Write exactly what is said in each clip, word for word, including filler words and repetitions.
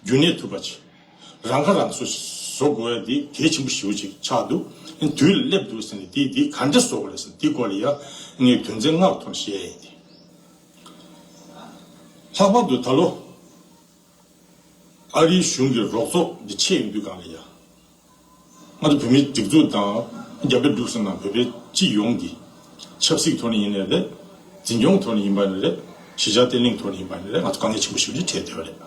རྒྱུན་གནས་ཐུབ་པ་ཅིག་རང་ཁ་རང་གསོ་བཟོ་དགོས་ཡ་དེ་གལ་ཆེན་པོ་ཞེ་པོ་ཅིག་ཆགས་འདུག་དུས་ལ་སླེབས་འདུག་ཟེར་ནས་དེ་དེ་ག་འདྲ་བཟོ་དགོས་རེད་ཟེར་དེ་སྐོར་ལ་ཡ་ངས་དོན་ཚན་ལྔ་ཐོག་ནས་བཤད་ཡ་ཡིན་ཏེ། ལྷག་པར་དུ་ད་ལོ་ཨ་རིའི་གཞུང་གི་རོགས་ཚོགས་འདི་ཆེ་ཡོང་དུས་སྒང་ལ་ཡ། ང་ཚོ་བོད་མིའི་སྒྲིག་འཛུགས་དང་རྒྱ་བལ་འབྲུག་གསུམ་དང་བོད་པའི་སྤྱི་ཡོངས་ཀྱི་ཆབ་སྲིད་ཐོག་ནས་ཡིན་ནའི་རེད། འཛིན་སྐྱོང་ཐོག་ནས་ཡིན་པ་ནའི་རེད། གཞིས་ཆགས་བརྟན་ལྷིང་ཐོག་ནས་ཡིན་པ་ནའི་རེད། ང་ཚོ་དཀའ་ངལ་ཆེན་པོ་ཞིག་ལ་འཕྲད་བསྡད་པ་རེད།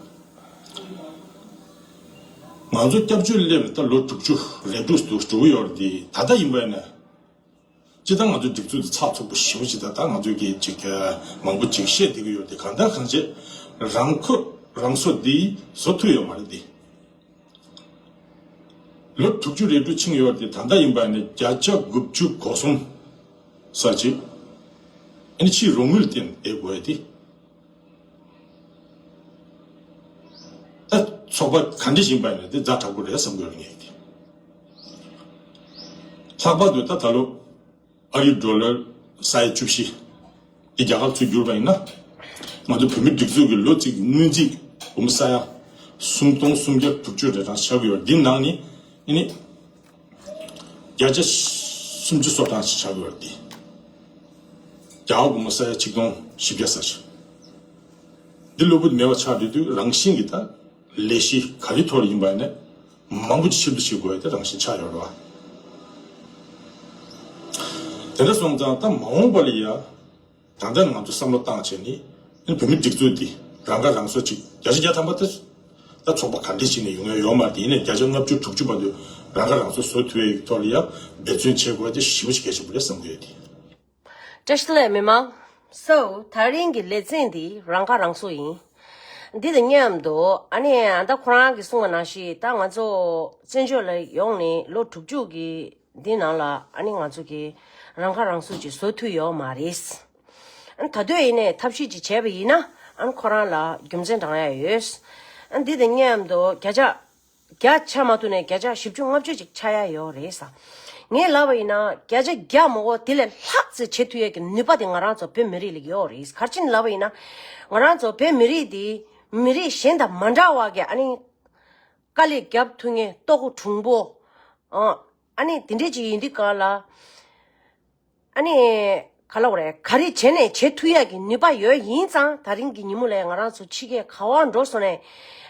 ང་ཚོ་སྐྱབས་བཅོལ་སླེབས་ནས་ད་ལོ་དྲུག་ཅུ་རེ་དྲུག་ཏུ་འགྲོ་གི་ཡོད་རེད་དེ། ད་ལྟ་ཡིན་པ་ཡིན་ན་སྤྱིར་བཏང་ང་ཚོའི་སྒྲིག་འཛུགས་དེ་ཚགས་ཚུད་པོ་ཞེ་པོ་ཅིག་ད་ལྟ་ང་ཚོའི་གི་ཅིག་མང་པོ་ཅིག་བཤད་བསྡད་ཀྱི་ཡོད་དེ། གང་ལྟར་གང་བྱས་རང་ཁོ་རང་སོ་འདི་བཟོ་ཐུབ་ཡོད་མ་རེད་དེ། ལོ་དྲུག་ཅུ་རེ་དྲུག་ཕྱིན་ཡོད་དེ། ད་ལྟ་ཡིན་པ་ནི་བརྒྱ་ཆ་དགུ་བཅུ་གོ་གསུམ་ས་ཅིག་ཨ་ནི་ཕྱིའི་རོགས་དངུལ་བརྟེན་བསྡད་དགོས་ཏེ། ད་ཚོགས་པ་ག་འདྲ་ཡིན་པ་ནི་དེ་ཛ་དྲག་པོ་རེད་བསམ་གྱི་ཡོད་ངེས་ཏེ། ལྷག་པར་དུ་ད་ད་ལོ་ཨ་རིའི་ཌོ་ལར་ས་ཡ་བཅུ་བཞི་དེ་རྒྱ་གར་ཚུར་བསྒྱུར་བ་ཡིན་ན། ང་ཚོ་བོད་མི་སྒྲིག་འཛུགས་ཀྱི་ལོ་གཅིག་གི་སྔོན་རྩིས་སྒོར་མོ་ས་ཡ་སུམ་སྟོང་སུམ་བརྒྱ་དྲུག་ཅུ་རེ་གྲངས་ཆགས་ཀྱི་ཡོད། འདི་ནང་ནས་ཨ་ནི་བརྒྱ་ཆ་སུམ་ཅུ་སོ་གྲངས་ཤིག་ཆགས་ཀྱི་ཡོད་རེད་དེ། རྒྱ་གར་སྒོར་མོ་ས་ཡ་ཆིག་སྟོང་བཞི་བརྒྱ་ཙམ་ཞིག་འདི་གློ་བུར་དུ་མེད་པ་ཆགས་འགྲོ་དུས་རང་བཞིན་གྱིས་ད་ལས་གཞི་ག་རེ་ཐོག་ལ་ཡིན་པ་ཡིན་ན་མང་པོ་ཅིག་ཕྱིར་བསྡུ་བྱེད་དགོས་ཡ་དེ་རང་བཞིན་ཆགས་ཡོད་རེད་བ། དེ་འདྲ་སོང་ཙང་ད་མ་འོངས་པ་ལ་ཡ་ད་ལྟ་ང་ཚོ་བསམ་བློ་བཏང་བྱས་ནས་བོད་མི་སྒྲིག་འཛུགས་འདི་རང་ཁ་རང་གསོ་ཅིག་བརྒྱ་ཆ་བརྒྱ་ཐམ་པ་དེ་ད་ཚོགས་པ་ག་འདྲས་ཅིག་ནས་ཡོང་ཡ་ཡོད་མ་རེད། ཡིན་ནའི་བརྒྱ་ཆ་ལྔ་བཅུ་དྲུག་ཅུ་བར་དུ་རང་ཁ་རང་གསོ་བཟོ་ཐུབ་ཡ་ཐོག་ལ་ཡ་འབད་བརྩོན་བྱེད་དགོས་ཡ་དེ་ཞེ་པོ་ཅིག་གལ་ཆེན་པོ་རེད་བསམ་གྱི་ཡོད་དེ། བཀྲ་ཤིས་བདེ་ལེགས་མི་མང་། So། དེ་རིང་གི་ལེ་ཚན་འདི་རང་ཁ་རང་གསོ་ཡིན། འདི་དང་མཉམ་དུ་ཨ་ནི་ཨ་ད་ཁོ་རང་གིས་གསུངས་པ་ནང་བཞིན་ད་ང་ཚོ་བཙན་བྱོལ་ལ་ཡོང་ནས་ལོ་དྲུག་ཅུ་གི་འདི་ནང་ལ་ཨ་ནི་ང་ཚོ་གི་རང་ཁ་རང་གསོ་ཅིག་བཟོ་ཐུབ་ཡོད་མ་རེད། ཨ་ད་དུང་ཡིན་ནའི་ཐབས་ཤེས་ཅིག་བྱས་པ་ཡིན་ན་ཨ་ཁོ་རང་ལ་རྒྱུ་མཚན་བགྲང་ཡ་ཡོད། ཨ་འདི་དང་མཉམ་དུ་བརྒྱ་ཆ་བརྒྱ་ཆགས་མ་ཐུབ་ནས་བརྒྱ་ཆ་བཞི་བཅུ་ལྔ་བཅུ་ཅིག་ཆགས་ཡ་ཡོད་རེད་ས། ངས་ལབ་པ་ཡིན་ན་བརྒྱ་ཆ་བརྒྱ་མ་གཏོགས་དེ་ལས་ལྷག་ཙམ་བྱེད་ཐུབ་ཡས་ཀྱི་ནུས་པ་དེ་ང་རང་ཚོ་བོད་མི་རིགས་ལ་ཡོད་རེད། ག་རེ་བྱས་ནས་ལབ་པ་ཡིན་ན་ང་རང་ཚོ་བོད་མི་རིགས་དེ་མི་རིགས་གཞན་དང་མ་འདྲ་བ་གི་ཨ་ནི་དཀའ་ལས་རྒྱབ་ཐུབ་མཁན་ལྟོ་གོས་གྲུང་པོ། ཨ་ཨ་ནི་དེ་འདྲས་ཅིག་ཡིན་དུས་གང་ལ། ཨ་ནི། ག་ལབ་དགོས་རེད། ག་རེ་བྱས་ནས་བྱེད་ཐུབ་ཡག་གི་ནུས་པ་ཡོད་ཡིན་ཙང་ད་རིང་གི་ཉིན་མོ་ལ་ང་རང་ཚོ་ཕྱི་རྒྱལ་ག་བར་འགྲོ་སོང་ནས།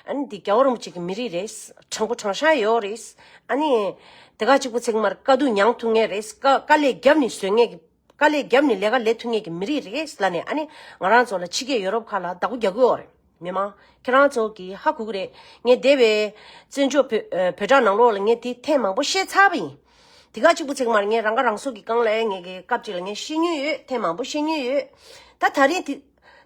ཨ་ནི་འདི་རྒྱལ་བ་རིན་པོ་ཆེ་གི་མི་རིགས་རེད། དྲང་པོ་དྲང་བཞག་ཡོད་རེད། ཨ་ནི། དེ་ག་གཅིག་པུ་ཚིག་མར་དཀའ་སྡུག་མྱངས་ཐུབ་མཁན་རེད། དཀའ་དཀའ་ལས་བརྒྱབ་ནས་བཟོད་མཁན་གི། དཀའ་ལས་བརྒྱབ་ནས་ལས་ཀ་ལས་ཐུབ་མཁན་གི་མི་རིགས་རེད་ལབ་ནས། ཨ་ནི་ང་རང་ཚོ་ལ་ཕྱི་རྒྱལ་ཡོ་རོབ་ཁག་ལ་བདག་པོ་རྒྱག་གི་ཡོད་རེད། མི་མང་ཁྱེད་རང་ཚོ་གིས་ཧ་གོ་གི་རེད། ངས་འདས་པའི་བཙན་བྱོལ་བོད་ཨ་བོད་དྲ་ནང་ལོགས་ལ་ངས་དེ་ཐེངས་མང་པོ་བཤད་ཚར་བ་ཡིན། དེ་ག་གཅིག་པུ་ཚིག་མར་ངས་རང་ཁ་རང་གསོ་གི་སྒང་ལ་ངས་ཀྱི་སྐབས་ཅིག་ལ་ངས་བཤད་མྱོང་ཡོད། ཐེངས་མང་པོ་བཤད་མྱོང་ཡོད། ད་ད་རིང་དེ་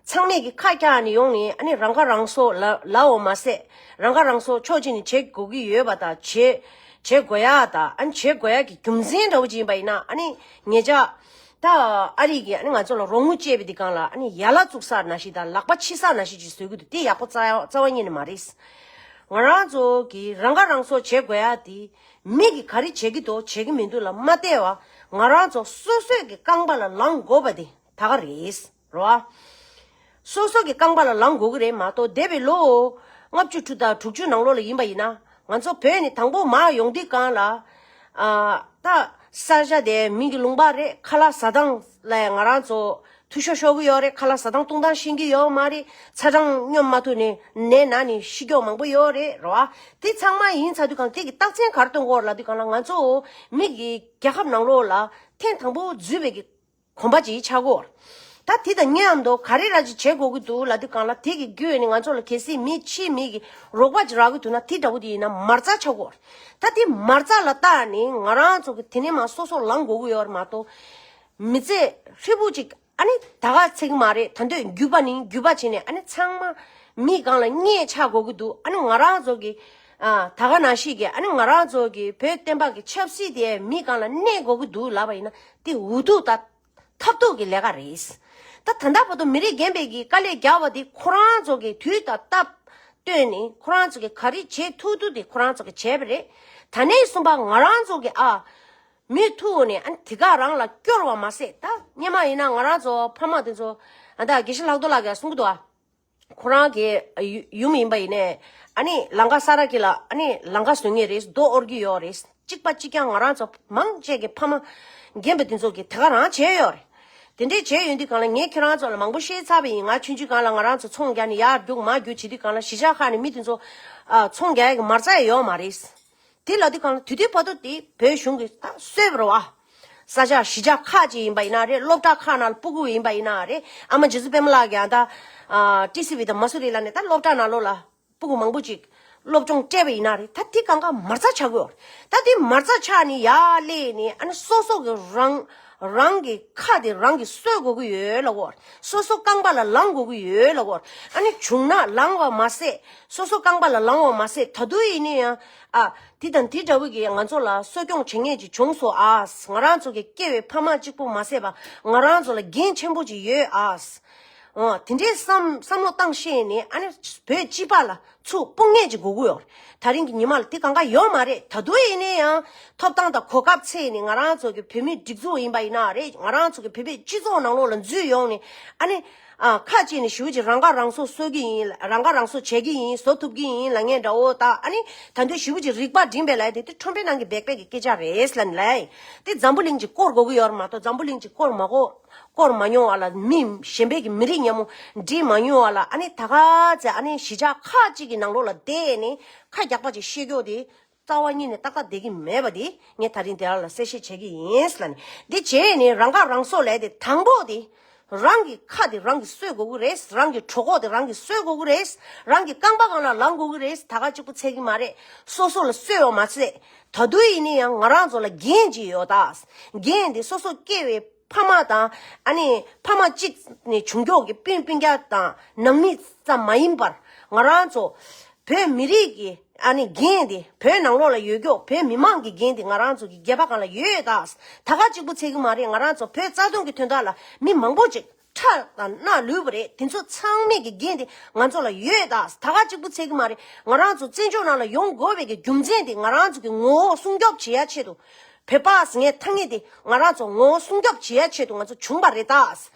ཚང་མས་ཀྱི་ཁ་བཀྱག་ནས་ཡོང་ནས་ཨ་ནི་རང་ཁ་རང་གསོ་ལ་ལའོ་མ་ཟད་རང་ཁ་རང་གསོ་ཕྱོགས་གཅིག་ནས་བྱེད་དགོས་ཀྱི་ཡོད་པ་དང་བྱེད་བྱེད་དགོས་ཡ་དང་ཨ་ནི་བྱེད་དགོས་ཡ་གི་རྒྱུ་མཚན་འདྲ་བོ་ཅིག་ཡིན་པ་ཡིན་ན་ཨ་ནི་ངེད་ཅག་ད་ཨ་རི་གིས་ཨ་ནི་ང་ཚོ་ལ་རོགས་དངུལ་སྤྲད་པའི་དེ་སྒང་ལ་ཨ་ནི་ཡ་ལ་བཙུགས་ས་ནང་བཞིན་དང་ལག་པ་ཕྱི་ས་ནང་བཞིན་ཅིག་བཟོ་གི་འདུག་དེ་ཡག་པོ་རྩ་རྩ་བ་ཉིད་ནས་མ་རེད། ང་རང་ཚོ་གིས་རང་ཁ་རང་གསོ་བྱེད་དགོས་ཡ་དེ་མི་གིས་ག་རེ་བྱེད་ཀྱི་འདུག་བྱེད་ཀྱི་མི་འདུག་ལ་མ་བལྟས་པ་ང་རང་ཚོ་སོ་སོས་ཀྱི་རྐང་པ་ལ་ལངས་དགོས་པ་དེ་ད་ག་རེད། རོ། སོ་སོ་གི་རྐང་པ་ལ་ལངས་དགོས་ཀྱི་རེད་མ་གཏོགས་འདས་པའི་ལོ་ལྔ་བཅུ་དྲུག་དང་དྲུག་ཅུ་ནང་ལོགས་ལ་ཡིན་པ་ཡིན་ན་ང་ཚོ་བོད་ནས་དང་པོ་མར་ཡོང་དུས་སྒང་ལ། ཨ་ད་ས་ཆ་དེ་མི་གི་ལུང་པ་རེད། ཁ་ལག་ཟ་སྟངས་ལ་ང་རང་ཚོ་འཐུས་ཤོར་ཤོར་གི་ཡོད་རེད། ཁ་ལག་ཟ་སྟངས་བཏུང་སྟངས་ཤེས་ཀྱི་ཡོད་མ་རེད། ཚ་གྲང་སྙོམས་མ་ཐུབ་ནས་ནད་ན་ནས་ཤི་ཀྱོག་མང་པོ་ཡོད་རེད་རོ། དེ་ཚང་མ་ཡིན་ཚར་དུས་སྒང་དེ་གི་རྟགས་མཚན་ག་རེ་སྟོན་གྱི་ཡོད་རེད་ལབ་དུས་སྒང་ལ་ང་ཚོ་མི་གི་རྒྱལ་ཁབ་ནང་ལོགས་ལ་ཐེངས་དང་པོ་འཛུལ་བའི་གི་གོམ་པ་ཅིག་ཆགས་ཀྱི་ཡོད་རེད། ད་དེ་དང་མཉམ་དུ་ག་རེ་ར་ཅིག་བྱེད་དགོས་ཀྱི་འདུག་ལབ་དུས་སྒང་ལ་དེ་གི་བརྒྱུད་ནས་ང་ཚོ་ལ་གལ་སྲིད་མི་ཕྱིའི་མི་གི་རོགས་པ་ཅིག་རག་གི་འདུག་ན་དེ་འདྲ་བོ་དེ་ཡིན་ན་མ་རྩ་ཆགས་ཀྱི་ཡོད་རེད། ད་དེ་མ་རྩ་ལ་བལྟས་ནས་ང་རང་ཚོ་གི་དེ་ནས་མར་སོ་སོ་ལངས་དགོས་ཀྱི་ཡོད་རེད་མ་གཏོགས། མི་ཚེ་ཧྲིལ་པོ་ཅིག་ཨ་ནི་ད་ག་ཚིག་མ་རེད། ད་དུང་རྒྱུད་པ་ནས་རྒྱུད་པ་བྱས་ནས་ཨ་ནི་ཚང་མ་མི་སྒང་ལ་བརྙས་ཆགས་དགོས་ཀྱི་འདུག་ཨ་ནི་ང་རང་ཚོ་གི་ཨ་ད་ག་ནང་བཞིན་གི་ཨ་ནི་ང་རང་ཚོ་གི་བོད་བསྟན་པ་གི་ཆབ་སྲིད་དེ་མི་སྒང་ལ་གནས་དགོས་ཀྱི་འདུག་ལབ་པ་ཡིན་ན་དེ་འུ་ཐུག་ད་ཐབས་སྡུག་གི་ལས་ཀ་རེད། ད་ད་ལྟ་བར་དུ་མི་རིགས་རྒན་པའི་གི་དཀའ་ལས་རྒྱག་པ་དེ་ཁོ་རང་ཚོ་གི་དུས་དང་སྟབས་བསྟུན་ནས་ཁོ་རང་ཚོ་གི་ག་རེ་བྱེད་ཐུབ་ཐུབ་དེ་ཁོ་རང་ཚོ་གི་བྱས་པ་རེད། ད་ནས་བཟུང་པ་ང་རང་ཚོ་གི་ཨ་མུ་མཐུད་ནས་ཨ་ནི་དེ་ག་རང་ལ་སྐྱོར་བ་མ་ཟད། ད་སྔོན་མ་ཡིན་ན་ང་རང་ཚོ་ཕ་མ་དེ་ཚོ་ཨ་ད་དགེ་བཤེས་ལྷག་རྡོར་ལགས་ཀྱིས་གསུང་གི་འདུག་ཨ། ཁོ་རང་གི་ཡུ་ཡུམ་ཡིན་པ་ཡིན་ནའི། ཨ་ནི་ལམ་ཁ་ས་ར་གི་ལ་ཨ་ནི་ལམ་ཁ་བཟོ་ངེས་རེད། རྡོ་དབོར་གྱི་ཡོད་རེད། གཅིག་པ་གཅིག་རྐྱང་ང་རང་ཚོ་མང་ཆེ་གི་ཕ་མ་རྒན་པ་དེ་ཚོ་གིས་དེ་ག་རང་བྱས་ཡོད་རེད། དེ་འདྲས་བྱས་ཡོད་དུས་སྒང་ལ་ངས་ཁྱེད་རང་ཚོ་ལ་མང་པོ་བཤད་ཚར་བ་ཡིན། ང་ཆུང་ཆུང་སྒང་ལ་ང་རང་ཚོ་ཚོང་རྒྱག་ནས་ཡར་རྒྱུག་མར་རྒྱུག་བྱེད་དུས་སྒང་ལ་གཞིས་ཆགས་ཁག་ནས་མི་དེ་ཚོ་ཨ་ཚོང་རྒྱག་ཡག་གི་མ་རྩ་ཡང་ཡོད་མ་རེད། དེ་ལ་དེ་གང་ལ་དུས་དུས་བར་དུ་དེ་བོད་གཞུང་གིས་ད་གསོས་པ་རེད་བ། ས་ཆ་གཞིས་ཆགས་ཁག་ཅིག་ཡིན་པ་ཡིན་ན་རེད། སློབ་གྲྭ་ཁག་ནང་ལ་སྤུ་གུ་ཡིན་པ་ཡིན་ན་རེད། ཨ་མ་རྗེ་བཙུན་པད་མ་ལགས་ཀྱིས་ད་ཨ་ཊི་སི་ཝི་དང་མ་སུ་རི་ལ་ནས་ད་སློབ་གྲྭ་ནང་ལོགས་ལ་སྤུ་གུ་མང་པོ་ཅིག་སློབ་སྦྱོང་སྤྲད་པ་ཡིན་ན་རེད། ད་དེ་གང་ག་མ་རྩ་ཆགས་ཀྱི་ཡོད་རེད། ད་དེ་མ་རྩ་ཆགས་ནས་ཡར་སླེབས་ནས་ཨ་ནི་སོ་སོ་གི་རང་རང་གི་ཁ་དེ་རང་གིས་གསོ་དགོས་ཀྱི་ཡོད་ལབ་ཀྱི་ཡོད་རེད། སོ་སོ་རྐང་པ་ལ་ལངས་དགོས་ཀྱི་ཡོད་ལབ་ཀྱི་ཡོད་རེད། ཨ་ནི་བྱུང་ན་ལངས་པ་མ་ཟད། སོ་སོ་རྐང་པ་ལ་ལངས་པ་མ་ཟད། ད་དུང་ཡིན་ན་ཡང་ཨ། དེ་དང་དེ་འདྲ་བོ་གིས་ང་ཚོ་ལ་གསོ་སྐྱོང་བྱེད་མཁན་ཅིག་བྱུང་སོང་ཨ། ང་རང་ཚོ་གི་སྐྱེ་བའི་ཕ་མ་གཅིག་པོ་མ་ཟད་པ་ང་རང་ཚོ་ལ་འགན་ཆེན་པོ་ཅིག་ཡོད་ཨ། འོ་དེ་འདྲའི་བསམ་བསམ་བློ་བཏང་ཤེས་ནས་ཨ་ནི་བོད་སྤྱི་པ་ལ་ཚུར་དཔུང་ངེས་ཅིག་དགོས་ཀྱི་ཡོད་རེད། ད་རིང་གི་ཉི་མ་ལ་དེ་གང་ག་ཡོད་མ་རེད། ད་དུང་ཡིན་ན་ཡང་ཐོབ་ཐང་དང་གོ་སྐབས་འཚོལ་ནས་ང་རང་ཚོ་གི་བོད་མིའི་སྒྲིག་འཛུགས་ཡིན་པ་ཡིན་ན་རེད། ང་རང་ཚོ་གི་བོད་པའི་སྤྱི་ཚོགས་ནང་ལོགས་ལ་འཛུལ་ཡོང་ནས་ཨ་ནི། ཨ། ཁ་ཅིག་ནས་ཞེ་པོ་ཅིག་རང་ཁ་རང་གསོ་གསོ་གི་ཡིན། རང་ཁ་རང་གསོ་བྱེད་ཀྱི་ཡིན། བཟོ་ཐུབ་ཀྱི་ཡིན་ལབ་མཁན་འདྲ་བོ་དང་། ཨ་ནི་ད་དུང་ཞེ་པོ་ཅིག་རིག་པ་སྒྲིམ་པའི་ལབ་ཡ་དེ་དེ་ཁྲོན་པའི་ནང་གི་སྦེག་སྦེག་གི་སྐད་ཆ་རེད་ལབ་ནས་ལབ་ཡ་ཡིན། དེ་འཛམ་བུ་གླིང་གཅིག་སྐོར་དགོས་ཀྱི་ཡོད་རེད་མ་གཏོགས། འཛམ་བུ་གླིང་གཅིག་སྐོར་མ་གོ་སྐོར་མ་མྱོང་བ་ལ། མི་གཞན་པའི་གི་མི་རིགས་མཉམ་པོ་འདྲིས་མ་མྱོང་བ་ལ། ཨ་ནི་ད་ག་ཚད་ཨ་ནི་གཞིས་ཆགས་ཁག་ཅིག་གི་ནང་ལོགས་ལ་བསྡད་ནས་ཁ་རྒྱག་པ་ཅིག་བཤད་རྒྱུ་དེ། རྩ་བ་ཉིད་ནས་ཏག་ཏག་བསྡད་ཀྱི་མེད་པ་འདི་ངས་ད་རིང་དེ་རང་ལ་གསལ་བཤད་བྱེད་ཀྱི་ཡིན་ལབ་ནས། འདི་བྱས་ནས་རང་ཁ་རང་གསོ་ལས་དེ་དང་པོ་དེ། རང་གི་ཁ་དེ་རང་གིས་གསོ་དགོས་ཀྱི་རེད། རང་གི་གྲོད་ཁོག་དེ་རང་གིས་གསོ་དགོས་ཀྱི་རེད། རང་གི་རྐང་པ་སྒང་ལ་ལངས་དགོས་ཀྱི་རེད། ད་ག་གཅིག་པུ་ཚད་ཀྱི་མ་རེད། སོ་སོ་ལ་གསོས་པ་མ་ཟད། ད་དུང་ཡིན་ན་ཡང་ང་རང་ཚོ་ལ་འགན་ཅིག་ཡོད་ད། འགན་དེ་སོ་སོ་སྐྱེ་བའི་ཕ་མ་དང་། ཨ་ནི་ཕ་མ་གཅིག་ནས་བྱུང་ཀྱོག་གི་སྤུན་སྤུན་ཀྱག་དང་ནང་མི་ཙམ་མ་ཡིན་པར་ང་རང་ཚོ་བོད་མི་རིགས་ཀྱི་ཨ་ནི་འགན་དེ། བོད་ནང་ལོགས་ལ་ཡོད་ཀྱོག་བོད་མི་མང་གི་འགན་དེ་ང་རང་ཚོ་གི་སྒལ་པ་སྒང་ལ་ཡོད་ད། ད་ག་གཅིག་པུ་ཚད་ཀྱི་མ་རེད། ང་རང་ཚོ་བོད་རྩ་དོན་གྱི་དོན་དག་ལ་མི་མང་པོ་ཅིག་ཁྲག་དང་རྣག་ལུས་པ་རེད། དེ་ཚོ་ཚང་མའི་གི་འགན་དེ་ང་ཚོ་ལ་ཡོད་ད། ད་ག་གཅིག་པུ་ཚད་ཀྱི་མ་རེད། ང་རང་ཚོ་བཙན་བྱོལ་ནང་ལ་ཡོང་དགོས་པའི་གི་རྒྱུ་མཚན་དེ་ང་རང་ཚོ་གི་ངོ་བོ་སྲུང་སྐྱོབ་བྱེད་ཡ་ཆེད་དུ། བོད་པ་ཟེར་མཁན་ཐ་སྙད་དེ་ང་རང་ཚོ་ངོ་བོ་སྲུང་སྐྱོབ་བྱེད་ཡ་ཆེད་དུ་ང་ཚོ་བྱུང་བ་རེད་ད།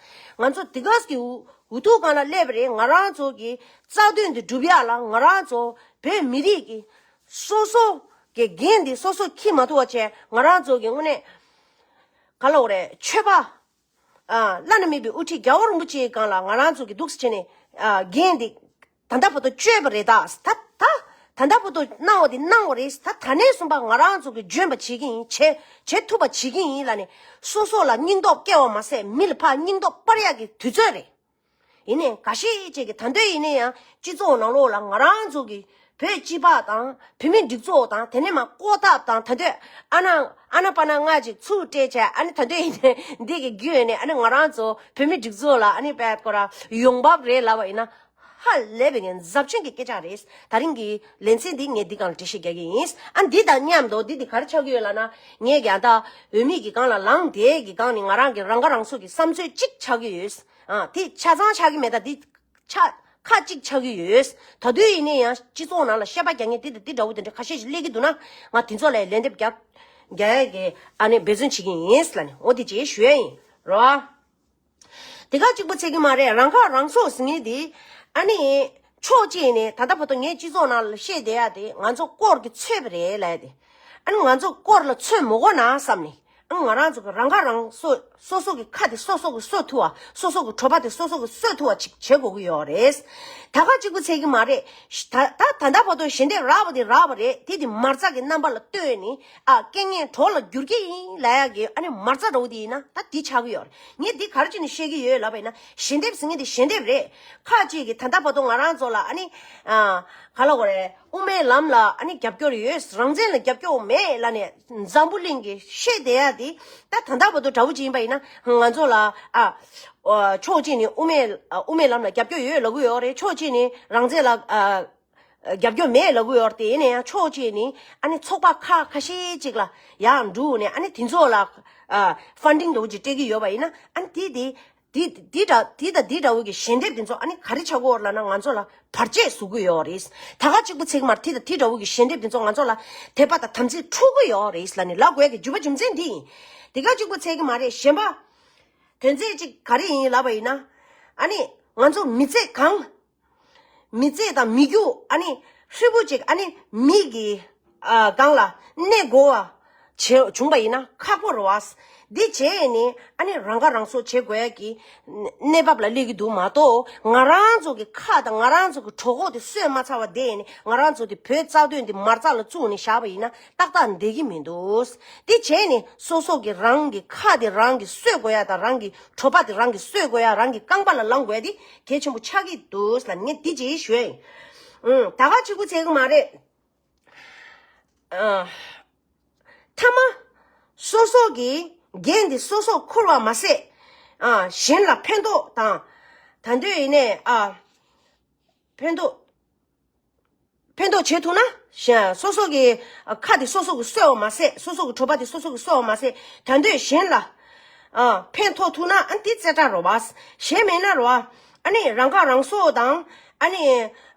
ང་ཚོ་འདི་ག་གི་འུ་འུ་ཐུག་སྒང་ལ་སླེབས་པ་རེད། ང་རང་ཚོ་གི་རྩ་དོན་དེ་སྒྲུབ་ཡ་ལ་ང་རང་ཚོ་བོད་མི་རིགས་ཀྱི་སོ་སོ་གི་འགན་དེ་སོ་སོ་འཁྱེར་མ་ཐུབ་པ་བྱས། ང་རང་ཚོ་གི་དངོས་གནས་ག་ལབ་དགོས་རེད། ཆོས་པ་ཨ་བླ་ན་མེད་པའི་དབུ་ཁྲིད་རྒྱལ་བ་རིན་པོ་ཆེའི་སྒང་ལ་ང་རང་ཚོ་གི་འདུག་སེ་བྱས་ནས་ཨ་འགན་དེ་ད་ལྟ་བར་དུ་བཅོལ་བ་རེད་ད། ད་ད་ད་ལྟ་བར་དུ་གནང་བ་དེ་གནང་བ་རེད། ད་ད་ནས་བཟུང་པ་ང་རང་ཚོ་གི་འཇོན་པ་བྱེད་ཀྱི་ཡིན། བྱེད་བྱེད་ཐུབ་པ་བྱེད་ཀྱི་ཡིན་ལབ་ནས་སོ་སོ་ལ་སྙིང་སྟོབས་སྐྱེ་བ་མ་ཟད་མི་ལ་ཕར་སྙིང་སྟོབས་སྤར་ཡག་གི་དུས་ཚོད་རེད། ཡིན་ནའི་འགའ་ཤས་ཅིག་གིས་ད་འདོད་ཡིན་ན་ཡང་སྤྱི་ཚོགས་ནང་ལོགས་ལ་ང་རང་ཚོ་གི་བོད་སྤྱི་པ་དང་བོད་མིའི་སྒྲིག་འཛུགས་དང་དེ་ནས་མ་བསྐོ་ཐབས་དང་། ད་འདོད་ཨ་ན་ཨ་ན་པ་ན་ང་ཅིག་ཚུར་སྤྲད་བྱས། ཨ་ནི་ད་འདོད་ཡིན་ནའི་འདི་གི་བརྒྱུད་ནས་ཨ་ནི་ང་རང་ཚོ་བོད་མིའི་སྒྲིག་འཛུགས་ལ་ཨ་ནི་བས་ཁོ་ར་ཡོང་འབབ་རེད་ལབ་པ་ཡིན་ན། ཧ་ལས་པའི་ངན་ཟབ་ཆོས་ཀྱི་སྐད་ཆ་རེད། ད་རིང་གི་ལེ་ཚན་འདི་ངས་འདི་སྒང་ལ་འགྲེལ་བཤད་རྒྱག་གི་ཡིན། ཨ་འདི་དང་མཉམ་དུ་འདི་འདི་ག་རེ་ཆགས་ཀྱི་ཡོད་ལབ་ན། ངས་ཀྱང་ད་འོས་མི་གི་སྒང་ལ་ལངས་དེ་གི་སྒང་ནས་ང་རང་གི་རང་ཁ་རང་གསོ་གི་བསམ་ཚུལ་གཅིག་ཆགས་ཀྱི་ཡོད། ཨ་དེ་ཆ་ཚང་ཆགས་ཀྱི་མེད། ད་འདི་ཆ་ཁ་གཅིག་ཆགས་ཀྱི་ཡོད། ད་དུང་ཡིན་ན་ཡང་སྤྱི་ཚོགས་ནང་ལ་བཤད་པ་རྒྱག་མཁན་འདི་དང་འདི་འདྲ་བོ་དེ་འདྲ་ཁ་ཤས་ཤིག་སླེབས་ཀྱི་འདུག་ན། ང་དེ་ཚོ་ལ་ལན་འདེབས་རྒྱག་རྒྱག་ཡ་གི་ཨ་ནི་འབད་བརྩོན་བྱེད་ཀྱི་ཡིན་ལབ་ནས། འོ་དེ་བྱས་ཞུ་ཡ་ཡིན་རོ། དེ་ག་གཅིག་པུ་ཚད་ཀྱི་མ་རེད། རང་ཁ་རང་གསོ་ཟེར་མཁན་དེ་ཨ་ནི་ཕྱོགས་གཅིག་ནས་ད་ལྟ་བར་དུ་ངས་སྤྱི་ཚོགས་ནང་ལ་བཤད་བསྡད་ཡ་དེ་ང་ཚོ་དཀོར་གྱིས་ཚོས་པ་རེད་ལབ་ཡ་དེ། ཨ་ནི་ང་ཚོ་དཀོར་ལ་ཚོད་མི་དགོས་ན་བསམ་ནས། ཨ་ནི་ང་རང་ཚོ་གི་རང་ཁ་རང་གསོ། སོ་སོ་གི་ཁ་དེ་སོ་སོ་གི་གསོ་ཐུབ་པ། སོ་སོ་གི་གྲོད་པ་དེ་སོ་སོ་གི་གསོ་ཐུབ་པ་ཅིག་བྱེད་དགོས་ཀྱི་ཡོད་རེད། ད་ག་གཅིག་པུ་ཚད་ཀྱི་མ་རེད། ད་ད་ད་ལྟ་བར་དུ་ཞལ་འདེབས་རག་པ་དེ་རག་པ་རེད། དེ་དེ་མ་རྩ་གི་རྣམ་པ་ལ་ལྟོས་ནས། ཨ་རྐྱེན་ངན་གྲོགས་ལ་འགྱུར་གྱི་ཡིན་ལབ་ཡ་གི་ཨ་ནི་མ་རྩ་འདྲ་བོ་དེ་ཡིན་ན་ད་འདི་ཆགས་ཀྱི་ཡོད་རེད། ངས་འདི་ག་རེ་བྱས་ནས་བཤད་ཀྱི་ཡོད་ལབ་པ་ཡིན་ན། ཞལ་འདེབས་ཟེར་མཁན་དེ་ཞལ་འདེབས་རེད། ཁ་ཅིག་གིས་ད་ལྟ་བར་དུ་ང་རང་ཚོ་ལ་ཨ་ནི་ཨ་ག་ལབ་དགོས་རེད། དབུ་མའི་ལམ་ལ་ཨ་ནི་རྒྱབ་སྐྱོར་ཡོད། རང་བཙན་ལ་རྒྱབ་སྐྱོར་མེད་ལབ་ནས་འཛམ་བུ་གླིང་གི་བཤད་བསྡད་ཡ་དེ། ད་ད་ལྟ་བར་དུ་འདྲ་བོ་ཅིག་ཡིན་པ་ཡིན་ན། ང་ཚོ་ལ་ཨ་ཕྱོགས་གཅིག་ནས་དབུ་མའི་དབུ་མའི་ལམ་ལ་རྒྱབ་སྐྱོར་ཡོད་ལབ་ཀྱི་ཡོད་རེད། ཕྱོགས་གཅིག་ནས་རང་བཙན་ལ་ཨ། རྒྱབ་སྐྱོར་མེད་ལབ་ཀྱི་ཡོད་རེད་དེ། ཡིན་ན་ཡང་ཕྱོགས་གཅིག་ནས་ཨ་ནི་ཚོགས་པ་ཁག་ཁ་ཤས་ཅིག་ལ་ཡར་འགྲོ་ནས་ཨ་ནི་དེ་ཚོ་ལ་ཨ་ཕན་ཌིང་འདྲ་བོ་ཅིག་སྤྲད་ཀྱི་ཡོད་པ་ཡིན་ན། ཨ་ནི་དེ་དེ་དེ་དེ་འདྲ་དེ་དང་དེ་འདྲ་བོ་གི་ཞལ་འདེབས་དེ་ཚོ་ཨ་ནི་ག་རེ་ཆགས་ཀྱི་ཡོད་རེད་ལབ་ན། ང་ཚོ་ལ་བར་ཆད་བཟོ་གི་ཡོད་རེད། ད་ག་གཅིག་པུ་ཚད་ཀྱི་མ་རེད། དེ་དང་དེ་འདྲ་བོ་གི་ཞལ་འདེབས་དེ་ཚོ་ང་ཚོ་ལ་དད་པ་དང་དམ་ཚིག་འཁྲུག་གི་ཡོད་རེད་ལབ་ནས་ལབ་དགོས་ཀྱི་རྒྱུ་མ་རྒྱུ་མཚན་འདི་ཡིན། དེ་ག་གཅིག་པུ་ཚད་ཀྱི་མ་རེད། གཞན་པ་དོན་ཚན་གཅིག་ག་རེ་ཡིན་ལབ་པ་ཡིན་ན། ཨ་ནི་ང་ཚོ་མི་ཚེ་གང་ མི་ཚེ་དང་མི་རྒྱུ་ཨ་ནི་ཧྲིལ་པོ་ཅིག་ཨ་ནི་མི་གི་ཨ་སྒང་ལ་གནས་དགོས་པ་བྱེད་བྱུང་པ་ཡིན་ན་ཁག་པོ་རེད་བ། འདི་བྱས་ནས་ཨ་ནི་རང་ཁ་རང་གསོ་བྱེད་དགོས་ཡ་གི་གནས་བབ་ལ་སླེབས་ཀྱི་འདུག་མ་གཏོགས། ང་རང་ཚོ་གི་ཁ་དང་ང་རང་ཚོ་གི་གྲོད་ཁོག་དེ་གསོས་མ་ཚར་བ་བསྡད་ནས་ང་རང་ཚོ་དེ་བོད་རྩ་དོན་དེ་མ་རྩ་ལ་བཙུགས་ནས་བཞག་པ་ཡིན་ན་ཏག་ཏག་བསྡད་ཀྱི་མི་འདུག་འདི་བྱས་ནས་སོ་སོ་གི་རང་གི་ཁ་དེ་རང་གི་གསོ་དགོས་ཡ་དང་རང་གི་གྲོད་པ་དེ་རང་གི་གསོ་དགོས་ཡ་རང་གི་རྐང་པ་ལ་ལངས་དགོས་ཡ་དེ་གལ་ཆེན་པོ་ཆགས་ཀྱི་འདུག་ལ་ངས་འདི་ཅིག་ཞུ་ཡ་ཡིན། ཨུམ། ད་ག་གཅིག་པུ་བྱེད་ཀྱི་མ་རེད། ཨ། མཐའ་མ། སོ་སོ་གི་འགན་འདི་སོ་སོ་འཁུར་བ་མ་ཟད། ཨ། གཞན་ལ་ཕན་ཐོགས་དང་། ད་འདོད་ཡིན་ནས་ཨ། ཕན་ཐོགས། ཕན་ཐོགས་བྱེད་ཐུབ་ན། གཞན་སོ་སོ་གི་ཨ། ཁ་དེ་སོ་སོ་གི་གསོ་བ་མ་ཟད། སོ་སོ་གི་གྲོད་པ་དེ་སོ་སོ་གི་གསོ་བ་མ་ཟད། ད་འདོད་གཞན་ལ་ཨ། ཕན་ཐོགས་ཐུབ་ན་ཨ་འདི་རྩེ་གྲ་རོ་བ། གཞན་མེད་ན་རོ་བ། ཨ་ནི་རང་ཁ་རང་གསོ་དང་ཨ་ནི་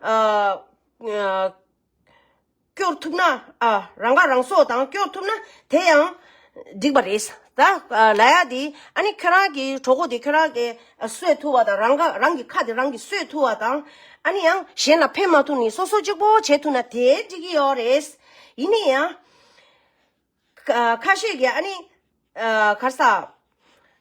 ཨ། ཨ། སྐྱོར་ཐུབ་ན། ཨ། རང་ཁ་རང་གསོ་དང་སྐྱོར་ཐུབ་ན་དེ་ཡང་འགྲིག་པ་རེད། ད་ཨ། ལ་ཡ་དེ་ཨ་ནི་ཁྱེད་རང་གི་གྲོད་ཁོག་དེ་ཁྱེད་རང་གི་ཨ། གསོས་ཐུབ་པ་དང་རང་ཁ་རང་གི་ཁ་དེ་རང་གིས་གསོས་ཐུབ་པ་དང་། ཨ་ནི་ཡང་གཞན་ལ་ཕན་མ་ཐོགས་ནས་སོ་སོ་གཅིག་པོ་བྱེད་ཐུབ་ན་དེ་འགྲིག་གི་ཡོད་རེད། ཡིན་ན་ཡང་། ཁ་ཁ་ཤས་ཀྱིས་ཨ་ནི་ཨ། ག་རེ་ཟ།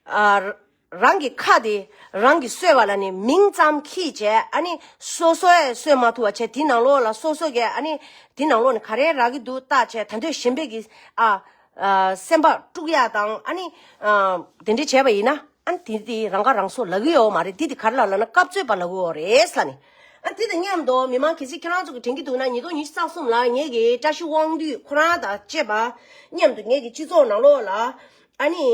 ཨ། རང་གི་ཁ་དེ་རང་གིས་གསོས་པ་ལ་ནི་མིང་ཙམ་ཁྱེར་བྱས། ཨ་ནི་སོ་སོས་གསོས་མ་ཐུབ་པ་བྱས། དེ་ནང་ལོགས་ལ་སོ་སོ་གིས་ཨ་ནི་དེ་ནང་ལོགས་ནས་ག་རེ་རག་གི་འདུག་བལྟས་བྱས། ད་འདོད་གཞན་པའི་གི་ཨ། ཨ། སེམས་པ་དཀྲུག་ཡ་དང་། ཨ་ནི་ཨ། དེ་འདྲ་བྱས་པ་ཡིན་ན། ཨ་ནི་དེ་དེ་རང་ཁ་རང་གསོ་ལབ་ཀྱི་ཡོད་མ་རེད། དེ་དེ་ག་རེ་ལབ་ལབ་ན་སྐབས་འཚོལ་བ་ལབ་ཀྱི་ཡོད་རེད་ལབ་ནས། ཨ། དེ་དང་མཉམ་དུ་མི་མང་གལ་སྲིད་ཁྱེད་རང་ཚོ་གི་དྲན་གྱི་འདུག་ན། ཉིས་སྟོང་ཉི་ཤུ་རྩ་གསུམ་ལ་ངེད་ཀྱི་བཀྲ་ཤིས་དབང་འདུས་ཁོ་རང་དང་བཅས་པ་མཉམ་དུ་ངེད་ཀྱི་སྤྱི་ཚོགས་ནང་ལོགས་ལ་ཨ་ནི་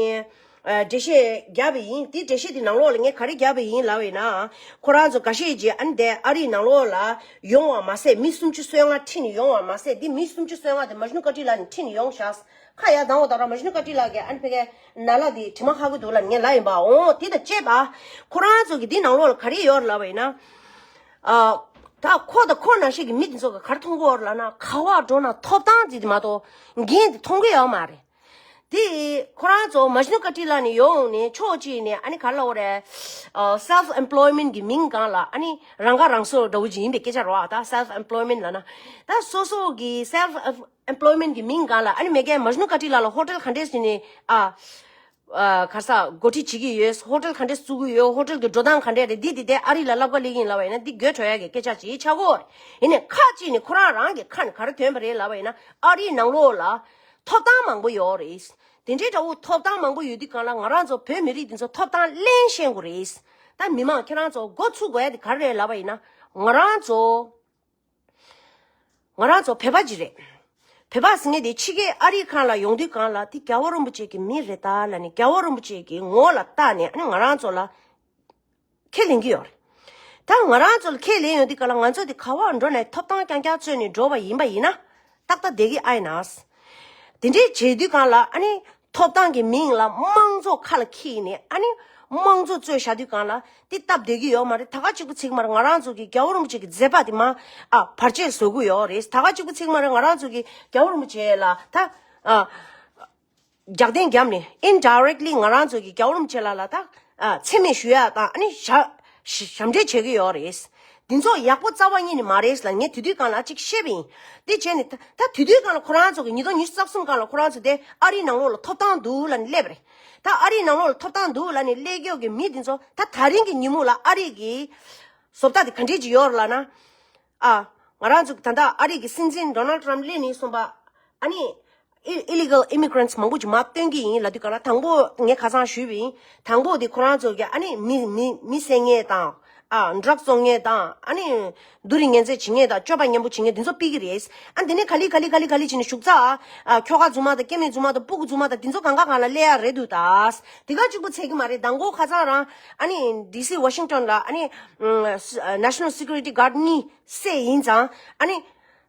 ཨ། འགྲེལ་བཤད་བརྒྱབ་པ་ཡིན། དེ་འགྲེལ་བཤད་དེ་ནང་ལོགས་ལ་ངས་ག་རེ་བརྒྱབ་པ་ཡིན་ལབ་པ་ཡིན་ན། ཁོ་རང་ཚོ་འགའ་ཤས་ཀྱིས་ཨ་ནི་དེ་ཨ་རིའི་ནང་ལོགས་ལ་ཡོང་བ་མ་ཟད། མི་སུམ་ཅུ་སོ་ལྔ་ཁྲིད་ནས་ཡོང་བ་མ་ཟད། འདི་མི་སུམ་ཅུ་སོ་ལྔ་དེ་མ་ཇུ་ནུ་ཀ་ཏི་ལ་ནས་ཁྲིད་ནས་ཡོང་བཞག་ཁ་ཡར་བཏང་བ་དང་ར། མ་ཇུ་ནུ་ཀ་ཏི་ལ་གིས་ཨ་ནི་ཕ་གའི་ནཱ་ལ་དེ་དྲི་མ་ཧ་གོ་འདུག་ལབ་ངས་ལབ་ཡིན་པ། འོ་དེ་དང་བཅས་པ་ཁོ་རང་ཚོ་གི་འདི་ནང་ལོགས་ལ་ག་རེ་ཡོད་རེད་ལབ་པ་ཡིན་ན། ཨ། ད་ཁོ་དང་ཁོ་ནང་བཞིན་གྱི་མི་དེ་ཚོ་གིས་ག་རེ་མཐོང་གི་ཡོད་རེད་ལབ་ན། ག་པར་འགྲོ་ན་ཐོབ་ཐང་དེ་དེ་མ་གཏོགས་འགན་དེ་མཐོང་གི་ཡོད་མ་རེད། དེ་ཁོ་རང་ཚོ་མ་ཇུ་ནུ་ཀ་ཏི་ལ་ནས་ཡོང་ནས་ཕྱོགས་གཅིག་ནས་ཨ་ནི་ག་རེ་ལབ་དགོས་རེད། ཨ། self employment གི་མིང་སྒང་ལ་ཨ་ནི་རང་ཁ་རང་གསོ་འདྲ་བོ་ཅིག་ཡིན་པའི་སྐད་ཆ་རེད་བ། ད་self employment ལབ་ན། ད་སོ་སོ་གི་self employment གི་མིང་སྒང་ལ་ཨ་ནི་མེ་གན་མ་ཇུ་ནུ་ཀ་ཏི་ལ་ལ་ཧོ་ཊེལ་ག་འདྲས་ཟེར་ནས་ཨ། ཨ། ག་རེ་ཟ། འགོ་ཁྲིད་བྱེད་ཀྱི་ཡོད། ཧོ་ཊེལ་ག་འདྲས་བཙུགས་ཀྱི་ཡོད། ཧོ་ཊེལ་གྱི་འགྲོ་སྟངས་ག་འདྲས་རེད། འདི་འདི་དེ་ཨ་རི་ལ་བསླབ་ག་སླེབས་ཀྱི་ཡིན་ལབ་པ་ཡིན་ན་འདི་དགོད་བྲོ་ཡ་གི་སྐད་ཆ་ཅིག་ཆགས་ཀྱི་ཡོད་རེད། ཡིན་ནའི་ཁ་ཅིག་ནས་ཁོ་རང་རང་གི་ཁ་ནས་ག་རེ་ཐོན་པ་རེད་ལབ་པ་ཡིན་ན། ཨ་རིའི་ནང་ལོགས་ལ་ཐོབ་ཐང་མང་པོ་ཡོད་རེད། དེ་འདྲའི་འདྲ་བོ་ཐོབ་ཐང་མང་པོ་ཡོད་དུས་སྒང་ལ་ང་རང་ཚོ་བོད་མི་རིགས་འདི་ཚོ་ཐོབ་ཐང་ལེན་ཤེས་དགོས་རེད། ད་མི་མང་ཁྱེད་རང་ཚོ་འགོ་ཚུགས་དགོས་ཡ་དེ་ག་རེ་རེད་ལབ་པ་ཡིན་ན། ང་རང་ཚོ། ང་རང་ཚོ་བོད་པ་ཅིག་རེད། བོད་པ་ཟེར་མཁན་དེ་ཕྱི་རྒྱལ་ཨ་རིའི་ཁམས་ལ་ཡོང་དུས་སྒང་ལ་དེ་རྒྱལ་བ་རིན་པོ་ཆེ་གི་མི་རེད་ད་ལབ་ནས། རྒྱལ་བ་རིན་པོ་ཆེ་གི་ངོ་ལ་བལྟས་ནས་ཨ་ནི་ང་རང་ཚོ་ལ་ཁས་ལེན་གྱི་ཡོད་རེད། ད་ང་རང་ཚོ་ལ་ཁས་ལེན་ཡོང་དུས་སྒང་ལ་ང་ཚོ་དེ་ག་པར་འགྲོ་ནས་ཐོབ་ཐང་རྐྱང་རྐྱང་རྩོད་ནས་འགྲོ་བ་ཡིན་པ་ཡིན་ན་ཏག་ཏག་བསྡད་ཀྱི་ཨ་ཡིན་ན། དེ་འདྲའི་བྱེད་དུས་སྒང་ལ་ཨ་ནི་ཐོབ་ཐང་གི་མིང་ལ་དམངས་གཙོ་ཁ་ལ་འཁྱེར་ནས་ཨ་ནི་དམངས་གཙོ་རྩོད་བཞག་དུས་སྒང་ལ་དེ་སྟབས་བདེ་གི་ཡོད་མ་རེད། ད་ག་གཅིག་པུ་ཚིག་མ་རེད། ང་རང་ཚོ་གི་རྒྱལ་བ་རིན་པོ་ཆེ་གི་མཛད་པ་དེ་མ་ཨ་བར་ཆད་བཟོ་གི་ཡོད་རེད། ད་ག་གཅིག་པུ་ཚིག་མ་རེད། ང་རང་ཚོ་གི་རྒྱལ་བ་རིན་པོ་ཆེ་ལ་ད་ཨ་རྒྱག་རྟེན་བརྒྱབ་ནས་indirectly ང་རང་ཚོ་གི་རྒྱལ་བ་རིན་པོ་ཆེ་ལ་ལ་ད་ཨ་མཚན་སྨད་ཞུ་ཡ་དང་ཨ་ནི་ཞབས་ཞབས་འདྲེན་བྱེད་ཀྱི་ཡོད་རེད། འདི་ཚོ་ཡག་པོ་རྩ་བ་ཉིད་ནས་མ་རེད་ལབ་ངས་དེ་དུས་སྒང་ལ་ཅིག་བཤད་པ་ཡིན། དེ་བྱས་ནས་ད་ད་དེ་དུས་སྒང་ལ་ཁོ་རང་ཚོ་གི་ཉིས་སྟོང་ཉི་ཤུ་རྩ་གསུམ་སྒང་ལ་ཁོ་རང་ཚོ་དེ་ཨ་རིའི་ནང་ལོགས་ལ་ཐོབ་ཐང་འདུག་ལབ་ནས་སླེབས་པ་རེད། ད་ཨ་རིའི་ནང་ལོགས་ལ་ཐོབ་ཐང་འདུག་ལབ་ནས་སླེབས་ཀྱོག་གི་མི་འདི་ཚོ་ད་ད་རིང་གི་ཉིན་མོ་ལ་ཨ་རི་གི་བཟོ་ལྟ་དེ་ག་འདྲས་ཅིག་ཡོད་རེད་ལབ་ན། ཨ། ང་རང་ཚོ་ད་ལྟ་ཨ་རི་གི་སྲིད་འཛིན་Donald Trump སླེབས་ནས་གསུངས་པ། ཨ་ནི་ཨི་ཨི་ལི་གལ་ཨི་མི་གྷི་རེན་ཊི་མང་པོ་ཅིག་མར་བཏོན་གྱི་ཡིན་ལབ་དུས་སྒང་ལ། དང་པོ་ངས་ཁ་སང་ཞུས་པ་ཡིན། དང་པོ་དེ་ཁོ་རང་ཚོ་གི་ཨ་ནི་མི་མི་མི་བསད་མཁན་དང་། ཨ། ཌྲག་བཙོང་མཁན་དང་། ཨ་ནི་བསྡུ་རིགས་ངན་རྫས་བྱེད་མཁན་དང་སྤྱོད་པ་ངན་པོ་བྱེད་མཁན་དེ་ཚོ་ཕུད་ཀྱི་རེད། ཨ། དེ་ནས་ག་ལེ་ག་ལེ་ག་ལེ་ག་ལེ་བྱས་ནས་ཞུགས་ཚར། ཨ། ཁྱོ་ག་རྫུན་མ་དང་སྐྱེ་དམན་རྫུན་མ་དང་སྤུ་གུ་རྫུན་མ་དང་དེ་ཚོ་གང་ག་གང་ལ་སླེབས་ཡ་རེད་འདུག་ད་དེ་ག་གཅིག་པུ་ཚད་ཀྱི་མ་རེད། མདང་དགོང་ཁ་སང་རང་ཨ་ནི་ཌི་སི་ཝ་ཤིང་ཊོན་ལ་ཨ་ནི་National Security Guard གཉིས་བསད་ཡིན་ཙང་། ཨ་ནི་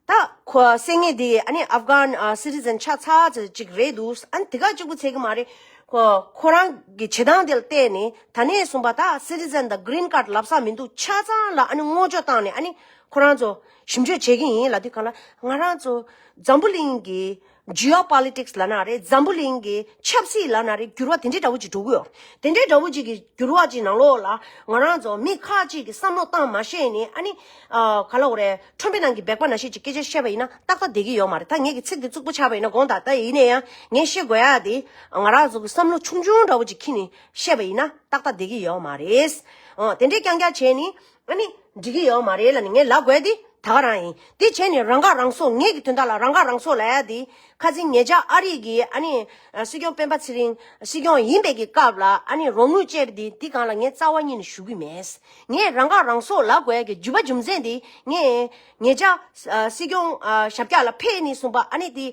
ད་ཁོ་བསད་མཁན་དེ་ཨ་ནི་ཨབ་གྷན་ཨ་སི་ཊི་ཛན་ཆགས་ཚར་ཅིག་རེད་འདུག་ཨ་ནི་དེ་ག་གཅིག་པུ་ཚད་ཀྱི་མ་རེད། ཁོ་ཁོ་རང་གི་བྱེད་སྟངས་དེ་ལ་བལྟས་ནས་ད་ནས་བཟུང་པ་ད་སི་ཊི་ཛན་དང་གྷི་རིན་ཁཌ་ལབ་ས་མི་འདུག་ཆ་ཚང་ལ་ཨ་ནི་སྔོག་འཇོག་བཏང་ནས་ཨ་ནི་ ཁོ་རང་ཚོ་ཞིབ་འཇུག་བྱེད་ཀྱི་ཡིན་ལབ་དུས་གང་ལ། ང་རང་ཚོ་འཛམ་བུ་གླིང་གི་geopolitics ལབ་ན་རེད། འཛམ་བུ་གླིང་གི་ཆབ་སྲིད་ལབ་ན་རེད། འགྱུར་བ་དེ་འདྲའི་འདྲ་བོ་ཅིག་འགྲོ་གི་ཡོད། དེ་འདྲའི་འདྲ་བོ་ཅིག་གི་འགྱུར་བ་ཅིག་ནང་ལོགས་ལ་ང་རང་ཚོ་མི་ཁག་ཅིག་གིས་བསམ་བློ་བཏང་མ་ཤེས་ནས། ཨ་ནི་ཨ་ག་ལབ་དགོས་རེད། ཁྲོན་པའི་ནང་གི་སྦལ་པ་ནང་བཞིན་ཅིག་སྐད་ཆ་བཤད་པ་ཡིན་ན་ཏག་ཏག་བསྡད་ཀྱི་ཡོད་མ་རེད། ད་ངེད་ཀྱི་ཚིག་དེ་རྩུབ་པོ་ཆགས་པ་ཡིན་ན་དགོངས་དག། ད་ཡིན་ན་ཡང་ངས་བཤད་དགོས་ཡ་དེ་ང་རང་ཚོ་གི་བསམ་བློ་ཆུང་ཆུང་འདྲ་བོ་ཅིག་འཁྱེར་ནས་བཤད་པ་ཡིན་ན་ཏག་ཏག་བསྡད་ཀྱི་ཡོད་མ་རེད། ཨ་དེ་འདྲའི་རྐྱང་རྐྱང་བྱས་ནས། ཨ་ནི་འགྲིག་གི་ཡོད་མ་རེད་ལབ་ནས་ངས་ལབ་དགོས་དེ་ད་ག་རང་ཡིན། དེ་བྱས་ནས་རང་ཁ་རང་གསོ། ངེད་ཀྱི་དོན་དག་ལ་རང་ཁ་རང་གསོ་ལབ་ཡ་དེ། ཁ་སང་ཉེ་ཆར་ཨ་རི་གི་ཨ་ནི་སྲིད་སྐྱོང་སྤེན་པ་ཚེ་རིང་སྲིད་སྐྱོང་ཡིན་པའི་གི་སྐབས་ལ། ཨ་ནི་རོགས་དངུལ་བཅད་པ་དེ་དེ་སྒང་ལ་ངས་རྩ་བ་ཉིད་ནས་ཞུ་གི་མེད། ངས་རང་ཁ་རང་གསོ་ལབ་དགོས་ཡ་གི་རྒྱུ་བ་རྒྱུ་མཚན་དེ། ངས་ཉེ་ཆར་སྲིད་སྐྱོང་ཞབས་བཀྱག་ལ་ཕེབས་ནས་བཟུང་པ། ཨ་ནི་དེ་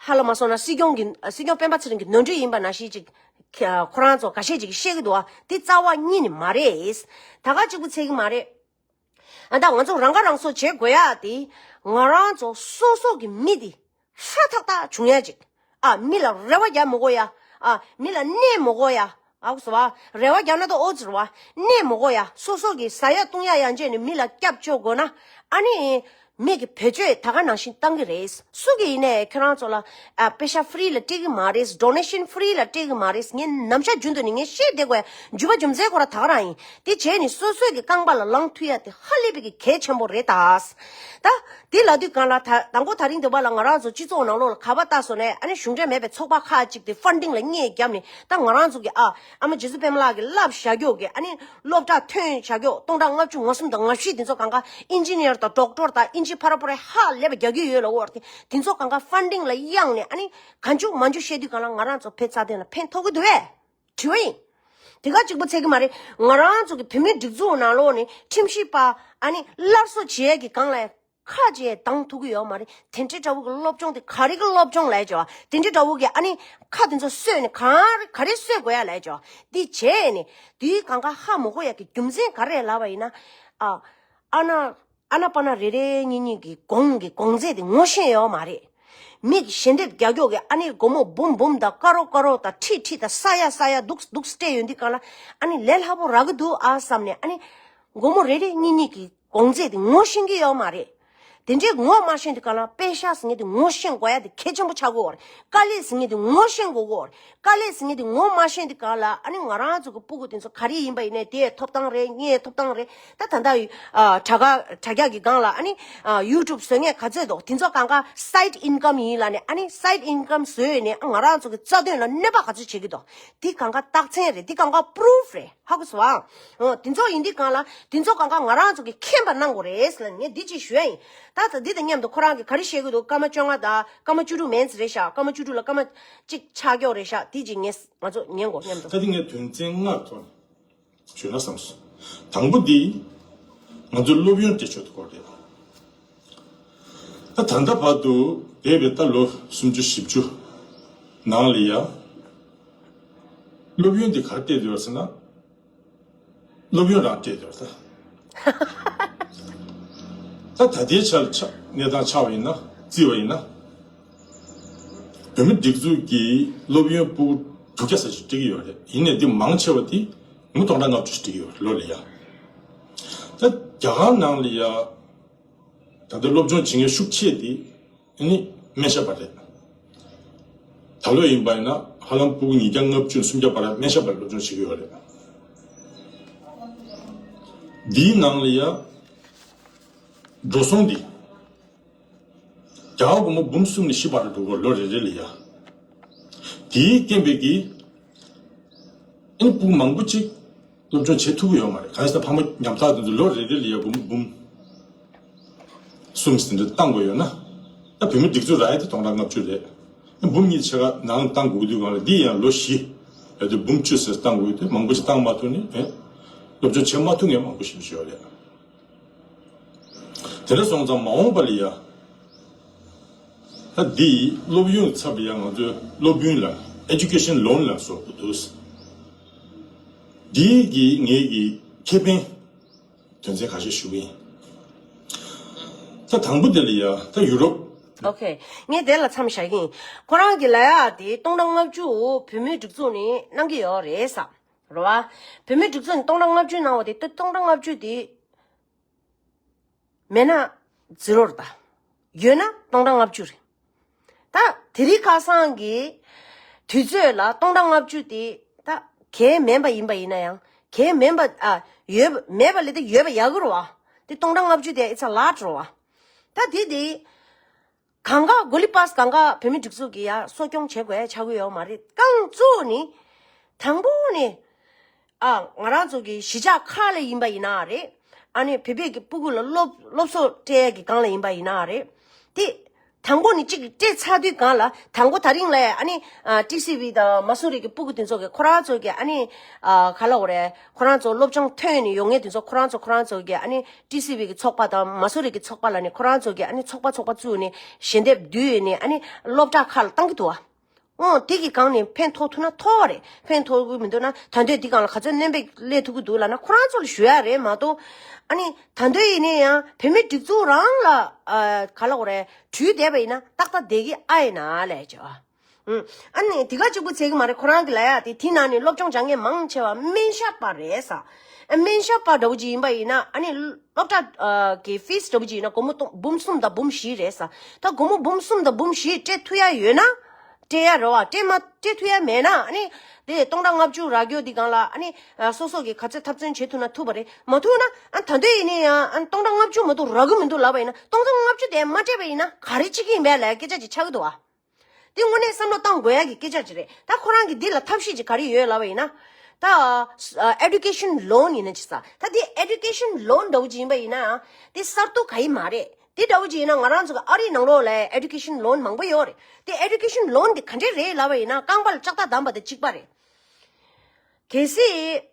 ཧ་ལམ་མ་སོང་ན་སྲིད་སྐྱོང་གི་སྲིད་སྐྱོང་སྤེན་པ་ཚེ་རིང་གི་ནོར་འཁྲུལ་ཡིན་པ་ནང་བཞིན་ཅིག་ཁོ་རང་ཚོ་འགའ་ཤས་ཅིག་གིས་བཤད་ཀྱི་འདུག་བ། དེ་རྩ་བ་ཉིད་ནས་མ་རེད། ད་ག་གཅིག་པུ་ཚད་ཀྱི་མ་རེད། ཨ་ད་ང་ཚོ་རང་ཁ་རང་གསོ་བྱེད་དགོས་ཡ་དེ། ང་རང་ཚོ་སོ་སོ་གི་མི་དེ་ཧྲ་ཐག་ཐག་བྱུང་ཡ་ཅིག་ཨ་མི་ལ་རེ་བ་རྒྱག་མི་དགོས་ཡ། ཨ་མི་ལ་གནོད་མི་དགོས་ཡ། ཨ་གོ་སོང་བ། རེ་བ་རྒྱག་ན་ད་ཨོ་ཙི་རེད་བ། གནོད་མི་དགོས་ཡ། སོ་སོ་གི་ཟ་ཡ་བཏུང་ཡ་ཡང་བྱས་ནས་མི་ལ་སྐྱབས་བཅོལ་དགོས་ན། ཨ་ནི་མི་གི་བེད་སྤྱོད་ད་ག་ནང་བཞིན་བཏང་གི་རེད། སུ་གི་ཡིན་ནའི་ཁྱེད་རང་ཚོ་ལ་ཨ་པེ་ཤ་ཧྥི་རི་ལ་སྤྲད་གི་མ་རེད། ཌོ་ནེ་ཤན་ཧྥི་རི་ལ་སྤྲད་གི་མ་རེད། ངས་ནམ་ཞག་རྒྱུན་དུ་ནས་ངས་བཤད་བསྡད་དགོས་ཡ་རྒྱུ་བ་རྒྱུ་མཚན་ཁོ་རང་ད་ག་རང་ཡིན། དེ་བྱས་ནས་སོ་སོའི་གི་རྐང་པ་ལ་ལངས་ཐུབ་ཡ་དེ་ཧ་ལས་པའི་གི་གལ་ཆེན་པོ་རེད་ད། ད་དེ་ལབ་དུས་གང་ལ། ད་དང་པོ་དེ་རིང་འདི་བ་ལ་ང་རང་ཚོ་སྤྱི་ཚོགས་ནང་ལོགས་ལ་ག་པར་བལྟས་སོང་ནའི། ཨ་ནི་གཞུང་འབྲེལ་མེད་པའི་ཚོགས་པ་ཁག་ཅིག་དེ་ཕན་ཌིང་ལ་བརྙས་བརྒྱབ་ནས། ད་ང་རང་ཚོ་གི་ཨ་ཨ་མ་རྗེ་བཙུན་པད་མ་ལགས་ཀྱིས་བསླབས་བཞག་རྒྱུ་གི་ཨ་ནི་སློབ་གྲྭ་ཐོན་བཞག་རྒྱུ་སྟོང་ཕྲག་ལྔ་བཅུ་ང་གསུམ་དང་ང་བཞི་དེ་ཚོ་གང་ག་ཨིན་ཇི་ནི་ཡར་དང་ཌོག་ཊར་དང་ཨིན་ཇི་ཕ་ར་པོ་ར་ཧ་ལས་པ་རྒྱག་གི་ཡོད་ལབ་འོ་དེ། དེ་ཚོ་གང་ག་ཕན་ཌིང་ལ་གཡེང་ནས། ཨ་ནི་གང་བྱུང་མང་བྱུང་བཤད་དུས་གང་ལ་ང་རང་ཚོ་བོད་རྩ་དོན་ལ་ཕན་ཐོགས་ཀྱི་འདུག་བས། དྲི་བ་ཡིན། དེ་ག་གཅིག་པུ་ཚད་ཀྱི་མ་རེད། ང་རང་ཚོ་གི་བོད་མིའི་སྒྲིག་འཛུགས་ནང་ལོགས་ནས་ཁྲིམས་ཞིབ་པ་ཨ་ནི་སླར་གསོ་བྱེད་ཡས་ཀྱི་སྒང་ལ་ཁ་རྗེས་འདང་ཐུབ་ཀྱི་ཡོད་མ་རེད། དེ་འདྲའི་འདྲ་བོ་གི་སློབ་སྦྱོང་དེ་ག་རེ་གི་སློབ་སྦྱོང་ལབ་ཡས་ཅིག་ཡོད། དེ་འདྲའི་འདྲ་བོ་གི་ཨ་ནི་ཁ་དེ་ཚོ་གསོས་ནས་གང་རེ་ག་རེ་གསོས་དགོས་ཡ་ལབ་ཡས་ཅིག་ཡོད། འདི་བྱས་ནས་དེའི་གང་ག་ཧ་མ་གོ་ཡ་གི་རྒྱུ་མཚན་ག་རེ་ལབ་པ་ཡིན་ན། ཨ་ཨ་ན། ཨ་ན་པ་ན་རེ་རེ་གཉིས་གཉིས་ཀྱི་གོང་གི་གོང་ཚད་དེ་ངོ་ཤེས་ཡོད་མ་རེད། མི་གི་ཞལ་འདེབས་རྒྱག་རྒྱུ་གི་ཨ་ནི་སྒོར་མོ་འབུམ་འབུམ་དང་ཀ་རོ་ཀ་རོ་དང་ཁྲི་ཁྲི་དང་ས་ཡ་ས་ཡ་འདུག་འདུག་སྤྲད་ཡོད་འདི་གང་ལ། ཨ་ནི་ལས་སླ་པོ་རག་གི་འདུག་ཨ་བསམ་ནས། ཨ་ནི་སྒོར་མོ་རེ་རེ་གཉིས་གཉིས་ཀྱི་གོང་ཚད་དེ་ངོ་ཤེས་ཀྱི་ཡོད་མ་རེད། དེ་འདྲའི་ངོ་མ་ཤེས་འདི་གང་ལ། པེ་ཤ་ཟེར་མཁན་དེ་ངོ་ཤེས་དགོས་ཡ་དེ་གལ་ཆེན་པོ་ཆགས་ཀྱི་ཡོད་རེད། དཀའ་ལས་ཟེར་མཁན་དེ་ངོ་ཤེས་དགོས་ཀྱི་ཡོད་རེད། དཀའ་ལས་ཟེར་མཁན་དེ་ངོ་མ་ཤེས་འདི་གང་ལ། ཨ་ནི་ང་རང་ཚོ་གི་སྤུ་གུ་དེ་ཚོ་ག་རེ་ཡིན་པ་ཡིན་ནའི་དེའི་ཐོབ་ཐང་རེད། ངའི་ཐོབ་ཐང་རེད། ད་ད་ལྟ་ཡི་ཨ་དྲ་ག་དྲ་རྒྱ་གི་སྒང་ལ་ཨ་ནི་ཨ་ཡུ་ཊུབ་བཟོ་མཁན་ག་ཚོད་འདུག་དེ་ཚོ་གང་ག་སའིཌ་ཨིན་ཀམ་ཡིན་ལབ་ནས། ཨ་ནི་སའིཌ་ཨིན་ཀམ་བཟོས་ནས་ཨ་ང་རང་ཚོ་གི་རྩ་དོན་ལ་གནོད་པ་ག་ཚོད་བྱེད་ཀྱི་འདུག་དེ་གང་ག་རྟགས་མཚན་རེད། དེ་གང་ག་པུ་རུབ་རེད། ཧ་གོ་སོང་ཨ། འོ་དེ་ཚོ་ཡིན་དུས་གང་ལ་དེ་ཚོ་གང་ག་ང་རང་ཚོ་གི་མཁྱེན་པ་གནང་དགོས་རེད་ཟེར་ལབ་ནས་ངས་འདི་ཅིག་ཞུ་ཡ་ཡིན། ད་ད་འདི་དང་མཉམ་དུ་ཁོ་རང་གིས་ག་རེ་བཤད་ཀྱི་འདུག་སྐར་མ་བཅོ་ལྔ་དང་སྐར་མ་བཅུ་དྲུག་མིན་ཙམ་རེད་ཤག་སྐར་མ་བཅུ་དྲུག་ལ་སྐར་མ་གཅིག་ཆགས་ཀྱོག་རེད་ཤག་དེ་ཅིག་ངས་ང་ཚོ་ཉན་དགོས་མཉམ་དུ། ད་དེ་ངས་དོན་ཚན་ལྔ་ཐོག་ནས་ཞུས་ན་བསམ་སོང་། དང་པོ་འདི་ང་ཚོའི་སློབ་ཡོན་སྤྲད་ཕྱོགས་དེ་སྐོར་རེད། ད་ད་ལྟ་བར་དུ་འདས་པའི་ད་ལོ་སུམ་ཅུ་བཞི་བཅུ་ནང་ལ་ཡ། སློབ་ཡོན་འདི་ག་རེ་སྤྲད་ཡོད་ཟེར་ན། སློབ་ཡོན་རང་སྤྲད་ཡོད་ད། ད་ད་ལྟའི་ཆར་ཆ་གནས་སྟངས་ཆགས་པ་ཡིན་ན་བརྩིས་པ་ཡིན་ན། བོད་མི་སྒྲིག་འཛུགས་ཀྱིས་སློབ་ཡོན་ཕྲུ་གུ་དྲུག་བརྒྱ་ཙམ་ཞིག་སྤྲད་ཀྱི་ཡོད་རེད། ཡིན་ནའི་འདི་མང་ཆེ་བ་དེ་མི་སྟོང་ཕྲག་ལྔ་བཅུ་ཞིག་སྤྲད་ཀྱི་ཡོད་རེད་ལོ་ལ་ཡ། ད་རྒྱ་གར་ནང་ལ་ཡ། ད་ལྟ་སློབ་སྦྱོང་བྱེད་མཁན་ཤུགས་ཆེ་དེ་ཨ་ནི་སྨན་ཞབས་པ་རེད། ད་ལོ་ཡིན་པ་ཡིན་ན་ཧ་ལམ་ཕྲུ་གུ་ཉིས་བརྒྱ་ལྔ་བཅུ་ནས་སུམ་བརྒྱ་བར་སྨན་ཞབས་པ་སློབ་སྦྱོང་བྱེད་ཀྱི་ཡོད་རེད། འདིའི་ནང་ལ་ཡ་འགྲོ་སོང་འདི་རྒྱ་གར་སྒོར་མོ་འབུམ་གསུམ་ནས་བཞི་བར་དུ་འགྲོ་གི་ལོ་རེ་རེ་ལ་ཡ། དེའི་རྐྱེན་པས་ཀྱི་ཨ་ནི་ཕྲུ་གུ་མང་པོ་ཅིག་སློབ་སྦྱོང་བྱེད་ཐུབ་ཀྱི་ཡོད་མ་རེད། གང་ཡིན་ཟེར་ན་ཕ་མ་ཉམ་ཐག་དེ་ཚོ་ལོ་རེ་རེ་ལ་ཡ་སྒོར་མོ་འབུམ་གསུམ་ཟིན་འདྲ་བཏང་དགོས་ཡོད་ན། ད་བོད་མི་སྒྲིག་འཛུགས་རག་ཡ་དེ་སྟོང་ཕྲག་ལྔ་བཅུ་རེད། འབུམ་གཉིས་ཕྱེད་ཀ་ནང་བཏང་དགོས་དུས་སྒང་ལ་འདི་ཡང་ལོ་བཞི་ཡ་དེ་འབུམ་བཅུ་ཟེར་བཏང་དགོས་དུས་མང་པོ་ཞིག་བཏང་མ་ཐུབ་ནས་ཨེ་སློབ་སྦྱོང་བྱེད་མ་ཐུབ་མཁན་མང་པོ་ཞིག་ཡོད་རེད། དེ་འདྲ་སོང་ཙང་མ་འོངས་པ་ལ་ཡ། ད་འདི་སློབ་ཡོན་ཚབ་ལ་ཡ་ང་ཚོས་སློབ་ཡོན་ལ་Education Loan ལ་བཟོ་དགོས་འདུག་འདི་གི་ངེད་ཀྱི་ཁེ་ཕན་དོན་ཚན་ཁ་ཤས་ཞུ་གི་ཡིན། ད་དང་པོ་དེ་ལ་ཡ་ད་ཡུ་རོབ། ཨོ་ཁེ། ངས་དེ་ལ་མཚམས་བཞག་གི་ཡིན། ཁོ་རང་གི་ལ་ཡ་དེ་སྟོང་ཕྲག་ལྔ་བཅུ་བོད་མིའི་སྒྲིག་འཛུགས་ནས་གནང་གི་ཡོད་རེད་ས། རེད་བ། བོད་མིའི་སྒྲིག་འཛུགས་ནས་སྟོང་ཕྲག་ལྔ་བཅུ་གནང་བ་དེ་ད་སྟོང་ཕྲག་ལྔ་བཅུ་དེ། མེད་ན་ཛི་རོ་རེད་ད། ཡོད་ན་སྟོང་ཕྲག་ལྔ་བཅུ་རེད། ད་དེ་རིང་ཁ་སང་གི་དུས་ཚོད་ལ་སྟོང་ཕྲག་ལྔ་བཅུ་དེ་ད་གལ་མིན་པ་ཡིན་པ་ཡིན་ན་ཡང་། གལ་མིན་པ་ཨ་ཡོད་མེད་པ་ལས་ད་ཡོད་པ་ཡག་གི་རེད་བ། དེ་སྟོང་ཕྲག་ལྔ་བཅུ་དེ་it's a lot རེད་བ། ད་དེ་དེ་གང་ག་གོ་ལི་པཱས་གང་ག་བོད་མི་སྒྲིག་འཛུགས་ཀྱིས་ཡ་གསོ་སྐྱོང་བྱེད་དགོས་ཡ་ཆགས་ཀྱི་ཡོད་མ་རེད། རྐང་གཙོ་ནི་དང་པོ་ནི། ཨ། ང་རང་ཚོ་གི་གཞིས་ཆགས་ཁག་ལ་ཡིན་པ་ཡིན་ན་རེད། ཨ་ནི་བོད་པའི་གི་སྤུ་གུ་ལ་སློབ་སློབ་གསོ་སྤྲད་ཡ་གི་སྒང་ལ་ཡིན་པ་ཡིན་ན་རེད། དེ་དང་པོ་ནི་གཅིག་སྤྲད་ཚར་དུས་སྒང་ལ་དང་པོ་ད་རིང་ལ་ཨ་ནི་ཨ་ཊི་སི་ཝི་དང་མ་སུ་རི་གི་སྤུ་གུ་དེ་ཚོ་གི་ཁོ་རང་ཚོ་གི་ཨ་ནི་ཨ་ག་ལ་འོ་རེད། ཁོ་རང་ཚོ་སློབ་སྦྱོང་ཐོན་ནས་ཡོང་མཁན་དེ་ཚོ་ཁོ་རང་ཚོ་ཁོ་རང་ཚོ་གི་ཨ་ནི་ཊི་སི་ཝི་གི་ཚོགས་པ་དང་མ་སུ་རི་གི་ཚོགས་པ་ལ་ནི་ཁོ་རང་ཚོ་གི་ཨ་ནི་ཚོགས་པ་ཚོགས་པ་བཙུགས་ནས་ཞལ་འདེབས་བསྡུས་ནས་ཨ་ནི་སློབ་གྲྭ་ཁག་ལ་བཏང་གི་འདུག་བ། ཨོ། དེ་གི་སྒང་ནས་ཕན་ཐོགས་ཐུབ་ན་ཐོགས་རེད། ཕན་ཐོགས་གི་མི་འདུག་ན་ད་དུང་དེ་སྒང་ལ་ག་ཚོད་སྣོན་པ་སླེབས་ཐུབ་ཀྱི་འདུག་ལབ་ན་ཁོ་རང་ཚོ་ལ་ཞུ་ཡ་རེད་མ་གཏོགས། ཨ་ནི་ད་དུང་ཡིན་ནའི་ཡང་བོད་མི་སྒྲིག་འཛུགས་རང་ལ་ཨ་ག་ལ་འོ་རེད། དྲུད་བསྡད་པ་ཡིན་ན་ཏག་ཏག་བསྡད་ཀྱི་ཨ་ཡིན་ན་ལས་བྱ་བ། ཨ་ནི་དེ་ག་གཅིག་པུ་ཚད་ཀྱི་མ་རེད། ཁོ་རང་གི་ལ་ཡ་དེ་དེ་ནང་ནས་སློབ་སྦྱོང་སྦྱང་མཁན་མང་ཆེ་བ་སྨན་ཞབས་པ་རེད་ས། ཨ་སྨན་ཞབས་པ་འདྲ་བོ་ཅིག་ཡིན་པ་ཡིན་ན་ཨ་ནི་སློབ་གྲྭ་གི་ཕིས་འདྲ་བོ་ཅིག་ཡིན་ན་སྒོར་མོ་སྟོང་འབུམ་གསུམ་དང་འབུམ་བཞི་རེད་ས། ད་སྒོར་མོ་འབུམ་གསུམ་དང་འབུམ་བཞི་སྤྲད་ཐུབ་ཡ་ཡོད་ན་སྤྲད་ཡ་རེད་བ། སྤྲད་མ་སྤྲད་ཐུབ་ཡ་མེད་ན་ཨ་ནི་དེ་སྟོང་ཕྲག་ལྔ་བཅུ་རག་རྒྱུ་དེ་སྒང་ལ་ཨ་ནི་སོ་སོ་གི་ག་ཚོད་ཐབས་བརྩོན་བྱེད་ཐུབ་ན་ཐུབ་པ་རེད། མ་ཐུབ་ན་ཨ་ད་དུང་ཡིན་ནའི་ཡང་ཨ་སྟོང་ཕྲག་ལྔ་བཅུ་མ་གཏོགས་རག་གི་མི་འདུག་ལབ་པ་ཡིན་ན་སྟོང་ཕྲག་ལྔ་བཅུ་དེ་མ་སྤྲད་པ་ཡིན་ན་ག་རེ་བྱེད་ཀྱི་ཡིན་པས་ལབ་སྐད་ཆ་ཅིག་ཆགས་ཀྱི་འདུག་བ། དེ་དངོས་གནས་བསམ་བློ་བཏང་དགོས་ཡ་གི་སྐད་ཆ་ཅིག་རེད། ད་ཁོ་རང་གི་འདི་ལ་ཐབས་ཤེས་ཅིག་ག་རེ་ཡོད་ལབ་པ་ཡིན་ན། ད་ཨ་ཨེ་ཌུ་ཀེ་ཤན་ལོན་ཡིན་ན་ཅིག་ས། ད་དེ་ཨེ་ཌུ་ཀེ་ཤན་ལོན་འདྲ་བོ་ཅིག་ཡིན་པ་ཡིན་ན་དེ་གསར་གཏོད་ག་ཡི་མ་རེད། དེ་འདྲ་བོ་ཅིག་ཡིན་ན་ང་རང་ཚོ་གི་ཨ་རིའི་ནང་ལོགས་ལ་ཨེ་ཌུ་ཀེ་ཤན་ལོན་མང་པོ་ཡོད་རེད། དེ་ཨེ་ཌུ་ཀེ་ཤན་ལོན་དེ་ག་འདྲས་རེད་ལབ་པ་ཡིན་ན་རྐང་པ་ལ་ལྕགས་ཐག་བསྡམས་པ་དང་གཅིག་པ་རེད། གལ་སྲིད།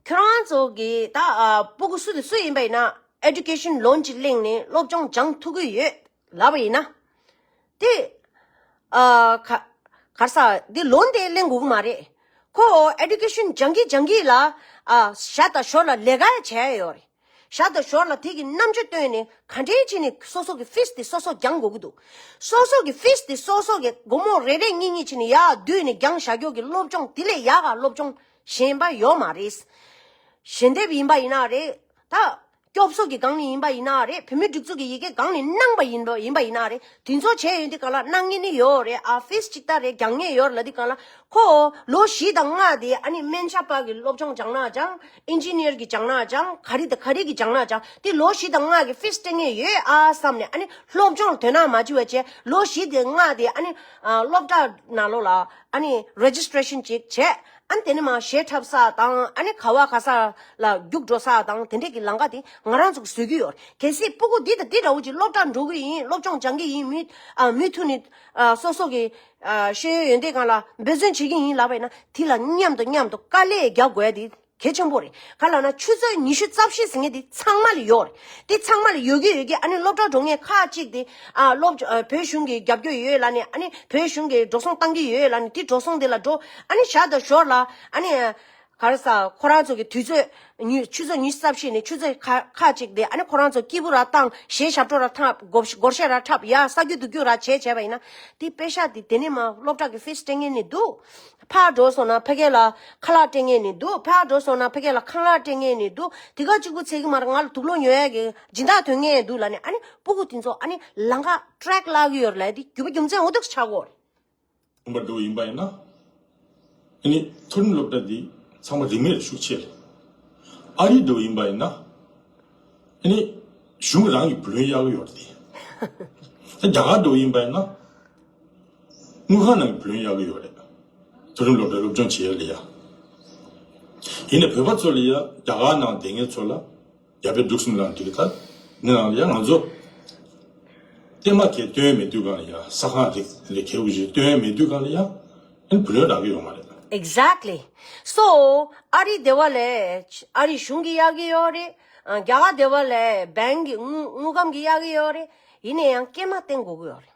ཁྱོད་རང་ཚོ་གི་ད་ཨ་སྤུ་གུ་སུ་དང་སུ་ཡིན་པ་ཡིན་ན་ཨེ་ཌུ་ཀེ་ཤན་ལོན་ཅིག་གླེང་ནས་སློབ་སྦྱོང་སྦྱང་ཐུབ་ཀྱི་ཡོད་ལབ་པ་ཡིན་ན། དེ་ཨ་ག་ག་རེ་ཟ། འདི་ལོན་དེ་གླེང་དགོས་ཀྱི་མ་རེད། ཁོ་ཨེ་ཌུ་ཀེ་ཤན་སྦྱང་གི་སྦྱང་གི་ལ་ཨ་ཞར་དང་ཞོར་ལ་ལས་ཀ་ཡང་བྱས་ཡོད་རེད། ཞར་དང་ཞོར་ལ་དེ་གི་རྣམ་དཔྱོད་བཏོན་ནས་ག་འདྲས་བྱས་ནས་སོ་སོ་གི་ཕིས་དེ་སོ་སོ་སྦྱང་དགོས་ཀྱི་འདུག་སོ་སོ་གི་ཕིས་དེ་སོ་སོ་གི་སྒོར་མོ་རེ་རེ་གཉིས་གཉིས་བྱས་ནས་ཡར་བསྡུས་ནས་སྦྱང་བཞག་རྒྱུ་གི་སློབ་སྦྱོང་དེ་ལས་ཡག་ག་སློབ་སྦྱོང་གཞན་པ་ཡོད་མ་རེད། ཞལ་འདེབས་ཡིན་པ་ཡིན་ན་རེད། ད་སྐྱོབ་གསོ་གི་སྒང་ནས་ཡིན་པ་ཡིན་ན་རེད། བོད་མིའི་སྒྲིག་འཛུགས་ཀྱི་ཡི་གེ་སྒང་ནས་གནང་པ་ཡིན་པ་ཡིན་པ་ཡིན་ན་རེད། དེ་ཚོ་བྱས་ཡོང་དུས་སྒང་ལ་གནང་མཁན་ནི་ཡོད་རེད། ཨ་ཕིས་གཅིག་ལྟ་རེད། རྒྱག་མཁན་ཡོད་རེད་ལབ་དུས་སྒང་ལ་ཁོ་ལོ་བཞི་དང་ལྔ་དེ་ཨ་ནི་སྨན་ཞབས་པ་གི་སློབ་སྦྱོང་སྦྱང་ན་སྦྱང་། ཨིན་ཇི་ནི་ཡར་གི་སྦྱང་ན་སྦྱང་། ག་རེ་དང་ག་རེ་གི་སྦྱང་ན་སྦྱང་། དེ་ལོ་བཞི་དང་ལྔ་གི་ཕིས་སྤྲད་མཁན་ཡོད་ཨ་བསམ་ནས་ཨ་ནི་སློབ་སྦྱོང་ལ་དོ་སྣང་མ་བྱེད་པ་བྱས། ལོ་བཞི་དེ་ལྔ་དེ་ཨ་ནི་ཨ་སློབ་གྲྭ་ནང་ལོགས་ལ་ཨ་ནི་རེ་ཇི་སི་ཊེ་རེ་ཤན་ཅིག་བྱས། ཨ་ནི་དེ་ནས་མར་གཞས་འཁྲབ་ས་དང་ཨ་ནི་ག་བ་ག་ས་ལ་རྒྱུགས་འགྲོ་ས་དང་དེ་འདྲས་ཀྱི་ལམ་ཁ་དེ་ང་རང་ཚོ་གིས་བཟོ་གི་ཡོད་རེད། གལ་སྲིད་སྤུ་གུ་འདི་དང་འདི་འདྲ་བོ་ཅིག་སློབ་གྲྭ་འགྲོ་གི་ཡིན། སློབ་སྦྱོང་སྦྱང་གི་ཡིན། མུ་ཨ་མུ་མཐུད་ནས་ཨ་སོ་སོ་གི་ཨ་ཤེས་ཡོན་ཡོན་ཏན་སྒང་ལ་འབད་བརྩོན་བྱེད་ཀྱི་ཡིན་ལབ་པ་ཡིན་ན་དེ་ལ་མཉམ་དུ་མཉམ་དུ་དཀའ་ལས་རྒྱག་དགོས་ཡ་དེ་གལ་ཆེན་པོ་རེད། ག་ལབ་ན་ཆུ་ཚོད་ཉི་ཤུ་རྩ་བཞི་ཟེར་མཁན་དེ་ཚང་མ་ལ་ཡོད་རེད། དེ་ཚང་མ་ལ་ཡོད་ཀྱི་ཡོད་ཀྱི། ཨ་ནི་སློབ་གྲྭ་འགྲོ་མཁན་ཁག་ཅིག་དེ་ཨ་སློབ་ཨ་བོད་གཞུང་གི་རྒྱབ་སྐྱོར་ཡོད་ལབ་ནས། ཨ་ནི་བོད་གཞུང་གི་འགྲོ་སོང་བཏང་གི་ཡོད་ལབ་ནས་དེ་འགྲོ་སོང་དེ་ལ་འགྲོ། ཨ་ནི་ཞར་དང་ཞོར་ལ་ཨ་ནི་ག་རེ་ཟ། ཁོ་རང་ཚོ་གི་དུས་ཚོད་ཉི་ཆུ་ཚོད་ཉི་ཤུ་རྩ་བཞི་ནས་ཆུ་ཚོད་ཁ་ཁག་ཅིག་དེ་ཨ་ནི་ཁོ་རང་ཚོ་སྐྱིད་པོ་ར་བཏང་། གཞས་ཞབས་བྲོ་ར་འཁྲབ། སྒོར་སྒོར་གཞས་ར་འཁྲབ། ཡ་ས་རྒྱུ་འདུག་རྒྱུ་ར་བྱས་བྱས་པ་ཡིན་ན་དེ་པེ་ཤག་དེ་དེ་ནས་མར་སློབ་གྲྭ་གི་ཕིས་སྤྲད་མཁན་ནི་འདུག་ཕར་འགྲོ་སོང་ན་ཕ་གི་ལ་ཁ་ལག་སྤྲད་མཁན་ནི་འདུག་ཕར་འགྲོ་སོང་ན་ཕ་གི་ལ་ཁང་གླ་སྤྲད་མཁན་ནི་འདུག་དེ་ག་གཅིག་པུ་ཚད་ཀྱི་མ་རེད། ང་ལ་དུག་སློང་ཉོ་ཡ་གི་སྦྱིན་བདག་ཐོན་མཁན་འདུག་ལབ་ནས། ཨ་ནི་སྤུ་གུ་དེ་ཚོ་ཨ་ནི་ལམ་ཁ་ཊེག་བརླག་གི་ཡོད་རེད་ལབ་ཡ་དེ་རྒྱུ་མཚན་འོ་དེ་ཆགས་ཀྱི་ཡོད་རེད། ཁང་པ་འགྲོ་ཡིན་པ་ཡིན་ན། ཨ་ནི་མཐོ་རིམ་སློབ་གྲྭ་འདི་ཚང་མ་རིན་མེད་ལ་ཤུགས་ཆེ་རེད། ཨ་རི་འགྲོ་ཡིན་པ་ཡིན་ན། ཨ་ནི་གཞུང་རང་གི་བུ་ལོན་གཡར་གི་ཡོད་རེད་དེ། ད་རྒྱ་གར་འགྲོ་ཡིན་པ་ཡིན་ན། དངུལ་ཁང་ནང་གི་བུ་ལོན་གཡར་གི་ཡོད་རེད། མཐོ་རིམ་སློབ་གྲྭ་སློབ་སྦྱོང་བྱེད་ཡ་ལ་ཡ། ཡིན་ནའི་བོད་པ་ཚོ་ལ་ཡ་རྒྱ་གར་ནང་བསྡད་མཁན་ཚོ་ལ་རྒྱ་བལ་འབྲུག་གསུམ་ལ་འགྲིག་གི། ད་ནི་ནང་ལ་ཡ་ང་ཚོ་ལྟད་མོ་གས་སྟོན་མེད་དུས་སྒང་ལ་ཡ། ས་ཁང་རེ་རེ་གས་འུ་ཅག་སྟོན་མེད་དུས་སྒང་ལ་ཡ། ཨ་ནི་བུ་ལོན་རག་གི་ཡོད་མ་རེད། Exactly. So ཨ་རི་སྡེ་བ་ལས་ཨ་རི་གཞུང་གིས་གཡར་གི་ཡོད་རེད། ཨ་རྒྱ་གར་སྡེ་བ་ལས་བེང་གི་དངུལ་དངུལ་ཁང་གིས་གཡར་གི་ཡོད་རེད། ཡིན་ནའི་ཡང་སྐྱེས་མ་བསྟེན་དགོས་ཀྱི་ཡོད་རེད།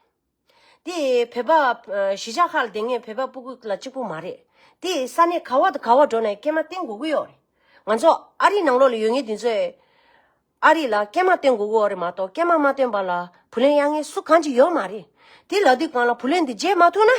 དེ་བོད་པ་ཨ་གཞིས་ཆགས་ཁག་ལ་བསྡད་མཁན་བོད་པ་སྤུ་གུ་ལ་གཅིག་པུ་མ་རེད། དེ་ས་གནས་ག་བ་དང་ག་བ་འགྲོ་ནའི་སྐྱེས་མ་བསྟེན་དགོས་ཀྱི་ཡོད་རེད། ང་ཚོ་ཨ་རི་ནང་ལོགས་ལ་ཡོད་མཁན་དེ་ཚོས་ཨ་རི་ལ་སྐྱེས་མ་བསྟེན་དགོས་ཀྱི་ཡོད་རེད་མ་གཏོགས། སྐྱེས་མ་མ་བསྟེན་པ་ལ་བུ་ལོན་གཡར་མཁན་སུ་གང་ཅིག་ཡོད་མ་རེད། དེ་ལབ་དུས་སྒང་ལ་བུ་ལོན་དེ་འཇལ་མ་ཐུབ་ན།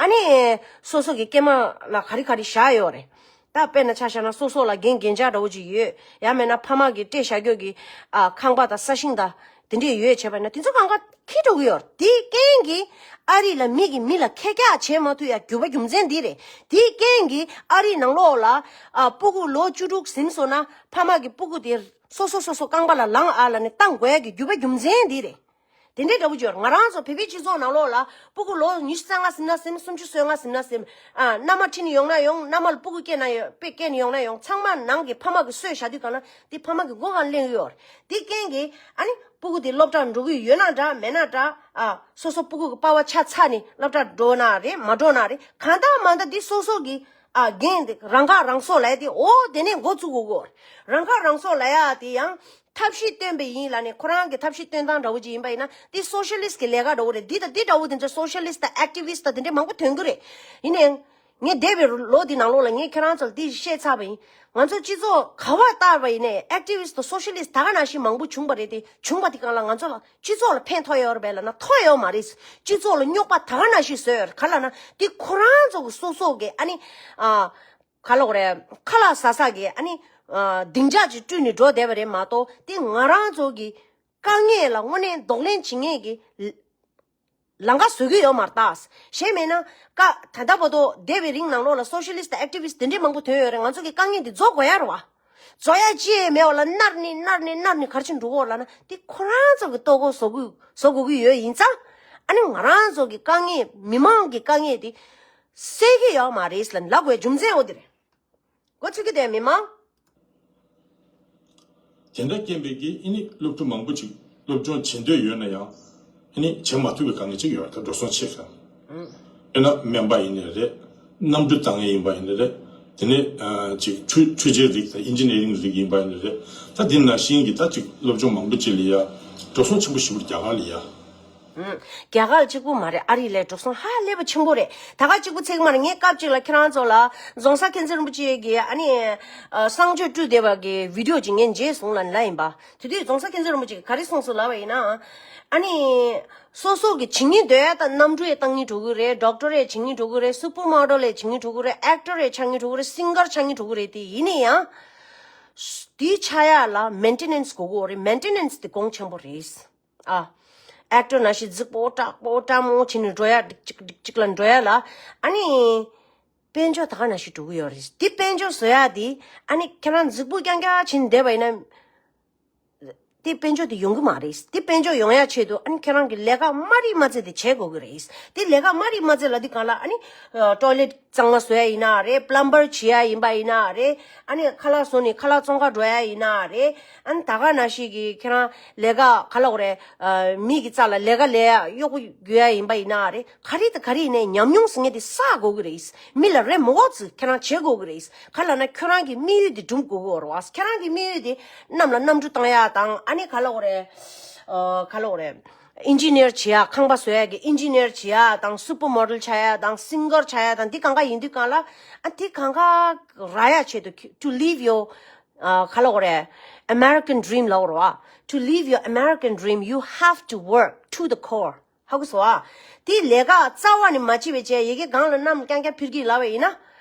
ཨ་ནི་སོ་སོ་གི་སྐྱེས་མ་ལ་ག་རེ་ག་རེ་བཞག་ཡོད་རེད། ད་དཔེར་ན་ཆ་བཞག་ན་སོ་སོ་ལ་འགན་འགན་ཆ་འདྲ་བོ་ཅིག་ཡོད། ཡང་མིན་ན་ཕ་མ་གིས་སྤྲད་བཞག་རྒྱུ་གི་ཨ་ཁང་པ་དང་ས་ཞིང་དང་དེ་འདྲས་ཡོད་བྱས་པ་ན་དེ་ཚོ་གང་ག་འཁྱེར་འགྲོ་གི་ཡོད། དེའི་རྐྱེན་གྱིས་ཨ་རི་ལ་མི་གིས་མི་ལ་ཁེ་གྱག་བྱེད་མ་ཐུབ་ཡ་རྒྱུ་བ་རྒྱུ་མཚན་འདི་རེད། དེའི་རྐྱེན་གྱིས་ཨ་རི་ནང་ལོགས་ལ་ཨ་སྤུ་གུ་ལོ་བཅུ་དྲུག་ཟིན་སོང་ན་ཕ་མ་གིས་སྤུ་གུ་དེ་སོ་སོ་སོ་སོ་རྐང་པ་ལ་ལངས་ཨ་ལ་ནི་བཏང་དགོས་ཡ་གི་རྒྱུ་བ་རྒྱུ་མཚན་འདི་རེད། དེ་འདྲའི་འདྲ་བོ་ཅིག་ཡོད། ང་རང་ཚོ་བོད་པའི་སྤྱི་ཚོགས་ནང་ལོགས་ལ་སྤུ་གུ་ལོ་ཉི་ཤུ་རྩ་ལྔ་ཟིན་ན་ཟིན། སུམ་ཅུ་སོ་ལྔ་ཟིན་ན་ཟིན། ཨ་མནའ་མ་ཁྲིད་ནས་ཡོང་ན་ཡོང་། མནའ་མ་ལ་སྤུ་གུ་སྐྱེས་ན་ཡོང་། དཔེ་སྐྱེས་ནས་ཡོང་ན་ཡོང་། ཚང་མ་ནང་གི་ཕ་མ་གིས་གསོས་བཞག་དུས་གང་ན་དེ་ཕ་མ་གི་མགོ་གང་གླེང་གི་ཡོད་རེད། དེ་རྐྱེན་གྱིས་ཨ་ནི་སྤུ་གུ་དེ་སློབ་གྲྭར་འགྲོ་གི་ཡོད་ན་འདྲ་མེད་ན་འདྲ། ཨ་སོ་སོ་སྤུ་གུ་གི་པ་ཕ་ཆ་ཚ་ནས་སློབ་གྲྭར་འགྲོ་ན་རེད་མ་འགྲོ་ན་རེད། གང་ལྟར་མ་ལྟར་དེ་སོ་སོ་གི་ཨ་འགན་དེ་རང་ཁ་རང་གསོ་ལབ་ཡ་དེ་འོ་དེ་ནས་འགོ་བཙུགས་དགོས་གོ། རང་ཁ་རང་གསོ་ལབ་ཡ་དེ་ཡང་ཐབས་ཤེས་བཏོན་པ་ཡིན་ལབ་ནས་ཁོ་རང་གི་ཐབས་ཤེས་བཏོན་སྟངས་འདྲ་བོ་ཅིག་ཡིན་པ་ཡིན་ན་དེ་སོ་ཤ་ལིསྟ་གི་ལས་ཀ་འདྲ་བོ་རེད། འདི་དང་འདི་འདྲ་བོ་དེ་ཚོ་སོ་ཤ་ལིསྟ་དང་ཨེག་ཊི་ཝི་སི་ཊི་དང་དེ་འདྲའི་མང་པོ་ཐོན་གི་རེད། ཡིན་ནའང་ངས་འདས་པའི་ལོ་འདི་ནང་ལོགས་ལ་ངས་ཁྱེད་རང་ཚོར་འདི་བཤད་ཚར་བ་ཡིན། ང་ཚོ་སྤྱི་ཚོགས་ག་བ་བལྟས་པ་ཡིན་ནའི་ཨེག་ཊི་ཝི་སི་ཊི་དང་སོ་ཤ་ལིསྟ་ད་ག་ནང་བཞིན་མང་པོ་བྱུང་བ་རེད་དེ། བྱུང་བ་དེ་གང་ལ་ང་ཚོ་ལ་སྤྱི་ཚོགས་ལ་ཕན་ཐོགས་ཡོད་རེད་པས་ལབ་ན་ཐོགས་ཡོད་མ་རེད། སྤྱི་ཚོགས་ལ་རྙོག་པ་ད་ག་ནང་བཞིན་བཟོས་ཡོད་རེད། ག་ལབ་ན་དེ་ཁོ་རང་ཚོ་གི་སོ་སོ་གི་ཨ་ནི་ཨ། ག་ལབ་དགོས་རེད། ཁ་ལག་ཟ་ས་གི་ཨ་ནི་ཨ་སྡིངས་ཆ་ཅིག་བསྐྲུན་ནས་འགྲོ་བསྡད་པ་རེད་མ་གཏོགས་དེ་ང་རང་ཚོ་གི་དཀའ་ངལ་ལ་དངོས་གནས་གདོང་ལེན་བྱེད་མཁན་གྱི་ལམ་ཁ་བཟོ་གི་ཡོད་མ་རེད་ད། གཞན་མེད་ན་ཀ་ད་ལྟ་བར་དུ་འདས་པའི་རིང་ནང་ལོགས་ལ་སོ་ཤ་ལིསྟ་དང་ཨེག་ཊི་ཝི་སི་ཊི་དེ་འདྲའི་མང་པོ་ཐོན་ཡོད་རེད། ང་ཚོ་གི་དཀའ་ངལ་འདི་རྫོགས་དགོས་ཡ་རེད་བ། རྫོགས་ཡ་ཅི་ཡང་མེད་པ་ལ་མནར་ནས་མནར་ནས་མནར་ནས་ག་རེ་བྱས་འགྲོ་གི་ཡོད་ལབ་ན་དེ་ཁོ་རང་ཚོ་གི་ལྟོ་གོས་བཟོ་དགོས་བཟོ་དགོས་ཀྱི་ཡོད་ཡིན་ཙང་། ཨ་ནི་ང་རང་ཚོ་གི་དཀའ་ངལ་མི་མང་གི་དཀའ་ངལ་དེ་སེལ་གི་ཡོད་མ་རེད་ལབ་ལབ་དགོས་རྒྱུ་མཚན་འོ་དེ་རེད། འགོ་ཚུགས་ཀྱི་དེ་མི་མང་། དེ་འདྲ་རྐྱེན་པས་ཀྱི་ཨ་ནི་སློབ་ཕྲུག་མང་པོ་ཅིག་སློབ་སྦྱོང་བྱེད་འདོད་ཡོད་ན་ཡང་ཨ་ནི་བྱེད་མ་ཐུབ་པའི་དཀའ་ངལ་ཅིག་ཡོད་རེད། ད་འགྲོ་སོང་ཆེ་ཤོས། དཔེར་ན་སྨན་པ་ཡིན་ནའི་རེད། གནམ་གྲུ་བཏང་མཁན་ཡིན་པ་ཡིན་ནའི་རེད། དེ་ནས་ཨ་ཅིག་འཕྲུལ་འཕྲུལ་ཆས་རིགས་དང་ཨིན་ཇི་ནི་ཡ་རིང་རིགས་ཡིན་པ་ཡིན་ནའི་རེད། ད་དེ་ནང་བཞིན་གྱི་ད་ཅིག་སློབ་སྦྱོང་མང་པོ་ཅིག་ལ་ཡ་འགྲོ་སོང་ཆེན་པོ་ཞེ་པོ་རྒྱ་གར་ལ་ཡ། ཨུམ། རྒྱ་གར་གཅིག་པུ་མ་རེད། ཨ་རི་ལ་འགྲོ་སོང་ཧ་ལས་པ་ཆེན་པོ་རེད། ད་ག་གཅིག་པུ་ཚིག་མ་རེད། ངས་སྐབས་གཅིག་ལ་ཁྱེད་རང་ཚོ་ལ་རྫོང་སར་མཁན་ཆེན་རིན་པོ་ཆེ་གི་ཨ་ནི་ཨ་གསང་སྤྱོད་བཀྲུས་བསྡད་པ་གི་བི་ཌི་ཡོ་ཅིག་ངས་མཇལ་སོང་ལབ་ལབ་ཡིན་པ། དེ་དུས་རྫོང་སར་མཁན་ཆེན་རིན་པོ་ཆེ་གིས་ག་རེ་གསུངས་སོང་ལབ་པ་ཡིན་ན། ཨ་ནི་སོ་སོ་གི་བྱེད་སྙིང་འདོད་ཡ་ད་གནམ་གྲུ་ཡ་བཏང་སྙིང་འདོད་གི་རེད། ཌོག་ཊར་ཡ་བྱེད་སྙིང་འདོད་གི་རེད། སུ་པར་མོ་ཌེལ་ཡ་བྱེད་སྙིང་འདོད་གི་རེད། ཨེག་ཊར་ཡ་ཆགས་སྙིང་འདོད་གི་རེད། སིང་གར་ཆགས་སྙིང་འདོད་གི་རེད། དེ་ཡིན་ན་ཡང་དེ་ཆགས་ཡ་ལ་མེན་ཊེ་ནན་སི་དགོས་ཀྱི་ཡོད་རེད། མེན་ཊེ་ནན་སི་དེ་གོང་ཆེན་པོ་རེད། ཨ། ཨེག་ཊར་ནང་བཞིན་རྫིག་པོ་དྲག་པོ་དྲག་མོ་བྱས་ནས་འགྲོ་ཡ་ཅིག་ཅིག་ལ་འགྲོ་ཡ་ལ་ཨ་ནི་དཔལ་འབྱོར་ད་ག་ནང་བཞིན་འགྲོ་གི་ཡོད་རེད། དེ་དཔལ་འབྱོར་བཟོ་ཡ་དེ་ཨ་ནི་ཁྱེད་རང་རྫིག་པོ་རྐྱང་རྐྱང་བྱས་ནས་བསྡད་པ་ཡིན་ན་དེ་དཔལ་འབྱོར་དེ་ཡོང་གི་མ་རེད། དེ་དཔལ་འབྱོར་ཡོང་ཡ་ཆེད་དུ་ཨ་ནི་ཁྱེད་རང་གི་ལས་ཀ་མ་རིག་མ་རྩེ་དེ་བྱེད་དགོས་ཀྱི་རེད། དེ་ལས་ཀ་མ་རིག་མ་རྩེ་ལབ་དུས་གང་ལ་ཨ་ནི་ཊོའི་ལེཊ་གཙང་མ་བཟོ་ཡ་ཡིན་ན་རེད། པ་ལམ་བར་བྱེད་ཡ་ཡིན་པ་ཡིན་ན་རེད། ཨ་ནི་ཁ་ལག་བཟོ་ནས་ཁ་ལག་བཙོང་ག་འགྲོ་ཡ་ཡིན་ན་རེད། ཨ་ནི་ད་ག་ནང་བཞིན་གྱི་ཁྱེད་རང་ལས་ཀ་ག་ལབ་དགོས་རེད། ཨ་མི་གི་རྩ་ལ་ལས་ཀ་ལས་ཡ་གཡོག་པོ་དགོས་ཡ་ཡིན་པ་ཡིན་ན་རེད། ག་རེ་དང་ག་རེ་ཡིན་ནའི་ཉམས་མྱོང་ཟེར་མཁན་དེ་བསགས་དགོས་ཀྱི་རེད། མི་ལ་རེ་མོ་ཙི་ཁྱེད་རང་བྱེད་དགོས་ཀྱི་རེད། ག་ལབ་ན་ཁྱོད་རང་གི་དམིགས་ཡུལ་དེ་འགྲུབ་དགོས་ཀྱི་ཡོད་རེད་བ། ཁྱེད་རང་གི་དམིགས་ཡུལ་དེ་གནམ་ལ་གནམ་གྲུ་བཏང་ཡ་དང་ཨ་ནི་ག་ལབ་དགོས་རེད། ཨ་ག་ལབ་དགོས་རེད། ཨིན་ཇི་ནི་ཡར་བྱེད་ཡ། ཁང་པ་བཟོ་ཡ་གི་ཨིན་ཇི་ནི་ཡར་བྱེད་ཡ་དང་སུ་པར་མོ་ཌེལ་ཆགས་ཡ་དང་སིང་གར་ཆགས་ཡ་དང་འདི་གང་ག་ཡིན་དུས་གང་ལ་ཨ་འདི་གང་ག་རག་ཡ་ཆེད་དུ to live your ཨ་ག་ལབ་དགོས་རེད། American dream ལབ་དགོས་རེད་བ། To live your American dream, you have to work to the core. ཧ་གོ་སོང་ཨ། དེ་ལས་ཀ་རྩ་བ་ནས་མ་བྱེད་པའི་བྱས་ཡ་གི་སྒང་ལ་གནམ་རྐྱང་རྐྱང་འཕུར་གྱི་ལབ་པ་ཡིན་ན།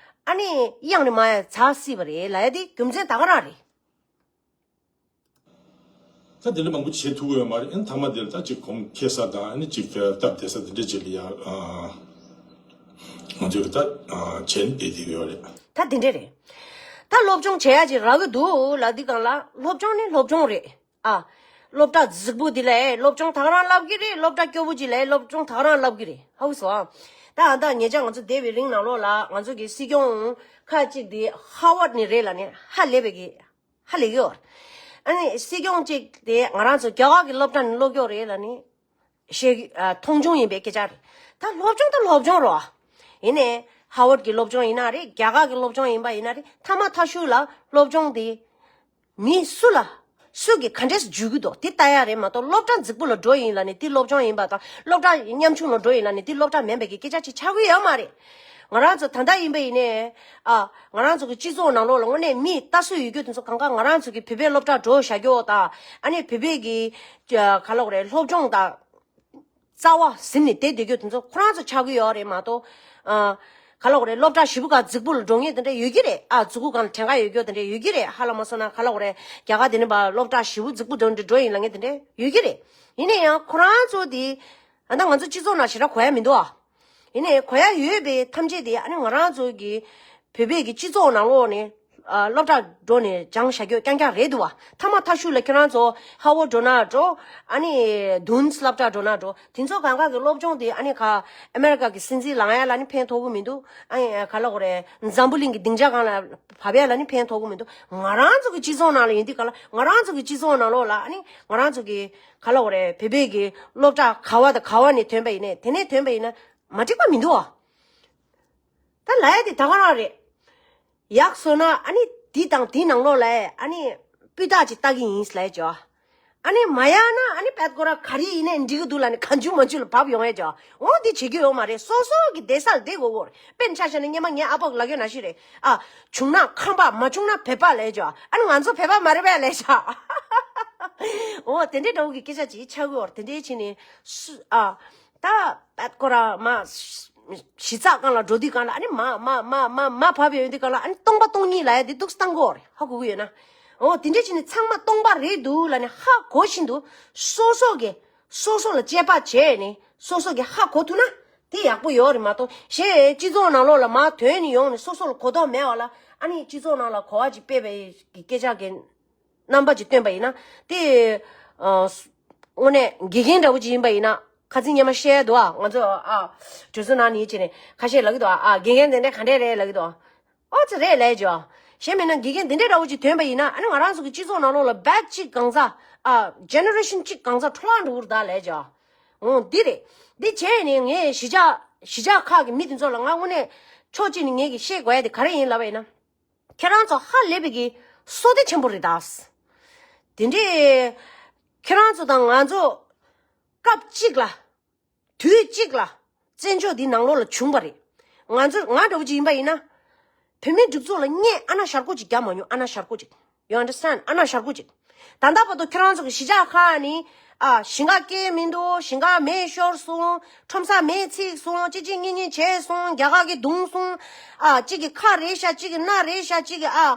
ཨ་ནི་གཡང་ནས་མར་ཡར་ཟག་སྲིད་པ་རེད་ལབ་ཡ་དེ་རྒྱུ་མཚན་ད་ག་རང་རེད། ད་དེ་འདྲ་མང་པོ་བྱེད་ཐུབ་ཀྱི་ཡོད་མ་རེད། ཨ་ནི་མཐའ་མ་དེར་ད་ཅིག་གོམ་ཁེ་ས་དང་ཨ་ནི་ཅིག་སྟབས་བདེ་ས་དེ་འདྲ་ཅིག་ལ་ཡ་ང་ཚོས་ད་བྱས་ནས་བསྡད་བསྡད་ཀྱི་ཡོད་རེད། ད་དེ་འདྲ་རེད། ད་སློབ་སྦྱོང་བྱེད་ཡ་ཅིག་རག་གི་འདུག་ལབ་དུས་སྒང་ལ་སློབ་སྦྱོང་ནི་སློབ་སྦྱོང་རེད། ཨ། སློབ་གྲྭ་རྫིག་པོ་འདི་ལ་སློབ་སྦྱོང་ད་ག་རང་བསླབ་ཀྱི་རེད། སློབ་གྲྭ་སྐྱོ་པོ་ཅིག་ལ་སློབ་སྦྱོང་ད་ག་རང་བསླབ་ཀྱི་རེད། ཧ་གོ་སོང་ཨ། ད་ཨ་ད་ཉེ་ཆར་ང་ཚོ་བསྡད་པའི་རིང་ནང་ལོགས་ལ་ང་ཚོ་གི་སྲིད་སྐྱོང་ཁག་ཅིག་དེ་ཧ་ཝར་ནས་རེད་ལབ་ནས་ཧ་ལས་པའི་གི་ཧ་ལས་ཀྱི་ཡོད། ཨ་ནི་སྲིད་སྐྱོང་ཅིག་དེ་ང་རང་ཚོ་རྒྱ་གར་གྱི་སློབ་གྲྭ་ནས་སློབ་ཀྱི་ཡོད་རེད་ལབ་ནས་བཤད་ཀྱི་ཨ་མཐོང་ཆུང་ཡིན་པའི་སྐད་ཆ་རེད། ད་སློབ་སྦྱོང་ད་སློབ་སྦྱོང་རེད་བ། ཡིན་ནའི་ཧ་ཝར་གྱི་སློབ་སྦྱོང་ཡིན་ན་རེད། རྒྱ་གར་གྱི་སློབ་སྦྱོང་ཡིན་པ་ཡིན་ན་རེད། ཐ་མ་ཐ་ཤུ་ལ་སློབ་སྦྱོང་དེ། མི་སུ་ལ། སུ་གིས་ག་འདྲས་འཇུག་གི་འདུག་དེ་ལྟ་ཡ་རེད་མ་གཏོགས་སློབ་གྲྭ་རྫིག་པོ་ལ་འགྲོ་ཡིན་ལབ་ནས་དེ་སློབ་སྦྱོང་ཡིན་པ་དང་སློབ་གྲྭ་ཉམ་ཆུང་ལ་འགྲོ་ཡིན་ལབ་ནས་དེ་སློབ་གྲྭ་མིན་པའི་གི་སྐད་ཆ་ཅིག་ཆགས་ཀྱི་ཡོད་མ་རེད། ང་རང་ཚོ་ད་ལྟ་ཡིན་པ་ཡིན་ནའི། ཨ། ང་རང་ཚོ་གི་སྤྱི་ཚོགས་ནང་ལོགས་ལ་དངོས་གནས་མི་ལྟ་སྲོལ་ཡོད་རྒྱུ་དེ་ཚོ་གང་ག་ང་རང་ཚོ་གི་བོད་པའི་སློབ་གྲྭ་འགྲོ་བཞག་རྒྱུ་དང་ཨ་ནི་བོད་པའི་གི་ག་ལབ་དགོས་རེད། སློབ་སྦྱོང་དང་། རྩ་བ་ཟིན་ནས་བསྡད་བསྡད་རྒྱུ་དེ་ཚོ་ཁོ་རང་ཚོ་ཆགས་ཀྱི་ཡོད་རེད་མ་གཏོགས། ཨ། ག་ལ་གོ་རེད། སློབ་གྲྭ་ཞེ་པོ་ག་རྫིག་པོ་ལ་འགྲོ་མཁན་དེ་འདྲ་ཡོད་ཀྱི་རེད། ཨ་མཛུ་གུ་སྒང་ལ་བྲན་ཁ་ཡོད་རྒྱུ་དེ་འདྲ་ཡོད་ཀྱི་རེད། ཧ་ལམ་མ་སོང་ན་ག་ལ་གོ་རེད། རྒྱ་གར་དེ་ནས་ཕར་སློབ་གྲྭ་ཞེ་པོ་རྫིག་པོ་འགྲོ་འདྲ་འགྲོ་ཡིན་ལབ་མཁན་དེ་འདྲ་ཡོད་ཀྱི་རེད། ཡིན་ན་ཡང་ཁོ་རང་ཚོ་དེ་ཨ་ད་ང་ཚོ་སྤྱི་ཚོགས་ནང་ཞེ་དྲག་གོ་ཡ་མི་འདུག་ཨ། ཡིན་ནའི་གོ་ཡ་ཡོད་པའི་ཐམས་ཅད་དེ་ཨ་ནི་ང་རང་ཚོ་གི་བོད་པའི་གི་སྤྱི་ཚོགས་ནང་ལོགས་ནས་ཨ་སློབ་གྲྭ་འགྲོ་ནས་སྦྱངས་བཞག་རྒྱུ་རྐྱང་རྐྱང་རེད་འདུག་བ། མཐའ་མ་མཐའ་གཞུག་ལ་ཁྱེད་རང་ཚོ་ཧ་ཝར་ཌི་འགྲོ་ན་འགྲོ། ཨ་ནི་དུན་སློབ་གྲྭ་འགྲོ་ན་འགྲོ། དེ་ཚོ་གང་ག་གི་སློབ་སྦྱོང་དེ་ཨ་ནི་ག་ཨ་མེ་རི་ཀ་གི་སྲིད་འཛིན་ལངས་ཡ་ལ་ནི་ཕན་ཐོགས་གི་མི་འདུག་ཨ་ནི་ག་ལ་གོ་རེད། འཛམ་བུ་གླིང་གི་སྡིངས་ཆ་སྒང་ལ་བབས་ཡ་ལ་ནི་ཕན་ཐོགས་གི་མི་འདུག་ང་རང་ཚོ་གི་སྤྱི་ཚོགས་ནང་ལ་ཡིན་དུས་ག་ལ་ང་རང་ཚོ་གི་སྤྱི་ཚོགས་ནང་ལོགས་ལ་ཨ་ནི་ང་རང་ཚོ་གི་ག་ལ་གོ་རེད། བོད་པའི་གི་སློབ་གྲྭ་ག་བ་དང་ག་བ་ནས་ཐོན་པ་ཡིན་ནའི་དེ་ནས་ཐོན་པ་ཡིན་ན་མ་འགྲིག་པ་མི་འདུག་ཨ། ད་ལབ་ཡ་དེ་ད་ག་རང་རེད། ཡག་བཟོ་ན་ཨ་ནི་འདི་དང་འདི་ནང་ལོགས་ལ་ཨ་ནི་སྤུས་དག་ཅིག་ལྟ་གི་ཡིན་ལབ་ཡ་ཅོ། ཨ་ནི་མ་ཡག་ན་ཨ་ནི་བད་ཀོ་ར་ག་རེ་ཡིན་ནའི་འགྲིག་གི་འདུག་ལབ་ནས་གང་བྱུང་མང་བྱུང་ལ་བབས་ཡོང་ཡ་ཅོ། འོ་འདི་བྱེད་རྒྱུ་ཡོད་མ་རེད། སོ་སོ་གི་བསྡད་ས་ལ་བསྡད་དགོས་གོ། དཔེར་ན་ཆ་བཞག་ན་སྔོན་མ་ངའི་ཨ་ཕ་གི་ལབ་ཡོད་ན་ཤི་རེད། ཨ་བྱུང་ན་ཁམས་པ་མ་བྱུང་ན་བོད་པ་ལབ་ཡ་ཅོ། ཨ་ནི་ང་ཚོ་བོད་པ་མ་རེད་པས་ལབ་ཡ་ཅོ། འོ་དེ་འདྲའི་འདྲ་བོ་གི་སྐད་ཆ་ཅིག་ཆགས་ཀྱི་ཡོད་རེད། དེ་འདྲའི་ཕྱིན་ནས་སུ་ཨ་ད་བད་ཀོ་ར་མ། གཞི་རྩ་སྒང་ལ་འགྲོ་དུས་སྒང་ལ་ཨ་ནི་མ་མ་མ་མ་མ་བབས་ཡོང་དུས་སྒང་ལ་ཨ་ནི་སྟོང་པ་སྟོང་ཉིད་ལབ་ཡ་དེ་འདུག་སེ་བཏང་དགོས་རེད། ཧ་གོ་གི་ཡོད་ན། འོ་དེ་འདྲ་བྱས་ནས་ཚང་མ་སྟོང་པ་རེད་འདུག་ལབ་ནས་ཧ་གོ་བཞིན་དུ་སོ་སོ་གི་སོ་སོ་ལ་དཔྱད་པ་བྱས་ནས་སོ་སོ་གི་ཧ་གོ་ཐུབ་ན་དེ་ཡག་པོ་ཡོད་རེད་མ་གཏོགས། གཞན་སྤྱི་ཚོགས་ནང་ལོགས་ལ་མར་ཐོན་ནས་ཡོང་ནས་སོ་སོ་ལ་གོ་རྟོགས་མེད་པ་ལ་ཨ་ནི་སྤྱི་ཚོགས་ནང་ལ་གོ་བ་ཅིག་སྤེལ་བའི་གི་སྐད་ཆ་གི་རྣམ་པ་ཅིག་སྟོན་པ་ཡིན་ན་དེ་ཨ་དངོས་གནས་དགེ་རྒན་འདྲ་བོ་ཅིག་ཡིན་པ་ཡིན་ན་ཁ་སང་སྔོན་མ་བཤད་འདུག་ཨ། ང་ཚོ་ཨ་གྲོས་ཚོགས་ནང་ནས་བྱས་ནས་ཁ་ཤས་ལབ་ཀྱི་འདུག་ཨ། ཨ་དགེ་རྒན་དེ་འདྲ་ག་འདྲས་རེད་ལབ་ཀྱི་འདུག་ཨ། ཨོ་ཙི་རེད་ལབ་ཅོ། གཞན་མིན་ན་དགེ་རྒན་དེ་འདྲས་འདྲ་བོ་ཅིག་ཐོན་པ་ཡིན་ན་ཨ་ནི་ང་རང་ཚོ་གི་སྤྱི་ཚོགས་ནང་ལོགས་ལ་བེ་ཅི་གཅིག་གང་ཚ་ཨ་ཇེ་ནེ་རེ་ཤན་གཅིག་གང་ཚ་འཕྲོ་བརླག་འགྲོ་གི་རེད་ད་ལབ་ཅོ། འོ་འདི་རེད། འདི་བྱས་ནས་ངས་གཞིས་ཆགས་གཞིས་ཆགས་ཁག་གི་མི་དེ་ཚོ་ལ་ང་དངོས་གནས་ཕྱོགས་གཅིག་ནས་ངས་ཀྱི་བཤད་དགོས་ཡ་དེ་ག་རེ་ཡིན་ལབ་པ་ཡིན་ན། ཁྱེད་རང་ཚོ་ཧ་ལས་པའི་གི་བསོད་བདེ་ཆེན་པོ་རེད་ད། དེ་འདྲས་ཁྱེད་རང་ཚོ་དང་ང་ཚོ་སྐབས་གཅིག་ལ་དུས་གཅིག་ལ་བཙན་བྱོལ་འདི་ནང་ལོགས་ལ་བྱུང་བ་རེད། ང་ཚོ་ང་འདྲ་བོ་ཅིག་ཡིན་པ་ཡིན་ན་བོད་མིའི་སྒྲིག་འཛུགས་ལ་བརྙས་ཨ་ན་ཞར་ཀོ་ཅིག་རྒྱབ་མ་མྱོང་། ཨ་ན་ཞར་ཀོ་ཅིག You understand? ཨ་ན་ཞར་ཀོ་ཅིག་ད་ལྟ་བར་དུ་ཁྱེད་རང་ཚོ་གི་གཞིས་ཆགས་ཁག་ནི་ཨ་ཞིང་ཁ་སྐྱེལ་མི་འདུག་ཞིང་ཁ་མེ་ཤོར་སོང་། ཁྲོམ་ས་མེ་ཚིག་སོང་། གཅིག་གཅིག་གཉིས་གཉིས་བྱས་སོང་། རྒྱ་གར་གྱིས་བརྡུངས་སོང་། ཨ་གཅིག་གི་ཁ་རེད་ཤག་གཅིག་གི་སྣ་རེད་ཤག་གཅིག་གི་ཨ་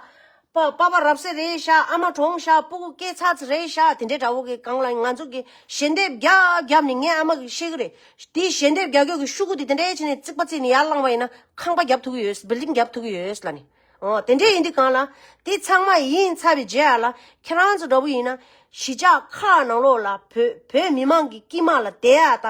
པ་པ་པ་རབ་སེ་རེད་ཤག་ཨ་མ་གྲོངས་ཤག་སྤུ་གུ་སྐྱེས་ཚར་ཚར་རེད་ཤག་དེ་འདྲའི་འདྲ་བོ་གི་སྒང་ལ་ང་ཚོ་གི་ཞལ་འདེབས་རྒྱག་རྒྱབ་ནས་ངའི་ཨ་མ་གིས་བཤད་གི་རེད། དེའི་ཞལ་འདེབས་རྒྱག་རྒྱུ་གི་ཤོག་གུ་དེ་དེ་འདྲའི་བྱས་ནས་རྩིག་པ་བརྩིགས་ནས་ཡར་བསླངས་པ་ཡིན་ན་ཁང་པ་རྒྱབ་ཐུབ་ཀྱི་ཡོད། བིལ་ཌིང་རྒྱབ་ཐུབ་ཀྱི་ཡོད་ལབ་ནས། འོ་དེ་འདྲས་ཡིན་དུས་སྒང་ལ་དེ་ཚང་མ་ཡིན་ཚར་བའི་རྗེས་ལ་ཁྱེད་རང་ཚོ་འདྲ་བོ་ཡིན་ན་གཞིས་ཆགས་ཁག་ནང་ལོགས་ལ་བོད་བོད་མི་མང་གི་དཀྱིལ་མ་ལ་བསྡད་ཡ་ད་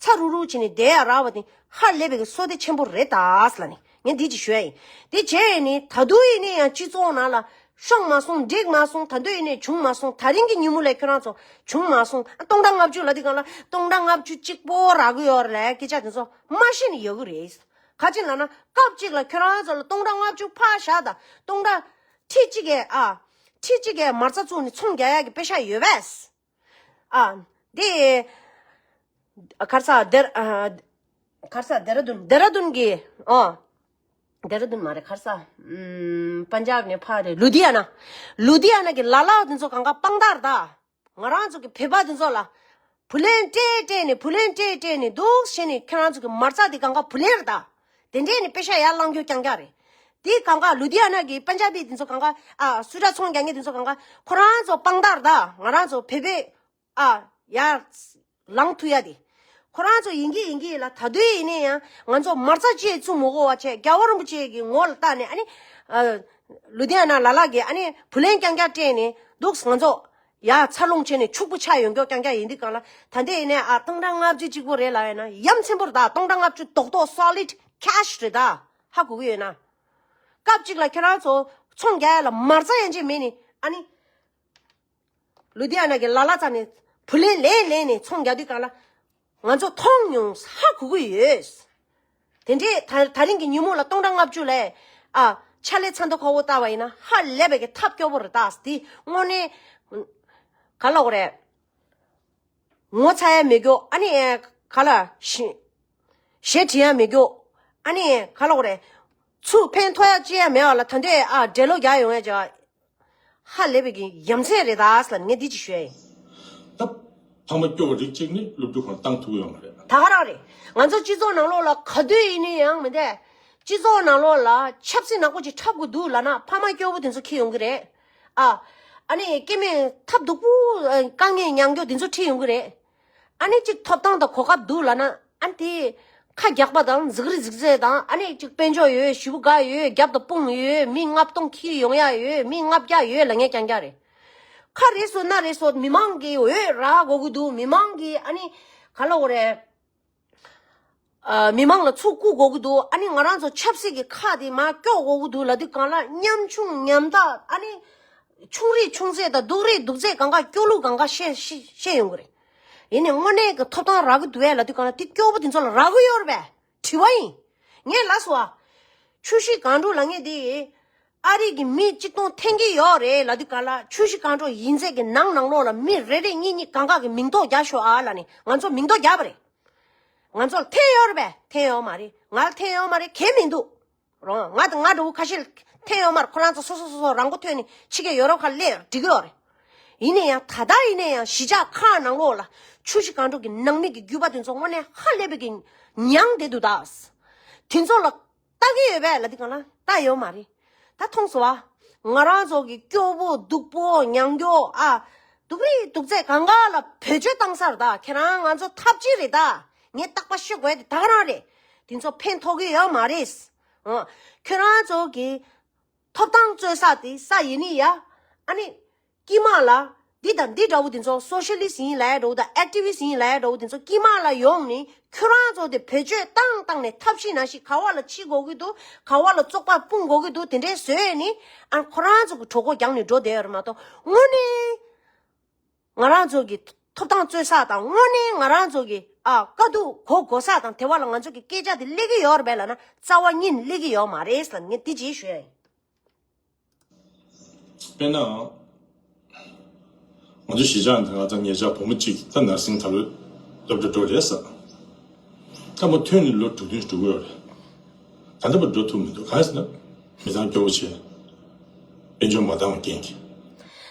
ཚ་རུག་རུག་བྱས་ནས་བསྡད་ཡ་རག་པ་དེ་ཧ་ལས་པའི་གི་བསོད་བདེ་ཆེན་པོ་རེད་ད་ལབ་ནས་ངས་འདི་ཅིག་ཞུ་ཡ་ཡིན། དེ་བྱས་ནས་ད་དུང་ཡིན་ནའི་ཡང་སྤྱི་ཚོགས་ནང་ལ་ཤོང་མ་སོང་། འགྲིག་མ་སོང་། ད་དུང་ཡིན་ནའི་བྱུང་མ་སོང་། ད་རིང་གི་ཉིན་མོ་ལ་ཁྱེད་རང་ཚོ་བྱུང་མ་སོང་། ཨ་སྟོང་ཕྲག་ལྔ་བཅུ་ལབ་དུས་སྒང་ལ་སྟོང་ཕྲག་ལྔ་བཅུ་གཅིག་པོ་རག་གི་ཡོད་རེད་ལབ་སྐད་ཆ་དེ་ཚོ་མ་བཤད་ནས་ཡོད་གི་རེད། ག་ཅི་ལབ་ན་སྐབས་གཅིག་ལ་ཁྱོད་རང་ཚོ་ལ་སྟོང་ཕྲག་ལྔ་བཅུ་ཕར་བཞག་དང་སྟོང་ཕྲག་ཁྲི་གཅིག་གི་ཨ་ཁྲི་གཅིག་གི་མ་རྩ་བཙུགས་ནས་ཚོང་རྒྱག་ཡག་གི་པེ་ཤ་ཡོད་པས། ཨ་འདི་ག་རེ་ཟ་ཌེ་ག་རེ་ཟ་ཌེ་ར་ཌུན་ཌེ་ར་ཌུན་གི་ཨ་ཌེ་ར་ཌུན་མ་རེད། ག་རེ་ཟ་ཨམ་པན་ཇབ་ནས་ཕར་རེད། ལུ་དི་ཡ་ན། ལུ་དི་ཡ་ན་གི་ལ་ལ་དེ་ཚོ་གང་ག་དཔང་རྟགས་རེད་ད། ང་རང་ཚོ་གི་བོད་པ་དེ་ཚོ་ལ་བུ་ལོན་སྤྲད་སྤྲད་ནས་བུ་ལོན་སྤྲད་སྤྲད་ནས་འདུག་བྱས་ནས་ཁྱེད་རང་ཚོ་གི་མ་རྩ་དེ་གང་ག་བུ་ལོན་རེད་ད། དེ་འདྲས་ནས་པེ་ཤ་ཡར་བསླང་རྒྱུ་རྐྱང་རྐྱང་རེད། དེ་གང་ག་ལུ་དི་ཡ་ན་གི་པན་ཇ་བི་དེ་ཚོ་གང་ག་ཨ་སུ་ཏྲ་ཚོང་རྒྱག་མཁན་དེ་ཚོ་གང་ག་ཁོ་རང་ཚོ་དཔང་རྟགས་རེད་ད། ང་རང་ཚོ་བོད་པས་ཨ་ཡར་ལངས་ཐུབ་ཡ་དེ། ཁོ་རང་ཚོ་ཡིན་གྱི་ཡིན་གྱི་ལ་ད་དུང་ཡིན་ནའི་ཡང་ང་ཚོ་མ་རྩ་གཅིག་བཙུགས་མ་དགོས་པ་བྱས་རྒྱལ་བ་རིན་པོ་ཆེ་གི་ངོ་ལ་བལྟས་ནས་ཨ་ནི་ཨ་ལུ་དི་ཡ་ན་ལ་ལ་གི་ཨ་ནི་བུ་ལོན་རྐྱང་རྐྱང་སྤྲད་ནས་འདུག་ང་ཚོ་ཡར་འཚར་ལོངས་བྱས་ནས་ཕྱུག་པོ་ཆགས་ཡོང་རྒྱུ་རྐྱང་རྐྱང་ཡིན་དུས་སྒང་ལ་ད་ལྟ་ཡིན་ནའི་ཨ་སྟོང་ཕྲག་ལྔ་བཅུ་གཅིག་པོ་རེད་ལབ་ཡ་ན་ཡ་མཚན་པོ་རེད་ད། སྟོང་ཕྲག་ལྔ་བཅུ་རྡོག་རྡོག་སོ་ལིཌ་ཁེ་ཤི་རེད་ད། ཧ་གོ་གི་ཡོད་ན། སྐབས་གཅིག་ལ་ཁྱེད་རང་ཚོ་ཚོང་རྒྱག་ཡ་ལ་མ་རྩ་ཡན་ཆད་མེད་ནི་ཨ་ནི། ལུ་དི་ཡ་ན་གི་ལ་ལ་རྩ་ནས་བུ་ལོན་ལེན་ལེན་ནས་ཚོང་རྒྱག་དུས་སྒང་ལ་ང་ཚོ་མཐོང་མྱོང་ཧ་གོ་གི་ཡོད། དེ་འདྲས་ད་ད་རིང་གི་ཉིན་མོ་ལ་སྟོང་ཕྲག་ལྔ་བཅུ་ལས་ཨ་ཕྱག་ལས་ཚ་མདོག་ཁ་པོ་བལྟས་པ་ཡིན་ན་ཧ་ལས་པའི་གི་ཐབས་སྐྱོ་པོ་རེད་ད། དེ་དངོས་གནས་ག་ལ་གོ་རེད། ངོ་ཚ་ཡ་མེད་རྒྱུ་ཨ་ནི་ག་ལ་ཞེ་ཞེ་དྲི་ཡ་མེད་རྒྱུ་ཨ་ནི་ག་ལ་གོ་རེད། ཚུར་ཕན་ཐོགས་ཡ་ཅི་ཡ་མེད་པ་ལ་ད་འདྲས་ཨ་འགྲེལ་ལོག་རྒྱག་ཡོང་ཡ་ཅིག་ཧ་ལས་པའི་གི་ཡ་མཚན་རེད་ད་ཟེར་ལ་ངས་འདི་ཅིག་ཞུ་ཡ་ཡིན། ད་ཕ་མ་སྐྱོ་བ་རིགས་གཅིག་ནི་སློབ་ཕྲུག་ཁོ་ན་བཏང་ཐུབ་ཡོད་མ་རེད། ད་ག་རང་རེད། ང་ཚོ་སྤྱི་ཚོགས་ནང་ལོགས་ལ་ག་དུས་ཡིན་ནའི་ཡང་མི་འདས། སྤྱི་ཚོགས་ནང་ལོགས་ལ་ཆབ་སྲིད་ནག་པོ་ཅིག་འཁྲབ་དགོས་འདུག་ལབ་ན་ཕ་མ་སྐྱོ་པོ་དེ་ཚོ་འཁྱེར་ཡོང་གི་རེད། ཨ། ཨ་ནི་སྐྱེ་དམན་ཐབས་སྡུག་པོ་ཨ། དཀའ་ངལ་མྱངས་མགྱོགས་དེ་ཚོ་འཁྱེར་ཡོང་གི་རེད། ཨ་ནི་གཅིག་ཐོབ་ཐང་དང་གོ་སྐབས་འདུག་ལབ་ན་ཨ་ནི་དེ་ཁ་རྒྱག་པ་དང་འཛིག་རི་འཛིག་རྫས་དང་ཨ་ནི་གཅིག་དཔལ་འབྱོར་ཡོད། ཞེ་པོ་དགའ་ཡོད། རྒྱབ་དང་དཔུང་ཡོད། མི་ལྔ་སྟོང་འཁྱེར་ཡོང་ཡ་ཡོད། མི་ལྔ་བརྒྱ་ཡོད་ལབ་མཁན་རྐྱང་རྐྱང་རེད། ཁ་རེ་སོ་སྣ་རེ་སོ་མི་མང་གི་འོས་རག་དགོས་ཀྱི་འདུག་མི་མང་གི་ཨ་ནི་ག་ལབ་དགོས་རེད། ཨ། མི་མང་ལ་ཚུར་བཀུག་དགོས་ཀྱི་འདུག་ཨ་ནི་ང་རང་ཚོ་ཆབ་སྲིད་ཀྱི་ཁ་དེ་མར་སྐྱོག་དགོས་ཀྱི་འདུག་ལབ་དུས་གང་ལ་ཉམ་ཆུང་ཉམ་ཐག་ཨ་ནི་ཆུང་རིགས་ཆུང་ཚད་དང་སྡུག་རིགས་སྡུག་ཚད་གང་ག་སྐྱོ་ལུགས་གང་ག་བཤད་བཤད་བཤད་ཡོང་གི་རེད། ཡིན་ནའི་དངོས་གནས་ཀྱི་ཐོབ་ཐང་རག་གི་འདུག་གས་ལབ་དུས་གང་ལ་དེ་སྐྱོ་པོ་དེ་ཚོ་ལ་རག་གི་ཡོད་རེད་པས། དྲི་བ་ཡིན། ངས་ལབ་སོང་ཨ། ཆུ་བཞི་སྒང་དྲུག་ལབ་མཁན་དེ། ཨ་རི་གི་མི་གཅིག་སྟོང་འཐེན་གྱི་ཡོད་རེད་ལབ་དུས་གང་ལ་ཆུ་བཞི་སྒང་དྲུག་ཡིན་ཚད་ཀྱི་ནང་ནང་ལོགས་ལ་མི་རེ་རེ་གཉིས་གཉིས་གང་ག་གི་མིང་ཐོ་རྒྱག་ཤོག་ཨ་ལབ་ནས་ང་ཚོ་མིང་ཐོ་རྒྱག་པ་རེད། ང་ཚོ་ལ་འཐེན་ཡོད་རེད་པས། འཐེན་ཡོད་མ་རེད། ང་ལ་འཐེན་ཡོད་མ་རེད། གལ་མི་འདུག་རོང་ང་དང་ང་འདྲ་བོ་ཁ་ཤས་ལ་འཐེན་ཡོད་མ་རེད། ཁོ་རང་ཚོ་སོ་སོ་སོ་སོ་རང་མགོ་ཐོན་ནས་ཕྱི་རྒྱལ་ཡོ་རོབ་ཁ་སླེབས་འགྲིག་གི་ཡོད་རེད། ཡིན་ན་ཡང་ད་ལྟ་ཡིན་ན་ཡང་གཞིས་ཆགས་ཁག་ནང་ལོགས་ལ་ཆུ་བཞི་སྒང་དྲུག་གི་ནང་མི་གི་རྒྱུད་པ་དེ་ཚོ་དངོས་གནས་ཧ་ལས་པའི་གི་མྱངས་བསྡད་འདུག་ད། དེ་ཚོ་ལ་ལྟ་གི་ཡོད་པས་ལབ་དུས་གང་ལ་ལྟ་ཡོད་མ་རེད། ད་མཐོང་སོང་བ། ང་རང་ཚོ་གི་སྐྱོ་པོ་སྡུག་པོ་མྱང་སྐྱོ་ཨ། སྡུག་རིགས་སྡུག་ཚད་གང་ག་ལ་བེད་སྤྱོད་བཏང་ས་རེད་ད། ཁྱེད་རང་ང་ཚོ་ཐབས་ཇུས་རེད་ད། ངས་རྟག་པར་ཤོད་དགོས་དེ་ད་ག་རང་རེད། དེ་ཚོ་ཕན་ཐོགས་ཀྱི་ཡོད་མ་རེད། ཨ། ཁྱོད་རང་ཚོ་གི་ཐོབ་ཐང་རྩོད་ས་དེ་ས་ཡིན་ནི་ཡ། ཨ་ནི། དཀྱིལ་མ་ལ། འདི་དང་འདི་འདྲ་བོ་དེ་ཚོ་སོ་ཤ་ལི་སི་ཡིན་ལབ་ཡ་འདྲ་བོ་དང་ཨེག་ཊི་བི་སི་ཡིན་ལབ་ཡ་འདྲ་བོ་དེ་ཚོ་དཀྱིལ་མ་ལ་ཡོང་ནས་ཁྱོད་རང་ཚོ་དེ་བེད་སྤྱོད་བཏང་བཏང་ནས་ཐབས་ཤེས་ནང་བཞིན་ག་བ་ལ་འཆི་དགོས་ཀྱི་འདུག་ག་བ་ལ་བཙོག་པ་སྤུངས་དགོས་ཀྱི་འདུག་དེ་འདྲའི་བཟོས་ནས་ཨ་ཁོ་རང་ཚོ་གི་གྲོད་ཁོག་རྒྱགས་ནས་འགྲོ་བསྡད་ཡོད་རེད་མ་གཏོགས་དངོས་གནས་ང་རང་ཚོ་གི་ཐོབ་ཐང་རྩོད་ས་དང་དངོས་གནས་ང་རང་ཚོ་གི་ཨ་དཀའ་སྡུག་གོ་དགོས་ས་དང་དེ་བ་ལ་ང་ཚོ་གི་སྐད་ཆ་དེ་སླེབས་ཀྱི་ཡོད་རེད་པས་ལབ་ན་རྩ་བ་ཉིད་ནས་སླེབས་ཀྱི་ཡོད་མ་རེད་ལབ་ངས་འདི་ཅིག་ཞུ་ཡ་ཡིན། དཔེར་ན། ང་ཚོ་གཞིས་ཆགས་འདི་ང་ཚོ་ཉེ་ཆར་བུ་མོ་གཅིག་ད་ནར་སིང་ད་ལོ་སློབ་གྲྭ་འགྲོ་རེད་ཟེར། ད་མོ་ཐོན་ནས་ལོ་དྲུག་བདུན་འགྲོ་གི་ཡོད་རེད། ད་ལྟ་བར་འགྲོ་ཐུབ་མི་འདུག་གང་ཟེར་ན། མི་ཚང་སྐྱོ་བོ་བྱས། དཔལ་འབྱོར་མ་འདང་བ་རྐྱེན་གྱིས།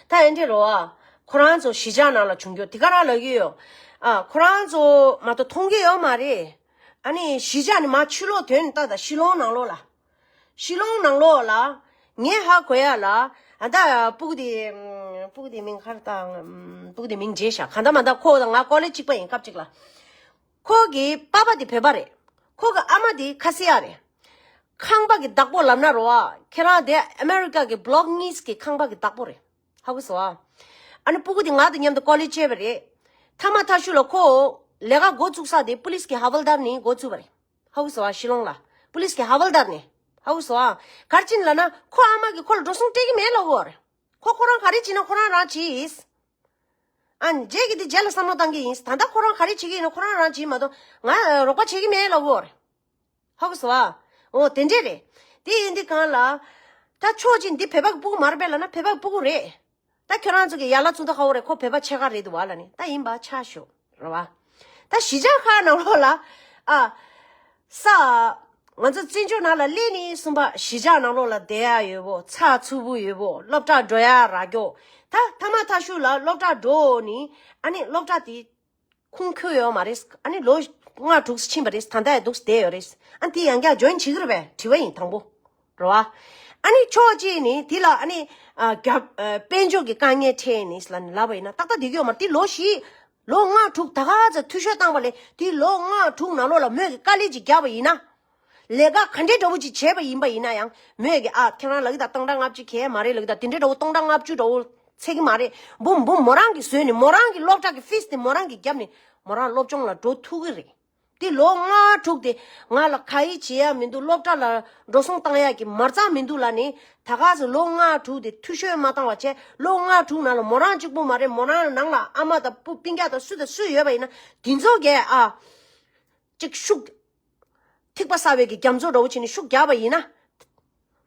ད་ཨེ་འདྲ་རོ་ཨ། ཁོ་རང་ཚོ་གཞིས་ཆགས་ནང་ལ་བྱུང་རྒྱུ་དེ་ག་རང་ལབ་ཀྱི་ཡོད། ཨ་ཁོ་རང་ཚོ་མ་གཏོགས་མཐོང་གི་ཡོད་མ་རེད། ཨ་ནི་གཞིས་ཆགས་ནས་མར་ཕྱི་ལོགས་ཐོན་ནས་ལྟ་ད་ཤི་ལོང་ནང་ལོགས་ལ། ཤི་ལོང་ནང་ལོགས་ལ། ངས་ཧ་གོ་ཡ་ལ། ཨ་ད་སྤུ་གུ་དེ། སྤུ་གུ་དེ་མིང་ག་རེ་ད། སྤུ་གུ་དེ་མིང་བརྗེད་ཤག་གང་ལྟར་མ་ལྟར་ཁོ་དང་ང་ཀོ་ལེ་གཅིག་པ་ཡིན་སྐབས་གཅིག་ལ། ཁོ་གི་པ་ཕ་དེ་བོད་པ་རེད། ཁོ་གི་ཨ་མ་དེ་ཁ་སེ་ཡ་རེད། ཁང་པ་གི་བདག་པོ་ལབ་ན་རོ་ཨ། ཁྱེད་རང་དེ་ཨ་མེ་རི་ཀ་གི་བྷ་ལོག་གཉིས་ཀྱི་ཁང་པ་གི་བདག་པོ་རེད། ཧ་གོ་སོང་ཨ། ཨ་ནི་སྤུ་གུ་དེ་ང་དང་མཉམ་དུ་ཀོ་ལེ་གཅིག་པ་རེད། ཐ་མ་ཐ་ཤུ་ལ་ཁོ་ལས་ཀ་འགོ་བཙུགས་ས་དེ་པུ་ལིས་ཀྱི་ཧ་ཝལ་དར་ནས་འགོ་བཙུགས་པ་རེད། ཧ་གོ་སོང་ཨ། ཤི་ལོང་ལ། པུ་ལིས་ཀྱི་ཧ་ཝལ་དར་ནས། ཧ་གོ་སོང་ཨ། ག་རེ་བྱས་ནས་ལབ་ན་ཁོ་ཨ་མ་གིས་ཁོ་ལ་འགྲོ་སོང་སྤྲད་ཀྱི་མེད་ལབ་ཀྱི་ཡོད་རེད། ཁོ་ཁོ་རང་ག་རེ་བྱེད་ན་ཁོ་རང་རང་བྱེད། ཨ་ནི་རྗེས་ཀྱི་དེ་རྗེས་ལ་བསམ་བློ་བཏང་གི་ཡིན། ད་ལྟ་ཁོ་རང་ག་རེ་བྱེད་ཀྱི་ཡིན་ན་ཁོ་རང་རང་བྱེད་མ་གཏོགས་ང་རོགས་པ་བྱེད་ཀྱི་མེད་ལབ་ཀྱི་ཡོད་རེད། ཧ་གོ་སོང་ཨ། འོ་དེ་འདྲས་རེད། དེ་ཡིན་དུས་གང་ལ། ད་ཕྱོགས་གཅིག་འདི་བོད་པ་གི་སྤུ་གུ་མ་རེད་པས་ལབ་ན་བོད་པ་གི་སྤུ་གུ་རེད། ད་ཁྱོད་རང་ཚོ་གི་ཡ་ལ་ཚུ་ད་ཧ་འོ་རེད། ཁོ་བོད་པ་ཕྱེད་ཀ་རེད་འདུག་བ་ལབ་ནས་ད་ཡིན་པ་ཆ་ཞོག་རེད་བ། ད་གཞིས་ཆགས་ཁག་ནང་ལོགས་ལ་ཨ། ས། ང་ཚོ་བཙན་བྱོལ་ནང་ལ་སླེབས་ནས་གསུམ་པ་གཞིས་ཆགས་ནང་ལོགས་ལ་བསྡད་ཡ་ཡོད་བོ། ཚགས་ཚུད་པོ་ཡོད་བོ། སློབ་གྲྭ་འགྲོ་ཡ་རག་གྱོ། ད་ཐ་མ་ཐ་ཤུ་ལ་སློབ་གྲྭ་འགྲོ་ནི་ཨ་ནི་སློབ་གྲྭ་དེ་ཁུངས་འཁྱོལ་ཡོད་མ་རེད། ཨ་ནི་ལོ་ལྔ་དྲུག་ཕྱིན་པ་རེད། ད་ལྟ་ཡང་འདུག་བསྡད་ཡོད་རེད། ཨ་ནི་དེ་ཡང་བསྐྱར་ཇོ་ཡིན་བྱེད་ཀྱི་རེད་པས། དྲི་བ་ཡིན་དང་པོ། རེད་བ། ཨ་ནི་ཕྱོགས་གཅིག་ནས་དེ་ལ་ཨ་ནི་ཨ་རྒྱ་ཨ་དཔལ་འབྱོར་གྱི་དཀའ་ངལ་འཕྲད་ནས་ལབ་ནས་ལབ་པ་ཡིན་ན་ཏག་ཏག་བསྡད་ཀྱི་ཡོད་མ་རེད། དེ་ལོ་བཞི། ལོ་ལྔ་དྲུག་ད་ག་ཚོད་འཐུས་ཤོར་བཏང་བ་ལས་དེ་ལོ་ལྔ་དྲུག་ནང་ལོགས་ལ་མོས་ཀྱི་དཀའ་ལས་ཅིག་བརྒྱབ་པ་ཡིན་ན། ལས་ཀ་ག་འདྲའི་འདྲ་བོ་ཅིག་བྱས་པ་ཡིན་པ་ཡིན་ན་ཡང་མོས་ཀྱི་ཨ་ཁྱེད་རང་ལ་གི་ད་སྟོང་ཕྲག་ལྔ་བཅུ་གས་མ་རེད། ལ་གི་ད་དེ་འདྲའི་འདྲ་བོ་སྟོང་ཕྲག་ལྔ་བཅུ་འདྲ་བོ་ཚད་ཀྱི་མ་རེད། འབུམ་འབུམ་མོ་རང་གིས་བཟོས་ནས་མོ་རང་གི་སློབ་གྲྭ་གི་ཕིས་དེ་མོ་རང་གིས་བརྒྱབ་ནས་མོ་རང་སློབ་སྦྱོང་ལ་འགྲོ་ཐུབ་ཀྱི་རེད། དེ་ལོ་ལྔ་དྲུག་དེ་ང་ལ་ག་ཡི་བྱེད་ཡ་མི་འདུག་སློབ་གྲྭ་ལ་འགྲོ་སོང་བཏང་ཡ་གི་མ་རྩ་མི་འདུག་ལབ་ནས་ད་ག་ཚོད་ལོ་ལྔ་དྲུག་དེ་འཐུས་ཤོར་མ་བཏང་བ་བྱས་ལོ་ལྔ་དྲུག་ནང་ལ་མོ་རང་གཅིག་པུ་མ་རེད། མོ་རང་ནང་ལ་ཨ་མ་དང་སྤུན་སྤུན་ཀྱག་དང་སུ་དང་སུ་ཡོད་པ་ཡིན་ན་དེ་ཚོ་གས་ཨ། གཅིག་ཤུགས། ཐིགས་པ་གསར་བའི་གི་རྒྱ་མཚོ་འདྲ་བོ་བྱས་ནས་ཤུགས་རྒྱག་པ་ཡིན་ན།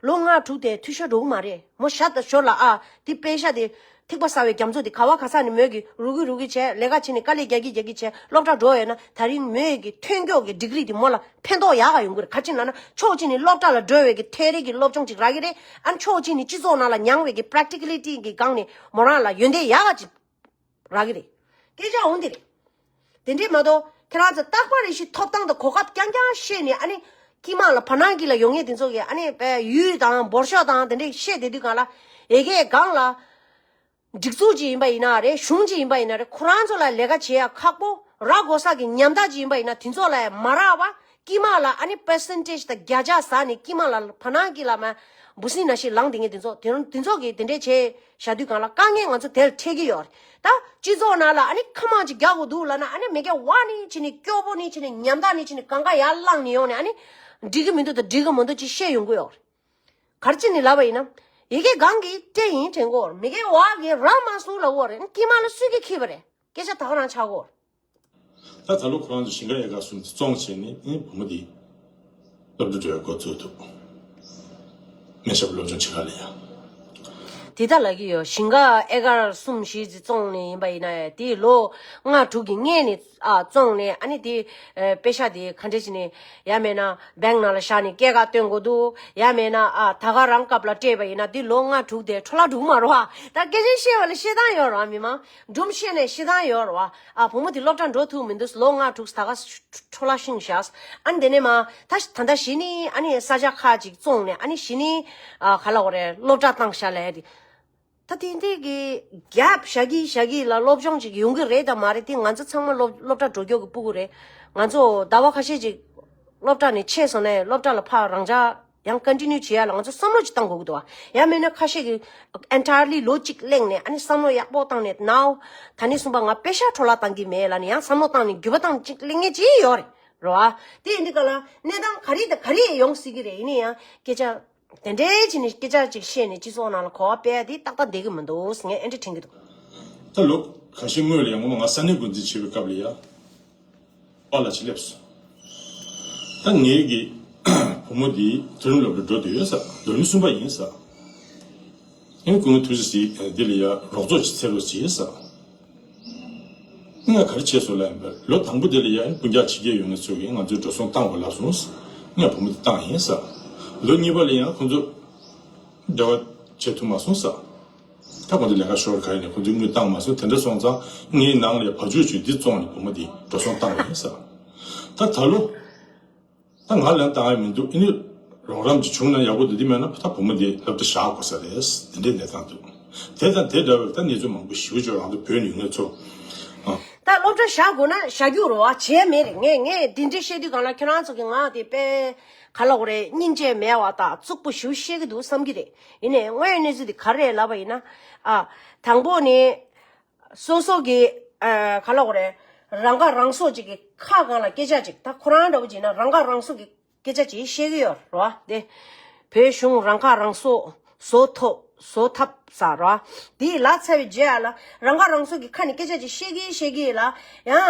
ལོ་ལྔ་དྲུག་དེ་འཐུས་ཤོར་འགྲོ་གི་མ་རེད། མོ་ཞག་དང་ཞོར་ལ་ཨ། དེ་པེ་ཤ་དེ་ཐིགས་པ་གསར་བའི་རྒྱ་མཚོ་དེ་ག་བ་ག་ས་ནས་མོས་གི་རུག་གི་རུག་གི་བྱས། ལས་ཀ་བྱས་ནས་དཀའ་ལས་རྒྱག་གི་རྒྱག་གི་བྱས། སློབ་གྲྭ་འགྲོ་ཡོད་ན་ད་རིང་མོས་གི་ཐོན་སྐྱོད་གི་ཌིག་རི་དེ་མོ་ལ་ཕན་ཐོགས་ཡག་ག་ཡོང་གི་རེད། ག་ཅི་ལབ་ན་ཕྱོགས་གཅིག་ནས་སློབ་གྲྭ་ལ་འགྲོ་བའི་གི་ཐད་རིག་གི་སློབ་སྦྱོང་ཅིག་རག་གི་རེད། ཨ་ནི་ཕྱོགས་གཅིག་ནས་སྤྱི་ཚོགས་ནང་ལ་མྱངས་བའི་གི་པྲེག་ཊི་ཀལ་ཊི་གི་སྒང་ནས་མོ་རང་ལ་ཡོན་ཏན་ཡག་ག་ཅིག་རག་གི་རེད། སྐད་ཆ་འོང་དེ་རེད། དེ་འདྲས་མ་གཏོགས་ཁྱེད་རང་ཚོ་རྟག་པར་རེ་ཞིག་ཐོབ་ཐང་དང་གོ་སྐབས་རྐྱང་རྐྱང་བཤད་ནས་ཨ་ནི་ དཀྱིལ་མ་ལ་བར་སྣང་གི་ལ་ཡོང་མཁན་དེ་ཚོ་གིས་ཨ་ནི་པའི་ཡུལ་དང་འབོར་ཤོག་དང་དེ་འདྲས་བཤད་བསྡད་དུས་སྒང་ལ། ཡ་གི་སྒང་ལ། སྒྲིག་འཛུགས་ཅིག་ཡིན་པ་ཡིན་ན་རེད། གཞུང་ཅིག་ཡིན་པ་ཡིན་ན་རེད། ཁོ་རང་ཚོ་ལ་ལས་ཀ་བྱེད་ཡ་ཁག་པོ་རག་དགོས་ས་གི་ཉམ་ཐག་ཅིག་ཡིན་པ་ཡིན་ན། དེ་ཚོ་ལ་མ་རག་པ། དཀྱིལ་མ་ལ་ཨ་ནི་པར་སེན་ཊེཇ་དང་བརྒྱ་ཆ་ཟ་ནས། དཀྱིལ་མ་ལ་བར་སྣང་གི་ལ་མ་འབུ་སྲིན་ནང་བཞིན་ལངས་བསྡད་མཁན་དེ་ཚོ། དེ་དེ་ཚོ་གིས་དེ་འདྲས་བྱས་བཞག་དུས་སྒང་ལ། དཀའ་ངལ་ང་ཚོ་དེར་འཕྲད་ཀྱི་ཡོད་རེད། ད་སྤྱི་ཚོགས་ནང་ལ་ཨ་ནི་ཁ་མང་ཅིག་རྒྱག་དགོས་འདུག་ལབ་ན། ཨ་ནི་མི་སྐྱ་བ་ནས་བྱས་ནས། སྐྱོ་པོ་ནས་བྱས་ནས། ཉམ་ཐག་ནས་བྱས་ནས། གང་ག་ཡར་བླངས་ནས་ཡོང་ནས། ཨ་ནི་འགྲིག་གི་མི་འདུག་དང་འགྲིག་གི་མི་འདུག་ཅིག་བཤད་ཡོང་གི་ཡོད་རེད། ག་རེ་བྱས་ནས་ལབ་པ་ཡིན་ན། ཡ་གི་སྒང་གིས་སྤྲད་ཡིན་དྲན་གྱི་ཡོད་རེད། མི་སྐྱ་བ་གིས་རག་མ་སོང་ལབ་ཀྱི་ཡོད་རེད། དཀྱིལ་མ་ལ་སུས་ཀྱིས་འཁྱེར་བ་རེད། སྐད་ཆ་ད་ག་རང་ཆགས་ཀྱི་ཡོད་རེད། ད་ད་ལོ་ཁོ་རང་ཚོ་ཞིང་ཁ་ཨེ་ཀར་གསུམ་དེ་བཙོང་བྱས་ནས། ཨེ། བུ་མོ་དེ་སློབ་གྲྭ་འགྲོ་ཡ་འགོ་བཙུགས་འདུག་སྨན་ཞབས་སློབ་སྦྱོང་བྱེད་ག་ལ་ཡ། དེ་ད་ལབ་ཀྱི་ཡོད། ཞིང་ཁ་ཨེ་ཀར་གསུམ་བཞི་ཅིག་བཙོང་ནས་ཡིན་པ་ཡིན་ན། དེ་ལོ་ལྔ་དྲུག་གི་སྔོན་ནས། ཨ། བཙོང་ནས། ཨ་ནི་དེ། ཨེ། པེ་ཤ་དེ་ག་འདྲས་བྱས་ནས། ཡང་མིན་ན་བེང་ནང་ལ་བཞག་ནས་སྐྱེད་ཀ་བཏོན་དགོས་འདུག་ཡང་མིན་ན། ཨ། ད་ག་རང་སྐབས་ལ་སྤྲད་པ་ཡིན་ན། དེ་ལོ་ལྔ་དྲུག་དེ་འཕྲོ་བརླག་འགྲོ་གི་མ་རེད་པ། ད་སྐད་ཆ་བཤད་པ་ལ་བཤད་སྟངས་ཡོད་རེད་པ། མི་མང་སྒྲུང་བཤད་ནས་བཤད་སྟངས་ཡོད་རེད་པ། ཨ། བུ་མོ་དེ་སློབ་གྲྭ་འགྲོ་ཐུབ་མི་འདུག་ལོ་ལྔ་དྲུག་ད་ག་འཕྲོ་བརླག་ཤིང་བཞག་ཨ་ནི་དེ་ནས་མ་ད་ད་ལྟ་གཞི་ནས་ཨ་ནི་ས་ཆ་ཁག་ཅིག་བཙོང་ནས། ཨ་ནི་གཞི་ནས། ཨ། ག་ལབ་དགོས་རེད། སློབ་གྲྭ་བཏང་བཞག་ལབ་ཡ་དེ། ད་དེ་འདྲས་ཀྱི་རྒྱབ་བཞག་གི་བཞག་གི་ལ་སློབ་སྦྱོང་ཅིག་ཡོང་གི་རེད་དམ་མ་རེད། དེ་ང་ཚོ་ཚང་མ་སློབ་སློབ་གྲྭ་འགྲོ་མཁན་གྱི་སྤུ་གུ་རེད། ང་ཚོ་ཟླ་བ་ཁ་ཤས་ཅིག་སློབ་གྲྭ་ནས་ཆད་སོང་ནས། སློབ་གྲྭ་ལ་ཕར་རང་འཇགས་ཡང་ཀོན་ཊི་ནིའུ་བྱེད་ཡ་ལ་ང་ཚོ་བསམ་བློ་ཅིག་བཏང་དགོས་ཀྱི་འདུག་པ། ཡང་མིན་ན་ཁ་ཤས་ཀྱིས་ཨེན་ཊའི་ལི་ལོ་གཅིག་གླེང་ནས། ཨ་ནི་བསམ་བློ་ཡག་པོ་བཏང་ནས། ནའོ་ད་ནི་གསུམ་པ་ང་པེ་ཤ་འཕྲོ་བརླག་བཏང་གི་མེད་ལབ་ནས། ཡང་བསམ་བློ་བཏང་ནས་འགྱོད་པ་བཏང་ཅིག་གླེང་མཁན་ཅིག་ཡོད་རེད། རེད་པ། དེ་ཡིན་དུས་སྒང་ལ་གནས་སྟངས་ག་རེ་དང་ག་རེ་ཡོང་སྲིད་ཀྱི་རེད། ཡིན་ན་ཡང་སྐད་ཆ་དེ་འདྲས་བྱས་ནས། སྐད་ཆ་ཅིག་བཤད་ནས་སྤྱི་ཚོགས་ནང་ལ་གོ་བ་སྤེལ་ཡ་དེ་ཏག་ཏག་བསྡད་ཀྱི་མི་འདུག་ཟེར་ངས་ཨེ་འདྲས་དྲན་གྱི་འདུག་ད་ལོ་ཁ་ཤས་སྔོན་ལ་ཡང་ངོ་མ་ང་ས་གནས་འགོ་འཛིན་བྱེད་པའི་སྐབས་ལ་ཡ། པཱ་ལགས་ཅིག་སླེབས་སོང་། ད་ངེད་ཀྱི་བུ་མོ་འདི་མཐོ་རིམ་སློབ་གྲྭ་འགྲོ་འདོད་ཡོད་ཟེར། ལོ་ལོན་གསུམ་པ་ཡིན་ཟེར། ཨེ། ཁོང་ཐུགས་རྗེ་གཟིགས། འདི་ལ་ཡ་རོགས་ཚོགས་ཅིག་འཚོལ་རོགས་བྱེད་ཟེར། ངས་ག་རེ་བྱས་སོང་ལབ་ཡིན་པས། ལོ་དང་པོ་དེ་ལ་ཡ་སྤུན་ཀྱག་ཕྱི་རྒྱལ་ཡོད་མཁན་ཚོ་གིས་ང་ཚོའི་འགྲོ་སོང་བཏང་དགོས་ལབ་སོང་། ངས་བུ་མོ་དེ་བཏང་ཡིན་ཟེར། ལོ་གཉིས་པ་ལ་ཡང་ཁོང་ཚོ་འབྲེལ་བ་བྱེད་ཐུབ་མ་སོང་ཟེར། ད་ཁོང་ཚོ་ལས་ཀ་ཤོར་ག་ཡིན་ནས་ཁོང་ཚོས་དངུལ་བཏང་མ་སོང་། དེ་འདྲ་སོང་ཙང་ངའི་ནང་ལ་བ་ཕྱུགས་ཅིག་འདི་བཙོངས་ནས་བུ་མོ་འདི་འགྲོ་སོང་བཏང་ཡིན་ཟེར། ད་ད་ལོ། ད་ང་ལན་བཏང་ཡ་མི་འདུག་ཨ་ནི་རོགས་རམ་ཅིག་བྱུང་ན་ཡག་པོ་འདུག་དེ་མེད་ན་ད་བུ་མོ་དེ་སློབ་གྲྭ་བཞག་དགོས་ས་རེད། དེ་འདྲའི་གནས་སྟངས་འདུག་དེ་དང་དེ་འདྲ་བའི་ད་གནས་ཚུལ་མང་པོ་ཞེ་པོ་ཅིག་རང་ཚོ་བོད་ནས་ཡོང་མཁན་ཚོ། ཨ། ད་སློབ་གྲྭ་བཞག་དགོས་ན་བཞག་རྒྱུ་རེད་པ། བྱས་མེད་རེད། ངས་ངས་དེ་འདྲའི་བཤད་དུས་སྒང་ལ་ཁྱེད་རང་ཚོ་གིས་ང་དེ་དཔེ་ག་ལབ་དགོས་རེད། སྙིང་རྗེ་མེད་པ་དང་རྩུབ་པོ་ཞེ་པོ་བཤད་ཀྱི་འདུག་བསམ་གྱི་རེད། ཡིན་ནའི་དངོས་ཡོད་གནས་ཚུལ་དེ་ག་རེ་རེད་ལབ་པ་ཡིན་ན། ཨ། དང་པོ་ནི། སོ་སོ་གི། ཨ། ག་ལབ་དགོས་རེད། རང་ཁ་རང་གསོ་ཅིག་གི་ཁ་སྒང་ལ་སྐད་ཆ་ཅིག་ད་ཁོ་རང་འདྲ་བོ་ཅིག་ཡིན་ན་རང་ཁ་རང་གསོ་གི་སྐད་ཆ་ཅིག་བཤད་ཀྱི་ཡོད་རེད་པ། དེ་བོད་གཞུང་རང་ཁ་རང་གསོ་བཟོ་ཐུབ་བཟོ་ཐབས་ཟེར་རེད་པ། དེ་ལབ་ཚར་བའི་རྗེས་ལ་རང་ཁ་རང་གསོ་གི་ཁ་ནས་སྐད་ཆ་ཅིག་བཤད་ཀྱི་བཤད་ཀྱི་ལ། ཡང་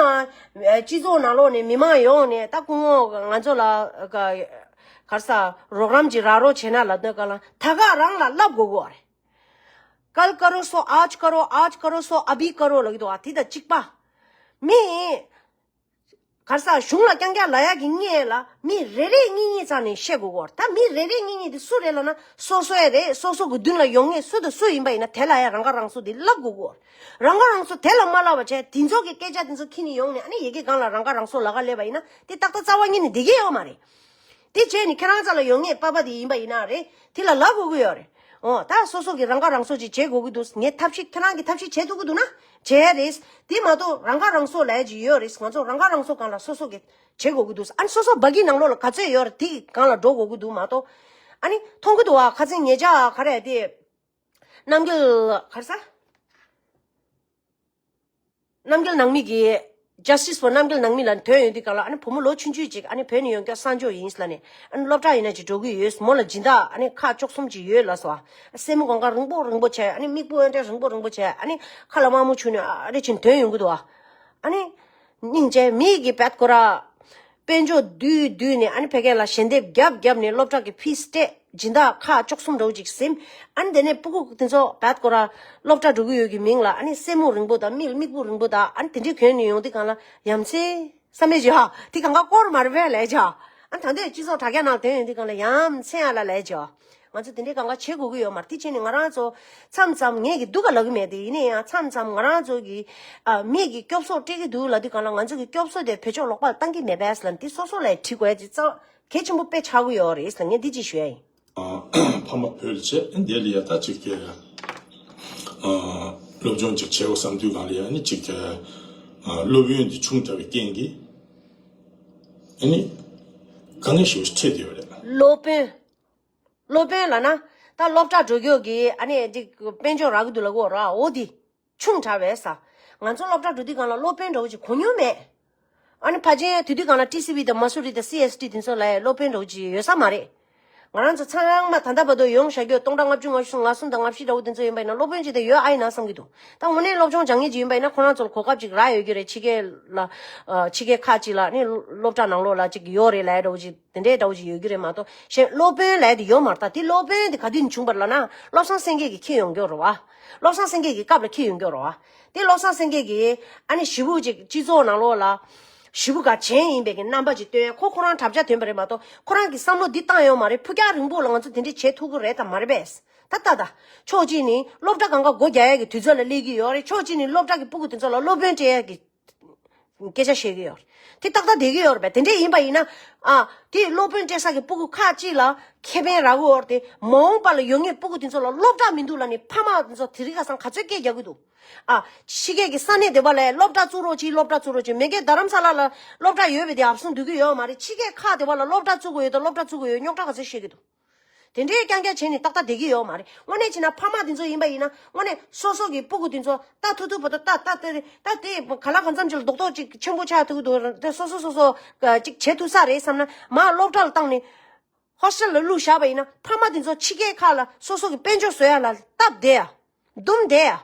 སྤྱི་ཚོགས་ནང་ལོགས་ནས་མི་མང་ཡོང་ནས། ད་སྐུ་ངོ་ང་ཚོ་ལ་ག་ག་རེ་ཟེར། རོགས་རམ་ཅིག་རག་རོགས་བྱས་ན་ལབ་དུས་སྒང་ལ་ད་ག་རང་ལ་ལབ་དགོས་ཀྱི་ཡོད་རེད། कल करो सो आज करो, आज करो सो अभी करो ལབ་ཀྱི་འདུག་པ། དེ་དང་གཅིག་པ། མི། ག་རེ་ཟེར། གཞུང་ལ་རྐྱང་རྐྱང་ལབ་ཡག་གི་སྔོན་ལ་མི་རེ་རེ་གཉིས་གཉིས་རྩ་ནས་བཤད་དགོས་ཀྱི་ཡོད་རེད། ད་མི་རེ་རེ་གཉིས་གཉིས་དེ་སུ་རེད་ལབ་ན་སོ་སོ་ཡ་རེད། སོ་སོ་གི་མདུན་ལ་ཡོང་མཁན་སུ་དང་སུ་ཡིན་པ་ཡིན་ན་དེ་ལ་ཡ་རང་ཁ་རང་གསོ་དེ་ལབ་དགོས་ཀྱི་ཡོད་རེད། རང་ཁ་རང་གསོ་དེ་ལ་མ་ལབ་པ་བྱས། དེ་ཚོ་གི་སྐད་ཆ་དེ་ཚོ་འཁྱེར་ནས་ཡོང་ནས། ཨ་ནི་ཡ་གི་སྒང་ལ་རང་ཁ་རང་གསོ་ལབ་ག་སླེབས་པ་ཡིན་ན་དེ་ཏག་ཏག་རྩ་བ་ཉིད་ནས་བསྡད་ཀྱི་ཡོད་མ་རེད། དེ་བྱས་ནས་ཁྱེད་རང་རྩ་ལ་ཡོང་མཁན་པ་ཕ་དེ་ཡིན་པ་ཡིན་ན་རེད། དེ་ལ་ལབ་དགོས་ཀྱི་ཡོད་རེད། འོ། ད་སོ་སོ་གི་རང་ཁ་རང་གསོ་ཅིག་བྱེད་དགོས་ཀྱི་འདུག་ངས་ཐབས་ཤེས། ཁྱེད་རང་གིས་ཐབས་ཤེས་བྱེད་ཐུབ་ཀྱི་འདུག་ན་བྱེད་ཡ་རེད། དེ་མ་གཏོགས་རང་ཁ་རང་གསོ་ལབ་ཡ་ཅིག་ཡོད་རེད། ང་ཚོ་རང་ཁ་རང་གསོ་སྒང་ལ་སོ་སོ་གིས་བྱེད་དགོས་ཀྱི་འདུག་ཨ་ནི་སོ་སོ་བ་གི་ནང་ལོགས་ལ་ག་ཚོད་ཡོད་རེད། དེ་གི་སྒང་ལ་འགྲོ་དགོས་ཀྱི་འདུག་མ་གཏོགས། ཨ་ནི་མཐོང་གི་འདུག་པ། ཁ་སང་ཉེ་ཆར་ག་རེ་དེ། རྣམ་རྒྱལ་ག་རེ་ཟེར། རྣམ་རྒྱལ་ནང་མི་གི། Justice for རྣམ་རྒྱལ་ནང་མི་ལ་ཐོན་ཡོང་དུས་སྒང་ལ། ཨ་ནི་བུ་མོ་ལོ་ཆུང་ཆུང་ཅིག་ཨ་ནི་བོད་ནས་ཡོང་རྒྱུ་གསར་འབྱོར་ཡིན་ལབ་ནས། ཨ་ནི་སློབ་གྲྭ་ཡིན་ན་ཅིག་འགྲོ་གི་ཡོད། མོ་ལ་སྦྱིན་བདག་ཨ་ནི་ཁག་བཅུ་གསུམ་ཅིག་ཡོད་ལབ་སོང་། སེན་མོ་གང་ག་རིང་པོ་རིང་པོ་བྱས། ཨ་ནི་མིག་སྤུ་ཨེ་འདྲ་རིང་པོ་རིང་པོ་བྱས། ཨ་ནི་ཁ་ལ་དམར་མོ་བྱུགས་ནས་ཨ་རེ་བྱས་ནས་ཐོན་ཡོང་གི་འདུག་པ། ཨ་ནི། སྙིང་རྗེ། མི་གི་བད་ཀོ་ར། དཔལ་འབྱོར་བསྡུས་བསྡུས་ནས། ཨ་ནི་ཕ་གི་ལ་ཞལ་འདེབས་རྒྱབ་རྒྱབ་ནས་སློབ་གྲྭ་གི་ཕིས་སྤྲད། སྦྱིན་བདག་ཁག་བཅུ་གསུམ་འདྲ་བོ་ཅིག་ཟིན། ཨ་ནི་དེ་ནས་སྤུ་གུ་དེ་ཚོ་བད་ཀོ་ར་སློབ་གྲྭ་འགྲོ་གི་ཡོད་ཀྱི་མིང་ལ། ཨ་ནི་སེན་མོ་རིང་པོ་དང་། མིག་མིག་སྤུ་རིང་པོ་དང་། ཨ་ནི་དེ་འདྲའི་གྱོན་ནས་ཡོང་དུས་སྒང་ལ་ཡ་མཚན་བསམ་མེད་ཅིག་ཧ། དེ་གང་ག་སྐོར་མ་རེད་པས་ལབ་ཅིག་ཨ་ནི་ད་ལྟའི་སྤྱི་ཚོགས་དྲ་རྒྱ་ནང་ཐོན་ཡོང་དུས་སྒང་ལ་ཡ་མཚན་ཨ་ལ་ལབ་ཅིག་ང་ཚོ་དེ་འདྲའི་གང་ག་བྱེད་དགོས་ཀྱི་ཡོད་མ་རེད། དེ་བྱས་ནས་ང་རང་ཚོ་མཚམས་མཚམས། ངས་ཀྱི་སྡུག་ག་ལབ་ཀྱི་མེད་དེ། ཡིན་ན་ཡང་མཚམས་མཚམས་ང་རང་ཚོ་གི། ཨ། མི་གི་སྐྱོབ་གསོ་སྤྲད་ཀྱི་འདུག་ལབ་དུས་སྒང་ལ། ང་ཚོ་གི་སྐྱོབ་གསོ་དེ་བེད་སྤྱོད་ལོག་པ་ལ་བཏང་གི་མེད་པས་ལབ་ནས། དེ་སོ་སོ་ལ་དྲི་དགོས་ཡ་ཅིག་རྩ་ གལ་ཆེན་པོ་དཔེ་ཆགས་ཀྱི་ཡོད་རེད་ཟེར་ངས་འདི་གཅིག་ཞུ་ཡ་ཡིན། ཕ་མ་བོད་ལ་བྱས་འདི་ལ་ཡ་ད་ཅིག་གི་སློབ་སྦྱོང་ཅིག་བྱེད་དགོས་བསམ་དུས་སྒང་ལ་ཡ་ནི་ཅིག་གི་སློབ་ཡོན་འདི་ཆུང་དྲགས་པའི་རྐྱེན་གྱིས་ཨ་ནི་དཀའ་ངལ་ཞེ་པོ་ཞིག་འཕྲད་བསྡད་ཡོད་རེད། སློབ་དཔོན། སློབ་དཔོན་ལབ་ན་ད་སློབ་གྲྭ་འགྲོ་རྒྱུ་གི་ཨ་ནི་ཅིག་དཔལ་འབྱོར་རག་གི་འདུག་ལབ་གོ་ར། འོ་དེ་ཆུང་དྲགས་པས་ས། ང་ཚོ་སློབ་གྲྭ་འགྲོ་དུས་སྒང་ལ་སློབ་དཔོན་འདྲ་བོ་ཅིག་གོ་མྱོང་མེད། ཨ་ནི་ཕལ་ཆེར་དེ་དུས་སྒང་ལ་ཊི་སི་ཝི་དང་མ་སུ་རི་དང་སི་ཨེས་ཊི་དེ་ཚོ་ལ་སློབ་དཔོན་འདྲ་བོ་ཅིག་ཡོད་ས་མ་རེད། ང་རང་ཚོ་ཚང་མ་ད་ལྟ་བར་དུ་ཡོང་བཞག་རྒྱུ་སྟོང་ཕྲག་ལྔ་བཅུ་ང་གསུམ་ང་གསུམ་དང་ལྔ་བཞི་འདྲ་བོ་དེ་ཚོ་ཡིན་པ་ཡིན་ན་སློབ་དཔོན་ཅིག་དེ་ཡོད་ཨ་ཡིན་ན་བསམ་གྱི་འདུག་ད་དངོས་གནས་སློབ་སྦྱོང་སྦྱང་མཁན་ཅིག་ཡིན་པ་ཡིན་ན་ཁོ་རང་ཚོ་ལ་གོ་སྐབས་ཅིག་རག་ཡོད་རྒྱུ་རེད། ཕྱི་རྒྱལ་ལ་ཕྱི་རྒྱལ་ཁག་ཅིག་ལ་ནི་སློབ་གྲྭ་ནང་ལོགས་ལ་ཅིག་ཡོད་རེད་ལབ་ཡ་འདྲ་བོ་ཅིག་དེ་འདྲའི་འདྲ་བོ་ཅིག་ཡོད་རྒྱུ་རེད་མ་གཏོགས་གཞན་སློབ་དཔོན་ལབ་ཡ་དེ་ཡོད་མ་རེད། ད་དེ་སློབ་དཔོན་དེ་ག་དུས་ནས་བྱུང་བ་རེད་ལབ་ན་བློ་བཟང་སེང་གེ་གིས་འཁྱེར་ཡོང་རྒྱུ་རེད་བ། བློ་བཟང་སེང་གེ་གི་སྐབས་ལ་འཁྱེར་ཡོང་རྒྱུ་རེད་བ། དེ་བློ་བཟང་སེང་གེ་གིས་ཨ་ནི་ཞེ་པོ་ཅིག་སྤྱི་ཚོགས་ནང་ལོགས་ལ་ཞེ་པོ་ག་བྱེད་ཡིན་པའི་གི་རྣམ་པ་ཅིག་སྟོན། ཁོ་ཁོ་རང་གྲབས་ཆ་འདོན་པ་རེད་མ་གཏོགས་ཁོ་རང་གི་བསམ་བློ་འདི་བཏང་ཡོད་མ་རེད། ཕུགས་རྒྱང་རིང་པོ་ལ་ང་ཚོ་དེ་འདྲས་བྱེད་ཐུབ་ཀྱི་རེད་དམ་མ་རེད་པས། ད་ལྟ་ད། ཕྱོགས་གཅིག་ནི་སློབ་གྲྭ་སྒང་ག་སྒོ་རྒྱག་ཡས་ཀྱི་དུས་ཚོད་ལ་སླེབས་ཀྱི་ཡོད་རེད། ཕྱོགས་གཅིག་ནི་སློབ་གྲྭ་གི་སྤུ་གུ་དེ་ཚོ་ལ་སློབ་དཔོན་སྤྲད་ཡས་ཀྱི་སྐད་ཆ་བཤད་ཀྱི་ཡོད་རེད། དེ་ཏག་ཏག་བསྡད་ཀྱི་ཡོད་རེད་པས། དེ་འདྲས་ཡིན་པ་ཡིན་ན། ཨ། དེ་སློབ་དཔོན་སྤྲད་ས་གི་སྤུ་གུ་ཁག་ཅིག་ལ་ཁེ་ཕན་རག་གི་ཡོད་རེད་དེ། མ་འོངས་པ་ལ་ཡོང་མཁན་སྤུ་གུ་དེ་ཚོ་ལ་སློབ་གྲྭ་མི་འདུག་ལབ་ནས་ཕ་མ་དེ་ཚོ་དེ་རིང་ཁ་སང་ག་ཚོད་སྐད་རྒྱག་གི་འདུག་ཨ། ཕྱི་རྒྱལ་གྱི་ས་གནས་དེ་བ་ལ་སློབ་གྲྭ་བཙུགས་རོགས་གྱིས། སློབ་གྲྭ་བཙུགས་རོགས་གྱིས། མ་གི་རྡ་རམ་ས་ལ་ལ་སློབ་གྲྭ་ཡོད་པའི་དེ་ཨབ་སུང་འདུག་གི་ཡོད་མ་རེད། ཕྱི་རྒྱལ་ཁག་དེ་བ་ལ་སློབ་གྲྭ་བཙུགས་དགོས་ཡོད་དང་སློབ་གྲྭ་བཙུགས་དགོས་ཡོད་རྙོག་དྲ་ག་ཚོད་བཤད་ཀྱི་འདུག་དེ་འདྲའི་རྐྱང་རྐྱང་བྱས་ནས་ཏག་ཏག་བསྡད་ཀྱི་ཡོད་མ་རེད། དངོས་གནས་བྱས་ན་ཕ་མ་དེ་ཚོ་ཡིན་པ་ཡིན་ན་དངོས་གནས་སོ་སོ་གི་སྤུ་གུ་དེ་ཚོ་ལྟ་ཐུབ་ཐུབ་བར་དུ་ལྟ་ལྟ་ལྟ་ལྟ་དེ་ག་ལ་གང་འཚམ་ཅིག་ལ་རྡོག་རྡོག་ཅིག་ཆེན་པོ་ཆགས་ཐུབ་ཀྱི་འདུག་དེ་སོ་སོ་སོ་སོ་ཅིག་བྱེད་ཐུབ་ས་རེད་བསམ་ན་མར་སློབ་གྲྭ་ལ་བཏང་ནས་ཧོ་སི་ཊེལ་ལ་བླུགས་བཞག་པ་ཡིན་ན་ཕ་མ་དེ་ཚོ་ཕྱི་རྒྱལ་ཁག་ལ་སོ་སོ་གི་དཔལ་འབྱོར་བཟོ་ཡ་ལ་སྟབས་བདེ་ཡ། འདུམ་བསྡད་ཡ།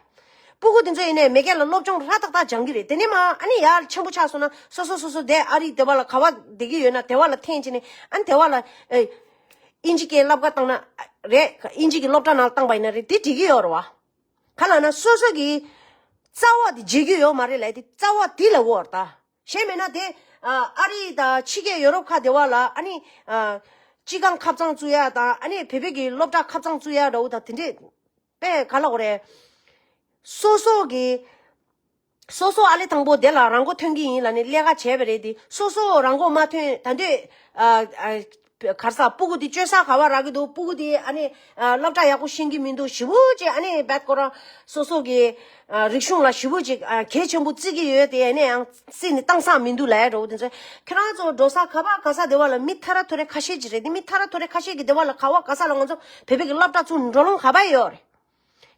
སྤུ་གུ་དེ་ཚོ་ཡིན་ནའི་མ་གི་ལ་སློབ་སྦྱོང་ཧྲ་ཏག་ཏག་སྦྱང་གི་རེད། དེ་ནས་མར་ཨ་ནི་ཡར་ཆེན་པོ་ཆགས་སོང་ན་སོ་སོ་སོ་སོ་དེ་ཨ་རི་དེ་བ་ལ་ག་བ་བསྡད་ཀྱི་ཡོད་ན་དེ་བ་ལ་འཐེན་བྱས་ནས་ཨ་ནི་དེ་བ་ལ་ཨེ། དབྱིན་ཇི་སྐད་བསླབ་ག་བཏང་ན་རེད། དབྱིན་ཇི་གི་སློབ་གྲྭ་ནང་ལ་བཏང་པ་ཡིན་ན་རེད། དེ་འགྲིག་གི་ཡོད་རེད་བ། ག་ལབ་ན་སོ་སོ་གི་རྩ་བ་དེ་བརྗེད་རྒྱུ་ཡོད་མ་རེད་ལབ་དེ། རྩ་བ་དེ་ལ་འོར་ད། གཞན་མེད་ན་དེ་ཨ་རི་དང་ཕྱི་རྒྱལ་ཡོ་རོབ་ཁག་དེ་བ་ལ་ཨ་ནི་ཨ་སྤྱི་ཁང་ཁ་བཙང་བཙུགས་ཡ་དང་ཨ་ནི་བོད་པའི་གི་སློབ་གྲྭ་ཁ་བཙང་བཙུགས་ཡ་འདྲ་བོ་དང་དེ་འདྲས་དཔེ་ག་ལབ་དགོས་རེད། སོ་སོ་གི་སོ་སོ་ཨ་ལེ་དང་པོ་དེ་ལ་རང་མགོ་ཐོན་གྱི་ཡིན་ལབ་ནས་ལས་ཀ་བྱས་པ་རེད་དེ། སོ་སོ་རང་མགོ་མ་ཐོན་ད་འདོད་ཨ་ཨ་གར་ས་སྤུ་གུ་དེ་བཅོལ་ས་ག་བ་རག་གི་འདུག་སྤུ་གུ་དེ་ཨ་ནི་ཨ་སློབ་གྲྭ་ཡག་པོ་ཤེས་ཀྱི་མི་འདུག་ཞེ་པོ་ཅིག་ཨ་ནི་བད་ཁོ་རང་སོ་སོ་གི་ཨ་རིག་གཞུང་ལ་ཞེ་པོ་ཅིག་ཨ་གལ་ཆེན་པོ་བརྩི་གི་ཡོད་དེ། ཨ་ནི་ཡང་སྲིད་ནས་བཏང་ས་མི་འདུག་ལབ་ཡ་འདྲ་བོ་དེ་ཚོ་ཁྱེད་རང་ཚོ་འགྲོ་ས་ག་བ་ག་ས་དེ་བ་ལ་མི་ཐ་ར་ཐོ་རེ་ཁ་ཤས་ཅིག་རེད་དེ། མི་ཐ་ར་ཐོ་རེ་ཁ་ཤས་ཀྱི་དེ་བ་ལ་ག་བ་ག་ས་ལ་ང་ཚོ་བོད་པའི་གི་སློབ་གྲྭ་ཚུགས་འགྲོ་ལོང་ག་བ་ཡོད་རེད།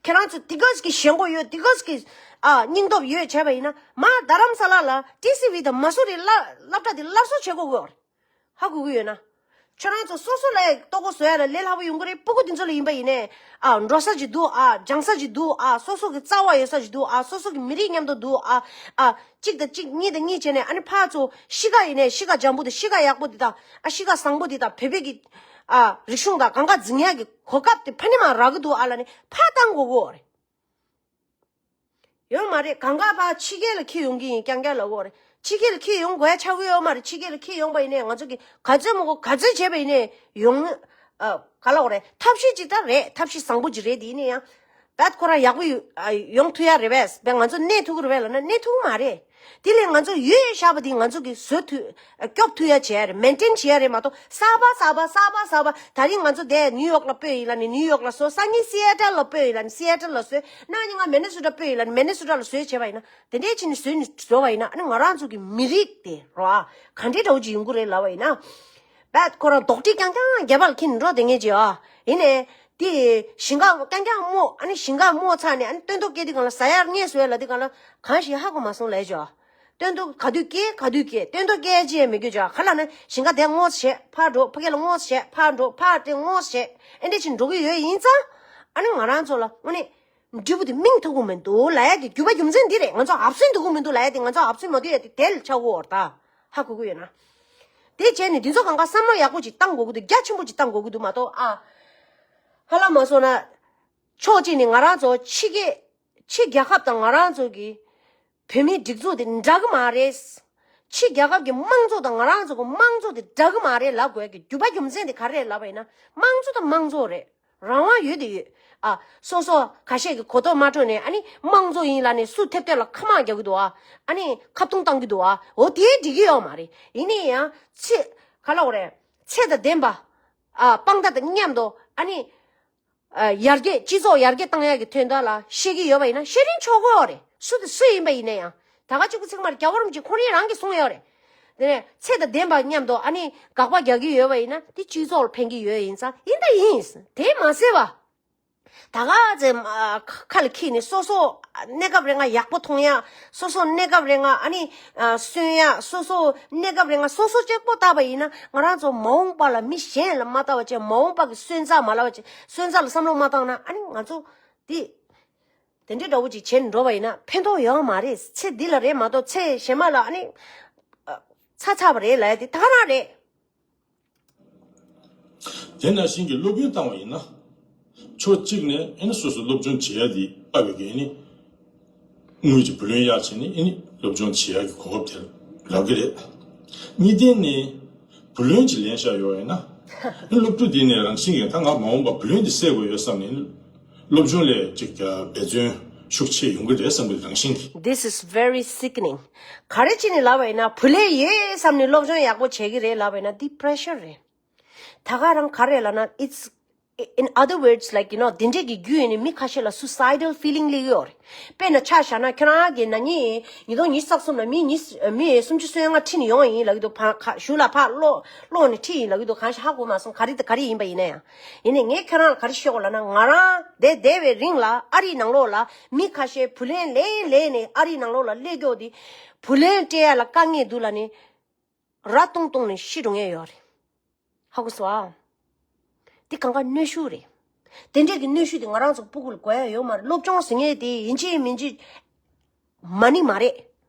ཁྱེད་རང་ཚོ་དེ་ག་ཅིག་གི་ཞེན་ཁོག་ཡོད་དེ་ག་ཅིག་གི་ཨ་སྙིང་སྟོབས་ཡོད་བྱས་པ་ཡིན་ན་མར་རྡ་རམ་ས་ལ་ལ་ཊི་སི་ཝི་དང་མ་སུ་རི་སློབ་གྲྭ་དེ་སླར་གསོ་བྱེད་དགོས་ཀྱི་ཡོད་རེད། ཧ་གོ་གི་ཡོད་ན། ཁྱོད་རང་ཚོ་སོ་སོ་ལ་ལྟོ་གོས་བཟོ་ཡ་ལ་ལས་སླ་པོ་ཡོང་གི་རེད། སྤུ་གུ་དེ་ཚོ་ལ་ཡིན་པ་ཡིན་ནའི་ཨ་འགྲོ་ས་ཅིག་འདུག་ཨ་སྦྱང་ས་ཅིག་འདུག་ཨ་སོ་སོ་གི་རྩ་བ་ཡོད་ས་ཅིག་འདུག་ཨ་སོ་སོ་གི་མི་རིགས་མཉམ་དུ་འདུག་ཨ་ཨ་གཅིག་དང་གཅིག་གཉིས་དང་གཉིས་བྱས་ནས་ཨ་ནི་ཕར་ཚུར་གཤིས་ཀ་ཡིན་ནའི་གཤིས་ཀ་འཇམ་པོ་དེ་གཤིས་ཀ་ཡག་པོ་དེ་དང་ཨ་གཤིས་ཀ་བཟང་པོ་དེ་དང་བོད་པའི་གི་ཨ་རིག་གཞུང་དང་གང་ག་འཛིན་ཡག་གི་གོ་སྐབས་དེ་ཕ་ནི་མ་རག་གི་འདུག་ཨ་ལབ་ནས་ཕར་བཏང་དགོས་ཀྱི་ཡོད་རེད། ཡོད་མ་རེད། གང་ག་ཕར་ཕྱི་རྒྱལ་ལ་འཁྱེར་ཡོང་གི་ཡིན། རྐྱང་རྐྱང་ལབ་ཀྱི་ཡོད་རེད། ཕྱི་རྒྱལ་ལ་འཁྱེར་ཡོང་དགོས་ཡ་ཆགས་ཀྱི་ཡོད་མ་རེད། ཕྱི་རྒྱལ་ལ་འཁྱེར་ཡོང་པ་ཡིན་ནའི་ང་ཚོ་གི་ག་ཚོད་མ་དགོས་ག་ཚོད་བྱས་པ་ཡིན་ནའི་ཡོང་ཨ་ག་ལབ་དགོས་རེད། ཐབས་ཤེས་ཅིག་ད་རེད། ཐབས་ཤེས་བཟང་པོ་ཅིག་རེད། དེ་ཡིན་ན་ཡང་བད་ཁོ་རང་ཡག་པོ་ཡོ་ཨ་ཡོང་ཐུབ་ཡ་རེད་པས། བས་ང་ཚོ་གནས་ཐུབ་ཀྱི་རེད་པས་ལབ་ན་གནས་ཐུབ་ཀྱི་མ་རེད། དེ་ལས་ང་ཚོ་ཡོད་བཞག་པ་དེ་ང་ཚོ་གི་བཟོ་ཐུབ་སྐྱོབ་ཐུབ་ཡ་བྱས་རེད། མེན་ཊེན་བྱས་རེད་མ་གཏོགས་གསར་པ་གསར་པ་གསར་པ་གསར་པ་ད་རིང་ང་ཚོ་དེ་ནིའུ་ཡོག་ལ་སྤོས་ཡིན་ལབ་ནས་ནིའུ་ཡོག་ལ་བཟོ། སང་ཉིན་སི་ཨེ་ཊལ་ལ་སྤོས་ཡིན་ལབ་ནས་སི་ཨེ་ཊལ་ལ་བཟོ། གནངས་ཉིན་ང་མེ་ནེ་སོ་ཊ་སྤོས་ཡིན་ལབ་ནས་མེ་ནེ་སོ་ཊ་ལ་བཟོ་བྱས་པ་ཡིན་ན། དེ་འདྲའི་ཕྱིན་ནས་བཟོས་ནས་བཟོ་བ་ཡིན་ན་ཨ་ནི་ང་རང་ཚོ་གི་མི་རིགས་དེ་རོ་ཨ་ག་འདྲའི་འདྲ་བོ་ཅིག་ཡོང་གི་རེད་ལབ་པ་ཡིན་ན། བད་ཁོ་རང་རྡོག་ཁྲེས་རྐྱང་རྐྱང་རྒྱབ་ལ་འཁྱེར་འགྲོ་བསྡད་མཁན་ཅིག་ཨ་ཡིན་ནས། དེ་ཞིང་ཁ་རྐྱང་རྐྱང་རྨོ། ཨ་ནི་ཞིང་ཁ་རྨོ་ཚར་ནས་ཨ་ནི་སྟོན་ཐོག་སྐྱེས་དུས་སྒང་ལ་ཟ་ཡར་རྙེད་སོང་ཡ་ལབ་དུས་སྒང་ལ་གང་ཞིག་ཧ་གོ་མ་སོང་ལབ་ཅོ། སྟོན་ཐོག་ག་དུས་སྐྱེ་ག་དུས་སྐྱེ། སྟོན་ཐོག་སྐྱེ་ཅི་ཡང་མི་དགོས་ཅོ། ག་ལབ་ན་ཞིང་ཁ་དེ་རྨོ་བྱས་ཕར་འགྲོ། ཕ་གི་ལ་རྨོ་བྱས་ཕར་འགྲོ། ཕར་དེ་རྨོ་བྱས་ཨེ་འདྲ་ཅིག་འགྲོ་གི་ཡོད་ཡིན་ཙང་། ཨ་ནི་ང་རང་ཚོ་ལ་དངོས་གནས། འབྲས་བུ་དེ་སྨིན་ཐུབ་ཀྱི་མི་འདུག་ལབ་ཡ་དེ་རྒྱུ་བ་རྒྱུ་མཚན་འདི་རེད། ང་ཚོ་ཨབ་སེན་ཐུབ་ཀྱི་མི་འདུག་ལབ་ཡ་དེ། ང་ཚོ་ཨབ་སེན་མ་ཐུབ་ཡ་དེ་དེ་ལ་ཆགས་ཀྱི་ཡོད་རེད་ད། ཧ་གོ་གི་ཡོད་ན། དེ་བྱས་ནས་འདི་ཚོ་གང་ག་བསམ་བློ་ཡག་པོ་ཅིག་བཏང་དགོས་ཀྱི་འདུག་རྒྱ་ཆེན་པོ་ཅིག་བཏང་དགོས་ཀྱི་འདུག་མ་གཏོགས་ཨ། ཧ་ལམ་མ་སོང་ན། ཕྱོགས་གཅིག་ནས་ང་རང་ཚོ་ཕྱི་རྒྱལ་ཕྱི་རྒྱལ་ཁབ་དང་ང་རང་ཚོ་གི་བོད་མིའི་སྒྲིག་འཛུགས་དེ་འདྲ་གི་མ་རེད། ཕྱི་རྒྱལ་ཁབ་ཀྱི་དམངས་གཙོ་དང་ང་རང་ཚོ་གི་དམངས་གཙོ་དེ་འདྲ་གི་མ་རེད་ལབ་དགོས་ཀྱི་རྒྱུ་བ་རྒྱུ་མཚན་དེ་ག་རེ་རེད་ལབ་པ་ཡིན་ན། དམངས་གཙོ་དང་དམངས་གཙོ་རེད། རང་དབང་ཡོད་དེ་ཡོད། ཨ་སོ་སོ་ཁ་ཤས་ཀྱིས་གོ་རྟོགས་མ་སྤྲོད་ནས་ཨ་ནི་དམངས་གཙོ་ཡིན་ལབ་ནས་སུ་ཐེབས་ཐེབས་ལ་ཁ་དམག་རྒྱག་གི་འདུག་ཨ། ཨ་ནི་ཁ་རྡུང་བཏང་གི་འདུག་ཨ། འོ་དེ་འགྲིག་གི་ཡོད་མ་རེད། ཡིན་ནའི་ཡང་ཚེ་ག་ལབ་དགོས་རེད། ཚད་དང་ལྡན་པ། ཨ། དཔང་རྟགས་དང་མཉམ་དུ། ཨ་ནི། ཨ། ཡར་རྒྱས། སྤྱི་ཚོགས་ཡར་རྒྱས་བཏང་ཡག་གི་དོན་དག་ལ་བཤད་ཀྱི་ཡོད་པ་ཡིན་ན་བཤད་རིན་ཆོག་གི་ཡོད་རེད། སུ་དང་སུ་ཡིན་པ་ཡིན་ན་ཡང་། ད་ག་གཅིག་པུ་ཚང་མར་རྒྱལ་བ་རིན་པོ་ཆེ་ཁོང་རང་རང་གིས་གསུངས་ཡོད་རེད། དེ་ནས་ཚད་དང་ལྡན་པ་མཉམ་དུ། ཨ་ནི་དགག་པ་རྒྱག་གི་ཡོད་པ་ཡིན་ན་དེ་སྤྱི་ཚོགས་ལ་ཕན་གྱི་ཡོད་ཡིན་ཙང་ཡིན་ད་ཡིན། དེ་མ་ཟད་པ། ད་ག་ཚེ་ཨ། ཁ་ལ་འཁྱེར་ནས་སོ་སོ་གནས་སྐབས་རེ་ལྔ་ཡག་པོ་མཐོང་ཡ། སོ་སོ་གནས་སྐབས་རེ་ལྔ་ཨ་ནི་ཨ། གསོན་ཡ། སོ་སོ་གནས་སྐབས་རེ་ལྔ་སོ་སོ་གཅིག་པོ་བལྟས་པ་ཡིན་ན། ང་རང་ཚོ་མ་འོངས་པ་ལ་མི་གཞན་ལ་མ་བལྟ་བ་བྱས། མ་འོངས་པ་གི་སོན་རྩ་མ་ལབ་པ་བྱས། སོན་རྩ་ལ་བསམ་བློ་མ་བཏང་ན། ཨ་ནི་ང་ཚོ་དེ་དེ་འདྲའི་འདྲ་བོ་ཅིག་བྱས་ནས་འགྲོ་བ་ཡིན་ན་ཕན་ཐོགས་ཡོད་མ་རེད། ཚེ་འདི་ལ་རེད་མ་གཏོགས་ཚེ་གཞན་པ་ལ། ཨ་ནི་ཨ། ཚར་ཚར་བ་རེད་ལབ་ཡ་དེ་ད་ག་རང་རེད། དེ་ནང་བཞིན་གྱི་སློབ་ཡོན་བཏང་བ་ཡིན་ན། ཕྱོགས་གཅིག་ནས་ཨེ་ནི་སོ་སོ་སློབ་སྦྱོང་བྱེད་ཡ་དེ་དཔའ་བའི་གི་ཨེ་ནི་དངུལ་གྱི་བུ་ལོན་གཡར་བྱས་ནས་ཨེ་ནི་སློབ་སྦྱོང་བྱེད་ཡ་གི་གོ་སྐབས་དེ་རག་གི་རེད། གཉིས་ལྡན་ནས་བུ་ལོན་གྱི་ལེན་བཞག་ཡོད་ཡིན་ན། ཨེ་ནི་སློབ་ཕྲུག་དེ་ནས་རང་བཞིན་གྱིས་ད་ང་མ་འོངས་པ་བུ་ལོན་དེ་སེལ་དགོས་ཡོད་བསམ་ནས་ཨེ་ནི་སློབ་སྦྱོང་ལ་ཅིག་འབད་བརྩོན་ཤུགས་ཆེ་ཡོང་གི་རེད་བསམ་གི་རང་བཞིན་གྱིས། This is very sickening. ག་རེ་བྱས་ནས་ལབ་པ་ཡིན་ན། བུ་ལོན་ཡོད་བསམ་ནས་སློབ་སྦྱོང་ཡག་པོ་བྱེད་ཀྱི་རེད་ལབ་པ་ཡིན་ན་འདི་pressure རེད། ད་ག་རང་ག་རེ་ལབ་ན། It's, in other words, like, you know, དེ་འདྲས་ཀྱི་རྒྱུ་ཡིན་ནས་མི་ཁ་ཤས་ལ་suicidal feeling སླེབས་ཡོད་རེད། དཔེར་ན་ཆ་བཞག་ན། ཁྱོད་རང་གིས་ན་ནིང་ཉིས་སྟོང་ཉི་ཤུ་རྩ་གསུམ་ལ་མི་ཉི་མི་སུམ་ཅུ་སོ་ལྔ་ཁྲིད་ནས་ཡོང་བ་ཡིན་ལབ་ཀྱི་འདུག་ཕ་ཁ་གཞུག་ལ་ཕར་སློག་སློག་ནས་ཁྲིད་ཡིན་ལབ་ཀྱི་འདུག་གང་ཞིག་ཧ་གོ་མ་སོང་། ག་རེ་ག་རེ་ཡིན་པ་ཡིན་ན་ཡང་། ཡིན་ནའི་ངས་ཁྱོད་རང་ལ་ག་རེ་བཤད་དགོས་ལབ་ན། ང་རང་འདིར་བསྡད་པའི་རིང་ལ་ཨ་རིའི་ནང་ལོགས་ལ་མི་ཁ་ཤས་བུ་ལོན་ལེན་ལེན་ནས་ཨ་རིའི་ནང་ལོགས་ལ་སླེབས་ཀྱོག་དེ། བུ་ལོན་སྤྲད་ཡ་ལ་དཀའ་ངལ་འདུག་ལབ་ནས་ར་སྟོང་སྟོང་ནས་ཤི་འགྲོ་མཁན་ཡོད་རེད། ཧ་གོ་སོང་ཨ། འདི་གང་ག་གནོན་ཤུགས་རེད། དེ་འདྲས་ཀྱི་གནོན་ཤུགས་དེ་ང་རང་ཚོ་སྤུ་གུ་ལ་དགོས་ཡ་ཡོད་མ་རེད། སློབ་སྦྱོང་ཟེར་མཁན་དེ་ཡིན་གཅིག་མིན་གཅིག་མ་ཎི་མ་རེད།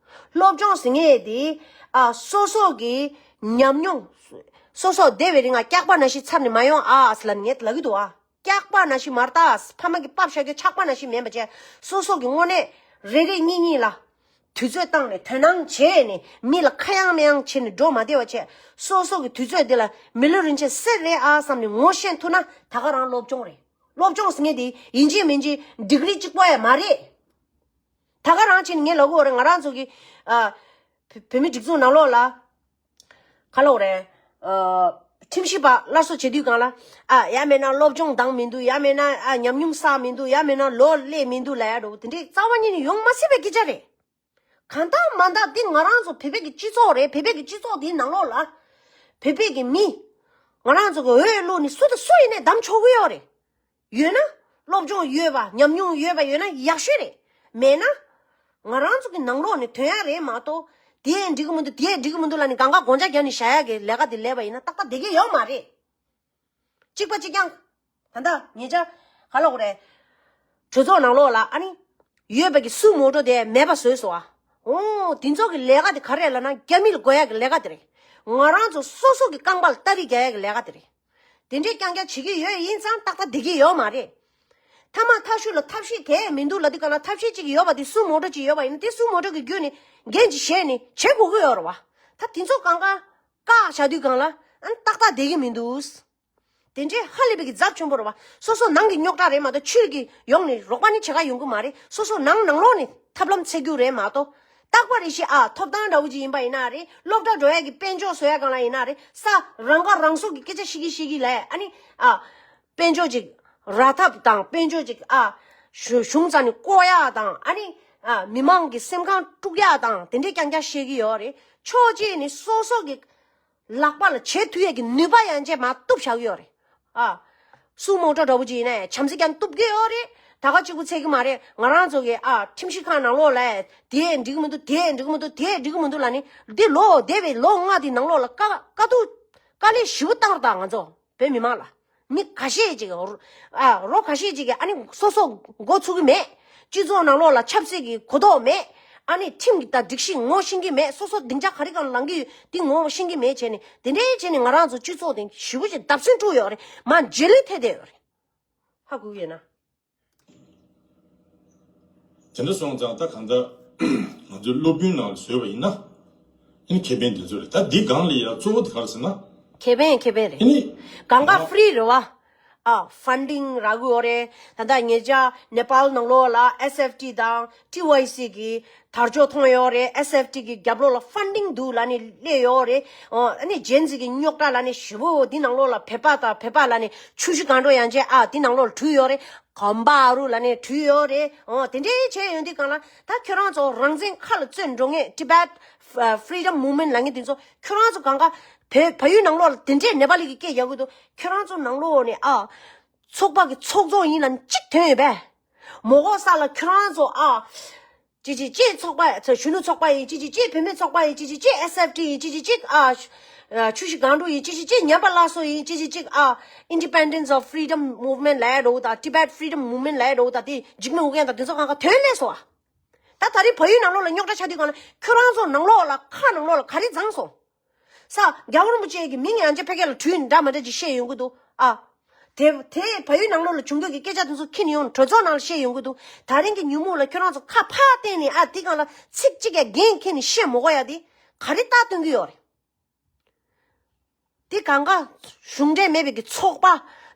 སློབ་སྦྱོང་ཟེར་མཁན་དེ། ཨ། སོ་སོ་གི་ཉམས་མྱོང་། སོ་སོ་འདས་པའི་རིང་ང་སྐྱག་པ་ནང་བཞིན་ཚར་ནས་མ་ཡོང་ཨ་ཟེར་ལབ་ནས་ངས་ལབ་ཀྱི་འདུག་ཨ། སྐྱག་པ་ནང་བཞིན་མ་རེད་ད། ཕ་མ་གིས་ཕབ་བཞག་རྒྱུ་ཆག་པ་ནང་བཞིན་མིན་པ་བྱས། སོ་སོ་གི་དངོས་གནས་རེ་རེ་གཉིས་གཉིས་ལ་དུས་ཚོད་བཏང་ནས་དོ་སྣང་བྱས་ནས་མི་ལ་ཁ་གཡང་མི་གཡང་བྱས་ནས་འགྲོ་མ་བསྡད་པ་བྱས། སོ་སོ་གི་དུས་ཚོད་འདི་ལ་མི་ལུས་རིན་ཆེན་གསེར་རེད་ཨ་བསམ་ནས་ངོ་ཤེས་ཐུབ་ན་ད་ག་རང་སློབ་སྦྱོང་རེད། སློབ་སྦྱོང་ཟེར་མཁན་དེ་ཡིན་གཅིག་མིན་གཅིག་ཌིག་རི་གཅིག་པོ་ཡང་མ་རེད། ད་ག་རང་བྱས་ནས་ངས་ལབ་དགོས་རེད། ང་རང་ཚོ་གི། ཨ། བོད་བོད་མི་སྒྲིག་འཛུགས་ནང་ལོགས་ལ། ག་ལབ་དགོས་རེད། ཨ། ཁྲིམས་ཞིབ་པ་སླར་གསོ་བྱེད་དུས་སྒང་ལ། ཨ། ཡང་མིན་ན་སློབ་སྦྱོང་འདང་མི་འདུག་ཡང་མིན་ན། ཨ། ཉམས་མྱོང་བསགས་མི་འདུག་ཡང་མིན་ན་ལོ་སླེབས་མི་འདུག་ལབ་ཡ་འདྲ་བོ་དེ་འདྲའི་རྩ་བ་ཉིད་ནས་ཡོང་མ་སྲིད་པའི་སྐད་ཆ་རེད། གང་ལྟར་མ་ལྟར་འདི་ང་རང་ཚོ་བོད་པའི་གི་སྤྱི་ཚོགས་རེད། བོད་པའི་གི་སྤྱི་ཚོགས་འདིའི་ནང་ལོགས་ལ། བོད་པའི་གི་མི། ང་རང་ཚོ་གི་འོས་བླུགས་ནས་སུ་དང་སུ་ཡིན་ནའི་བདམས་ཆོག་གི་ཡོད་རེད། ཡོད་ན། སློབ་སྦྱོང་ཡོད་པ། ཉམས་མྱོང་ཡོད་པ་ཡོད་ན་ཡག་ཤོས་རེད། མེད་ན། ང་རང་ཚོ་གི་ནང་ལོགས་ནས་ཐོན་ཡ་རེད་མ་གཏོགས། དེ་འགྲིག་གི་མི་འདུག་དེ་འགྲིག་གི་མི་འདུག་ལབ་ནས་གང་ག་དགོངས་འཆར་རྒྱག་ནས་བཞག་ཡ་གི་ལས་ཀ་དེ་ལས་པ་ཡིན་ན་ཏག་ཏག་བསྡད་ཀྱི་ཡོད་མ་རེད། གཅིག་པ་གཅིག་རྐྱང་། ད་ལྟ་ཉེ་ཆར་ག་ལབ་དགོས་རེད། གྲོས་ཚོགས་ནང་ལོགས་ལ་ཨ་ནི། ཡོད་པའི་གི་སུ་མོ་ཊོ་དེ་མེད་པ་བཟོས་སོང་ཨ། འོ། དེ་ཚོ་གི་ལས་ཀ་དེ་ག་རེ་རེད་ལབ་ན། རྒྱ་མི་ལ་དགོས་ཡ་གི་ལས་ཀ་དེ་རེད། ང་རང་ཚོ་སོ་སོ་གི་རྐང་པ་ལ་སྟ་རེ་རྒྱག་ཡ་གི་ལས་ཀ་དེ་རེད། དེ་འདྲས་རྐྱང་རྐྱང་བྱེད་ཀྱི་ཡོད་ཡིན་ཙང་ཏག་ཏག་བསྡད་ཀྱི་ཡོད་མ་རེད། མཐའ་མ་མཐའ་གཞུག་ལ་ཐབས་ཤེས་གང་ཡང་མི་འདུག་ལབ་དུས་སྒང་ལ། ཐབས་ཤེས་གཅིག་ཡོད་པ་དེ་སུ་མོ་ཊོ་གཅིག་ཡོད་པ་ཡིན་ན། དེ་སུ་མོ་ཊོ་གི་བརྒྱུད་ནས་འགན་ཅིག་བཞེས་ནས་བྱེད་དགོས་ཀྱི་ཡོད་རེད་བ། ད་དེ་ཚོ་གང་ག་བཀག་བཞག་དུས་སྒང་ལ། ཨ་ནི་ཏག་ཏག་བསྡད་ཀྱི་མི་འདུག་དེ་འདྲས་ཧ་ལས་པའི་གི་ཚབས་ཆེན་པོ་རེད་བ། སོ་སོ་ནང་གི་རྙོག་དྲ་རེད་མ་གཏོགས། ཕྱིར་གི་ཡོང་ནས་རོགས་པ་ནི་བྱེད་ག་ཡོང་གི་མ་རེད། སོ་སོ་ནང་ནང་ལོགས་ནས་ཐབས་ལམ་འཚོལ་རྒྱུ་རེད་མ་གཏོགས། རྟག་པ་རེ་བཞིན། ཨ། ཐོབ་ཐང་འདྲ་བོ་ཅིག་ཡིན་པ་ཡིན་ན་རེད། སློབ་གྲྭ་འགྲོ་ཡ་གི་དཔལ་འབྱོར་བཟོ་ཡ་སྒང་ལ་ཡིན་ན་རེད། ས་རང་ཁ་རང་གསོ་གི་སྐད་ཆ་བཤད་ཀྱི་བཤད་ཀྱི་ལས། ཨ་ནི། ཨ། དཔལ་འབྱོར་ཅིག་རག་ཐབས་དང་། དཔལ་འབྱོར་ཅིག་ཨ། གཞུ་གཞུང་རྩ་ནས་བསྐོར་ཡ་དང་། ཨ་ནི། ཨ། མི་མང་གི་སེམས་ཁམས་དཀྲུག་ཡ་དང་། དེ་འདྲས་རྐྱང་རྐྱང་བཤད་ཀྱི་ཡོད་རེད། ཕྱོགས་གཅིག་ནས་སོ་སོ་གི་ལག་པ་ལ་བྱེད་ཐུབ་ཡས་ཀྱི་ནུས་པ་ཡན་ཆད་མར་གཏུབ་བཞག་གི་ཡོད་རེད། ཨ། སུ་མོ་ཊོ་འདྲ་བོ་ཅིག་ཡིན་ན་ཡང་བྱམས་བརྩེ་རྐྱང་གཏུབ་ཀྱི་ཡོད་རེད། ད་ག་གཅིག་པུ་ཚད་ཀྱི་མ་རེད། ང་རང་ཚོ་གི། ཨ། ཁྲིམས་ཞིབ་ཁང་ནང་ལོགས་ལ་དེ་འགྲིག་གི་མི་འདུག་དེ་འགྲིག་གི་མི་འདུག་དེ་འགྲིག་གི་མི་འདུག་ལབ་ནས། འདི་ལོ། འདས་པའི་ལོ་ལྔ་དེའི་ནང་ལོགས་ལ་དཀའ་དཀའ་སྡུག་དཀའ་ལས་ཞེ་པོ་བཏང་རེད་ད། ང་ཚོ་བོད་མི་མང་ལ། མི་ཁ་ཤས་ཅིག་ཨ། རོ་ཁ་ཤས་ཅིག་གིས་ཨ་ནི་སོ་སོ་མགོ་ཚོད་ཀྱི་མེད། སྤྱི་ཚོགས་ནང་ལོགས་ལ་ཆབ་སྲིད་ཀྱི་གོ་རྟོགས་མེད། ཨ་ནི་ཁྲིམས་ཀྱི་དང་སྒྲིག་གཞི་ངོ་ཤེས་ཀྱི་མེད། སོ་སོ་སྡིངས་ཆ་ག་རེ་སྒང་ལ་ལངས་ཀྱི་ཡོད་དེ་ངོ་ཤེས་ཀྱི་མེད་བྱས་ནས། དེ་འདྲའི་བྱས་ནས་ང་རང་ཚོ་སྤྱི་ཚོགས་དེ་ཞེ་པོ་ཅིག་བརྡབ་གསིག་འགྲོ་ཡོད་རེད། མར་རྗེས་ལུས་ཐེབས་བསྡད་ཡོད་རེད། ཧ་གོ་གི་ཡོད་ན། དེ་འདྲ་སོང་ཙང་ད་གང་ལྟར་ང་ཚོའི་སློབ་དཔོན་ནང་ལ་བཟོས་པ་ཡིན་ན། ཨ་ནི་ཁེ་ཕན་དེ་ཚོ་རེད། ད་འདི་སྒང་ལ་ཡ་གཙོ་བོ་དེ་ག་རེ་ཟེར་ན། ཁེ་ཕན་ཁེ་ཕན་རེད། ཨ་ནི་གང་ག་ཧྥི་རི་རེད་བ། ཨ། ཕན་ཌིང་རག་གི་ཡོད་རེད། ད་ལྟ་ཉེ་ཆར་ནེ་པཱལ་ནང་ལོགས་ལ་ཨེས་ཨེཕ་ཊི་དང་ཊི་ཝའི་སི་གི་ དར་ལྕོག་མཐོང་ཡོད་རེད། S F T གི་རྒྱབ་ལོགས་ལ་ཕན་ཌིང་འདུག་ལབ་ནས་སླེབས་ཡོད་རེད། ཨོ་ཨ་ནི་ཇེན་ཟི་གི་རྙོག་དྲ་ལབ་ནས་ཞེ་པོ་འདི་ནང་ལོགས་ལ་བོད་པ་དང་བོད་པ་ལབ་ནས་ཆུ་བཞི་སྒང་དྲུག་ཡང་ཅིག་ཨ་འདི་ནང་ལོགས་ལ་བྲུས་ཡོད་རེད། གོམ་པ་རུ་ལབ་ནས་བྲུས་ཡོད་རེད། ཨོ་དེ་འདྲའི་བྱས་ཡོང་དུས་སྒང་ལ་ད་ཁྱོད་རང་ཚོ་རང་བཙན་ཁ་ལ་བཙོན་འགྲོ་མཁན་Tibet Freedom Movement ལབ་མཁན་དེ་ཚོ་ཁྱོད་རང་ཚོ་གང་ག་བོད་བལ་ཡུལ་ནང་ལོགས་ལ་དེ་འདྲའི་ནེ་པ་ལི་གི་སྐད་རྒྱག་གི་འདུག་ཁྱོད་རང་ཚོ་ནང་ལོགས་ནས་ཨ་ཚོགས་པ་གི་ཚོགས་གཙོ་ཡིན་ལབ་ནས་གཅིག་ཐོན་ཡོད་པས། མོ་གོ་ས་ལ་ཁྱོད་རང་ཚོ་ཨ། ཅི་ཅི་ཅི་ཚོགས་པ་ཚོ་གཞོན་ནུ་ཚོགས་པ་ཡིན། ཅི་ཅི་ཅི་བུད་མེད་ཚོགས་པ་ཡིན། ཅི་ཅི་ཅི་S F T ཡིན། ཅི་ཅི་ཅི་ཨ་ཆུ་བཞི་སྒང་དྲུག་ཡིན། ཅི་ཅི་ཅི་ཉམས་པ་སླར་གསོ་ཡིན། ཅི་ཅི་ཅི་ཨ་Independence of Freedom Movement ལབ་ཡ་འདྲ་བོ་དང་Tibet Freedom Movement ལབ་ཡ་འདྲ་བོ་དང་དེ་འཇིགས་མེད་ཨུ་རྒྱན་དང་དེ་ཚོ་གང་ག་ཐོན་སླེབས་སོང་བ། ད་ད་རེས་བལ་ཡུལ་ནང་ལོགས་ལ་རྙོག་དྲ་ཆགས་དུས་སྒང་ལ་ཁྱོད་རང་ཚོ་ནང་ལོགས་ལ་ཁ་ནང་ལོགས་ལ་ག་རེ་བརྫངས་སོང་། ས་རྒྱལ་བ་རིན་པོ་ཆེ་གི་མིང་ཡང་ཅིག་ཕ་གི་ལ་བྲིས་འདྲ་མི་འདྲ་ཅིག་བཤད་ཡོང་གི་འདུག་ཨ། དེ་དེ་བལ་ཡུལ་ནང་ལོགས་ལ་བྱུང་རྒྱུ་གི་སྐད་ཆ་དེ་ཚོ་ཁྱེར་ནས་ཡོང་གྲོས་ཚོགས་ནང་ལ་བཤད་ཡོང་གི་འདུག་ད་རིང་གི་ཉིན་མོ་ལ་ཁྱོད་རང་ཚོ་ཁ་ཕར་བསྟན་ནས་ཨ་དེ་སྒང་ལ་ཚིག་གཅིག་ཡང་འགན་འཁྱེར་ནས་བཤད་མ་དགོས་ཡ་དེ་ག་རེ་རྟགས་སྟོན་གི་ཡོད་རེད། དེ་གང་ག་གཞུང་འབྲེལ་མེད་པའི་གི་ཚོགས་པ་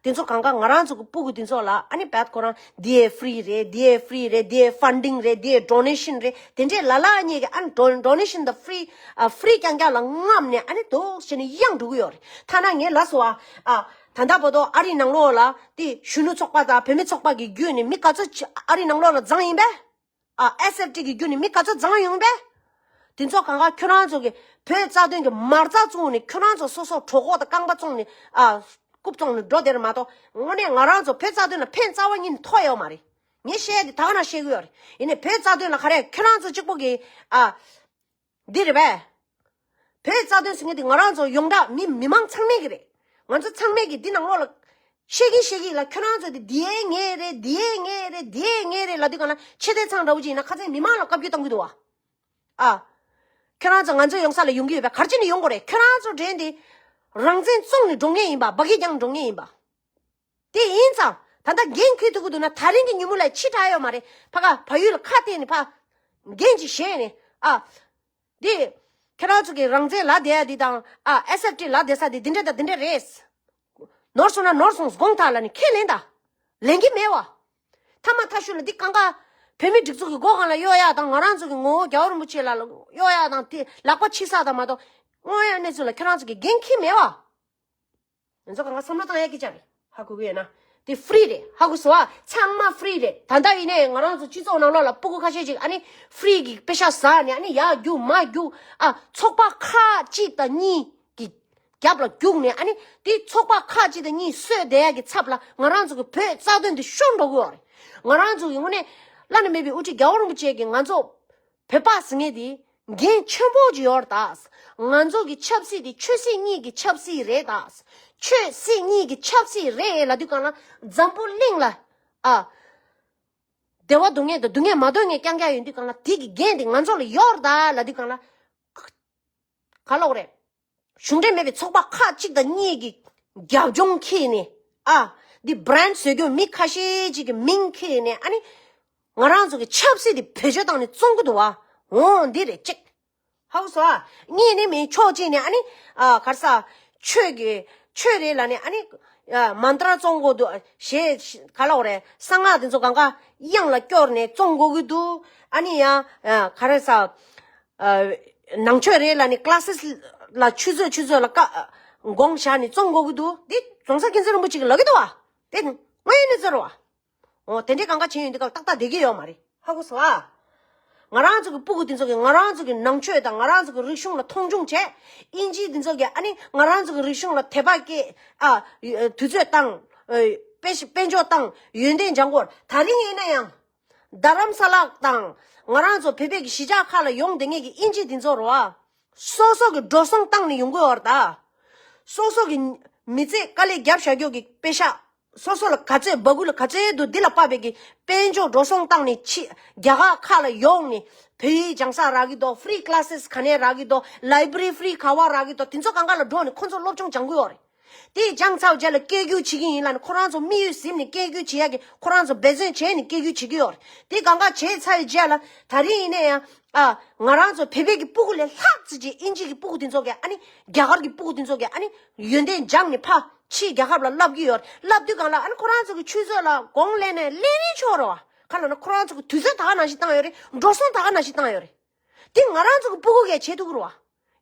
དེ་ཚོ་གང་ག་ང་རང་ཚོ་གི་སྤུ་གུ་དེ་ཚོ་ལ་ཨ་ནི་བད་ཁོ་རང་འདི་ཡའི་ཕི་རི་རེད། འདི་ཡའི་ཕི་རི་རེད། འདི་ཡའི་ཕན་ཌིང་རེད། འདི་ཡའི་ཌོ་ནེ་ཤན་རེད། དེ་འདྲས་ལ་ལ་གཉིས་ཀྱི་ཨ་ནི་ཌོ་ནེ་ཤན་དང་ཕི་རི་ཨ་ཕི་རི་རྐྱང་རྐྱང་ལ་རྔམ་ནས་ཨ་ནི་དོག་བྱས་ནས་གཡེང་འགྲོ་གི་ཡོད་རེད། ཐ་ན་ངས་ལབ་སོང་ཨ། ཨ་ད་ལྟ་བར་དུ་ཨ་རིའི་ནང་ལོགས་ལ་དེ་གཞོན་ནུ་ཚོགས་པ་དང་བུད་མེད་ཚོགས་པ་གི་བརྒྱུད་ནས་མི་ག་ཚོད་ཅིག་ཨ་རིའི་ནང་ལོགས་ལ་བརྫངས་ཡིན་པས། ཨ་S F T གི་བརྒྱུད་ནས་མི་ག་ཚོད་བརྫངས་ཡོང་པས། དེ་ཚོ་གང་ག་ཁྱོད་རང་ཚོ་གི་བོད་རྩ་དོན་གི་མ་རྩ་བཙུགས་ནས་ཁྱོད་རང་ཚོ་སོ་སོ་གྲོད་ཁོག་དང་རྐང་པ་བཙོངས་ནས་ཨ་རྐུབ་བཙོངས་ནས་འགྲོ་བསྡད་རེད་མ་གཏོགས་དངོས་གནས་ང་རང་ཚོ་བོད་རྩ་དོན་ལ་ཕན་རྩ་བ་ཉིད་ནས་ཐོགས་ཡོད་མ་རེད། ངས་བཤད་ཡ་དེ་ད་ག་ནང་བཤད་གི་ཡོད་རེད། ཡིན་ནའི་བོད་རྩ་དོན་ལ་ག་རེ་ཁྱོད་རང་ཚོ་གཅིག་པོ་གི་ཨ། འདི་རེད་པས། བོད་རྩ་དོན་ཟེར་མཁན་དེ་ང་རང་ཚོ་ཡོངས་གྲགས་མི་མི་མང་ཚང་མས་ཀྱི་རེད། ང་ཚོ་ཚང་མས་ཀྱི་འདི་ནང་ལོགས་ལ་བཤད་ཀྱིན་བཤད་ཀྱིན་ལ་ཁྱོད་རང་ཚོ་དེ་འདི་ཡའི་ངའི་རེད། འདི་ཡའི་ངའི་རེད། འདི་ཡའི་ངའི་རེད་ལབ་དུས་གང་ལ་ཆེ་བསྟོད་ཚང་འདྲ་བོ་ཅིག་ཡིན་ན་ཁ་སང་མི་མང་ལ་བཀའ་བཀྱོན་གཏོང་གི་འདུག་བ། ཨ། ཁྱོད་རང་ཚོ་ང་ཚོའི་ཡོང་ས་ལ་ཡོང་གི་ཡོད་པས། ག་རེ་བྱས་ནས་ཡོང་དགོས་རེད། ཁྱོད་རང་ཚོ་འདྲེན་དེ་རང་བཙན་བཙོང་ནས་འགྲོ་མཁན་ཡིན་པ། སྦ་གི་རྒྱག་འགྲོ་མཁན་ཡིན་པ། དེ་ཡིན་ཙང་ད་ལྟ་འགན་འཁུར་ཐུབ་ཀྱི་འདུག་ན་ད་རིང་གི་ཉིན་མོ་ལ་ཕྱི་དྲགས་ཡོད་མ་རེད། ཕ་ག་བལ་ཡུལ་ལ་ཁ་གཏད་ནས་ཕ་འགན་ཅིག་བཞེས་ནས་ཨ། འདི། ཁྱེད་རང་ཚོ་གི་རང་བཙན་ལབ་བསྡད་ཡ་འདི་དང་ཨ་S F T ལབ་བསྡད་ས་འདི་འདི་འདྲ་དང་འདི་འདྲ་རེད། ནོར་སོང་ན་ནོར་སོང་དགོངས་དག་ལབ་ནས་ཁས་ལེན་དང་། ལེན་གྱི་མེད་བ། ཐ་མ་ཐ་ཤུ་ལ་འདི་གང་ག་བོད་མི་སྒྲིག་འཛུགས་ཀྱི་སྒོ་སྒང་ལ་གཡོག་ཡ་དང་ང་རང་ཚོ་གི་ངོ་བོ་རྒྱལ་བ་རིན་པོ་ཆེ་ལ་གཡོག་ཡ་དང་དེ་ལག་པ་ཕྱི་ས་དང་མ་གཏོགས་དངོས་ཡོད་གནས་ཚུལ་ལ་ཁྱེད་རང་ཚོ་གི་འགན་འཁྱེར་མེད་བ། ང་ཚོ་གང་ག་བསམ་བློ་བཏང་ཡ་སྐད་ཆ་རེད། ཧ་གོ་གི་ཡོད་ན། དེ་ཕི་རི་རེད། ཧ་གོ་སོང་ཨ། ཚང་མ་ཕི་རི་རེད། ད་ལྟ་ཡིན་ནའི་ང་རང་ཚོ་སྤྱི་ཚོགས་ནང་ལོགས་ལ་སྤུ་གུ་ཁ་ཤས་ཅིག་ཨ་ནི་ཕི་རི་གི་པེ་ཤ་ཟ་ནས་ཨ་ནི་ཡར་རྒྱུག་མར་རྒྱུག་ཨ། ཚོགས་པ་ཁག་ཅིག་དང་གཉིས་གི་རྒྱབ་ལ་རྒྱུག་ནས་ཨ་ནི་དེ་ཚོགས་པ་ཁག་ཅིག་དང་གཉིས་གསོད་བསྡད་ཡ་གི་ཚབ་ལ་ང་རང་ཚོ་གི་བོད་རྩ་དོན་དེ་ཤོར་འགྲོ་གི་ཡོད་རེད། ང་རང་ཚོ་གི་དངོས་གནས་བླ་ན་མེད་པའི་དབུ་ཁྲིད་རྒྱལ་བ་རིན་པོ་ཆེ་གིས་ང་ཚོ་བོད་པ་ཟེར་མཁན་དེ་འགན་ཆེན་པོ་ཅིག་ཡོད་རེད་ད། ང་ཚོ་གི་ཆབ་སྲིད་དེ་ཆོས་སྲིད་གཉིས་ཀྱི་ཆབ་སྲིད་རེད་ད། ཆོས་སྲིད་གཉིས་ཀྱི་ཆབ་སྲིད་རེད་ལབ་དུས་གང་ལ་འཛམ་བུ་གླིང་ལ་ཨ། བདེ་བ་འདོད་མཁན་དང་སྡུག་བསྔལ་མ་འདོད་མཁན་རྐྱང་རྐྱང་ཡོད་དུས་གང་ལ་དེ་གི་འགན་དེ་ང་ཚོ་ལ་ཡོད་རེད་ད་ལབ་དུས་གང་ལ་ག་ལོག་རེད། གཞུང་འབྲེལ་མེད་པའི་ཚོགས་པ་ཁག་གཅིག་དང་གཉིས་ཀྱི་རྒྱབ་ལྗོངས་འཁྱེར་ནས་ཨ། འདི་བྷི་རན་ཌི་བཟོ་རྒྱུ་མི་ཁ་ཤས་ཅིག་གི་མིང་འཁྱེར་ནས་ཨ་ནི། ང་རང་ཚོ་གི་ཆབ་སྲིད་དེ་བེད་སྤྱོད་བཏང་ནས་བཙོང་གི་འདུག་བ། འོ་འདི་རེད་གཅིག་ཧ་གོ་སོང་ཨ། གཉིས་ནི་མིན་ཕྱོགས་གཅིག་ནས་ཨ་ནི། ཨ་ག་རེ་ཟ། ཆོས་ཀྱི་ཆོས་རེད་ལབ་ནས་ཨ་ནི། ཨ་མན་ཏྲ་བཙོང་དགོས་འདུག་ཞེས་ག་ལབ་དགོས་རེད། གསང་སྔགས་དེ་ཚོ་གང་ག་གཡང་ལ་སྐྱོར་ནས་བཙོང་དགོས་ཀྱི་འདུག་ཨ་ནི་ཡང་ཨ་ག་རེ་ཟ། ཨ་ནང་ཆོས་རེད་ལབ་ནས་ཀླ་སིས་ལ་ཆུ་ཚོད་ཆུ་ཚོད་ལ་ཀ་དགོངས་བཞག་ནས་བཙོང་དགོས་ཀྱི་འདུག་འདི་རྫོང་སར་མཁྱེན་བརྩེ་རིན་པོ་ཆེ་གིས་ལབ་ཀྱི་འདུག་བ། དེ་དངོས་ཡོད་གནས་ཚུལ་རེད་བ། འོ་དེ་འདྲའི་གང་ག་བྱས་ཡོང་དུས་སྐབས་ཏག་ཏག་བསྡད་ཀྱི་ཡོད་མ་རེད། ཧ་གོ་སོང་ཨ། ང་རང་ཚོ་གི་སྤུ་གུ་དེ་ཚོ་གིས་ང་རང་ཚོ་གི་ནང་ཆོས་དང་ང་རང་ཚོ་གི་རིག་གཞུང་ལ་མཐོང་ཆུང་བྱས། དབྱིན་ཇི་དེ་ཚོ་གིས་ཨ་ནི་ང་རང་ཚོ་གི་རིག་གཞུང་ལ་དད་པ་སྐྱེས་ཨ། དུས་ཚོད་བཏང་། དཔེ་དཔལ་འབྱོར་བཏང་ཡོན་ཏན་སྦྱང་གོ། ད་རིང་ཡིན་ན་ཡང་རྡ་རམ་ས་ལ་དང་ང་རང་ཚོ་བོད་པའི་གི་གཞིས་ཆགས་ཁག་ལ་ཡོང་བསྡད་མཁན་གྱི་དབྱིན་ཇི་དེ་ཚོ་རེད་བ། སོ་སོ་གི་འགྲོ་སོང་བཏང་ནས་ཡོང་གི་ཡོད་རེད་ད། སོ་སོ་གི་མི་ཚེ་དཀའ་ལས་བརྒྱབ་བཞག་རྒྱུ་གི་པེ་ཤ། སོ་སོ་ལ་ག་ཚོད་སྦ་ཁུག་ལ་ག་ཚོད་འདུག་འདི་ལ་དཔག་པའི་གི་དཔལ་འབྱོར་འགྲོ་སོང་བཏང་ནས་ཕྱི་རྒྱ་གར་ཁག་ལ་ཡོང་ནས་བོད་ཡིག་སྦྱང་ས་རག་གི་འདུག་ཕི་རི་ཀི་ལ་སི་ག་ནས་རག་གི་འདུག་ལའི་བྷི་རི་ཕི་རི་ག་བ་རག་གི་འདུག་དེ་ཚོ་གང་ག་ལ་འགྲོ་ནས་ཁོ་ཚོ་སློབ་སྦྱོང་སྦྱང་གི་ཡོད་རེད། དེ་སྦྱངས་ཚར་བའི་རྗེས་ལ་སྐད་སྒྱུར་བྱེད་ཀྱི་ཡིན་ལབ་ནས་ཁོ་རང་ཚོ་དམིགས་ཡུལ་ཟིན་ནས་སྐད་སྒྱུར་བྱེད་ཡག་གི་ཁོ་རང་ཚོ་འབད་བརྩོན་བྱས་ནས་སྐད་སྒྱུར་བྱེད་ཀྱི་ཡོད་རེད། དེ་གང་ག་བྱས་ཚར་བའི་རྗེས་ལ་ད་རིང་ཡིན་ན་ཡང་ཨ་ང་རང་ཚོ་བོད་པའི་གི་སྤུ་གུ་ལས་ལྷག་ཙམ་ཅིག་དབྱིན་ཇི་གི་སྤུ་གུ་དེ་ཚོ་གིས་ཨ་ནི་རྒྱ་གར་གི་སྤུ་གུ་དེ་ཚོ་གིས་ཨ་ནི་ཡོན་ཏན་སྦྱངས་ནས་ཕ་ཕྱིའི་རྒྱལ་ཁབ་ལ་བསླབ་ཀྱི་ཡོད་རེད། བསླབ་དུས་གང་ལ་ཨ་ནི་ཁོ་རང་ཚོ་གི་ཆུ་ཚོད་ལ་གོང་ལེན་ནས་ལེན་རིན་ཆོག་རེད་བ། ག་ལབ་ན་ཁོ་རང་ཚོ་གི་དུས་ཚོད་ད་ག་ནང་བཞིན་བཏང་ཡོད་རེད། འགྲོ་སོང་ད་ག་ནང་བཞིན་བཏང་ཡོད་རེད། དེ་ང་རང་ཚོ་གི་སྤུ་གུ་གས་བྱེད་ཐུབ་ཀྱི་རེད་བ།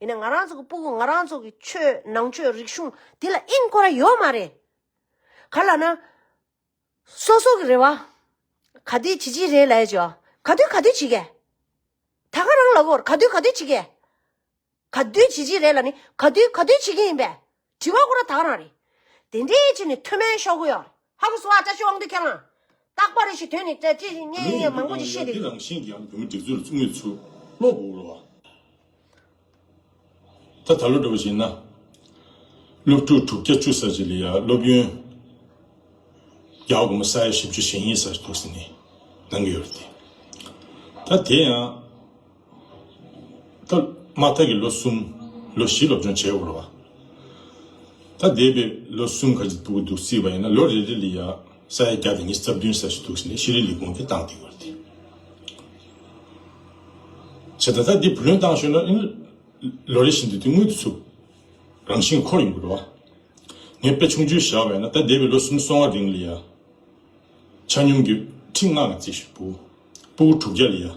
ཡིན་ན་ང་རང་ཚོ་གི་སྤུ་གུ་ང་རང་ཚོ་གི་ཆོས་ནང་ཆོས་རིག་གཞུང་དེ་ལ་དབྱིངས་སྐོར་ར་ཡོད་མ་རེད། ག་ལབ་ན། སོ་སོ་གི་རེ་བ། ག་དུས་བྱེད་ཀྱི་རེད་ལབ་ཡ་ཅོ། ག་དུས་ག་དུས་བྱེད་གས། ད་ག་རང་ལ་གོ་ག་དུས་ག་དུས་བྱེད་གས། ག་དུས་བྱེད་ཀྱི་རེད་ལབ་ནི་ག་དུས་ག་དུས་བྱེད་ཀྱི་ཡིན་པས། དྲི་བ་ཁོ་ར་ད་ག་རང་རེད། དེ་འདྲའི་ཆེ་ནི་མཐོ་དམན་ཤོར་གི་ཡོད་རེད། ཧ་གོ་སོང་ཨ། བཀྲ་ཤིས་དབང་འདུས་ཁྱེད་རང་། རྟག་པར་ཞིག་དོན་ནི་ཅི་ཞིག་ཉན་ཡིན་མང་པོ་ཞིག་བཤད་དེ། འདི་རང་བཞིན་གྱིས་ཡང་བོད་མི་སྒྲིག་འཛུགས་ལ་བཙུགས་མི་ཚུལ་ལོག་དགོས་རེད་བ། ད་ད་ལོ་འདྲ་བོ་ཞིག་ན། སློབ་ཕྲུག་དྲུག་བརྒྱ་བཅུ་ཙམ་ཅིག་ལ་ཡ་སློབ་ཡོན་རྒྱ་གར་སྒོར་མོ་ས་ཡ་བཞི་བཅུ་ཞེ་གཉིས་ཙམ་ཞིག་ཐོགས་ཟིན་ནས་གནང་གི་ཡོད་རེད་དེ། ད་དེ་ཡང་ད་མ་མཐའ་གི་ལོ་གསུམ་ལོ་བཞི་སློབ་སྦྱོང་བྱས་ཡོད་རེད་བ། ད་འདས་པའི་ལོ་གསུམ་ཁ་ཅིག་སྤུ་གུ་འདུག་བརྩིས་པ་ཡིན་ན་ལོ་རེ་རེ་ལ་ཡ་ས་ཡ་བརྒྱ་དང་ཉི་ཤུ་རྩ་བདུན་ཙམ་ཞིག་ཐོགས་ཟིན་ནས་ཤེས་རིག་ལས་ཁུངས་ཀྱིས་བཏང་བསྡད་ཡོད་རེད་དེ། བྱས་ད་ད་འདི་བུ་ལོན་བཏང་ཤོར་ན་ཨིན། ལོ་རེ་བཞིན་དུ་དེ་དངུལ་དུ་ཚུགས། རང་བཞིན་འཁོར་ཡོང་གི་རེད་བ། ངས་དཔེ་ཆུང་ཆུང་བཞག་པ་ཡིན་ན་ད་འདས་པའི་ལོ་གསུམ་སོ་ལྔ་རིང་ལ་ཡ། ཆ་སྙོམས་ཀྱི་ཁྲི་ལྔ་ང་བརྩིས་ཤིག་སྤུ་གུ་དྲུག་བརྒྱ་ལ་ཡ།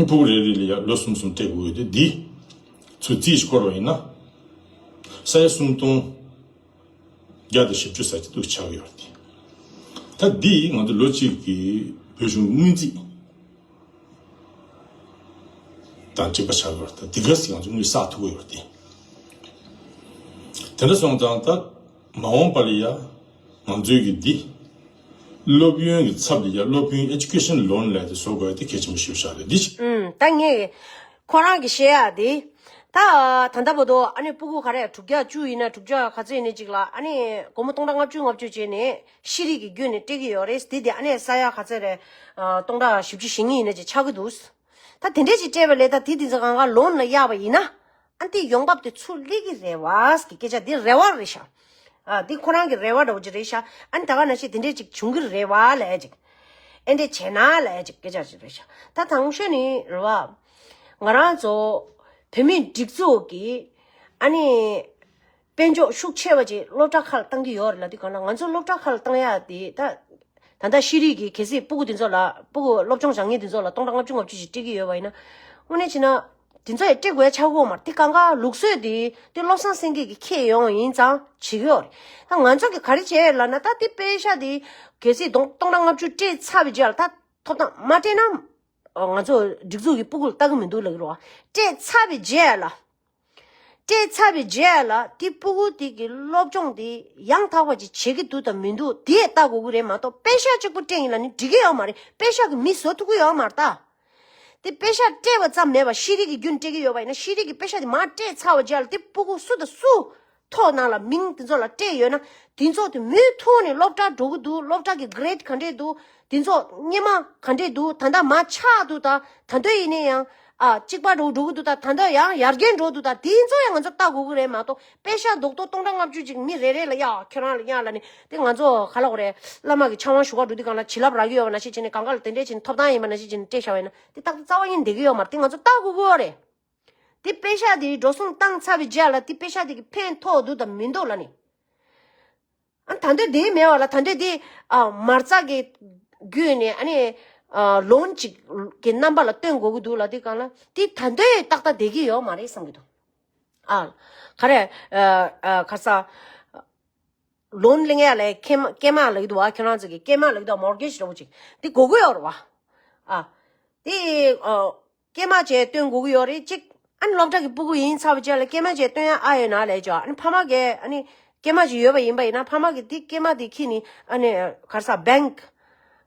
སྤུ་གུ་རེ་རེ་ལ་ཡ་ལོ་གསུམ་གསུམ་སྤྲད་དགོས་ཀྱི་འདུག་འདི་ཚུར་རྩིས་ཤིག་བསྐོར་བ་ཡིན་ན། ས་ཡ་སུམ་སྟོང་བརྒྱ་དང་བཞི་བཅུ་ཙམ་ཅིག་འདུག་ཆགས་ཀྱི་ཡོད་རེད་དེ། ད་འདི་ང་ཚོ་ལོ་གཅིག་གི་བོད་གཞུང་སྔོན་རྩིས་དང་གཅིག་པ་ཆགས་ཡོད་རེད། ད་འདི་ག་ཟིག་ང་ཚོ་དངུལ་བསགས་ཐུབ་ཀྱི་ཡོད་རེད་དེ། དེ་འདྲ་སོང་ཙང་ད་མ་འོངས་པ་ལ་ཡ་ང་ཚོའི་གི་འདི་སློབ་ཡོན་གྱི་ཚབ་ལ་ཡ་སློབ་ཡོན་ཨེ་ཌུ་ཀེ་ཤན་ལོན་ལབ་དེ་བཟོ་དགོས་དེ་གལ་ཆེན་པོ་ཞིག་ཆགས་རེད་འདི་ཞིག་ཨུམ། ད་ངས་ཁོ་རང་གི་བཤད་ཡག་དེ། ད་ད་ལྟ་བར་དུ་ཨ་ནི་སྤུ་གུ་ག་རེ་དྲུག་བརྒྱ་བཅུ་ཡིན་ན་དྲུག་བརྒྱ་ག་ཚོད་ཡིན་ན་ཅིག་ལ་ཨ་ནི་སྒོར་མོ་སྟོང་ཕྲག་ལྔ་བཅུ་ལྔ་བཅུ་བྱས་ནས་ཤེས་རིག་གི་བརྒྱུད་ནས་སྤྲད་ཀྱི་ཡོད་རེད། དེ་དེ་ཨ་ནི་ས་ཡ་ག་ཚོད་རེད། སྟོང་ཕྲག་བཞི་བཅུ་ཞེ་གཉིས་ཡིན་ན་ཅིག་ཆགས་ཀྱི་འདུག་ད་དེ་འདྲས་ཅིག་སྤྲད་པ་ལས་ད་དེ་དེ་ཚོ་གང་ག་ལོན་ལ་གཡར་བ་ཡིན་ན་ཨ་ནི་དེ་ཡོང་འབབ་དེ་ཚུར་སླེབས་ཀྱི་རེད་བ་ཟེར་གྱི་སྐད་ཆ་དེ་རེ་བ་རེད་ཤག་ཨ་དེ་ཁོ་རང་གི་རེ་བ་འདྲ་བོ་ཅིག་རེད་ཤག་ཨ་ནི་ད་ག་ནང་བཞིན་དེ་འདྲས་ཅིག་བྱུང་གི་རེད་བ་ལབ་ཅིག་ཨེ་འདྲས་བྱས་ན་ལབ་ཅིག་སྐད་ཆ་ཅིག་རེད་ཤག་ད་དང་ཤོས་ནི་རེད་བ། ང་རང་ཚོ་བོད་མིའི་སྒྲིག་འཛུགས་ཀྱི་ཨ་ནི་དཔལ་འབྱོར་ཤུགས་ཆེ་བ་ཅིག་སློབ་གྲྭ་ཁག་ལ་བཏང་གི་ཡོད་རེད་ལབ་དུས་གང་ལ་ང་ཚོ་སློབ་གྲྭ་ཁག་ལ་བཏང་ཡག་དེ་ད་ད་ལྟ་ཤེས་རིག་གི་གལ་སྲིད་སྤུ་གུ་དེ་ཚོ་ལ་སྤུ་གུ་སློབ་སྦྱོང་སྦྱང་མཁན་དེ་ཚོ་ལ་སྟོང་ཕྲག་ལྔ་བཅུ་ལྔ་བཅུ་ཞིག་སྤྲད་ཀྱི་ཡོད་པ་ཡིན་ན་དངོས་གནས་བྱས་ན་དེ་ཚོ་ཡང་སྤྲད་དགོས་ཡ་ཆགས་ཀྱི་ཡོད་མ་རེད། དེ་གང་ག་ལུགས་སྲོལ་དེ་དེ་བློ་བཟང་སེང་གེ་གིས་འཁྱེར་ཡོང་ཡིན་ཙང་བྱེད་ཀྱི་ཡོད་རེད། ད་ང་ཚོ་གིས་ག་རེ་བྱས་ལབ་ན་ད་དེ་པེ་ཤ་དེ་གལ་སྲིད་སྟོང་སྟོང་ཕྲག་ལྔ་བཅུ་སྤྲད་ཚར་བའི་རྗེས་ལ་ད་ཐོབ་ཐང་མ་སྤྲད་ན་ང་ཚོ་སྒྲིག་འཛུགས་ཀྱི་སྤུ་གུ་ལ་ལྟ་གི་མི་འདུག་ལབ་ཀྱི་རེད་བ། སྤྲད་ཚར་བའི་རྗེས་ལ། སྤྲད་ཚར་བའི་རྗེས་ལ་དེ་སྤུ་གུ་དེ་གི་སློབ་སྦྱོང་དེ་ཡང་དག་པ་ཅིག་བྱེད་ཀྱི་འདུག་དང་མི་འདུག་དེ་ལྟ་དགོས་ཀྱི་རེད་མ་གཏོགས་པེ་ཤ་གཅིག་པུ་སྤྲད་ཡིན་ལབ་ནི་འགྲིག་གི་ཡོད་མ་རེད། པེ་ཤ་གི་མི་བཟོ་ཐུབ་ཀྱི་ཡོད་མ་རེད་ད། དེ་པེ་ཤ་སྤྲད་པ་ཙམ་མེད་པ་ཤེས་རིག་གི་རྒྱུན་སྤྲད་ཀྱི་ཡོད་པ་ཡིན་ན་ཤེས་རིག་གི་པེ་ཤ་དེ་མར་སྤྲད་ཚར་བའི་རྗེས་ལ་དེ་སྤུ་གུ་སུ་དང་སུ་ཐོག་ནང་ལ་མིང་དེ་ཚོ་ལ་སྤྲད་ཡོད་ན་དེ་ཚོ་དེ་མུ་མཐུད་ནས་སློབ་གྲྭ་འགྲོ་གི་འདུག་སློབ་གྲྭ་གི་གྷི་རེཌ་ག་འདྲས་འདུག་དེ་ཚོ་སྔོན་མ་ག་འདྲས་འདུག་ད་ལྟ་མར་ཆག་འདུག་ད་ད་འདོད་ཡིན་ནའི་ཡང་ཨ་གཅིག་པ་འགྲོ་འགྲོ་གི་འདུག་ད་ད་ལྟ་ཡང་ཡར་རྒྱས་འགྲོ་འདུག་ད་དེ་ཚོ་ཡང་ང་ཚོ་ལྟ་དགོས་ཀྱི་རེད་མ་གཏོགས་པེ་ཤ་རྡོག་རྡོག་སྟོང་ཕྲག་ལྔ་བཅུ་ཅིག་མི་རེ་རེ་ལ་ཡ་ཁྱོད་རང་ལ་ཡ་ལ་ནི་དེ་ང་ཚོ་ག་ལ་གོ་རེད། བླ་མ་གི་ཕྱག་དབང་ཞུ་ག་འགྲོ་དུས་གང་ལ་བྱིན་རླབས་རག་གི་ཡོད་པ་ནང་བཞིན་བྱས་ནས་གང་ག་ལ་དེ་འདྲས་བྱས་ནས་ཐོབ་ཐང་ཡིན་པ་ནང་བཞིན་བྱས་ནས་སྤྲད་བཞག་པ་ཡིན་ན་དེ་ཏག་ཏག་རྩ་བ་ཉིད་བསྡད་ཀྱི་ཡོད་མ་རེད། དེ་ང་ཚོ་ལྟ་དགོས་ཀྱི་ཡོད་རེད། དེ་པེ་ཤ་དེ་འགྲོ་སོང་བཏང་ཚར་བའི་རྗེས་ལ་དེ་པེ་ཤ་དེ་གི་ཕན་ཐོགས་འདུག་དང་མི་འདུག་ལབ་ནི། ཨ་ད་འདོད་དེ་མེད་པ་ལ་ད་འདོད་དེ་ཨ་མ་རྩ་གི་བརྒྱུད་ནས་ཨ་ནི་ཨ་ལོན་ཅིག་གི་རྣམ་པ་ལ་སྟོན་དགོས་ཀྱི་འདུག་ལབ་དུས་གང་ལ་དེ་ད་འདོད་ཏག་ཏག་བསྡད་ཀྱི་ཡོད་མ་རེད་བསམ་གྱི་འདུག་ཨ་ག་རེ་ཨ་ཨ་ག་ས། ལོན་ལེན་ཡ་ལ་སྐྱེས་མ་སྐྱེས་མ་ལབ་ཀྱི་འདུག་བ། ཁྱོད་རང་ཚོ་གི་སྐྱེས་མ་ལབ་ཀྱི་འདུག་མོར་གེཇ་འདྲ་བོ་ཅིག་དེ་དགོས་ཀྱི་ཡོད་རེད་བ། ཨ་དེ་ཨ་སྐྱེས་མ་བྱས་སྟོན་དགོས་ཀྱི་ཡོད་རེད་ཅིག་ཨ་ནི་སློབ་གྲྭ་གི་སྤུ་གུ་ཡིན་ཚར་བ་བྱས་ལ་སྐྱེས་མ་བྱས་སྟོན་ཡ་ཨ་ཡོད་ན་ལས་ཅོ། ཨ་ནི་ཕ་མ་གིས་ཨ་ནི་སྐྱེས་མ་ཅིག་ཡོད་པ་ཡིན་པ་ཡིན་ན་ཕ་མ་གིས་དེ་སྐྱེས་མ་དེ་ཁྱེར་ནི་ཨ་ནི་ག་རེ་ཟ་བེང་ཀི་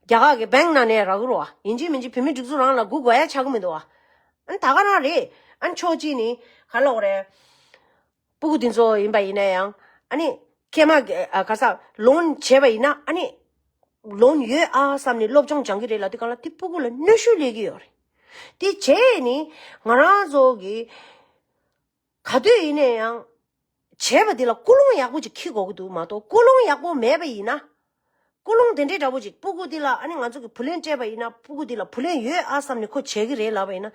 རྒྱ་གར་གི་བེང་ཀི་ནང་ནས་རག་གི་རེད་བ། ཡིན་གཅིག་མིན་གཅིག་བོད་མི་སྒྲིག་འཛུགས་རང་ལ་སྒུག་དགོས་ཡ་ཆགས་ཀྱི་མི་འདུག་བ། ཨ་ནི་ད་ག་རང་རེད། ཨ་ནི་ཕྱོགས་གཅིག་ནི་ག་ལབ་དགོས་རེད། སྤུ་གུ་དེ་ཚོ་ཡིན་པ་ཡིན་ན་ཡང་ཨ་ནི་སྐྱེས་མ་གི་ཨ་ག་ས་ལོན་བྱས་པ་ཡིན་ན་ཨ་ནི་ལོན་ཡོད་ཨ་བསམ་ནས་སློབ་སྦྱོང་སྦྱང་གི་རེད་ལབ་དུས་གང་ལ་དེ་སྤུ་གུ་ལ་གནོན་ཤུགས་སླེབས་ཀྱི་ཡོད་རེད། དེ་བྱས་ནི་ང་རང་ཚོ་གི་ག་དུས་ཡིན་ན་ཡང་བྱས་པ་དེ་ལ་ཀུན་སློང་ཡག་པོ་ཅིག་འཁྱེར་དགོས་ཀྱི་འདུག་མ་གཏོགས་ཀུན་སློང་ཡག་པོ་མེད་པ་ཡིན་ན། ཀུན་སློང་དེ་འདྲའི་འདྲ་པོ་ཅིག་སྤུ་གུ་འདི་ལ་ཨ་ནི་ང་ཚོ་གི་བུ་ལོན་སྤྲད་པ་ཡིན་ན་སྤུ་གུ་འདི་ལ་བུ་ལོན་ཡོད་ཨ་བསམ་ནས་ཁོ་བྱེད་ཀྱི་རེད་ལབ་པ་ཡིན་ན།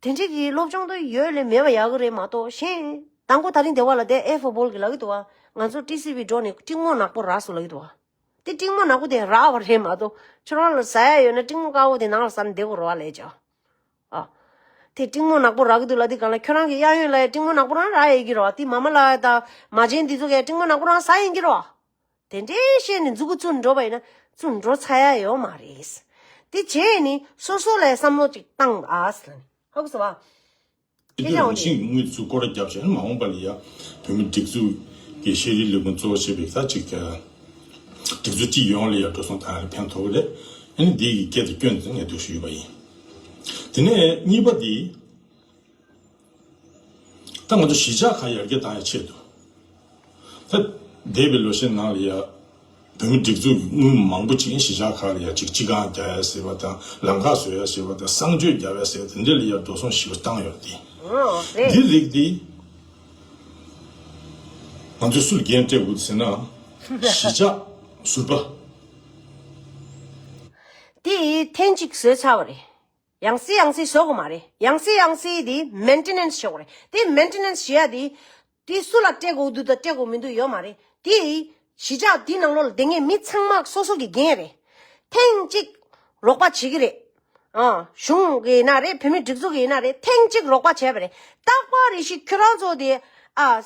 དེ་འདྲའི་གི་སློབ་སྦྱོང་དེ་ཡོད་ལས་མེད་པ་ཡག་གི་རེད་མ་གཏོགས་གཞན་དང་པོ་ད་རིང་སྡེ་བ་ལ་བསྡད་ཨེ་ཧྥོ་བོལ་གི་ལབ་ཀྱི་འདུག་བ། ང་ཚོ་ཊི་སི་ཝི་འགྲོ་ནས་ཊི་ངོ་ནག་པོ་རག་སོང་ལབ་ཀྱི་འདུག་བ། དེ་སྤྲིན་མོ་ནག་པོ་དེ་རག་པ་རེད་མ་གཏོགས་ཁྱོད་རང་ལ་ཟ་ཡ་ཡོད་ན་སྤྲིན་མོ་དཀར་པོ་དེ་ནང་ལ་ཟ་ན་བདེ་པོ་རེད་བ་ལས་ཀྱང་། ཨ། དེ་སྤྲིན་མོ་ནག་པོ་རག་གི་འདུག་ལབ་དུས་སྒང་ལ་ཁྱོད་རང་གི་གཡས་གཡོན་ལ་ཡ་སྤྲིན་མོ་ནག་པོ་རང་རག་ཡོད་ཀྱི་རེད་བ། དེ་མ་མ་ལ་ཡ་དང་མ་བྱན་འདི་ཚོ་གས་སྤྲིན་མོ་ནག་པོ་རང་ཟ་ཡིན་གྱི་རེད་བ། དེ་འདྲའི་བཤད་ནས་མཛུ་གུ་བཙུགས་འགྲོ་བ་ཡིན་ན་བཙུགས་འགྲོ་ཚར་ཡ་ཡོད་མ་རེད། དེ་བྱས་ནས་སོ་སོ་ལ་བསམ་བློ་ཅིག་བཏང་ཨ་ཟེར་ནས་ཧ་གོ་སོང་བ། དེ་དུས་རང་བཞིན་གྱི་དངུལ་ཚུར་སྐོར་ར་བརྒྱབ་བྱས་ནས་མ་འོངས་པ་ལ་ཡ་བོད་མི་སྒྲིག་འཛུགས་ཀྱི་ཤེས་རིག་ལས་ཁུངས་གཙོ་བོ་བྱས་པའི་ད་ཅིག་སྒྲིག་འཛུགས་སྤྱི་ཡོངས་ལ་ཡ་འགྲོ་སོང་བཏང་ཡ་ལ་ཕན་ཐོགས་ཀྱི་རེད། ཨ་ནི་འདི་ཡི་སྐད་དུ་སྐྱོན་དུ་ངས་འདུག་ཞུས་པ་ཡིན། དེ་ནས་གཉིས་པ་འདི། ད་ང་ཚོ་གཞིས་ཆགས་ཁག་ཡར་རྒྱས་བཏང་ཡ་ཆེད་དུ། ད་འདས་པའི་ལོ་ཤས་ནང་ལ་ཡ། བོད་མི་སྒྲིག་འཛུགས་ཀྱི་དངུལ་མང་པོ་ཅིག་གཞིས་ཆགས་ཁག་ལ་ཡ་ཅིག་སྤྱི་ཁང་རྒྱག་ཡ་ཟེར་བ་དང་ལམ་ཁ་བཟོ་ཡ་ཟེར་བ་དང་གསང་སྤྱོད་རྒྱག་ཡ་ཟེར་བ་དེ་འདྲ་ལ་ཡ་འགྲོ་སོང་ཞེ་པོ་བཏང་ཡོད་དེ། འོ་རེད། འདི་རིགས་འདི། ང་ཚོས་སུ་ལ་འགན་སྤྲད་དགོས་ཟེར་ན། གཞིས་ཆགས་ཟུར་པ། དེ་ཐེངས་གཅིག་བཟོས་ཚར་བ་རེད། ཡང་སེ་ཡང་སེ་བཟོ་དགོས་མ་རེད། ཡང་སེ་ཡང་སེ་དེ་མེན་ཊེ་ནན་སི་བྱེད་དགོས་རེད། དེ་མེན་ཊེ་ནན་སི་བྱེད་ཡ་དེ། དེ་སུ་ལ་སྤྲད་དགོས་འདུག་དང་སྤྲད་དགོས་མི་འདུག་ཡོད་མ་རེད། དེ་གཞིས་ཆགས་དེ་ནང་ལོགས་ལ་སྡོད་མཁན་མི་ཚང་མ་སོ་སོ་གི་འགན་རེད། ཐེངས་གཅིག་རོགས་པ་བྱེད་ཀྱི་རེད། ཨ། གཞུང་གི་ཡིན་ན་རེད། བོད་མི་སྒྲིག་འཛུགས་ཀྱི་ཡིན་ན་རེད། ཐེངས་གཅིག་རོགས་པ་བྱས་པ་རེད། རྟག་པར་རེ་ཞིག་ཁྱོད་རང་ཚོ་དེ། ཨ།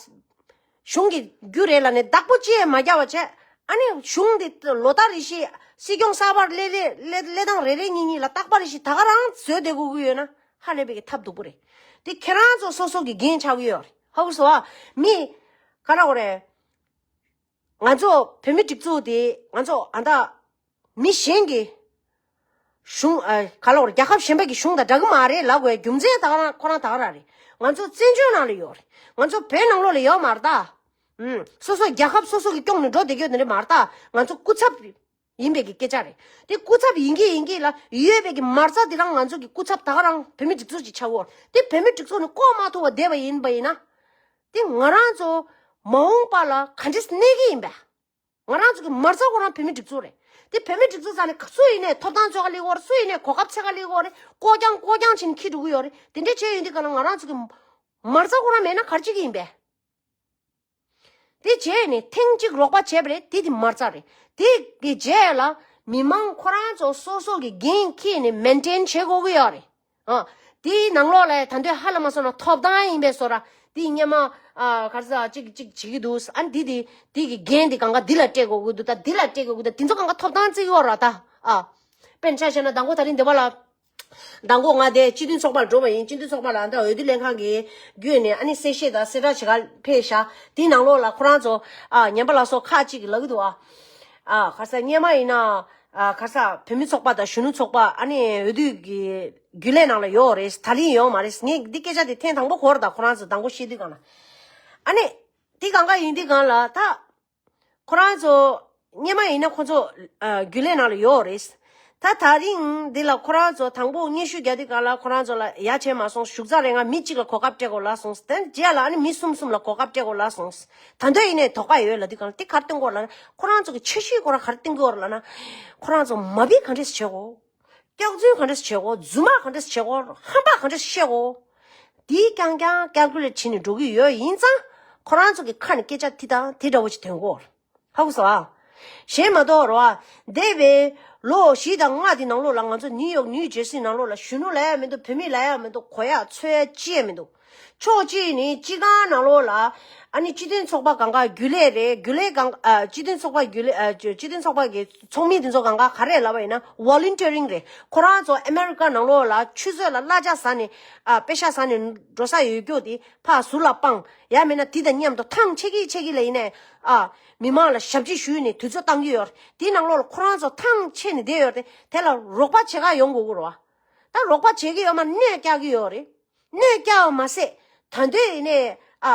གཞུང་གི་རྒྱུ་རེད་ལབ་ནས་བདག་པོ་ཅི་ཡང་མ་རྒྱག་པ་བྱས། ཨ་ནི་གཞུང་འདི་ལོ་ལྟར་རེ་བཞིན་སྲིད་སྐྱོང་གསར་པར་སླེབས་སླེབས་སླེབས་སླེབས་སྟངས་རེ་རེ་གཉིས་གཉིས་ལ་རྟག་པར་རེ་བཞིན་ད་ག་རང་བཟོས་བསྡད་དགོས་ཀྱི་ཡོད་ན་ཧ་ལས་པའི་གི་ཐབས་སྡུག་པོ་རེད། དེ་ཁྱེད་རང་ཚོ་སོ་སོ་གི་འགན་ཆགས་ཀྱི་ཡོད་རེད། ཧ་གོ་སོང་ཨ། མི་ག་རེ་ལབ་དགོས་རེད། ང་ཚོ་བོད་མི་སྒྲིག་འཛུགས་དེ་ང་ཚོ་ཨ་ད། མི་གཞན་གྱི་གཞུང་ཨ་ག་ལབ་དགོས་རེད། རྒྱལ་ཁབ་གཞན་པ་གི་གཞུང་དང་འདྲ་གི་མ་རེད་ལབ་དགོས་རྒྱུ་མཚན་ད་ག་རང་ཁོ་རང་ད་ག་རང་རེད། ང་ཚོ་བཙན་བྱོལ་ནང་ལ་ཡོད་རེད། ང་ཚོ་བོད་ནང་ལོགས་ལ་ཡོད་མ་རེད་ད། ཨུམ། སོ་སོ་རྒྱལ་ཁབ་སོ་སོ་གི་སྐྱོང་ནས་འགྲོ་བསྡད་རྒྱུ་དེ་འདྲ་མ་རེད་ད། ང་ཚོ་སྐུ་ཚབ་ཡིན་པའི་གི་སྐད་ཆ་རེད། དེ་སྐུ་ཚབ་ཡིན་གྱི་ཡིན་གྱི་ལ་ཡོད་པའི་གི་མ་རྩ་དེ་རང་ང་ཚོ་གི་སྐུ་ཚབ་ད་ག་རང་བོད་མི་སྒྲིག་འཛུགས་ཀྱི་ཆགས་ཡོད་རེད། དེ་བོད་མི་སྒྲིག་འཛུགས་ནས་བསྐོ་མ་ཐུབ་པ་བསྡད་པ་ཡིན་པ་ཡིན་ན། དེ་ང་རང་ཚོ་མ་འོངས་པ་ལ་ག་འདྲས་གནས་གི་ཡིན་པས། ང་རང་ཚོ་གི་མ་རྩ་ཁོ་རང་བོད་མི་སྒྲིག་འཛུགས་རེད། དེ་བོད་མི་སྒྲིག་འཛུགས་ས་ནས་སུ་ཡིན་ནའི་ཐོབ་ཐང་རྩོད་ག་སླེབས་ཀྱི་ཡོད་རེད། སུ་ཡིན་ནའི་གོ་སྐབས་འཚོལ་ག་སླེབས་ཀྱི་ཡོད་རེད། བསྐོ་རྐྱང་བསྐོ་རྐྱང་བྱས་ནས་འཁྱེར་འགྲོ་གི་ཡོད་རེད། དེ་འདྲ་བྱས་ཡོང་དུས་ག་ལ་ང་རང་ཚོ་གི་མ་རྩ་ཁོ་རང་མེད་ན་ག་རེ་བྱེད་ཀྱི་ཡིན་པས། དེ་བྱས་ནས་ཐེངས་གཅིག་རོགས་པ་བྱས་པ་རེད། དེ་དེ་མ་རྩ་རེད། དེ་གི་རྗེས་ལ་མི་མང་ཁོ་རང་ཚོ་སོ་སོ་གི་འགན་འཁྱེར་ནས་མེན་ཊེན་བྱེད་དགོས་ཀྱི་ཡོད་རེད། ཨ། དེའི་ནང་ལོགས་ལ་ད་འདོད་ཧ་ལས་མ་སོང་ན་ཐོབ་ཐང་ཡིན་པའི་བཟོ་འདྲ། དེ་སྔོན་མ། ཨ། ག་རེ་ཟ་ཅིག་ཅིག་བྱེད་ཀྱི་འདུག་ཨ་ནི་དེ་དེ་དེ་གི་འགན་དེ་གང་ག་འདི་ལ་སྤྲད་དགོས་ཀྱི་འདུག་ད་འདི་ལ་སྤྲད་དགོས་ཀྱི་འདུག་དེ་ཚོ་གང་ག་ཐོབ་ཐང་བརྩི་གི་ཡོད་རེད་ད། ཨ། དཔེར་ན་ཆ་བཞག་ན་མདང་དགོང་ད་རིང་འདི་པ་ལ། མདང་དགོང་ང་དེ་སྤྱི་མཐུན་ཚོགས་པར་འགྲོ་བ་ཡིན། སྤྱི་མཐུན་ཚོགས་པ་ལ་ད་འོས་བསྡུ་ལྷན་ཁང་གི་བརྒྱུད་ནས་ཨ་ནི་གསལ་བཤད་དང་གསལ་བསྒྲགས་བྱེད་ག་ཕེབས་ཤག་དེའི་ནང་ལོགས་ལ་ཁོ་རང་ཚོ། ཨ། ཉན་པ་ལ་སོགས་ཁག་ཅིག་གིས་ལབ་ཀྱི་འདུག་ཨ། ཨ། ག་རེ་ཟ་སྔོན་མ་ཡིན་ན། ཨ། ག་རེ་ཟ་བོད་མི་ཚོགས་པ་དང་གཞོན་ནུ་ཚོགས་པ་ཨ་ནི་འོས་བསྡུ་གི་རྒྱུན་ལས་ནང་ལ་ཡོད་རེད། ད་རིང་ཡོད་མ་རེད། ངས་འདི་སྐད་ཆ་དེ་ཐེངས་དང་པོ་གོ་རེད་ད། ཁོ་རང་ཚོ་མདང་དགོང་བཤད་དུས་སྒང་ལ། ཨ་ནི། དེ་གང་ག་ཡིན་དུས་སྒང་ལ་ད། ཁོ་རང་ཚོ་སྔོན་མ་ཡིན་ན་ཁོ་ཚོ། ཨ། རྒྱུན་ལས་ནང་ལ་ཡོད་རེད། ད་ད་རིང་འདི་ལ་ཁོ་རང་ཚོ་དང་པོ་སྙན་ཞུ་རྒྱག་དུས་སྒང་ལ་ཁོ་རང་ཚོ་ལ་ཡ་བྱས་མ་སོང་། བཞུགས་ཚར་རེ་ང་མི་གཅིག་ལ་གོ་སྐབས་སྤྲད་དགོས་ལབ་སོང་། དེ་རྗེས་ལ་ཨ་ནི་མི་གསུམ་གསུམ་ལ་གོ་སྐབས་སྤྲད་དགོས་ལབ་སོང་། ད་འདོད་ཡིན་ནའི་དོགས་པ་ཡོད་ལབ་དུས་སྒང་ལ་དེ་ག་རེ་སྟོན་དགོས་ལབ་ན། ཁོ་རང་ཚོ་གི་འཆར་གཞིའི་སྐོར་ལ་ག་རེ་སྟོན་གྱི་ཡོད་རེད་ལབ་ན། ཁོ་རང་ཚོ་མ་དཔེ་ག་འདྲས་བྱེད་དགོས། སྐྱག་རྫུན་ག་འདྲས་བྱེད་དགོས། རྫུན་མ་ག་འདྲས་བྱེད་དགོས། ཧམ་པ་ག་འདྲས་བཤད་དགོས། དེའི་རྐྱང་རྐྱང་ཀལ་ཀུ་ལེ་ཊི་བྱས་ནས་འགྲོ་གི་ཡོད། ཡིན་ཙང་ཁོ་རང་ཚོ་གི་ཁ་ནས་སྐད་ཆ་དེ་དང་དེ་འདྲ་བོ་ཞིག་ཐོན་གོ། ཧ་གོ་སོང་ཨ། གཞན་མ་གཏོགས་རོ་ཨ། འདས་པའི་ལོ་བཞི་དང་ལྔ་དེ་ནང་ལོགས་ལ་ང་ཚོ་ནིའུ་ཡོག་ནིའུ་ཇར་སི་ནང་ལོགས་ལ་གཞོན་ནུ་ལབ་ཡ་མི་འདུག་བུད་མེད་ལབ་ཡ་མི་འདུག་གོ་ཡ་འཚོལ་ཡ་ཅི་ཡང་མི་འདུག་ཕྱོགས་གཅིག་ནས་སྤྱི་ཁང་ནང་ལོགས་ལ་ཨ་ནི་སྤྱི་མཐུན་ཚོགས་པ་སྒང་ག་རྒྱུན་ལས་རེད། རྒྱུན་ལས་སྒང་ཨ་སྤྱི་མཐུན་ཚོགས་པ་རྒྱུན་ལས་ཨ་སྤྱི་སྤྱི་མཐུན་ཚོགས་པ་གི་ཚོགས་མི་དེ་ཚོ་སྒང་ག་ག་རེ་ལབ་པ་ཡིན་ན་ཝོ་ལན་ཊི་ཡ་རིང་རེད། ཁོ་རང་ཚོ་ཨ་མེ་རི་ཀ་ནང་ལོགས་ལ་ཆུ་ཚོད་ལ་གླ་ཆ་ཟ་ནས་ཨ་པེ་ཤ་ཟ་ནས་འགྲོ་ས་ཡོད་རྒྱུ་དེ་ཕར་ཟུར་ལ་སྤང་། ཡང་མིན་ན་དེ་དང་མཉམ་དུ་ཐང་ཆད་ཀྱི་ཆད་ཀྱི་ལ་ཡིན་ནའི་ཨ་མི་མང་ལ་ཞབས་ཕྱི་ཞུས་ནས་དུས་ཚོད་བཏང་གི་ཡོད་རེད། དེའི་ནང་ལོགས་ལ་ཁོ་རང་ཚོ་ཐང་ཆད་ནས་བསྡད་ཡོད་རེད། དེ་ལ་རོགས་པ་བྱེད་ག་ཡོང་དགོས་ཀྱི་རེད་བ། ད་རོགས་པ་བྱེད་ཀྱི་ཡོད་མ་གནོད་བསྐྱལ་གྱི་ཡོད་རེད། གནོད་བསྐྱལ་བ་མ་ཟད་ད་འདོད་ཡིན་ནའི་ཨ་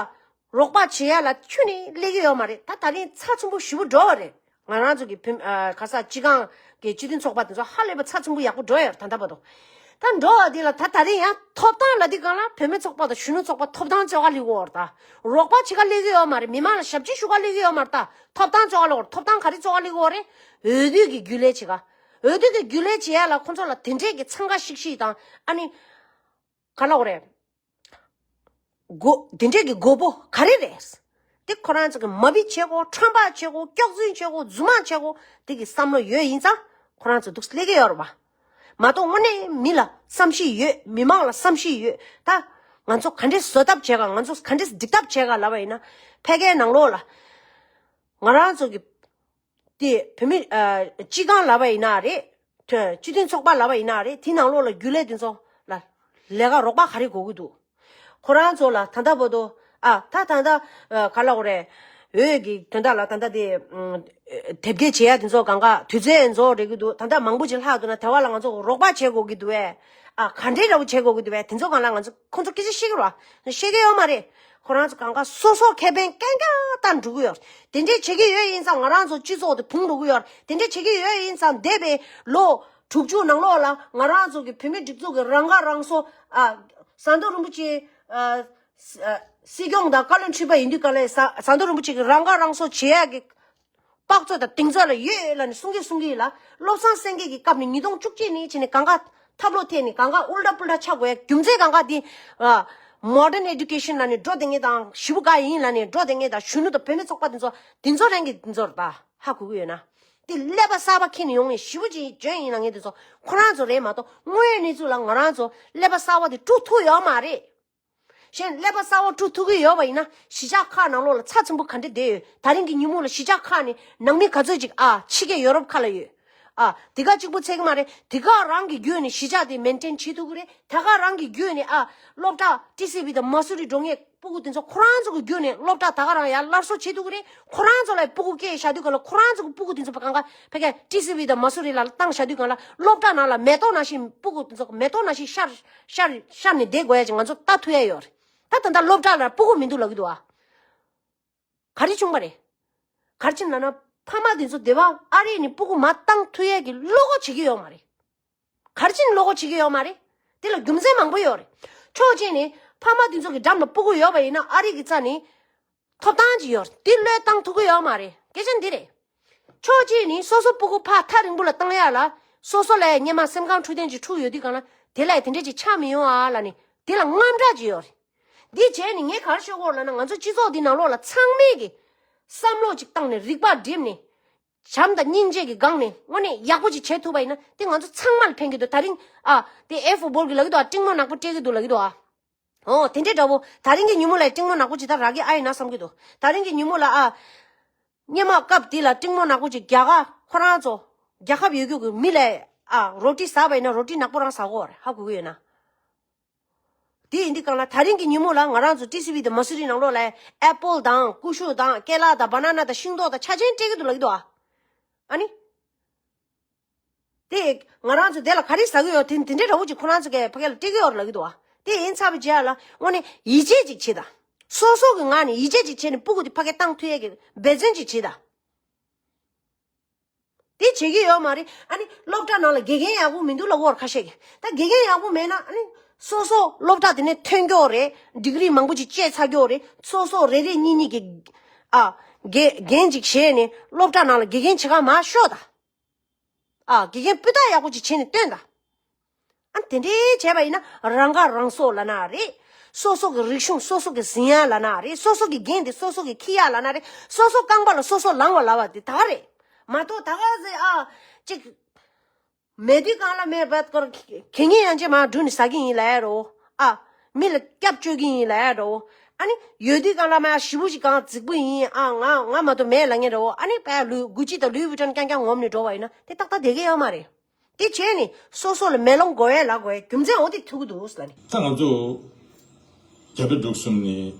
རོགས་པ་བྱེད་ཡ་ལ་ཁྱོན་ནས་སླེབས་ཀྱི་ཡོད་མ་རེད། ད་ད་རིང་ཚ་ཚུན་པོ་ཞེ་པོ་འགྲོ་བ་རེད། ང་རང་ཚོ་གི་བུ་ཨ་ག་ས་སྤྱི་ཁང་གི་སྤྱི་མཐུན་ཚོགས་པ་དེ་ཚོ་ཧ་ལས་པ་ཚ་ཚུན་པོ་ཡག་པོ་འགྲོ་ཡོད་རེད་ད་ལྟ་བར་དུ། ད་འགྲོ་བ་འདི་ལ་ད་ད་རིང་ཡང་ཐོབ་ཐང་ལབ་དུས་སྒང་ལ་བུད་མེད་ཚོགས་པ་དང་གཞོན་ནུ་ཚོགས་པ་ཐོབ་ཐང་རྩོད་ག་སླེབས་ཀྱི་ཡོད་རེད། ད་རོགས་པ་བྱེད་ག་སླེབས་ཀྱི་ཡོད་མ་རེད། མི་མང་ལ་ཞབས་ཕྱི་ཞུ་ག་སླེབས་ཀྱི་ཡོད་མ་རེད། ད་ཐོབ་ཐང་རྩོད་ག་སླེབས་ཀྱི་ཡོད་རེད། ཐོབ་ཐང་ག་རེ་རྩོད་ག་སླེབས་ཀྱི་ཡོད་རེད། འོས་བསྡུ་གི་རྒྱུན་ལས་བྱེད་ག་འོས་བསྡུ་གི་རྒྱུན་ལས་བྱེད་ཡ་ལ་ཁོང་ཚོ་ལ་དེ་འདྲས་ཀྱི་འཚང་ཁ་ཤིག་ཤིག་དང་ཨ་ནི། ག་ལབ་དགོས་རེད། དགོས། དེ་འདྲས་ཀྱི་དགོས་པ་ག་རེ་རེད། དེ་ཁོ་རང་ཚོ་གི་མ་བི་བྱེད་དགོས། ཁྲམ་པ་བྱེད་དགོས། སྐྱག་རྫུན་བྱེད་དགོས། རྫུན་མ་བྱེད་དགོས། དེ་གི་བསམ་བློ་ཡོད་ཡིན་ཙང་ཁོ་རང་ཚོ་འདུག་སླེབས་ཀྱི་ཡོད་རེད་པ། མ་གཏོགས་དངོས་གནས་མི་ལ་བསམ་ཤེས་ཡོད། མི་མང་ལ་བསམ་ཤེས་ཡོད། ད་ང་ཚོ་ག་འདྲས་བཟོ་ཐབས་བྱེད་ག་ང་ཚོ་ག་འདྲས་འགྲིག་ཐབས་བྱེད་ག་ལབ་པ་ཡིན་ན། ཕལ་སྐད་ནང་ལོགས་ལ་ང་རང་ཚོ་གི་དེ་བོད་མི་ཨ་སྤྱི་ཁང་ལབ་པ་ཡིན་ན་རེད། དེ་སྤྱི་མཐུན་ཚོགས་པ་ལབ་པ་ཡིན་ན་རེད། དེ་ནང་ལོགས་ལ་རྒྱུན་ལས་དེ་ཚོ་ལ་ལས་ཀ་རོགས་པ་ག་རེ་དགོས་ཀྱི་འདུག་ཁོ་རང་ཚོ་ལ་ད་ལྟ་བར་དུ་ཨ་ད་ད་ལྟ་ཨ་ག་ལབ་དགོས་རེད། འོས་ཀྱི་དོན་དག་ལ་ད་ལྟ་དེ་ཨ་དེབ་སྐྱེལ་བྱེད་ཡ་དེ་ཚོ་གང་ག་དུས་ཚོད་ཡང་རྫོགས་འགྲོ་གི་འདུག་ད་ལྟ་མང་པོ་ཅིག་ལྷག་འདུག་ན་དེ་བ་ལ་ང་ཚོ་རོགས་པ་བྱེད་དགོས་ཀྱི་འདུག་བས། ཨ་ག་འདྲས་འདྲ་བོ་བྱེད་དགོས་ཀྱི་འདུག་བས། དེ་ཚོ་གང་ལ་ང་ཚོ་ཁོང་ཚོ་སྐད་ཆ་བཤད་ཀྱི་རེད་བ། བཤད་ཀྱི་ཡོད་མ་རེད། ཁོ་རང་ཚོ་གང་ག་སོ་སོ་ཁེ་ཕན་རྐྱང་རྐྱང་བལྟས་འགྲོ་གི་ཡོད་རེད། དེ་འདྲས་བྱེད་ཀྱི་ཡོད་ཡིན་ཙང་ང་རང་ཚོ་སྤྱི་ཚོགས་དེ་བུང་འགྲོ་གི་ཡོད་རེད། དེ་འདྲས་བྱེད་ཀྱི་ཡོད་ཡིན་ཙང་འདས་པའི་ལོ་དྲུག་ཅུ་ནང་ལོགས་ལ་ང་རང་ཚོ་གི་བོད་མིའི་སྒྲིག་འཛུགས་ཀྱི་རང་ཁ་རང་གསོ་ཨ་ཟམ་གདོང་རིན་པོ་ཆེ་ཨ་ཨ་སྲིད་སྐྱོང་དང་བཀའ་བློན་ཁྲི་པ་ཡིན་དུས་ག་ལ་ཟམ་ཟམ་གདོང་རིན་པོ་ཆེ་གི་རང་ཁ་རང་གསོ་བྱེད་ཡག་གི་དཔག་ཚོད་དང་གདེང་ཚོད་ལ་ཡོད་ལབ་ནས་གསུང་གི་གསུང་གི་ལ། བློ་བཟང་སེང་གེ་གི་སྐབས་ནས་ཉིས་སྟོང་བཅུ་གཅིག་ནས་བྱས་ནས་གང་ག་ཐབས་ལོ་ཐད་ནས་གང་ག་ཨུལ་ཏྲ་པུལ་ཏྲ་ཆགས་དགོས་ཡ་རྒྱུ་མཚན་གང་ག་དེ། ཨ་modern education ལབ་ནས་འགྲོ་བསྡད་མཁན་དང་ཞེ་པོ་ག་ཡིན་ལབ་ནས་འགྲོ་བསྡད་མཁན་དང་གཞོན་ནུ་དང་བུད་མེད་ཚོགས་པ་དེ་ཚོ་དེ་ཚོ་རང་གི་དེ་ཚོར་ད་ཧ་གོ་གི་ཡོད་ན། དེ་ཀླད་པ་གསར་པ་འཁྱེར་ནས་ཡོང་མཁན་ཞེ་པོ་ཅིག་བྱོན་ཡིན་ལབ་མཁན་དེ་ཚོ་ཁོ་རང་ཚོ་རེད་མ་གཏོགས་དངོས་ཡོད་གནས་ཚུལ་ལ་ང་རང་ཚོ་ཀླད་པ་གསར་པ་དེ་དཀྲུག་ཐུབ་ཡོད་མ་རེད། གཞན་ཀླད་པ་གསར་པ་དཀྲུག་ཐུབ་ཀྱི་ཡོད་པ་ཡིན་ན་གཞིས་ཆགས་ཁག་ནང་ལོགས་ལ་ཚ་ཚིམ་པོ་ག་འདྲ་བསྡད་ཡོད། ད་རིང་གི་ཉིན་མོ་ལ་གཞིས་ཆགས་ཁག་ནས་ནང་མི་ག་ཚོད་ཅིག་ཨ་ཕྱི་རྒྱལ་ཡོ་རོབ་ཁག་ལ་ཡོད། ཨ་དེ་ག་གཅིག་པུ་ཚད་ཀྱི་མ་རེད། དེ་ག་རང་གི་བརྒྱུད་ནས་གཞིས་ཆགས་དེ་མེན་ཊེན་བྱེད་ཐུབ་ཀྱི་རེད། ད་ག་རང་གི་བརྒྱུད་ནས་ཨ་སློབ་གྲྭ་ཊི་སི་ཝི་དང་མ་སུ་རི་འགྲོ་མཁན་སྤུ་གུ་དེ་ཚོ་ཁོ་རང་ཚོ་གི་བརྒྱུད་ནས་སློབ་གྲྭ་ད་ག་རང་ཡར་སླར་གསོ་བྱེད་ཐུབ་ཀྱི་རེད། ཁོ་རང་ཚོ་ལ་སྤུ་གུ་སྐྱེས་བཞག་དུས་ག་ལ་ཁོ་རང་ཚོ་གི་སྤུ་གུ་དེ་ཚོ་གང་ག་ཕ་གི་ཊི་སི་ཝི་དང་མ་སུ་རི་ལ་བཏང་བཞག་དུས་ག་ལ་སློབ་གྲྭ་ནང་ལ་མེ་ཏོག་ནང་བཞིན་སྤུ་གུ་དེ་ཚོ་མེ་ཏོག་ནང་བཞིན་ཤར་ཤར་ཤར་ནས་བསྡད་དགོས་ཡ་ཅིག་ང་ཚོ་ལྟ་ཐུབ་ཡ་ཡོད་རེད། ད་ད་ལྟ་སློབ་གྲྭ་ལ་སྤུ་གུ་མི་འདུག་ལབ་ཀྱི་འདུག་ཨ། ག་རེ་བྱུང་བ་རེད། ག་རེ་བྱས་ན་ན་ཕ་མ་དེ་ཚོ་སྡེ་བ་ཨ་རི་ནས་སྤུ་གུ་མར་བཏང་ཐུབ་ཡས་ཀྱི་བློ་ཁོག་བྱེད་ཀྱི་ཡོད་མ་རེད། ག་རེ་བྱས་ནས་བློ་ཁོག་བྱེད་ཀྱི་ཡོད་མ་རེད། དེ་ལ་རྒྱུ་མཚན་མང་པོ་ཡོད་རེད། ཕྱོགས་གཅིག་ནས་ཕ་མ་དེ་ཚོ་གི་འགྲམ་ལ་སྤུ་གུ་ཡོད་པ་ཡིན་ན་ཨ་རི་གི་རྩ་ནས་ཐོབ་ཐང་ཅིག་ཡོད་རེད། དེ་བློས་བཏང་ཐུབ་ཀྱི་ཡོད་མ་རེད། སྐད་ཆ་འདི་རེད། ཕྱོགས་གཅིག་ནས་སོ་སོ་སྤུ་གུ་ཕར་ཐག་རིང་པོ་ལ་བཏང་ཡ་ལ་སོ་སོ་ལ་སྔོན་མ་སེམས་ཁམས་འཁྲུག་ལྡན་ཅིག་འཁྲུག་ཡོད་དུས་གང་ལ་དེ་ལ་དེ་འདྲ་ཅིག་ཆགས་མི་ཡོང་ཨ་ལབ་ནས་དེ་ལ་དངངས་སྐྲག་ཅིག་ཡོད་རེད། འདི་བྱས་ནས་ངས་ག་རེ་ཤོད་ཀྱི་ཡོད་ལབ་ན་ང་ཚོ་སྤྱི་ཚོགས་འདི་ནང་ལོགས་ལ་ཚང་མས་ཀྱི་བསམ་བློ་ཅིག་བཏང་ནས་རིག་པ་བསྒྲིམས་ནས་བྱམས་དང་སྙིང་རྗེ་གི་སྒང་ནས་དངོས་གནས་ཡག་པོ་ཅིག་བྱེད་ཐུབ་པ་ཡིན་ན་དེ་ང་ཚོ་ཚང་མ་ལ་ཕན་གྱི་འདུག་ད་རིང་ཨ་དེ་ཨེ་ཧྥུ་སྦོལ་གི་ལབ་ཀྱི་འདུག་ཨ། སྤྲིན་མོ་ནག་པོ་སྤྲད་ཀྱི་འདུག་ལབ་ཀྱི་འདུག་ཨ། ཨོ་དེ་འདྲའི་འདྲ་པོ་ད་རིང་གི་ཉིན་མོ་ལ་སྤྲིན་མོ་ནག་པོ་ཅིག་ད་རག་གི་ཨ་ཡིན་ན་བསམ་གྱི་འདུག་ད་རིང་གི་ཉིན་མོ་ལ་ཨ། སྔོན་མ་སྐབས་དེ་ལ་སྤྲིན་མོ་ནག་པོ་ཅིག་རྒྱ་གར་ཁོ་རང་ཚོ་རྒྱལ་ཁབ་ཡོད་རྒྱུ་གི་མི་ལ་ཨ་རོ་ཏི་ཟ་བ་ཡིན་ན་རོ་ཏི་ནག་པོ་རང་ཟ་དགོས་རེད། ཧ་གོ་གི་ཡོད་ན། དེ་ཡིན་དུས་གང་ལ་ད་རིང་གི་ཉིན་མོ་ལ་ང་རང་ཚོ་ཊི་སི་ཝི་དང་མ་སུ་རི་ནང་ལོགས་ལ་ཨེ་པལ་དང་ཀུ་ཤུ་དང་ཀེ་ལ་དང་བ་ན་ན་དང་ཤིང་ཏོག་དང་ཆ་ཆེན་སྤྲད་ཀྱི་འདུག་ལབ་ཀྱི་འདུག་ཨ། ཨ་ནི། དེ་ང་རང་ཚོ་དེ་ལ་ག་རེ་ཟ་གི་ཡོད་དེ་དེ་འདྲའི་འདྲ་པོ་ཅིག་ཁོ་རང་ཚོ་གས་ཕ་གི་ལ་སྤྲད་ཀྱི་ཡོད་རེད་ལབ་ཀྱི་འདུག་ཨ། དེ་ཡིན་ཚར་བའི་རྗེས་ལ་དངོས་གནས་ཡིད་ཆེས་ཅིག་བྱེད་དང་། སོ་སོ་གི་ངང་ནས་ཡིད་ཆེས་ཅིག་བྱས་ནས་སྤུ་གུ་དེ་ཕ་གིར་བཏང་ཐུབ་ཡས་ཀྱི་འབད་བརྩོན་ཅིག་བྱེད་དང་། དེ་བྱེད་ཀྱི་ཡོད་མ་རེད། ཨ་ནི་སློབ་གྲྭ་ནང་ལ་དགེ་རྒན་ཡག་པོ་མི་འདུག་ལབ་ཀྱི་ཡོད་རེད་ཁ་ཤས་ཀྱིས། ད་དགེ་རྒན་ཡག་པོ་མེད་ན་ཨ་ནི་སོ་སོ་སློབ་གྲྭ་དེ་ནས་ཐོན་ཀྱི་ཡོད་རེད། ཌིག་རི་མང་པོ་ཅིག་བཅད་ཚར་ཀྱི་ཡོད་རེད། སོ་སོ་རེ་རེ་གཉིས་གཉིས་ཀྱི་ཨ་དགེ་རྒན་ཅིག་བྱས་ནས་སློབ་གྲྭ་ནང་ལ་དགེ་རྒན་བྱེད་ག་མར་ཤོག་དང་། ཨ་དགེ་རྒན་སྤུས་དག་ཡག་པོ་ཅིག་བྱས་ནས་སྟོན་དང་། ཨ་དེ་འདྲའི་བྱས་པ་ཡིན་ན་རང་ཁ་རང་གསོ་ལབ་ན་རེད། སོ་སོ་གི་རིག་གཞུང་སོ་སོ་གི་ཟིན་ཡ་ལབ་ན་རེད། སོ་སོ་གི་འགན་དེ་སོ་སོ་གི་འཁྱེར་ཡ་ལབ་ན་རེད། སོ་སོ་རྐང་པ་ལ་སོ་སོ་ལངས་པ་ལབ་པ་དེ་ད་ག་རེད། མ་གཏོགས་ད་ག་ཟེ་ཨ་ཅིག་མེད་དུས་གང་ལ་མེད་པ་སྐོར་གད་སྙིགས་ཡང་ཅིག་མར་བསྒྲུགས་ནས་ཟ་གི་ཡིན་ལབ་ཡ་རོ། ཨ་མི་ལ་སྐྱབས་བཅོལ་གི་ཡིན་ལབ་ཡ་རོ། ཨ་ནི་ཡོད་དུས་གང་ལ་མར་ཞེ་པོ་ཅིག་གང་རྫིག་པོ་ཡིན། ཨ་ང་ང་མ་གཏོགས་མེད་ལབ་མཁན་རོ། ཨ་ནི་པ་ལུ་གུ་ཅི་དང་ལུའི་ཝི་ཊོན་རྐྱང་རྐྱང་ངོམ་ནས་འགྲོ་བ་ཡིན་ན་དེ་ཏག་ཏག་བསྡད་ཀྱི་ཡོད་མ་རེད། དེ་བྱས་ནས་སོ་སོ་ལ་མེ་ལོང་དགོས་ཡས་ལ་དགོས་ཡས་རྒྱུ་མཚན་འོ་དེ་ཐུག་གི་འདུག་ཟེར་ལབ་ནས། ད་ང་ཚོ་བརྒྱ་དཔེ་འབྲུག་གསུམ་ནས་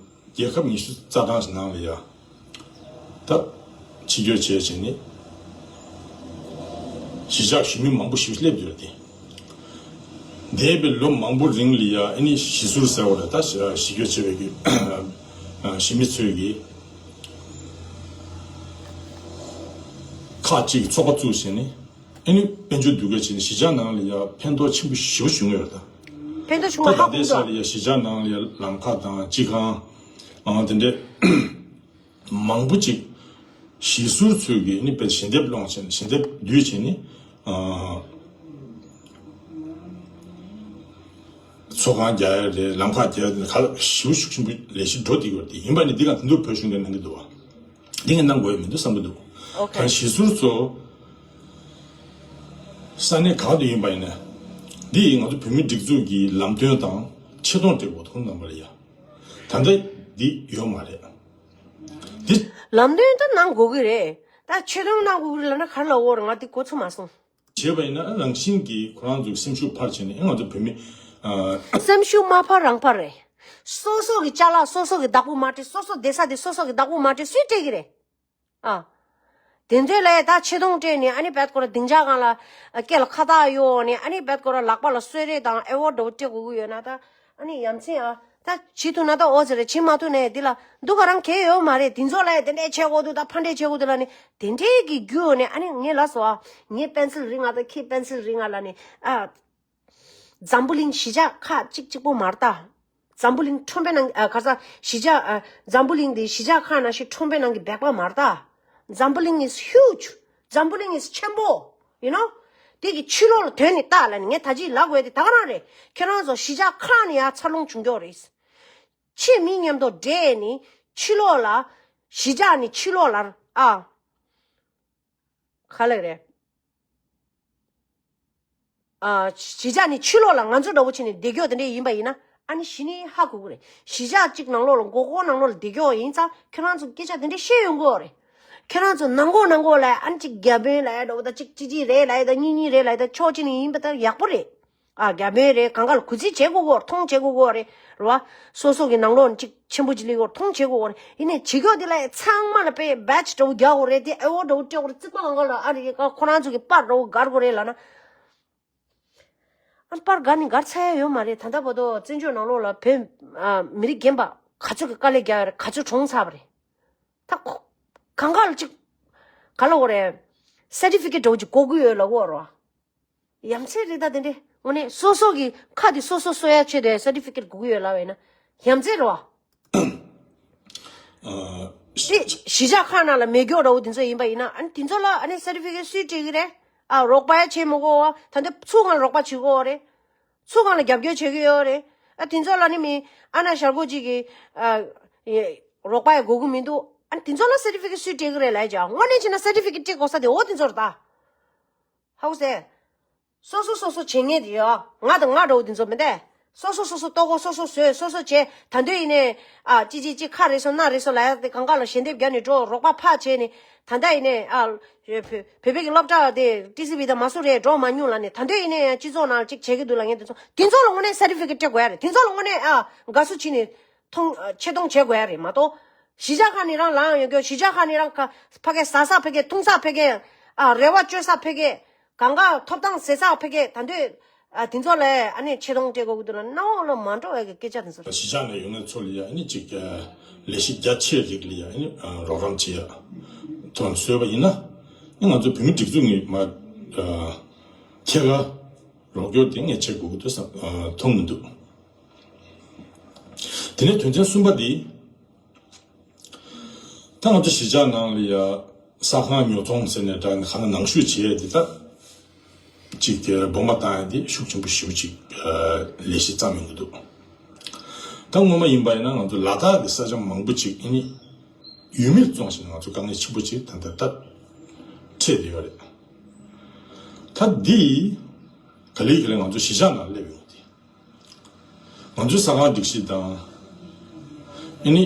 རྒྱལ་ཁབ་ཉི་ཤུ་རྩ་གྲངས་ནང་ལ་ཡ་ད་ཕྱི་སྐྱོད་བྱས་བྱས་ནས་གཞིས་ཆགས་གཞིས་མི་མང་པོ་ཞིག་སླེབས་ཡོད་དེ། འདས་པའི་ལོ་མང་པོ་རིང་ལ་ཡ་ཨ་ནི་གཞིས་ཟུར་ཟེར་བ་ལ་ད་གཞིས་སྐྱོད་བྱས་པའི་གི་གཞིས་མི་ཚོས་གི་ཁག་ཅིག་ཚོགས་པ་བཙུགས་བྱས་ནས། ཨ་ནི་དཔལ་འབྱོར་འདུ་འགོད་བྱས་ནས་གཞིས་ཆགས་ནང་ལ་ཡང་ཕན་ཐོགས་ཆེན་པོ་ཞེ་པོ་བྱུང་ཡོད་རེད་ད། ཕན་ཐོགས་བྱུང་བ་ཧ་ད་ལྟའི་གོ་ཆ་ལ་ཡང་གཞིས་ཆགས་ནང་ལ་ཡང་ལམ་ཁ་དང་སྤྱི་ཁང་ཨང་དེ་འདྲས་མང་པོ་ཅིག་གཞིས་ཟུར་ཚོས་ཀྱིས་ཨ་ནི་དཔེ་ཞལ་འདེབས་སློང་བྱས་ནས་ཞལ་འདེབས་བསྡུས་བྱས་ནས་ཨ། ཚོགས་ཁང་རྒྱག་ཡ་རེད། ལམ་ཁ་རྒྱག་ཡ་རེད། ག་ལ་ཞེ་པོ་ཤུགས་ཆེན་པོ་ལས་གཞི་འགྲོ་བསྡད་ཡོད་རེད། ཡིན་པ་ནི་འདི་ལ་དེ་འདུག་བོད་གཞུང་གིས་གནང་གི་འདུག་བ། འདི་ངས་གནང་དགོས་ཡ་མི་འདུག་བསམ་གི་འདུག་ཨོ་ཁེ། ད་གཞི་ཟུར་ཚོ་ས་གནས་གང་དུ་ཡིན་པ་ཡིན་ན། འདི་ང་ཚོ་བོད་མིའི་སྒྲིག་འཛུགས་ཀྱི་ལམ་སྟོན་དང་ཆེ་མཐོང་སྤྲད་དགོས་ཐུག་གནང་བ་རེད་ཡ། ད་ལྟ་འདི་ཡོད་མ་རེད། འདི་ལམ་སྟོན་ད་གནང་དགོས་ཀྱི་རེད། ད་ཆེ་མཐོང་གནང་དགོས་ཀྱི་རེད་ལབ་ན་ག་རེ་ལབ་དགོས་རེད། ང་འདི་གོ་ཚོད་མ་སོང་། བྱས་པ་ཡིན་ན་རང་བཞིན་གྱིས་ཁོ་རང་ཚོའི་སེམས་ཤུགས་འཕར་བྱས་ནས་ང་ཚོ་བོད་མི་ཨ། སེམས་ཤུགས་མ་འཕར་རང་འཕར་རེད། སོ་སོ་གི་ཅ་ལག་སོ་སོ་གི་བདག་པོ་མ་སྤྲད། སོ་སོ་བསྡད་ས་དེ་སོ་སོ་གི་བདག་པོ་མ་སྤྲད་སུས་སྤྲད་ཀྱི་རེད། ཨ། དེ་འདྲས་ལ་ད་ཆེ་མཐོང་སྤྲད་ནས་ཨ་ནི་བད་ཀོ་ར་སྡིངས་ཆ་སྒང་ལ་སྐེ་ལ་ཁ་བཏགས་གཡོགས་ནས་ཨ་ནི་བད་ཀོ་ར་ལག་པ་ལ་གསོལ་རས་དང་ཨེ་ཝོ་ཌི་འདྲ་པོ་སྤྲད་དགོས་ཀྱི་ཡོད་ན། ད་ཨ་ནི་ཡ་མཚན་ཨ། ད་བྱེད་ཐུབ་ན་ད་ཨོ་ཙི་རེད། བྱེད་མ་ཐུབ་ནས་འདི་ལ་སྡུག་ག་རང་གང་ཡང་ཡོད་མ་རེད། དེ་ཚོ་ལ་ཡ་དེ་འདྲས་བྱེད་དགོས་འདུག་ད་ཕར་འདྲས་བྱེད་དགོས་འདུག་ལབ་ནས་དེ་འདྲས་ཀྱི་རྒྱུ་ནས་ཨ་ནི་ངས་ལབ་སོང་ཨ། ངས་པེན་སིལ་རིང་ང་ད་ཁྱེད་པེན་སིལ་རིང་ང་ལབ་ནས་ཨ། འཛམ་བུ་གླིང་གཞིས་ཆགས་ཁག་གཅིག་གཅིག་པོ་མ་རེད་ད། འཛམ་བུ་གླིང་ཁྲོན་པའི་ནང་ཨ། ག་ས་གཞིས་ཆགས་ཨ། འཛམ་བུ་གླིང་འདི་གཞིས་ཆགས་ཁག་ནང་བཞིན་ཁྲོན་པའི་ནང་གི་སྦལ་པ་མ་རེད་ད། འཛམ་བུ་གླིང་is huge. འཛམ་བུ་གླིང་is ཆེན་པོ། You know? དེ་གི་ཕྱི་ལོགས་ལ་དོན་ནི་ལྟ་ལབ་ནི་ངས་ད་ཅི་ལབ་དགོས་དེ་ད་ག་རང་རེད། ཁྱེད་རང་ཚོ་གཞིས་ཆགས་ཁག་ནས་ཡར་འཚར་ལོངས་བྱུང་ཀྱོག་རེད། ཕྱི་མི་མཉམ་དུ་འདྲེས་ནི་ཕྱི་ལོགས་ལ་གཞིས་ཆགས་ནི་ཕྱི་ལོགས་ལ་ཨ། ག་ལབ་རེད། ཨ། གཞིས་ཆགས་ནི་ཕྱི་ལོགས་ལ་ང་ཚོ་འདྲ་བོ་བྱས་ནས་བསྡད་ཀྱོག་དེ་འདྲས་ཡིན་པ་ཡིན་ན་ཨ་ནི་གཞི་ནས་ཧ་གོ་གི་རེད། གཞིས་ཆགས་གཅིག་ནང་ལོགས་ལ་མགོ་སྐོར་ནང་ལོགས་ལ་བསྡད་ཀྱོག་ཡིན་ཙང་ཁྱེད་རང་ཚོ་སྐད་ཆ་དེ་འདྲས་བཤད་ཡོང་གི་ཡོད་རེད། ཁྱེད་རང་ཚོ་ནང་ལོགས་ནང་ལོགས་ལ་ཨ་ནི་གཅིག་བརྒྱ་དཔོན་ལབ་ཡ་འདྲ་བོ་དང་གཅིག་གཅིག་གཅིག་རེད་ལབ་ཡ་དང་གཉིས་གཉིས་རེད་ལབ་ཡ་དང་ཕྱོགས་གཅིག་ནས་ཡིན་པ་ད་ཡག་པོ་རེད། ཨ། བརྒྱ་དཔོན་རེད། གང་ག་ལ་གུས་བརྩི་བྱེད་དགོས་གོ། མཐོང་བྱེད་དགོས་གོ་རེད། རེད་བ། སོ་སོ་གི་ནང་ལོགས་ནས་གཅིག་ཆེན་པོ་གཅིག་སླེབས་གོ། མཐོང་བྱེད་དགོས་གོ་རེད། ཡིན་ནའི་བྱེད་ཀྱོག་འདི་ལ་ཚང་མ་ལ་དཔེ་བེ་ཇི་འདྲ་བོ་རྒྱག་དགོས་རེད། དེ་ཨེ་ཝོ་ཌི་འདྲ་བོ་སྤྲད་དགོས་རེད། རྩིག་པ་གང་ག་ལ་ཨ་རེ་ཁོ་རང་ཚོ་གི་པར་འདྲ་བོ་སྒར་དགོས་རེད་ལབ་ན། ཨ། པར་སྒར་ནི་སྒར་ཚར་ཡ་ཡོད་མ་རེད། ད་ལྟ་བར་དུ་བཙན་བྱོལ་ནང་ལོགས་ལ་བོད་ཨ། མི་རིགས་རྒན་པ་ག་ཚོད་ཀྱི་དཀའ་ལས་རྒྱག་ཡ་རེད། ག་ཚོད་གྲོངས་ཚར་བ་རེད། ད་ཁོ་གང་ག་ལ་གཅིག་ག་ལ་འོ་རེད། སར་ཊི་ཕི་ཀེཊ་འདྲ་བོ་ཅིག་དགོས་ཀྱི་ཡོད་ལབ་གོ་རེད་བ། ཡ་མཚན་རེད་ད་དེ་འདྲས། དངོས་གནས་སོ་སོ་གི་ཁ་དེ་སོ་སོ་གསོ་ཡ་ཆེད་དུ་སར་ཊི་ཕི་ཀེཊ་དགོས་ཀྱི་ཡོད་ལབ་ཡིན་ན་ཡ་མཚན་རེད་བ། ཨ། དེ་གཞིས་ཆགས་ཁག་ནང་ལ་མེད་ཀྱོག་འདྲ་བོ་དེ་ཚོ་ཡིན་པ་ཡིན་ན་ཨ་ནི་དེ་ཚོ་ལ་ཨ་ནི་སར་ཊི་ཕི་ཀེཊ་སུས་སྤྲད་ཀྱི་རེད། ཨ། རོགས་པ་ཡ་བྱེད་མི་དགོས་བ། ད་ལྟ་ཚུར་སྒང་ལ་རོགས་པ་བྱེད་ཀྱི་ཡོད་རེད། ཚུར་སྒང་ལ་རྒྱབ་སྐྱོར་བྱེད་ཀྱི་ཡོད་རེད། ཨ། དེ་ཚོ་ལ་ནི་མི་ཨ་ན་ཞར་གོ་གཅིག་གི་ཨ། རོགས་པ་ཡ་དགོས་ཀྱི་མི་འདུག་ཨ་ནི་དེ་ཚོ་ལ་སར་ཊི་ཕི་ཀེཊ་སུས་སྤྲད་ཀྱི་རེད་ལབ་ཡ་ཅིག་དངོས་གནས་བྱས་ན་སར་ཊི་ཕི་ཀེཊ་སྤྲད་དགོས་ས་དེ་འོ་དེ་ཚོ་རེད་ད། ཧ་གོ་སོང་། སོ་སོ་སོ་སོ་བྱེད་མཁན་དེ་ཡོད། ང་དང་ང་འདྲ་བོ་དེ་ཚོ་མིན་ཏེ། སོ་སོ་སོ་སོ་ལྟོ་གོས་སོ་སོ་བཟོས་སོ་སོ་བྱས། ད་དུང་ཡིན་ནའི་ཨ་ཅི་ཅི་ཅི་ཁ་རེ་སོ་སྣ་རེ་སོ་ལབ་ཡ་དེ་གང་ག་ལ་ཞལ་འདེབས་རྒྱག་ནས་འགྲོ། རོགས་པ་ཕར་བྱས་ནས་ད་ལྟ་ཡིན་ནའི་ཨ་བོད་བོད་པའི་གི་སློབ་གྲྭ་དེ་ཊི་སི་ཝི་དང་མ་སུ་རེ་འགྲོ་མ་མྱོང་ལབ་ནས་ད་དུང་ཡིན་ནའི་སྤྱི་ཚོགས་ནང་ཅིག་བྱེད་ཀྱི་འདུག་ལབ་མཁན་དེ་ཚོ་དེ་ཚོ་ལ་དངོས་གནས་སར་ཊི་ཕི་ཀེཊ་སྤྲད་དགོས་ཡ་རེད། དེ་ཚོ་ལ་དངོས་གནས་ཨ་དགའ་བསུ་བྱས་ནས། མཐོང་ཆེ་མཐོང་བྱེད་དགོས་ཡ་རེད་མ་གཏོགས། གཞིས་ཆགས་ཁག་ནས་རང་ལངས་ཡོང་རྒྱུ། གཞིས་ཆགས་ཁག་ནས་རང་ཁ་ཕ་གི་ཟ་ས་ཕ་གི་འཐུང་ས་ཕ་གི་ཨ་རེ་བ་བཅོལ་ས་ཕ་གི་གང་ག་ཐོབ་ཐང་ཟེར་ས་ཕ་གི་ད་འདོད་ཨ་དེ་ཚོ་ལ་ཨ་ནི་ཆེ་མཐོང་སྤྲད་དགོས་ཀྱི་འདུག་ལ་སྣང་བ་ལ་མ་འགྲོ་བའི་གི་སྐད་ཆ་དེ་ཚོ་རེད། གཞིས་ཆགས་ནས་ཡོང་མཁན་ཚོ་ལ་ཡ་ཨ་ནི་ཅིག་ལས་གཞི་རྒྱ་ཆེ་རིགས་ལ་ཡ་ཨ་ནི་རོགས་རམ་བྱེད་ཡ་ཐོག་ནས་བཟོས་པ་ཡིན་ན་ཨ་ང་ཚོ་བོད་མི་སྒྲིག་འཛུགས་ནས་མ་ཁྱེད་ཀ་རོགས་སྐྱོར་དེ་ངས་བྱེད་དགོས་ཀྱི་འདུག་བསམ་མཐོང་མི་འདུག་དེ་ནས་དོན་ཚན་གསུམ་པ་འདི། ད་ང་ཚོ་གཞིས་ཆགས་ནང་ལ་ཡ་ས་ཁང་ཉོ་ཚོང་ཟེར་ནས་དྲ་ནས་ག་ན་ནང་ཞུགས་བྱས་ཏེ་ད་ཅིག་སྦོམ་པ་བཏང་ཡ་དེ་ཤུགས་ཆེན་པོ་ཞེ་པོ་ཅིག་ལས་གཞི་བརྩམས་ཡོང་གི་འདུག་ད་སྔོན་མ་ཡིན་པ་ཡིན་ན་ང་ཚོ་ལ་དྭགས་ཀྱི་ས་ཆ་མང་པོ་ཅིག་ཨ་ནི་ཡུལ་མིར་བཙོང་བཞིན་ང་ཚོ་དཀའ་ངལ་ཆེན་པོ་ཅིག་ད་ལྟ་ད་འཕྲད་བསྡད་ཡོད་རེད། ད་འདི་ག་ལེ་ག་ལེ་ང་ཚོ་གཞིས་ཆགས་ནང་སླེབས་ཡོང་གི་དེ། ང་ཚོའི་ས་ཁང་སྒྲིག་གཞི་དང་། ཨ་ནི་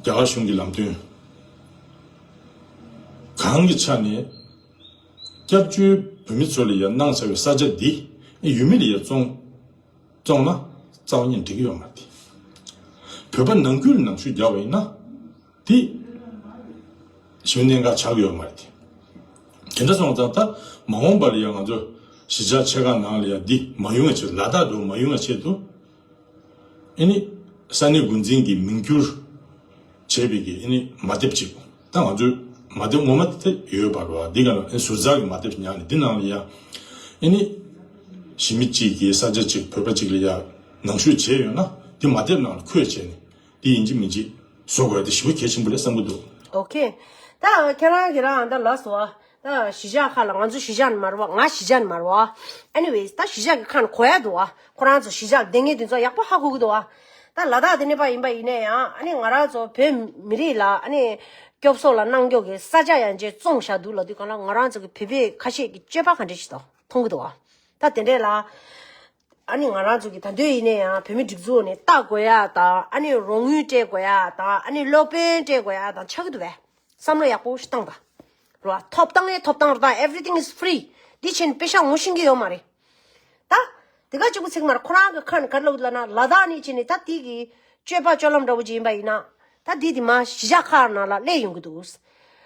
རྒྱ་གར་གཞུང་གི་ལམ་སྟོན་གང་གི་ཆ་ནས་སྐྱབས་བཅོལ་བོད་མི་ཚོ་ལ་ཡ་གནང་ཚར་བའི་ས་ཆ་འདི་ཡུལ་མི་ལ་ཡ་བཙོང་བཙོང་ན་རྩ་བ་ཉིད་འགྲིག་གི་ཡོད་མ་རེད། བོད་པ་ནང་ཁུལ་ནང་ཆོས་རྒྱག་པ་ཡིན་ན། དེ་ཞི་བའི་གནད་འགག་ཆགས་ཡོད་མ་རེད་དེ། དེ་འདྲ་སོང་ཙང་ད་མ་འོངས་པ་ལ་ཡང་ང་ཚོ་གཞིས་ཆགས་ཆེ་ཁག་ནང་ལ་ཡང་འདི་མ་ཡོང་བའི་ཆེད་དུ་ལ་དྭགས་འགྲོ་མ་ཡོང་བའི་ཆེད་དུ་ཨ་ནི་ས་གནས་འགོ་འཛིན་གྱིས་མིང་བསྒྱུར་བྱས་པའི་གི་ཨ་ནི་མ་དེབ་ཅིག་ད་ང་ཚོའི་མ་དེབ་ངོ་མ་དེ་ཡོད་པ་རེད་བ། འདི་ག་ལ་ཨ་ཟུར་ཟ་གི་མ་དེབ་ཉར་ནས་འདི་ནང་ལ་ཡང་ཨ་ནི་གཞིས་མི་གཅིག་གིས་ས་ཆ་གཅིག་བོད་པ་གཅིག་ལ་ཡང་ནང་ཞུགས་བྱས་ཡོད་ན་འདི་མ་དེབ་ནང་ལ་འཁོད་བྱས་ནས། དེ་ཡིན་གཅིག་མིན་གཅིག་བཟོ་དགོས་དེ་ཞེ་པོ་གལ་ཆེན་པོ་རེད་བསམ་གྱི་འདུག་ཨོ་ཁེ། ད་ཁྱེད་རང་གིས་རང་ད་ལབ་སོང་ཨ། ད་གཞིས་ཆགས་ཁག་ལ་ང་ཚོ་གཞིས་ཆགས་ནས་མ་རེད་བ། ང་གཞིས་ཆགས་ནས་མ་རེད་བ། Anyways ད་གཞིས་ཆགས་ཀྱི་ཁ་ནས་གོ་ཡ་འདུག་བ། ཁོ་རང་ཚོ་གཞིས་ཆགས་ལ་བསྡད་མཁན་དེ་ཚོ་ཡག་པོ་ཧ་གོ་གི་འདུག་བ། ད་ལ་དྭགས་དེ་ནས་ཕར་ཡིན་པ་ཡིན་ན་ཡང་ཨ་ནི་ང་རང་ཚོ་བོད་མི་རིགས་ལ་ཨ་ནི་སྐྱོབ་གསོ་ལ་གནང་རྒྱུ་གི་ས་ཆ་ཡང་ཅིག་བཙོང་བཞག་འདུག་ལབ་དུས་གང་ལ་ང་རང་ཚོ་གི་བོད་པའི་ཁ་ཤས་ཀྱི་སྤྱོད་པ་ག་འདྲ་ཞིག་དང་མཐོང་གི་འདུག་བ། ད་དེ་འདྲས་ལ་ཨ་ནི་ང་རང་ཚོ་གི་ད་འདོད་ཡིན་ན་ཡང་བོད་མི་སྒྲིག་འཛུགས་ནས་ལྟ་དགོས་ཡ་དང་ཨ་ནི་རོགས་དངུལ་སྤྲད་དགོས་ཡ་དང་ཨ་ནི་སློབ་དཔོན་སྤྲད་དགོས་ཡ་དང་ཆགས་ཀྱི་འདུག་བས། བསམ་བློ་ཡག་པོ་ཞིག་བཏང་དང་། རོ། ཐོབ་ཐང་ཡང་ཐོབ་ཐང་རེད་ད། Everything is free། འདི་བྱས་ནས་པེ་ཤག་ངོ་ཤེས་ཀྱི་ཡོད་མ་རེད། ད། དེ་ག་གཅིག་པུ་ཚིག་མར་ཁོ་རང་གི་ཁ་ནས་ག་རེ་ལབ་ལབ་ན་ལ་དྭགས་ནས་བྱས་ནས་ད་དེ་གི་སྤྱོད་པ་སྤྱོད་ལམ་འདྲ་བོ་ཅིག་ཡིན་པ་ཡིན་ན། ད་དེ་དེ་མ་གཞིས་ཆགས་ཁག་ནང་ལ་སླེབས་ཡོང་གི་འདུག་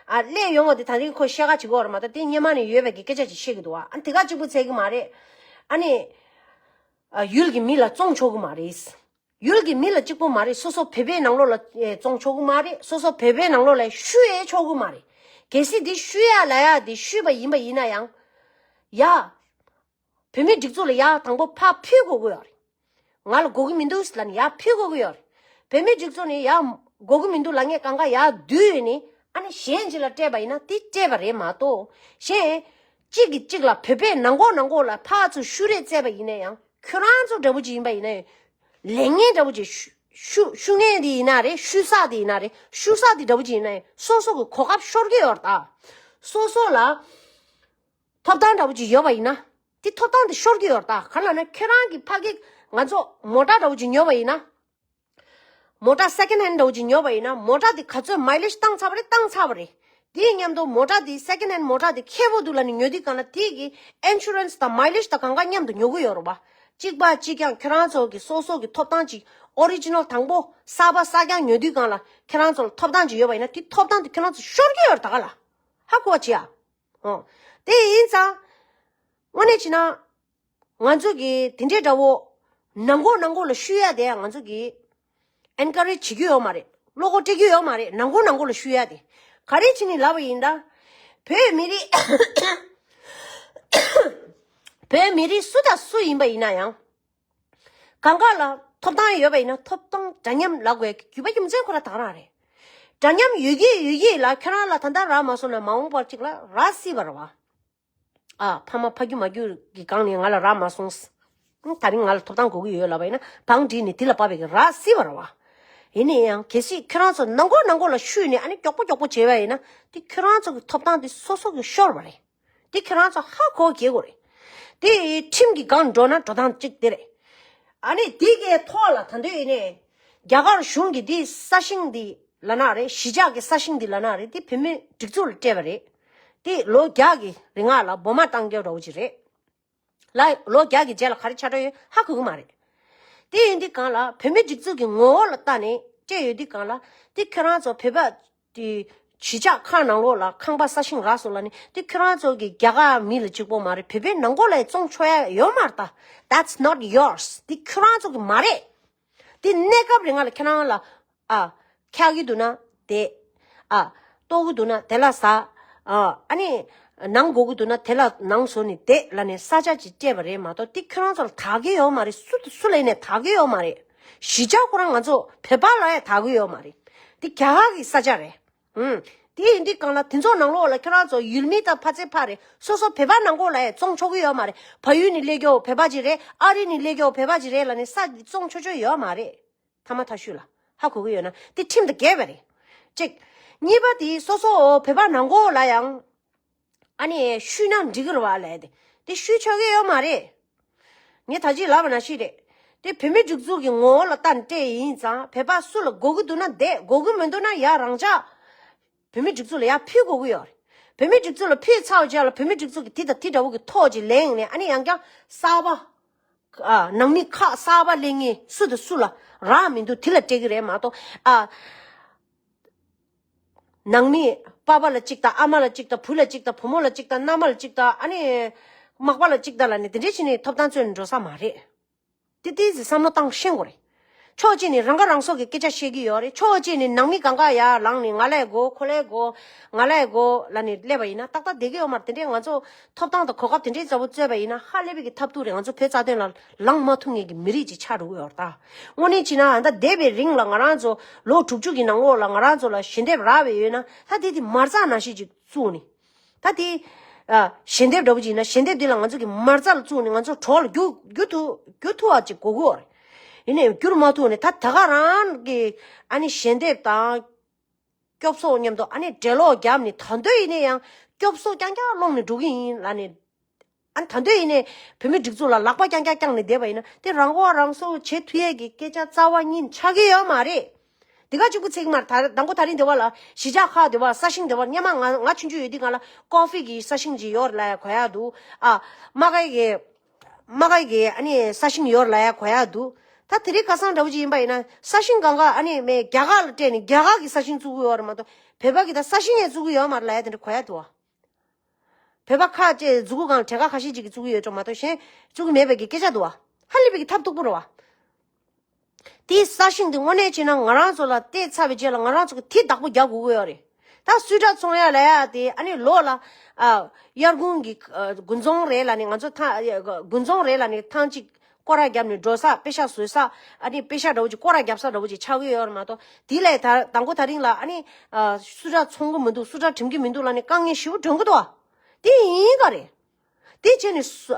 ཨ་སླེབས་ཡོང་བ་དེ་ད་རིང་ཁོ་བཤད་ག་བྱེད་དགོས་རེད་མ་གཏོགས་དེ་སྔོན་མ་ནས་ཡོད་པའི་གི་སྐད་ཆ་ཅིག་བཤད་ཀྱི་འདུག་ཨ་དེ་ག་གཅིག་པུ་ཚིག་གི་མ་རེད། ཨ་ནི། ཨ་ཡུལ་གྱི་མི་ལ་བཙོང་ཆོག་གི་མ་རེད། ཡུལ་གྱི་མི་ལ་གཅིག་པོ་མ་རེད། སོ་སོ་བོད་པའི་ནང་ལོགས་ལ་ཨེ་བཙོང་ཆོག་གི་མ་རེད། སོ་སོ་བོད་པའི་ནང་ལོགས་ལ་བཤུ་ཡས་ཆོག་གི་མ་རེད། གལ་སྲིད་འདི་བཤུ་ཡ་ལ་ཡ་འདི་བཤུས་པ་ཡིན་པ་ཡིན་ན་ཡང་། ཡ། བོད་མི་སྒྲིག་འཛུགས་ལ་ཡ་དང་པོ་ཕར་ཕུལ་དགོས་ཀྱི་ཡོད་རེད། ང་ལ་དགོས་ཀྱི་མི་འདུག་ལབ་ནས་ཡ་ཕུལ་དགོས་ཀྱི་ཡོད་རེད། བོད་མི་སྒྲིག་འཛུགས་ནས་ཡ་དགོས་ཀྱི་མི་འདུག་ལབ་མཁན་གང་ག་ཡ་བསྡུས་ནས་ཨ་ནི་གཞན་ཅིག་ལ་སྤྲད་པ་ཡིན་ན་དེ་སྤྲད་པ་རེད་མ་གཏོགས་གཞན། གཅིག་གིས་གཅིག་ལ་བོད་པའི་ནང་ཁོག་ནང་ཁོག་ལ་ཕར་ཚུར་བཤུ་རེས་བཙལ་བ་ཡིན་ན་ཡང་ཁྱོད་རང་ཚོ་འདྲ་པོ་ཅིག་ཡིན་པ་ཡིན་ན་ཡང་ལས་ངན་འདྲ་པོ་ཅིག་བཤུ་བཤུ་བཤུ་མཁན་དེ་ཡིན་ན་རེད། བཤུ་ས་དེ་ཡིན་ན་རེད། བཤུ་ས་དེ་འདྲ་པོ་ཅིག་ཡིན་ན་ཡང་སོ་སོ་གི་གོ་སྐབས་ཤོར་གི་ཡོད་རེད་ད། སོ་སོ་ལ་ཐོབ་ཐང་འདྲ་པོ་ཅིག་ཡོད་པ་ཡིན་ན་དེ་ཐོབ་ཐང་དེ་ཤོར་གི་ཡོད་རེད་ད། ག་ལ་ན་ཁྱོད་རང་གི་ཕ་གི་ང་ཚོ་མོ་ཊ་འདྲ་པོ་ཅིག་ཉོས་པ་ཡིན་ན། མོ་ཊ་second hand འདྲ་བོ་ཅིག་ཉོས་པ་ཡིན་ན་མོ་ཊ་དེ་ག་ཚོད་mileage བཏང་ཚར་བ་རེད། བཏང་ཚར་བ་རེད། དེའི་མཉམ་དུ་མོ་ཊ་དེ་second hand མོ་ཊ་དེ་ཁེ་པོ་འདུག་ལབ་ནས་ཉོ་དུས་གང་ལ་དེ་གི་insurance དང་mileage དང་གང་ག་མཉམ་དུ་ཉོ་གི་ཡོད་རེད་བ། གཅིག་པ་གཅིག་རྐྱང་ཁྱེད་རང་ཚོ་གི་སོ་སོ་གི་ཐོབ་ཐང་ཅིག་original དང་པོ་གསར་པ་གསར་རྐྱང་ཉོ་དུས་གང་ལ་ཁྱེད་རང་ཚོ་ལ་ཐོབ་ཐང་ཅིག་ཡོད་པ་ཡིན་ན་དེ་ཐོབ་ཐང་དེ་ཁྱེད་རང་ཚོ་ཤོར་གི་ཡོད་རེད་ད་ག་ལ། ཧ་གོ་བ་བྱེད་ཨ། ཨོ། དེ་ཡིན་ཙང་། དངོས་གནས་བྱས་ན། ང་ཚོ་གི་དེ་འདྲའི་འདྲ་བོ། ནང་ཁོག་ནང་ཁོག་ལ་བཤུ་ཡ་དེ་ང་ཚོ་གི་encourage བྱེད་ཀྱི་ཡོད་མ་རེད། བློ་ཁོག་སྤྲད་ཀྱི་ཡོད་མ་རེད། ནང་ཁོག་ནང་ཁོག་ལ་བཤུ་ཡ་དེ། ག་རེ་བྱས་ནས་ལབ་པ་ཡིན་ད། བོད་མི་རིགས། བོད་མི་རིགས་སུ་དང་སུ་ཡིན་པ་ཡིན་ན་ཡང་། གང་ག་ལ་ཐོབ་ཐང་ཡོད་པ་ཡིན་ན་ཐོབ་ཐང་འདྲ་མཉམ་ལབ་དགོས་རྒྱུ་བ་རྒྱུ་མཚན་ཁོ་ར་ད་ག་རང་རེད། འདྲ་མཉམ་ཡོད་ཀྱི་ཡོད་ཀྱི་ལ་ཁྱེད་རང་ལ་ད་ལྟ་རག་མ་སོང་ན་མ་འོངས་པར་ཅིག་ལ་རག་སྲིད་པ་རེད་བ། ཨ་ཕ་མ་ཕ་རྒྱུ་མ་རྒྱུ་གི་སྒང་ནས་ང་ལ་རག་མ་སོང་། ཨང་། ད་རིང་ང་ལ་ཐོབ་ཐང་དགོས་ཀྱི་ཡོད་ལབ་པ་ཡིན་ན་བང་བསྒྲིགས་ནས་དེ་ལ་བབས་པའི་གི་རག་སྲིད་པ་རེད་བ། ཡིན་ན་ཡང་གལ་སྲིད་ཁྱེད་རང་ཚོ་ནང་ཁོག་ནང་ཁོག་ལ་བཤུས་ནས་ཨ་ནི་མགྱོགས་པོ་མགྱོགས་པོ་བྱས་པ་ཡིན་ན་དེ་ཁྱེད་རང་ཚོ་གི་ཐོབ་ཐང་དེ་སོ་སོ་གི་ཤོར་བ་རེད། དེ་ཁྱེད་རང་ཚོ་ཧ་གོ་གི་དགོས་རེད། དེ་ཁྲིམས་ཀྱི་སྒང་འགྲོ་ན་འགྲོ་སྟངས་གཅིག་དེ་རེད། ཨ་ནི་དེ་གའི་ཐོག་ལ་ད་འདོད་ཡིན་ནས་རྒྱ་གར་གཞུང་གིས་དེ་ས་ཞིང་དེ་ལ་ན་རེད། གཞིས་ཆགས་ཀྱི་ས་ཞིང་དེ་ལ་ན་རེད། དེ་བོད་མི་སྒྲིག་འཛུགས་ལ་སྤྲད་པ་རེད། དེ་ལོ་བརྒྱ་གི་རིང་ལ་སྦོམ་བཏང་རྒྱུ་འདྲ་བོ་ཅིག་རེད། ལ་ལོ་བརྒྱ་གི་རྗེས་ལ་ག་རེ་ཆགས་འགྲོ་ཡོད་ཧ་གོ་གི་མ་རེད། དེ་ཡིན་དུས་གང་ལ་བོད་མི་སྒྲིག་འཛུགས་ཀྱི་ངོ་བོ་ལ་ལྟ་ནས་སྤྲད་ཡོད་དུས་གང་ལ་དེ་ཁྱེད་རང་ཚོ་བོད་པ་དེ་གཞིས་ཆགས་ཁག་ནང་ལོགས་ལ་ཁང་པ་ས་ཞིང་རག་སོང་ལབ་ནས་དེ་ཁྱེད་རང་ཚོ་གི་རྒྱ་གར་མི་ལ་གཅིག་པོ་མ་རེད། བོད་པའི་ནང་ཁོག་ལ་བཙོང་ཆོག་ཡ་ཡོད་མ་རེད་ད། That's not yours. དེ་ཁྱེད་རང་ཚོ་གི་མ་རེད། དེ་གནས་སྐབས་རིང་ལ་ཁྱེད་རང་ལ་ཨ་འཁྱག་གི་འདུག་ན་དེ། ཨ་ལྟོགས་ཀྱི་འདུག་ན་དེ་ལ་ཟ། ཨ་ཨ་ནི་ནང་དགོས་ཀྱི་འདུག་ན་དེ་ལ་ནང་བཟོ་ནས་བསྡད་ལབ་ནས་ས་ཆ་ཅིག་སྤྲད་པ་རེད་མ་གཏོགས་དེ་ཁྱེད་རང་ཚོ་ལ་དག་གི་ཡོད་མ་རེད། སུ་དང་སུ་ལ་ཡིན་ནས་དག་གི་ཡོད་མ་རེད། གཞིས་ཆགས་ཁོ་རང་ང་ཚོ་བོད་པ་ལ་ཡང་དག་གི་ཡོད་མ་རེད། དེ་རྒྱ་གར་གྱི་ས་ཆ་རེད། ཨུམ། དེ་ཡིན་དུས་གང་ལ་དེ་ཚོ་ནང་ལོགས་ལ་ཁྱེད་རང་ཚོ་ཡུལ་མི་དང་ཕ་ཚེ་ཕ་རེད། སོ་སོ་བོད་པ་ནང་ཁོག་ལ་ཡང་བཙོང་ཆོག་གི་ཡོད་མ་རེད། བལ་ཡུལ་ནས་སླེབས་རྒྱུ་བོད་པ་ཅིག་རེད། ཨ་རི་ནས་སླེབས་རྒྱུ་བོད་པ་ཅིག་རེད་ལབ་ནས་ས་འདི་བཙོང་ཆོག་ཆོག་ཡོད་མ་རེད། ཐ་མ་ཐ་ཤུ་ལ་ཧ་གོ་གི་ཡོད་ན་དེ་ཁྲིམས་དང་འགལ་བ་རེད། གཅིག་གཉིས་པ་དེ་སོ་སོ་བོད་པ་ནང་ཁོག་ལ་ཡང་ཨ་ནི་བཤུས་ན་འགྲིག་གི་རེད་བ་ལབ་དེ་དེ་བཤུས་ཆོག་གི་ཡོད་མ་རེད། ངས་ད་ཅི་ལབ་པ་ནང་བཞིན་རེད། དེ་བོད་མི་སྒྲིག་འཛུགས་ཀྱི་ངོ་བོ་ལ་ལྟ་ནས་སྤྲད་ཡིན་ཙང་བོད་པ་སུ་ལ་དགོས་ཀྱི་འདུག་ན་བསྡད། དགོས་ཀྱི་མི་འདུག་ན་ཡར་རང་འཇགས་བོད་མི་སྒྲིག་འཛུགས་ལ་ཡར་ཕུལ་དགོས་ཀྱི་ཡོད་རེད། བོད་མི་སྒྲིག་འཛུགས་ལ་ཕུལ་ཚར་བའི་རྗེས་ལ་བོད་མི་སྒྲིག་འཛུགས་ཀྱིས་དེ་དང་དེ་འདྲ་བོ་གི་ཐོག་ཅིག་ལེན་ནས་ཨ་ནི་ཡང་བསྐྱར་གསར་པ། ཨ་ནང་མི་ཁག་གསར་པ་ལེན་མཁན་སུ་དང་སུ་ལ་རག་མི་འདུག་དེ་ལ་སྤྲད་ཀྱི་རེད་མ་གཏོགས་ཨ། ནང་མི་པ་ཕ་ལ་གཅིག་དང་ཨ་མ་ལ་གཅིག་དང་བུ་ལ་གཅིག་དང་བུ་མོ་ལ་གཅིག་དང་མནའ་མ་ལ་གཅིག་དང་ཨ་ནི། མག་པ་ལ་གཅིག་དང་ལབ་ནས་དེ་འདྲས་བྱས་ནས་ཐོབ་ཐང་རྩོད་ནས་འགྲོ་ས་མ་རེད། དེ་ཏོག་ཙམ་བསམ་བློ་བཏང་ཤེས་དགོས་རེད། ཕྱོགས་གཅིག་ནས་རང་ཁ་རང་གསོ་གི་སྐད་ཆ་བཤད་ཀྱི་ཡོད་རེད། ཕྱོགས་གཅིག་ནས་ནང་མི་གང་ག་ཡར་ལངས་ནས་ང་ལ་དགོས་ཁོ་ལ་དགོས་ང་ལ་དགོས་ལབ་ནས་སླེབས་པ་ཡིན་ན་ཏག་ཏག་བསྡད་ཀྱི་ཡོད་མ་རེད། དེ་འདྲས་ང་ཚོ་ཐོབ་ཐང་དང་གོ་སྐབས་དེ་འདྲས་ཡག་པོ་རྩོད་པ་ཡིན་ན་ཧ་ལས་པའི་གི་ཐབས་སྡུག་རེད། ང་ཚོ་བོད་རྩ་དོན་ལ་ལངས་མ་ཐུབ་མཁན་གྱི་མི་རིགས་ཅིག་ཆགས་འགྲོ་གི་ཡོད་རེད་ད། དངོས་གནས་བྱས་ན་ད་འདས་པའི་རིང་ལ་ང་རང་ཚོ་ལོ་དྲུག་ཅུ་གི་ནང་ལོགས་ལ་ང་རང་ཚོ་ལ་ཞལ་འདེབས་རག་པ་ཡོད་ན་ད་དེ་དེ་མ་རྩ་ནང་བཞིན་ཅིག་བཙུགས་ནས། ད་དེ་ཨ་ཞལ་འདེབས་འདྲ་པོ་ཅིག་ཡིན་ན། ཞལ་འདེབས་འདི་ལ་ང་ཚོ་གི་མ་རྩ་ལ་བཙུགས་ནས་ང་ཚོ་གྲོགས་ལ་བསྒྱུར་བསྒྱུར་ཐུབ་བསྒྱུར་ཐུབ་པ་ཅིག་དགོས་ཀྱི་ཡོད་རེད། ཡིན་ནའི་བསྒྱུར་མ་ཐུབ་ནས་ད་ད་ག་རང་གི་ཨ་ནི་ཞལ་འདེབས་དང་། སྐྱོབ་གསོ་མཉམ་དུ་ཨ་ནི་འབྲེལ་ལོག་བརྒྱབ་ནས། ད་དུང་ཡིན་ནའི་ཡང་སྐྱོབ་གསོ་རྐྱང་རྐྱང་སློང་ནས་འགྲོ་གི་ཡིན་ལབ་ནས། ཨ་ནི་ད་དུང་ཡིན་ནའི་བོད་མི་སྒྲིག་འཛུགས་ལ་ལག་པ་རྐྱང་རྐྱང་བརྐྱངས་ནས་བསྡད་པ་ཡིན་ན། དེ་རང་མགོ་རང་གསོ་བྱེད་ཐུབ་ཡས་ཀྱི་སྐད་ཆ་རྩ་བ་ཉིད་ཆགས་ཀྱི་ཡོད་མ་རེད། འདི་ག་གཅིག་པུ་ཚིག་མར་ད་དང་པོ་ད་རིང་འདི་བ་ལ་གཞིས་ཆགས་ཁག་འདི་བ་ས་ཞིང་འདི་བ་སྔོན་མ་ང་ང་ཆུང་ཆུང་ཡོད་དུས་སྒང་ལ་ཀོ་ཧྥི་གི་ས་ཞིང་ཅིག་ཡོད་རེད་ལབ་ཡ་གོ་ཡ་འདུག་ཨ་མ་ག་གི་མ་ག་གི་ཨ་ནི་ས་ཞིང་ཡོད་རེད་ལབ་ཡ་གོ་ཡ་འདུག་ད་དེ་རིང་ཁ་སང་འདྲ་བོ་ཅིག་ཡིན་པ་ཡིན་ན་ས་ཞིང་སྒང་ག་ཨ་ནི་མེད་རྒྱ་གར་ལ་སྤྲད་ནས་རྒྱ་གར་གི་ས་ཞིང་བཙུགས་ཀྱི་ཡོད་རེད་མ་གཏོགས། བོད་པ་གི་ད་ས་ཞིང་ཡང་བཙུགས་ཀྱི་ཡོད་མ་རེད་ལབ་ཡ་དེ་འདྲ་གོ་ཡ་འདུག་བ། བོད་པ་ཁག་ཅིག་མཛུབ་གུ་སྒང་ལ་གྲལ་ཁ་ཁ་ཤས་ཅིག་གིས་བཙུགས་ཀྱི་ཡོད་ཅོག་མ་གཏོགས་གཞན་བཙུགས་ཀྱི་མེད་པའི་གི་སྐད་ཆ་འདུག་བ། ཧ་ལས་པའི་གི་ཐབས་སྡུག་པོ་རེད་བ། དེའི་ས་ཞིང་དེ་དངོས་གནས་བྱས་ན་ང་རང་ཚོ་ལ་བལྟས་ཚར་བའི་རྗེས་ལ་ང་རང་ཚོ་གི་དེ་བདག་པོ་རྒྱག་དགོས་ཀྱི་ཡོད་རེད། ད་སུའི་ཊར་བཙོང་ཡ་ལབ་ཡ་དེ་ཨ་ནི་ལོ་ལ་ཨ་དབྱར་དགུན་གྱི་ཨ་དགུན་ཚོང་རེད་ལབ་ནས། ང་ཚོ་ཐང་དགུན་ཚོང་རེད་ལབ་ནས་ཐང་གཅིག་སྐོར་ར་བརྒྱབ་ནས་འགྲོ་ས། པེ་ཤག་བཟོ་ས། ཨ་ནི་པེ་ཤག་འདྲ་བོ་ཅིག་སྐོར་ར་བརྒྱབ་ས་འདྲ་བོ་ཅིག་ཆགས་ཀྱི་ཡོད་རེད་མ་གཏོགས། དེ་ལས་ད་དང་པོ་ད་རིང་ལ་ཨ་ནི་ཨ་སུའི་ཊར་བཙོང་གི་མི་འདུག་སུའི་ཊར་འགྲིམ་གི་མི་འདུག་ལབ་ནས་དཀའ་ངལ་ཞེ་པོ་འདོན་གི་འདུག་བ། དེ་ཡིན་ག་རེད། དེ་བྱས་ནས་སུ་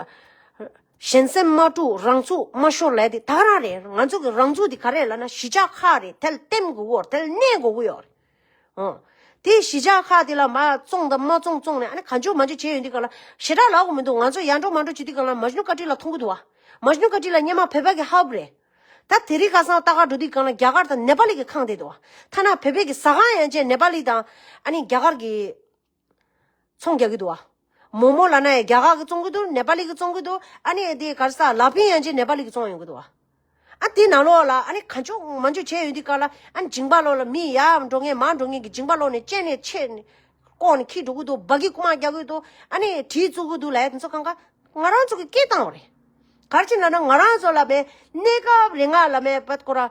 གཞན་སེམས་མ་དཀྲུག་རང་ཚུགས་མ་ཤོར་ལབ་དེ་ད་ག་རང་རེད། ང་ཚོ་གི་རང་ཚུགས་དེ་ག་རེ་ལབ་ན་གཞིས་ཆགས་ཁག་རེད། དེ་ལ་བརྟེན་དགོས་ཀྱི་ཡོད་རེད། དེ་ལ་གནས་དགོས་ཀྱི་ཡོད་རེད། ཨང་། དེ་གཞིས་ཆགས་ཁག་དེ་ལ་མར་བཙོང་དང་མ་བཙོང་བཙོང་ནས་ཨ་ནི་གང་བྱུང་མང་བྱུང་བྱས་ཡོང་དུས་སྒང་ལ་ཞེ་དྲག་ལབ་དགོས་མི་འདུག་ང་ཚོ་ཡར་འགྲོ་མར་འགྲོ་བྱེད་དུས་སྒང་ལ་མ་ཇུ་ནུ་ཀ་ཏི་ལ་མཐོང་གི་འདུག་བ། མ་ཇུ་ནུ་ཀ་ཏི་ལ་སྔོན་མ་བོད་པ་གི་ཧབ་རེད། ད་དེ་རིང་ཁ་སང་ལྟ་ག་འགྲོ་དུས་སྒང་ལ་རྒྱ་གར་དང་ནེ་པ་ལི་གི་ཁང་དེ་འདུག་བ། ཐ་ན་བོད་པའི་གི་ཟ་ཁང་ཡན་ཆད་ནེ་པ་ལི་དང་ཨ་ནི་རྒྱ་གར་གི་ཚོང་རྒྱག་གི་འདུག་བ། མོག་མོག་ལབ་ན་ཡང་རྒྱ་གར་གི་བཙོང་གི་འདུག་ནེ་པ་ལི་གི་བཙོང་གི་འདུག་ཨ་ནི་དེ་ག་རེ་ཟ་ལ་ཕིང་ཡན་ཆད་ནེ་པ་ལི་གི་བཙོང་ཡོང་གི་འདུག་བ། ཨ་དེ་ནང་ལོགས་ལ་ཨ་ནི་གང་བྱུང་མང་བྱུང་བྱས་ཡོང་དུས་སྒང་ལ་ཨ་ནི་འཇིང་པ་ལོགས་ལ་མི་ཡར་འགྲོ་མཁན་མར་འགྲོ་མཁན་གྱི་འཇིང་པ་ལོགས་ནས་བཅད་ནས་ཆད་ནས་ལྐོག་ནས་འཁྱེར་འགྲོ་གི་འདུག་སྦ་གི་རྐུ་མ་རྒྱག་གི་འདུག་ཨ་ནི་གྲི་བཙུགས་གི་འདུག་ལབ་ཡ་དེ་ཚོ་གང་ག་ང་རང་ཚོ་གི་སྐད་བཏང་བ་རེད། ག་རེ་བྱས་ན་ན་ང་རང་ཚོ་ལ་མེད་གནས་སྐབས་རིང་ང་ལ་མེད་པ་ཁོ་ར་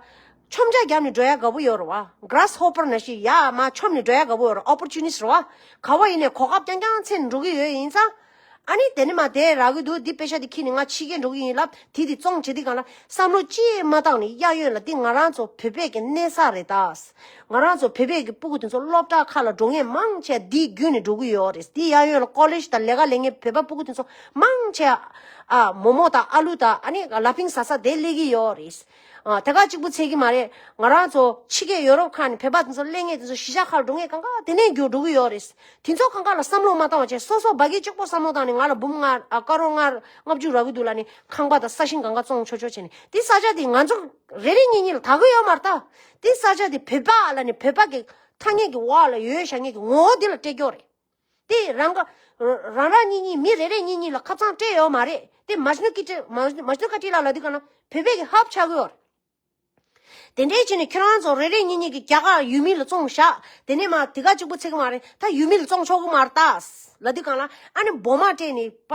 མཆོང་རྒྱ་བརྒྱབ་ནས་འགྲོ་ཡ་དགའ་པོ་ཡོད་རེད་བ། གྷ་ར་སི་ཧོ་པར་ནང་བཞིན་ཡར་མར་མཆོང་ནས་འགྲོ་ཡ་དགའ་པོ་ཡོད་རེད། ཨོ་པོར་ཅུ་ནི་སི་ཊི་རེད་བ། ག་བ་ཡིན་ནའི་གོ་སྐབས་རྐྱང་རྐྱང་འཚོལ་ནས་འགྲོ་གི་ཡོད། ཡིན་ཙང་ཨ་ནི་དེ་ནི་མ་དེ་རག་གི་འདུག་འདི་པེ་ཤག་འདི་འཁྱེར་ནས་ང་ཕྱི་རྒྱལ་འགྲོ་གི་ཡིན་ལབ། དེ་དེ་བཙོང་བྱེད་དུས་སྒང་ལ་བསམ་བློ་ཅི་མ་བཏང་ནས་གཡས་གཡོན་ལ་འདི་ང་རང་ཚོ་བོད་པའི་གི་གནས་ས་རེད་ད། ང་རང་ཚོ་བོད་པའི་གི་སྤུ་གུ་དེ་ཚོ་སློབ་གྲྭ་ཁག་ལ་འགྲོ་མཁན་མང་ཆེ་འདི་བརྒྱུད་ནས་འགྲོ་གི་ཡོད་རེད། འདི་གཡས་གཡོན་ལ་ཀོ་ལེཇ་དང་ལས་ཀ་ལས་མཁན་བོད་པ་སྤུ་གུ་དེ་ཚོ་མང་ཆེ་ཨ་མོག་མོག་དང་ཨ་ལུ་དང་ཨ་ནི་ལ་ཕིང་ཟ་ས་དེ་སླེབས་ཀྱི་ཡོད་རེད། ཨ་དེ་ག་གཅིག་པུ་ཚད་ཀྱི་མ་རེད། ང་རང་ཚོ་ཕྱི་རྒྱལ་ཡོ་རོབ་ཁག་ནས་བོད་པ་དེ་ཚོ་སླེབས་མཁན་དེ་ཚོ་གཞིས་ཆགས་ཁག་ལ་འགྲོ་མཁན་གང་ག་དེ་ནས་རྒྱུགས་འགྲོ་གི་ཡོད་རེད། དེ་ཚོ་གང་ག་ལ་བསམ་བློ་མ་བཏང་བ་བྱས་སོ་སོ་སྦ་གི་གཅིག་པོ་བསམ་བློ་བཏང་ནས་ང་ལ་འབུམ་ལྔ་ཨ་ཀ་རོར་ལྔ་ལྔ་བཅུ་རག་གི་འདུག་ལབ་ནས་ཁང་པ་དང་ས་ཞིང་གང་ག་བཙོང་ཆོག་ཆོག་བྱས་ནས། དེ་ས་ཆ་དེ་ང་ཚོ་རེ་རེ་གཉིས་གཉིས་ལ་དག་གི་ཡོད་མ་རེད་ད། དེ་ས་ཆ་དེ་བོད་པ་ལབ་ནས་བོད་པ་གི་ཐ་སྙད་ཀྱི་འོག་ལ་ཡོད་བཞག་མཁན་གྱི་ངོ་བོ་དེ་ལ་སྤྲད་ཀྱི་ཡོད་རེད། དེ་རང་ག་རང་རང་གཉིས་གཉིས་མི་རེ་རེ་གཉིས་གཉིས་ལ་ཁ་སང་སྤྲད་ཡོད་མ་རེད། དེ་མ་ཇུ་ནུ་ཀི་ཏི་མ་ཇུ་ནུ་ཀ་ཏི་ལ་ལབ་དུས་སྒང་ལ་བོད་པའི་གི་ཧབ་ཆགས་ཀྱི་ཡོད་རེད། དེ་འདྲའི་བྱས་ནས་ཁྱེད་རང་ཚོ་རེ་རེ་གཉིས་གཉིས་ཀྱིས་རྒྱ་གར་ཡུལ་མི་ལ་བཙོང་བཞག་དེ་ནས་མ་དེ་ག་གཅིག་པུ་ཚད་ཀྱི་མ་རེད། ད་ཡུལ་མི་ལ་བཙོང་ཆོག་གི་མ་རེད་ད་ལབ་དུས་སྒང་ལ་ཨ་ནི་འབོ་མ་སྤྲད་ནས་པ་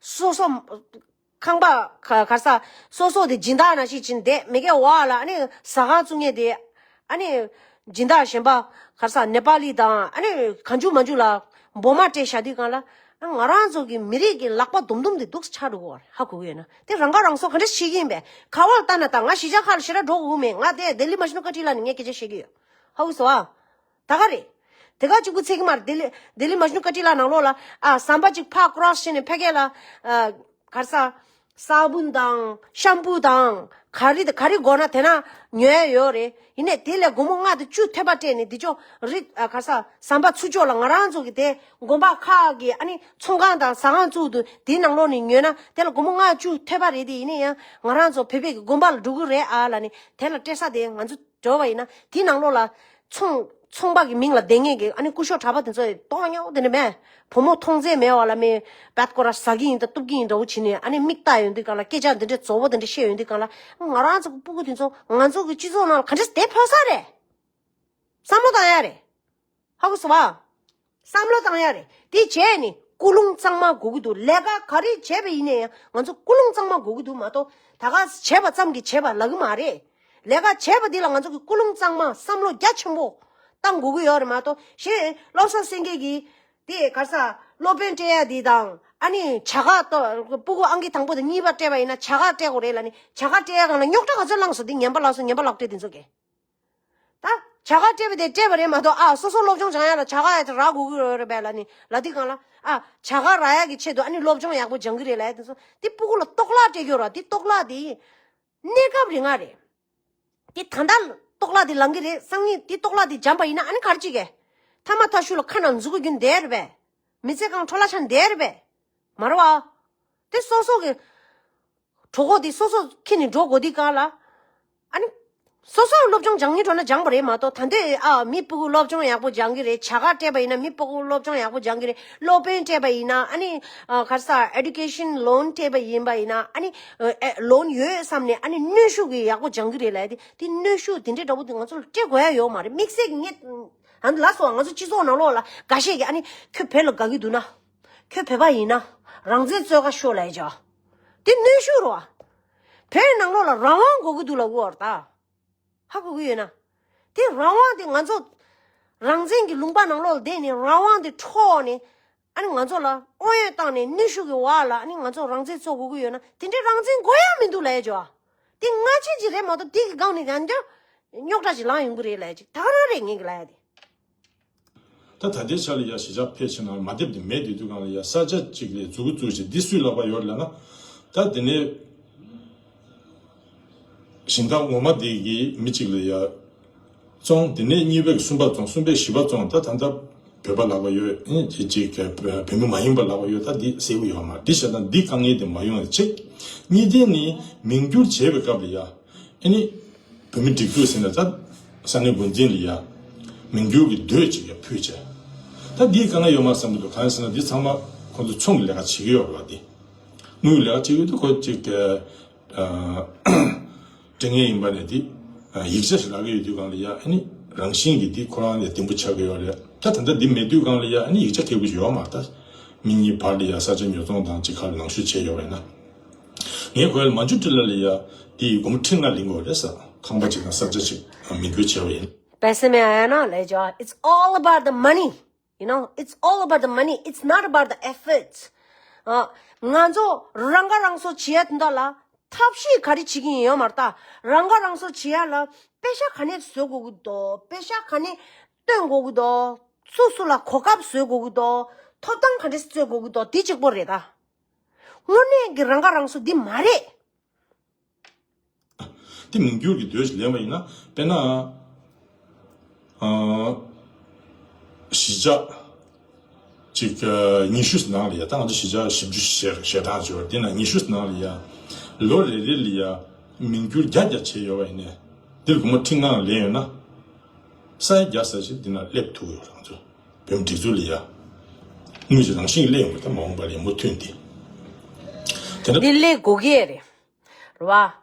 སོ་སོ་ཁང་པ་ག་ག་རེ་ཟ་སོ་སོ་དེ་སྦྱིན་བདག་ནང་བཞིན་བྱས་ནས་བསྡད། མི་སྒེར་འོག་ལ་ཨ་ནི་ཟ་ཁང་བཙུགས་མཁན་དེ་ཨ་ནི་སྦྱིན་བདག་གཞན་པ་ག་རེ་ཟ་ནེ་པ་ལི་དང་ཨ་ནི་གང་བྱུང་མང་བྱུང་ལ་འབོ་མ་སྤྲད་བཞག་དུས་སྒང་ལ། ང་རང་ཚོ་གི་མི་རིགས་ཀྱི་ལག་པ་དུམ་དུམ་དེ་འདུག་སེ་ཆགས་འགྲོ་གི་ཡོད་རེད། ཧ་གོ་གི་ཡོད་ན། དེ་རང་ཁ་རང་གསོ་ག་འདྲ་བྱེད་ཀྱི་ཡིན་པས། ཁ་བ་ལ་ལྟ་ན་ད་ང་གཞིས་ཆགས་ཁག་ལ་ཞེ་དྲག་འགྲོ་དགོས་མེད། ང་དེ་ལྡི་ལི་མ་ཇུ་ནུ་ཀ་ཏི་ལ་ནས་ངས་སྐད་ཆ་བཤད་ཀྱི་ཡོད། ཧ་གོ་སོང་ཨ། ད་ག་རེད། དེ་ག་གཅིག་པུ་ཚད་ཀྱི་མ་རེད། ལྡི་ལི་ལྡི་ལི་མ་ཇུ་ནུ་ཀ་ཏི་ལ་ནང་ལོགས་ལ་ཨ་ཟམ་པ་གཅིག་ཕར་ཀོ་རོ་སི་བྱས་ནས་ཕ་གི་ལ་ཨ་ག་རེ་ཟ། ས་བོན་དང་ཤམ་བུ་དང་ག་རེ་དང་ག་རེ་དགོས་ན་དེ་ན་ཉོ་ཡ་ཡོད་རེད། ཡིན་ནའི་དེ་ལས་སྒོར་མོ་ལྔ་དང་བཅུ་ཐེབས་པ་སྤྲད་ནས་འདི་ཅོ་རི་ཨ་ག་རེ་ཟ་ཟམ་པ་ཚུར་ཕྱོགས་ལ་ང་རང་ཚོ་གི་དེ་དགོན་པ་ཁག་གི་ཨ་ནི་ཚོང་ཁང་དང་ཟ་ཁང་བཙུགས་འདུག་དེའི་ནང་ལོགས་ནས་ཉོས་ན་དེ་ལ་སྒོར་མོ་ལྔ་བཅུ་ཐེབས་པ་རེད། དེ་ཡིན་ནའི་ཡང་ང་རང་ཚོ་བོད་པའི་གི་དགོན་པ་ལ་འགྲོ་གི་རེད་ཨ་ལབ་ནས་དེ་ལ་སྤྲད་ས་དེ་ང་ཚོ་འགྲོ་བ་ཡིན་ན་དེའི་ནང་ལོགས་ལ་ཚོང་ཚོང་པ་གི་མིང་ལ་བསྡད་མཁན་གི་ཨ་ནི་སྐུ་ཞབས་གྲྭ་པ་དེ་ཚོ་ཡི་གཏོང་ཉོག་དེ་འདྲ་མེད། བུ་མོ་མཐོང་ཚད་མེད་པ་ལ་མི་བད་ཀོ་ར་ཟ་གི་ཡིན་ད་གཏུབ་གི་ཡིན་འདྲ་བོ་བྱེད་ནས་ཨ་ནི་མིག་ལྟ་ཡོང་དུས་སྒང་ལ་སྐད་ཆ་འདི་འདྲ་རྫོབ་པོ་འདི་འདྲ་བཤད་ཡོང་དུས་སྒང་ལ་ང་རང་ཚོ་གི་སྤུ་གུ་དེ་ཚོ་ང་ཚོ་གི་སྤྱི་ཚོགས་ནང་ལ་ག་འདྲ་བསྡད་ཕོད་ས་རེད། བསམ་བློ་བཏང་ཡ་རེད། ཧ་གོ་སོང་བ། བསམ་བློ་བཏང་ཡ་རེད། དེ་བྱས་ནས་ཀུན་སློང་གཙང་མ་དགོས་ཀྱི་འདུག་ལས་ཀ་ག་རེ་བྱས་པ་ཡིན་ནའི་ཡང་ང་ཚོ་ཀུན་སློང་གཙང་མ་དགོས་ཀྱི་འདུག་མ་གཏོགས་ད་ག་བྱས་པ་ཙམ་གྱིས་བྱས་པ་ལབ་ཀྱི་མ་རེད། ལས་ཀ་བྱས་པ་འདི་ལ་ང་ཚོ་གི་ཀུན་སློང་གཙང་མ་བསམ་བློ་རྒྱ་ཆེན་པོ་བཏང་དགོས་ཀྱི་ཡོད་རེད་མ་གཏོགས། གཞན་བློ་བཟང་སེང་གེ་གིས་དེ་ག་རེ་ཟ་སློབ་དཔོན་སྤྲད་ཡ་འདི་དང་ཨ་ནི་བྱ་དགའ་ཏོ་སྤུ་གུ་ཨང་ཀི་དང་པོ་དང་གཉིས་པ་སྤྲད་པ་ཡིན་ན་བྱ་དགའ་སྤྲད་དགོས་རེད་ལབ་ནི་བྱ་དགའ་སྤྲད་ཡ་སྒང་ལ་རྙོག་དྲ་ག་ཚོད་བསླངས་སོང་། འདི་ངན་པ་ལགས་སོ་ངན་པ་ལགས་སྤྲད་དེ་ཚོ་གི། ད་ བྱ་དགའ་སྤྲད་པ་དེ་སྤྲད་པ་རེད་མ་གཏོགས། ཨ་སོ་སོ་སློབ་སྦྱོང་སྦྱང་ཡ་ལ་བྱ་དགའ་ཡ་དེ་རག་དགོས་ཀྱི་ཡོད་རེད་པས་ལབ་ནི་ལབ་དུས་སྒང་ལ། ཨ་བྱ་དགའ་རག་ཡ་གི་ཆེད་དུ་ཨ་ནི་སློབ་སྦྱོང་ཡག་པོ་སྦྱང་གི་རེད་ལབ་ཡ་དེ་ཚོ་དེ་སྤུ་གུ་ལ་གཏོར་བརླག་སྤྲད་ཀྱི་ཡོད་ར། དེ་གཏོར་བརླག་དེ་གནས་སྐབས་རིང་ང་རེད། དེ་ད་ལྟ་གཏོར་བརླག་དེ་ལང་གི་རེད། སང་ཉིན་དེ་གཏོར་བརླག་དེ་འཇམ་པ་ཡིན་ན་ཨ་ནི་ག་རེ་བྱེད་གས། ཐ་མ་ཐ་ཤུ་ལ་ཁ་ནང་འཛུལ་དགོས་རྒྱུ་བསྡད་རེད་པས། མི་ཚེ་གང་འཕྲོ་བརླག་ཆགས་བསྡད་རེད་པས། མ་རེད་བ། དེ་སོ་སོ་གི་གྲོད་ཁོག་དེ་སོ་སོ་ཁྱེར་ནས་འགྲོ་དགོས་དུས་སྒང་ལ། ཨ་ནི། སོ་སོ་སློབ་སྦྱོང་སྦྱང་སྙིང་བྲོ་ན་སྦྱང་པ་རེད་མ་གཏོགས། ད་འདོད་ཨ་མི་སྤུ་གུ་སློབ་སྦྱོང་ཡག་པོ་སྦྱང་གི་རེད། བྱ་དགའ་སྤྲད་པ་ཡིན་ན་མི་སྤུ་གུ་སློབ་སྦྱོང་ཡག་པོ་སྦྱང་གི་རེད། སློབ་དཔོན་སྤྲད་པ་ཡིན་ན་ཨ་ནི། ཨ་ག་རེ་ཟ། ཨེ་ཌུ་ཀེ་ཤན་ལོན་སྤྲད་པ་ཡིན་པ་ཡིན་ན་ཨ་ནི། ཨ་ལོན་ཡོད་བསམ་ནས་ཨ་ནི་གནོན་ཤུགས་ཀྱིས་ཡག་པོ་སྦྱང་གི་རེད་ལབ་དེ། དེ་གནོན་ཤུགས་དེ་འདྲའི་འདྲ་པོ་དེ་ང་ཚོ་ལ་སྤྲད་དགོས་ཡ་ཡོད་མ་རེད། དམིགས་བསལ་གྱི་ངས་ཨ་ནི་ལབ་སོང་། ང་ཚོ་སྤྱི་ཚོགས་ནང་ལོགས་ལ་འགའ་ཤས་ཀྱིས་ཨ་ནི་ཁྱོད་བོད་ལ་དགའ་གི་འདུག་ན། ཁྱོད་བོད་པ་ཡིན་ན་རང་བཙན་རྩོད་ག་ཤོག་ལབ་ཡ་ཅིག་དེ་གནོན་ཤུགས་རེད་བ། བོད་ནང་ལོགས་ལ་རང་དབང་དགོས་ཀྱི་འདུག་ལབ་དགོས་པ་རེད་ད། ཧ་གོ་གི་ཡོད་ན། དེ་རང་དབང་དེ་ང་ཚོ་རང་བཙན་གྱི་ལུང་པ་ནང་ལོགས་ལ་བསྡད་ནས་རང་དབང་དེ་འཕྲོག་ནས་ཨ་ནི་ང་ཚོ་ལ་དབང་ཡོད་བཏང་ནས་གནོན་ཤུགས་ཀྱི་འོག་ལ་ཨ་ནི་ང་ཚོ་རང་བཙན་རྩོད་དགོས་ཀྱི་ཡོད་ན། དེ་འདྲའི་རང་བཙན་དགོས་ཡ་མི་འདུག་ལབ་ཡ་ཅིག་བ། དེ་སྔ་ཕྱི་ཅིག་རེད་མ་གཏོགས་དེ་གི་སྒང་ནས་ཡང་བསྐྱར་རྙོག་དྲ་ཅིག་ལངས་ཡོང་གི་རེད་ལབ་ཡ་ཅིག་ད་ག་རང་རེད་ངས་ཀྱི་ལབ་ཡ་དེ། ད་ད་ལྟའི་ཆ་ལ་ཡ་གཞིས་ཆགས་ཕལ་ཆེ་ན་མ་བསྡེབས་དེ་མེད་དུས་སྒང་ལ་ཡ་ས་ཆ་གཅིག་ལས་འཛུགས་འཛུགས་བྱས་འདི་སུས་ལབ་པ་ཡོད་ལབ་ན། ད་དེ་ནས་གཞན་དག་ངོ་མ་དེ་གི་མི་གཅིག་ལ་ཡ་བཙོང་། དེ་ནས་གཉིས་པས་གསུམ་པ་བཙོང་། གསུམ་པས་བཞི་པ་བཙོང་། ད་ད་ལྟ་བོད་པ་ལབ་པ་ཡོད། ཨེ་ཅིག་ཅིག་བོད་མི་མ་ཡིན་པ་ལབ་པ་ཡོད། ད་འདི་གསལ་པོ་ཡོད་མ་རེད། འདི་བྱས་ན་འདི་དཀའ་ངལ་དེ་མ་ཡོང་བ་གཅིག་གཉིས་དེ་ནི་མིང་བསྒྱུར་བྱས་པའི་སྐབས་ལ་ཡ། ཨ་ནི། བོད་མི་སྒྲིག་འཛུགས་ཟེར་ནས་ད་ས་གནས་འགོ་འཛིན་ལ་ཡ། མིང་བསྒྱུར་གྱི་མདོ་ཅིག་ཡ་ཕུལ་བྱས། ད་འདིའི་དཀའ་ངལ་ཡོད་མ་བསམ་གྱི་འདུག་གང་ཡིན་ཟེར་ན་འདི་ཚང་མ་ཁོང་ཚོ་ཚོང་གི་ལས་ཀ་བྱེད་ཀྱི་ཡོད་རེད་བ། འདི་དངུལ་ལས་ཀ་བྱེད་ཀྱི་ཡོད་དུས་ཁོ་ཅིག་སྤྲད་མཁན་ཡིན་པ་ནས་འདི་ཡིག་ཆ་ཞིག་རག་གི་ཡོད་དུས་སྒང་ལ་ཡ། ཨ་ནི་རང་བཞིན་གྱིས་འདི་ཁོ་རང་ལ་བདེ་པོ་ཆགས་ཀྱི་ཡོད་རེད། ད་ད་ལྟ་འདི་མེད་དུས་སྒང་ལ་ཡ་ཨ་ནི་ཡིག་ཆ་ཁེ་པོ་ཞིག་ཡོད་མ་རེད། ད་མི་གཉིས་བར་ལ་ཡ་ས་ཆ་ཉོ་ཚོང་དང་ཅིག་ཁ་ལ་ནང་ཞུ་བྱས་ཡོད་པ་ཡིན་ན། ངས་ཁོ་ལ་མ་འཇུ་ཁྲི་ལ་ལ་ཡ་དེ་ཡི་སྒོར་མོ་ཁྲི་ལྔ་ལེན་དགོས་རེད་ཟེར། ཁང་པ་ཅིག་དང་ས་ཆ་ཅིག་མི་འགྱུར་བྱས་པ་ཡིན། པེ་སེ་མེ་ཨ་ཡ་ན་ལེ་ཇོ། It's all about the money. You know, it's all about the money. It's not about the efforts. ཨ། ང་ཚོ་རང་ཁ་རང་གསོ་བྱེད་ཡ་དེ་འདྲ་ལ་ཐབས་ཤེས་ག་རེ་བྱེད་ཀྱི་ཡིན་ཡོད་མ་རེད་ད། རང་ཁ་རང་གསོ་བྱེད་ཡ་ལ་པེ་ཤ་ག་ནས་བཟོ་དགོས་ཀྱི་འདུག་པེ་ཤ་ག་ནས་བཏོན་དགོས་ཀྱི་འདུག་སུ་སུ་ལ་གོ་སྐབས་བཟོ་དགོས་ཀྱི་འདུག་ཐོབ་ཐང་ག་འདྲས་བཟོ་དགོས་ཀྱི་འདུག་དེ་གཅིག་པོ་རེད་ད། དངོས་གནས་ཀྱི་རང་ཁ་རང་གསོ་འདི་མ་རེད། དེ་མིང་བསྒྱུར་གྱི་མདོ་ཞིག་ལེན་པ་ཡིན་ན། དཔེར་ན། ཨ། གཞིས་ཆགས་ཅིག་ཉི་ཤུ་ནང་ལ་ཡ། ད་ང་ཚོ་གཞིས་ཆགས་བཞི་བཅུ་ཞེ་ཞེ་གྲངས་ཅིག་ཡོད་རེད། དེ་ནང་ཉི་ཤུ་ནང་ལ་ཡ། ལོ་རེ་རེ་ལ་ཡ་མིང་བསྒྱུར་བརྒྱ་བརྒྱ་བྱས་ཡོད་པ་ཡིན་ནའི། འདིར་སྒོར་མོ་ཁྲི་ལྔ་ལེན་ཡོད་ན། ས་ཡ་བརྒྱ་ཟེར་ཞིག་འདི་ན་སླེབས་ཐུབ་ཡོད་རེད། ང་ཚོ་བོད་མི་སྒྲིག་འཛུགས་ལ་ཡ། དངུལ་གྱི་རང་བཞིན་གྱིས་སླེབས་ཡོང་གི་རེད། ད་མ་འོངས་པ་ལ་ཡ་མུ་མཐུད་དེ། དེ་འདྲ། འདི་སླེབས་དགོས་ཀྱི་རེད། རེད་བ།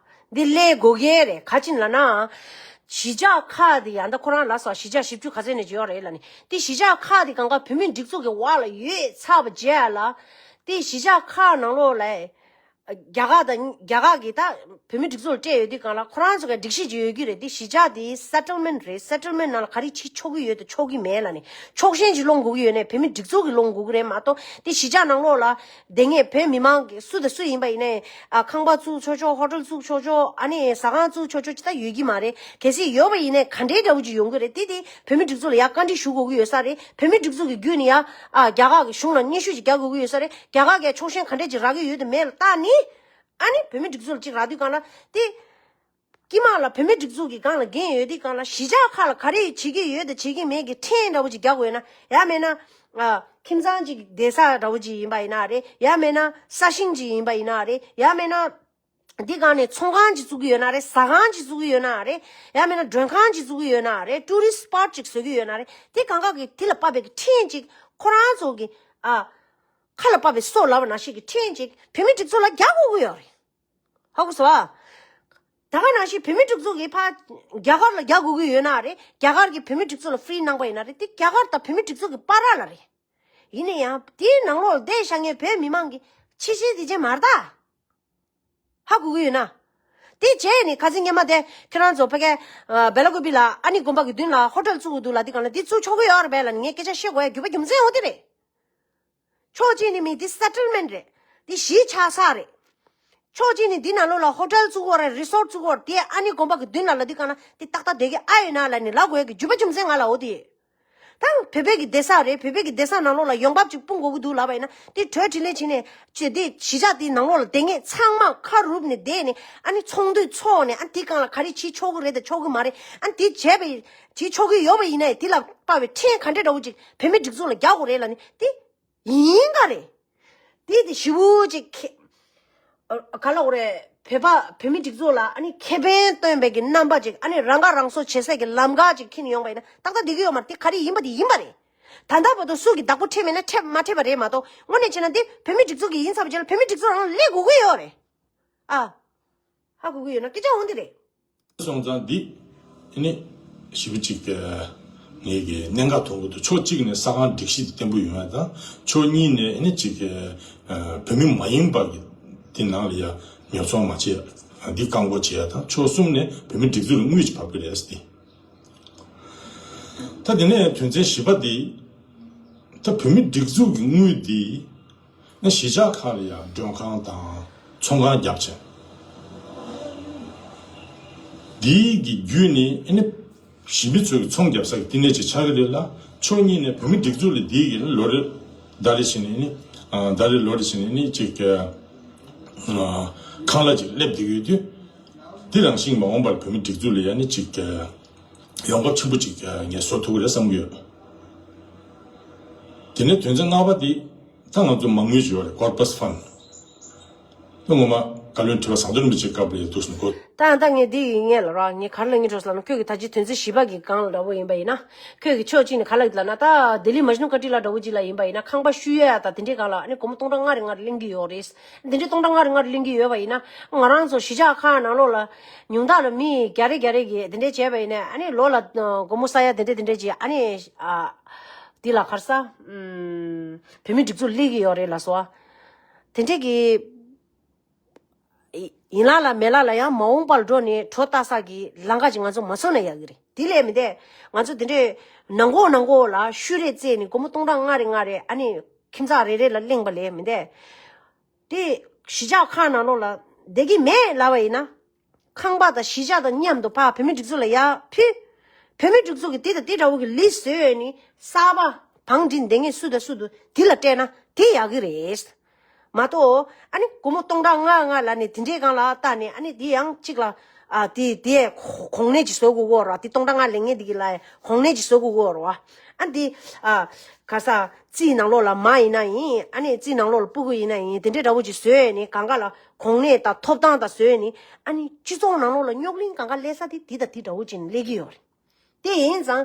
འདི་སླེབས་དགོས་ཀྱི་རེད། ག་ཅི་ལབ་ན། གཞིས་ཆགས་ཁག་དེ་ཡང་ད་ཁོ་རང་ལ་སོགས་གཞིས་ཆགས་བཞི་བཅུ་ག་ཚད་ནས་ཅིག་ཡོད་རེད་ལབ་ནི། དེ་གཞིས་ཆགས་ཁག་དེ་གང་ག་བོད་མི་སྒྲིག་འཛུགས་ཀྱི་འོག་ལ་ཡོད་ཚར་བ་བྱས་ལ། དེ་གཞིས་ཆགས་ཁག་ནང་ལོགས་ལ། རྒྱ་གར་དང་རྒྱ་གར་གྱིས་ད་བོད་མི་སྒྲིག་འཛུགས་ལ་སྤྲད་ཡོད་དུས་སྒང་ལ་ཁོ་རང་ཚོ་གི་སྒྲིག་གཞི་ཅིག་ཡོད་ཀྱི་རེད། དེ་གཞིས་ཆགས་དེ་སེ་ཊལ་མེན་ཊི་རེད། སེ་ཊལ་མེན་ཊི་ནང་ལ་ག་རེ་བྱེད་ཆོག་གི་ཡོད་དང་ཆོག་གི་མེད་ལབ་ནི། ཆོག་མཆན་ཅིག་སློང་དགོས་ཀྱི་ཡོད་ནའི་བོད་མི་སྒྲིག་འཛུགས་ཀྱིས་སློང་དགོས་ཀྱི་རེད་མ་གཏོགས། དེ་གཞིས་ཆགས་ནང་ལོགས་ལ་བསྡད་མཁན་བོད་མི་མང་གི་སུ་དང་སུ་ཡིན་པ་ཡིན་ནའི། ཨ། ཁང་པ་བཙུགས་ཆོག་ཆོག་ཧོ་ཊེལ་བཙུགས་ཆོག་ཆོག་ཨ་ནི་ཟ་ཁང་བཙུགས་ཆོག་ཆོག་ཅི་ལྟར་ཡོད་ཀྱི་མ་རེད། གལ་སྲིད་ཡོད་པ་ཡིན་ནའི་ག་འདྲའི་འདྲ་བོ་ཅིག་ཡོང་གི་རེད། དེ་དེ་བོད་མི་སྒྲིག་འཛུགས་ལ་ཡ་བཀའ་འདྲི་ཞུ་དགོས་ཀྱི་ཡོད་ས་རེད། བོད་མི་སྒྲིག་འཛུགས་ཀྱི་བརྒྱུད་ནས་ཡ། ཨ། རྒྱ་གར་གྱི་གཞུང་ལ་སྙན་ཞུ་ཅིག་རྒྱག་དགོས་ཀྱི་ཡོད་ས་རེད། རྒྱ་གར་གྱི་ཆོག་མཆན་ག་འདྲས་ཅིག་རག་གི་ཡོད་དང་མེད་ལ་བལྟས་ནས། ཨ་ནི་བོད་མི་སྒྲིག་འཛུགས་ལ་ཅིག་རག་དུས་སྒང་ལ་དེ། དཀྱིལ་མ་ལ་བོད་མི་སྒྲིག་འཛུགས་ཀྱི་སྒང་ལ་འགན་ཡོད་དུས་སྒང་ལ་གཞིས་ཆགས་ཁག་ལ་ག་རེ་བྱེད་ཀྱི་ཡོད་དང་བྱེད་ཀྱི་མེད་ཀྱི་ཕྲན་འདྲ་བོ་ཅིག་རྒྱག་དགོས་ན། ཡང་མིན་ན། ཨ། ཁྱིམ་ཚང་ཅིག་བསྡད་ས་འདྲ་བོ་ཅིག་ཡིན་པ་ཡིན་ན་རེད། ཡང་མིན་ན་ས་ཞིང་ཅིག་ཡིན་པ་ཡིན་ན་རེད། ཡང་མིན་ན། འདི་སྒང་ནས་ཚོང་ཁང་ཅིག་བཙུགས་ཀྱི་ཡོད་ན་རེད། ཟ་ཁང་ཅིག་བཙུགས་ཀྱི་ཡོད་ན་རེད། ཡང་མིན་ན་མགྲོན་ཁང་ཅིག་བཙུགས་ཀྱི་ཡོད་ན་རེད། ཊུ་རི་སི་ཊི་སི་པོཊ་ཅིག་བཟོ་གི་ཡོད་ན་རེད། དེ་གང་ག་གི་དེ་ལ་དཔག་པའི་གི་ཕྲན་ཅིག་ཁོ་རང་ཚོ་གི། ཨ། ཁ་ལ་དཔག་པའི་སོ་ལབ་པ་ནང་བཞིན་གི་ཕྲན་ཅིག་བོད་མི་སྒྲིག་འཛུགས་ལ་རྒྱག་དགོས་ཀྱི་ཡོད་རེད། ཧ་གོ་སོང་ཨ། ད་ག་ནང་བཞིན་བོད་མི་སྒྲིག་འཛུགས་ཀྱིས་ཕར་རྒྱ་གར་ལ་རྒྱག་དགོས་ཀྱི་ཡོད་ན་རེད། རྒྱ་གར་གྱིས་བོད་མི་སྒྲིག་འཛུགས་ལ་ཧྥི་རི་གནང་པ་ཡིན་ན་རེད། དེ་རྒྱ་གར་དང་བོད་མི་སྒྲིག་འཛུགས་ཀྱི་བར་ལ་རེད། ཡིན་ན་ཡང་དེའི་ནང་ལོགས་ལ་བསྡད་བཞག་མཁན་བོད་མི་མང་གི་ཕྱི་ཕྱིར་དེ་ཅན་མ་རེད་ད། ཧ་གོ་གི་ཡོད་ན། དེ་བྱས་ནས་ཁ་སང་སྔོན་མ་དེ་ཁྱེད་རང་ཚོ་ཕ་གི་ཨ་སྦེ་ལ་ཀུ་པི་ལ་ཨ་ནི་དགོན་པ་གི་མདུན་ལ་ཧོ་ཊེལ་བཙུགས་དགོས་འདུག་ལབ་དུས་སྒང་ལ་འདི་བཙུགས་ཆོག་གི་ཡོད་རེད་པས་ལབ་ནས་ངས་སྐད་ཆ་བཤད་དགོས་ཡ་རྒྱུ་མཚན་འོ་དེ་རེད། ཕྱོགས་གཅིག་ནས་མི་འདི་སེ་ཊལ་མེན་ཊི་རེད། འདི་གཞིས་ཆགས་ས་རེད། ཕྱོགས་གཅིག་ནས་འདི་ནང་ལོགས་ལ་ཧོ་ཊེལ་བཙུགས་དགོས་རེད། རི་སོར་བཙུགས་དགོས་རེད། དེ་ཨ་ནི་དགོན་པ་གི་མདུན་ལ་ལ་འདི་གང་ན་དེ་ཏག་ཏག་བསྡད་ཀྱི་ཨ་ཡོད་ན་ལ་ནི་ལབ་དགོས་ཀྱི་རྒྱུ་མཚན་ང་ལ་འོ་དེ། ད་བོད་པའི་གི་སྡོད་ས་རེད། བོད་པའི་གི་སྡོད་ས་ནང་ལོགས་ལ་ཡོང་འབབ་ཅིག་སྤུངས་དགོས་ཀྱི་འདུག་ལབ་པ་ཡིན་ན། དེ་གྲོས་དྲིས་ལན་བྱས་ནས་ཅེ་དེ་གཞིས་ཆགས་དེའི་ནང་ལོགས་ལ་བསྡད་མཁན་ཚང་མ་ཁ་རུབ་ནས་བསྡད་ནས་ཨ་ནི་ཚོགས་འདུ་ཚོགས་ནས་ཨ་ནི་དེ་གང་ལ་ག་རེ་བྱེད་ཆོག་གི་རེད་དང་ཆོག་གི་མ་རེད། ཨ་ནི་དེ་བྱས་པ་ཡིན། བྱེད་ཆོག་གི་ཡོད་པ་ཡིན་ན་དེ་ལ་དཔག་པའི་ཁྲིམས་ག་འདྲ་འདྲ་བོ་ཅིག་བོད་མི་སྒྲིག་འཛུགས་ལ་རྒྱག་དགོས་རེད་ལབ་ནས་དེ་ཡིན་ག་རེད། དེ་དེ་ཞི་བོ་ཅིག་ཁེ། ཨ་ག་ལ་འོ་རེད། བོད་པ་བོད་མི་སྒྲིག་འཛུགས་ལ་ཨ་ནི་ཁེ་ཕན་སྟོན་པའི་གི་རྣམ་པ་ཅིག་ཨ་ནི་རང་ཁ་རང་གསོ་བྱེད་སའི་གི་ལམ་ཁ་ཅིག་ཁྱེར་ནས་ཡོང་པ་ཡིན་ན་ཏག་ཏག་བསྡད་ཀྱི་ཡོད་མ་རེད། དེ་ག་རེ་ཡིན་པ་དེ་ཡིན་པ་རེད། ད་ལྟ་བར་དུ་སུ་གི་བདག་པོ་འཕྲད་མེད་ན་འཕྲད་མ་འཕྲད་པ་རེད་མ་གཏོགས་དངོས་གནས་བྱས་ན་འདི་བོད་མི་སྒྲིག་འཛུགས་ཀྱི་ཡིན་ཚར་བ་ཅིག་ལ་བོད་མི་སྒྲིག་འཛུགས་རང་ལ་སླེབས་དགོས་ཀྱི་ཡོད་རེད། ཨ་ཧ་གོ་གི་ཡོད་ན་སྐད་ཆ་འོང་དེ་རེད། སོང་ཙང་འདི་ཨ་ནི་ཞིབ་པོ་ཅིག་ངེད་ཀྱི་གནད་འགག་མཐོང་གི་འདུག་ཕྱོགས་གཅིག་ནས་ས་ཁང་སྒྲིག་གཞི་དེ་བརྟན་པོ་ཡོང་ཡ་དང་ཕྱོགས་གཉིས་ནས་ཨ་ནི་ཅིག་བོད་མི་མ་ཡིན་པ་གི་དེ་ནང་ལ་ཡ་ཉོ་ཚོང་མ་བྱེད་ཡ་འདི་བཀག་འགོག་བྱེད་ཡ་དང་ཕྱོགས་གསུམ་ནས་བོད་མི་སྒྲིག་འཛུགས་ལ་དངུལ་ཅིག་བབས་ཀྱི་རེད་ཟེར་ཏེ། ད་དེ་ནས་དོན་ཚན་བཞི་པ་འདི་ད་བོད་མི་སྒྲིག་འཛུགས་ཀྱི་དངུལ་འདི། ཨ་གཞིས་ཆགས་ཁག་ལ་ཡང་མགྲོན་ཁང་དང་ཚོང་ཁང་བརྒྱབ་བྱས། འདིའི་གི་བརྒྱུད་ནས་ཨ་ནི་གཞིས་མི་ཚོས་ཚོང་བརྒྱབ་ས་གི་བསྟི་གནས་ཅིག་ཆགས་ཀྱི་རེད་ལ། ཕྱོགས་གཉིས་ནས་བོད་མི་སྒྲིག་འཛུགས་ལ་འདིའི་གི་ལོ་རེ་ཟླ་རེ་བཞིན་ནས་ནི་ཨ་ཟླ་རེ་ལོ་རེ་བཞིན་ནས་ནི་ཅིག་ཨ་ཁང་གླ་ཅིག་སླེབས་བསྡད་ཡོད་དུས། འདི་རང་བཞིན་མ་འོངས་པར་བོད་མི་སྒྲིག་འཛུགས་ལ་ཡང་ནི་ཅིག་ཡོང་འབབ་ཆེན་པོ་ཅིག་ངས་བཟོ་ཐུབ་ཀྱི་རེད་བསམ་གྱི་ཡོད། དེ་ནས་དོན་ཚན་ལྔ་པ་འདི་ད་ང་ཚོ་མ་དངུལ་ཞུ་བ་རེད། Corpus Fund། ད་ངོ་མ་བཀའ་བློན་ཁྲི་པ་ཟམ་གདོང་རིན་པོ་ཆེའི་སྐབས་ལ་ཡོད་འདུག་ཟེར་ནས་གོ། ད་ད་ངས་འདི་ཡིན་ངེས་ལ་ར་ངས་ག་རེ་ལབ་སྙིང་བྲོ་ཟེར་ལབ་ན་ཁྱོད་ཀྱི་ད་ཅི་དོན་ཚན་བཞི་པ་གི་སྒང་ལ་འདྲ་བོ་ཡིན་པ་ཡིན་ན། ཁྱོད་ཀྱི་ཕྱོགས་གཅིག་ནས་ག་ལབ་ལབ་ན་ད་ལྡི་ལི་མཇ་ནུ་ཀ་ཊི་ལ་འདྲ་བོ་ཅིག་ལ་ཡིན་པ་ཡིན་ན་ཁང་པ་བཤུ་ཡ་ད་དེ་འདྲའི་སྒང་ལ་ཨ་ནི་སྒོར་མོ་སྟོང་ཕྲག་ལྔ་རེ་ལྔ་རེ་ལེན་གྱི་ཡོད་རེད། འདི་འདྲའི་སྟོང་ཕྲག་ལྔ་རེ་ལྔ་རེ་ལེན་གྱི་ཡོད་པ་ཡིན་ན་ང་རང་ཚོ་གཞིས་ཆགས་ཁག་ནང་ལོགས་ལ་ཉུང་མཐའ་ལ་མི་བརྒྱ་རེ་བརྒྱ་རེ་གིས་དེ་འདྲའི་བྱས་པ་ཡིན་ན་ཨ་ནི་ལོ་ལ་སྒོར་མོ་ས་ཡ་དེ་འདྲའི་དེ་འདྲའི་ཅིག་ཨ་ནི་ཨ་འདི་ལ་ག་རེ་ཟ་ཨམ་བོད་མི་སྒྲིག་འཛུགས་སླེབས་ཀྱི་ཡོད་རེད་ལ་སོ། དེ་འདྲའི་གི་ཡིན་ལ་ལ་མེད་ལ་ལ་ཡང་མ་འོངས་པར་འགྲོ་ནས་གྲོ་ལྟ་ས་གི་ལམ་ཁ་ཅིག་ང་ཚོ་མ་བཟོ་ན་ཡག་གི་རེད། དེ་ལས་མི་འདས་ང་ཚོ་དེ་འདྲའི་ནང་གོ་ནང་གོ་ལ་ཤུ་རེ་བཙལ་ནས་སྒོར་མོ་སྟོང་ཕྲག་ལྔ་རེ་ལྔ་རེ་ཨ་ནི་ཁྱིམ་ཚང་རེ་རེ་ལ་གླེང་པ་ལས་མི་འདས། དེ་གཞིས་ཆགས་ཁག་ནང་ལོགས་ལ་བསྡད་ཀྱི་མེད་ལབ་པ་ཡིན་ན། ཁང་པ་དང་གཞིས་ཆགས་དང་མཉམ་དུ་ཕར་བོད་མི་སྒྲིག་འཛུགས་ལ་ཡར་ཕུལ། བོད་མི་སྒྲིག་འཛུགས་ཀྱིས་དེ་དང་དེ་འདྲ་བོ་གི་ལིས་བཟོས་ནས་གསར་པ་བང་སྒྲིག་འདེང་མཁན་སུ་དང་སུ་འདུག་དེ་ལ་སྤྲད་ན་དེ་ཡག་གི་རེད། མ་གཏོགས་ཨ་ནི་སྒོར་མོ་སྟོང་ཕྲག་ལྔ་ལྔ་ལབ་ནས་དེ་འདྲའི་སྒང་ལ་བལྟས་ནས་ཨ་ནི་དེ་ཡང་གཅིག་ལ་ཨ་དེ་དེ་གོང་ནས་ཅིག་བཟོ་དགོས་ཀྱི་རེད་བ། དེ་སྟོང་ཕྲག་ལྔ་ལེན་མཁན་དེ་གི་ལ་གོང་ནས་ཅིག་བཟོ་དགོས་ཀྱི་རེད་བ། ཨ་དེ་ཨ་ག་ས་རྩིས་ནང་ལོགས་ལ་མ་ཡིན་ན་ཡིན་ཨ་ནི་རྩིས་ནང་ལོགས་ལ་སྤུ་གུ་ཡིན་ན་ཡིན་དེ་འདྲའི་འདྲ་བོ་ཅིག་བཟོས་ནས་གང་ག་ལ་གོང་ནས་དང་ཐོབ་ཐང་དང་བཟོས་ནས་ཨ་ནི་སྤྱི་ཚོགས་ནང་ལོགས་ལ་རྙོག་གླེང་གང་ག་སླེབས་ས་དེ་དེ་དང་དེ་འདྲ་བོ་ཅིག་ནས་སླེབས་ཀྱི་ཡོད་རེད། དེ་ཡིན་ཙང་།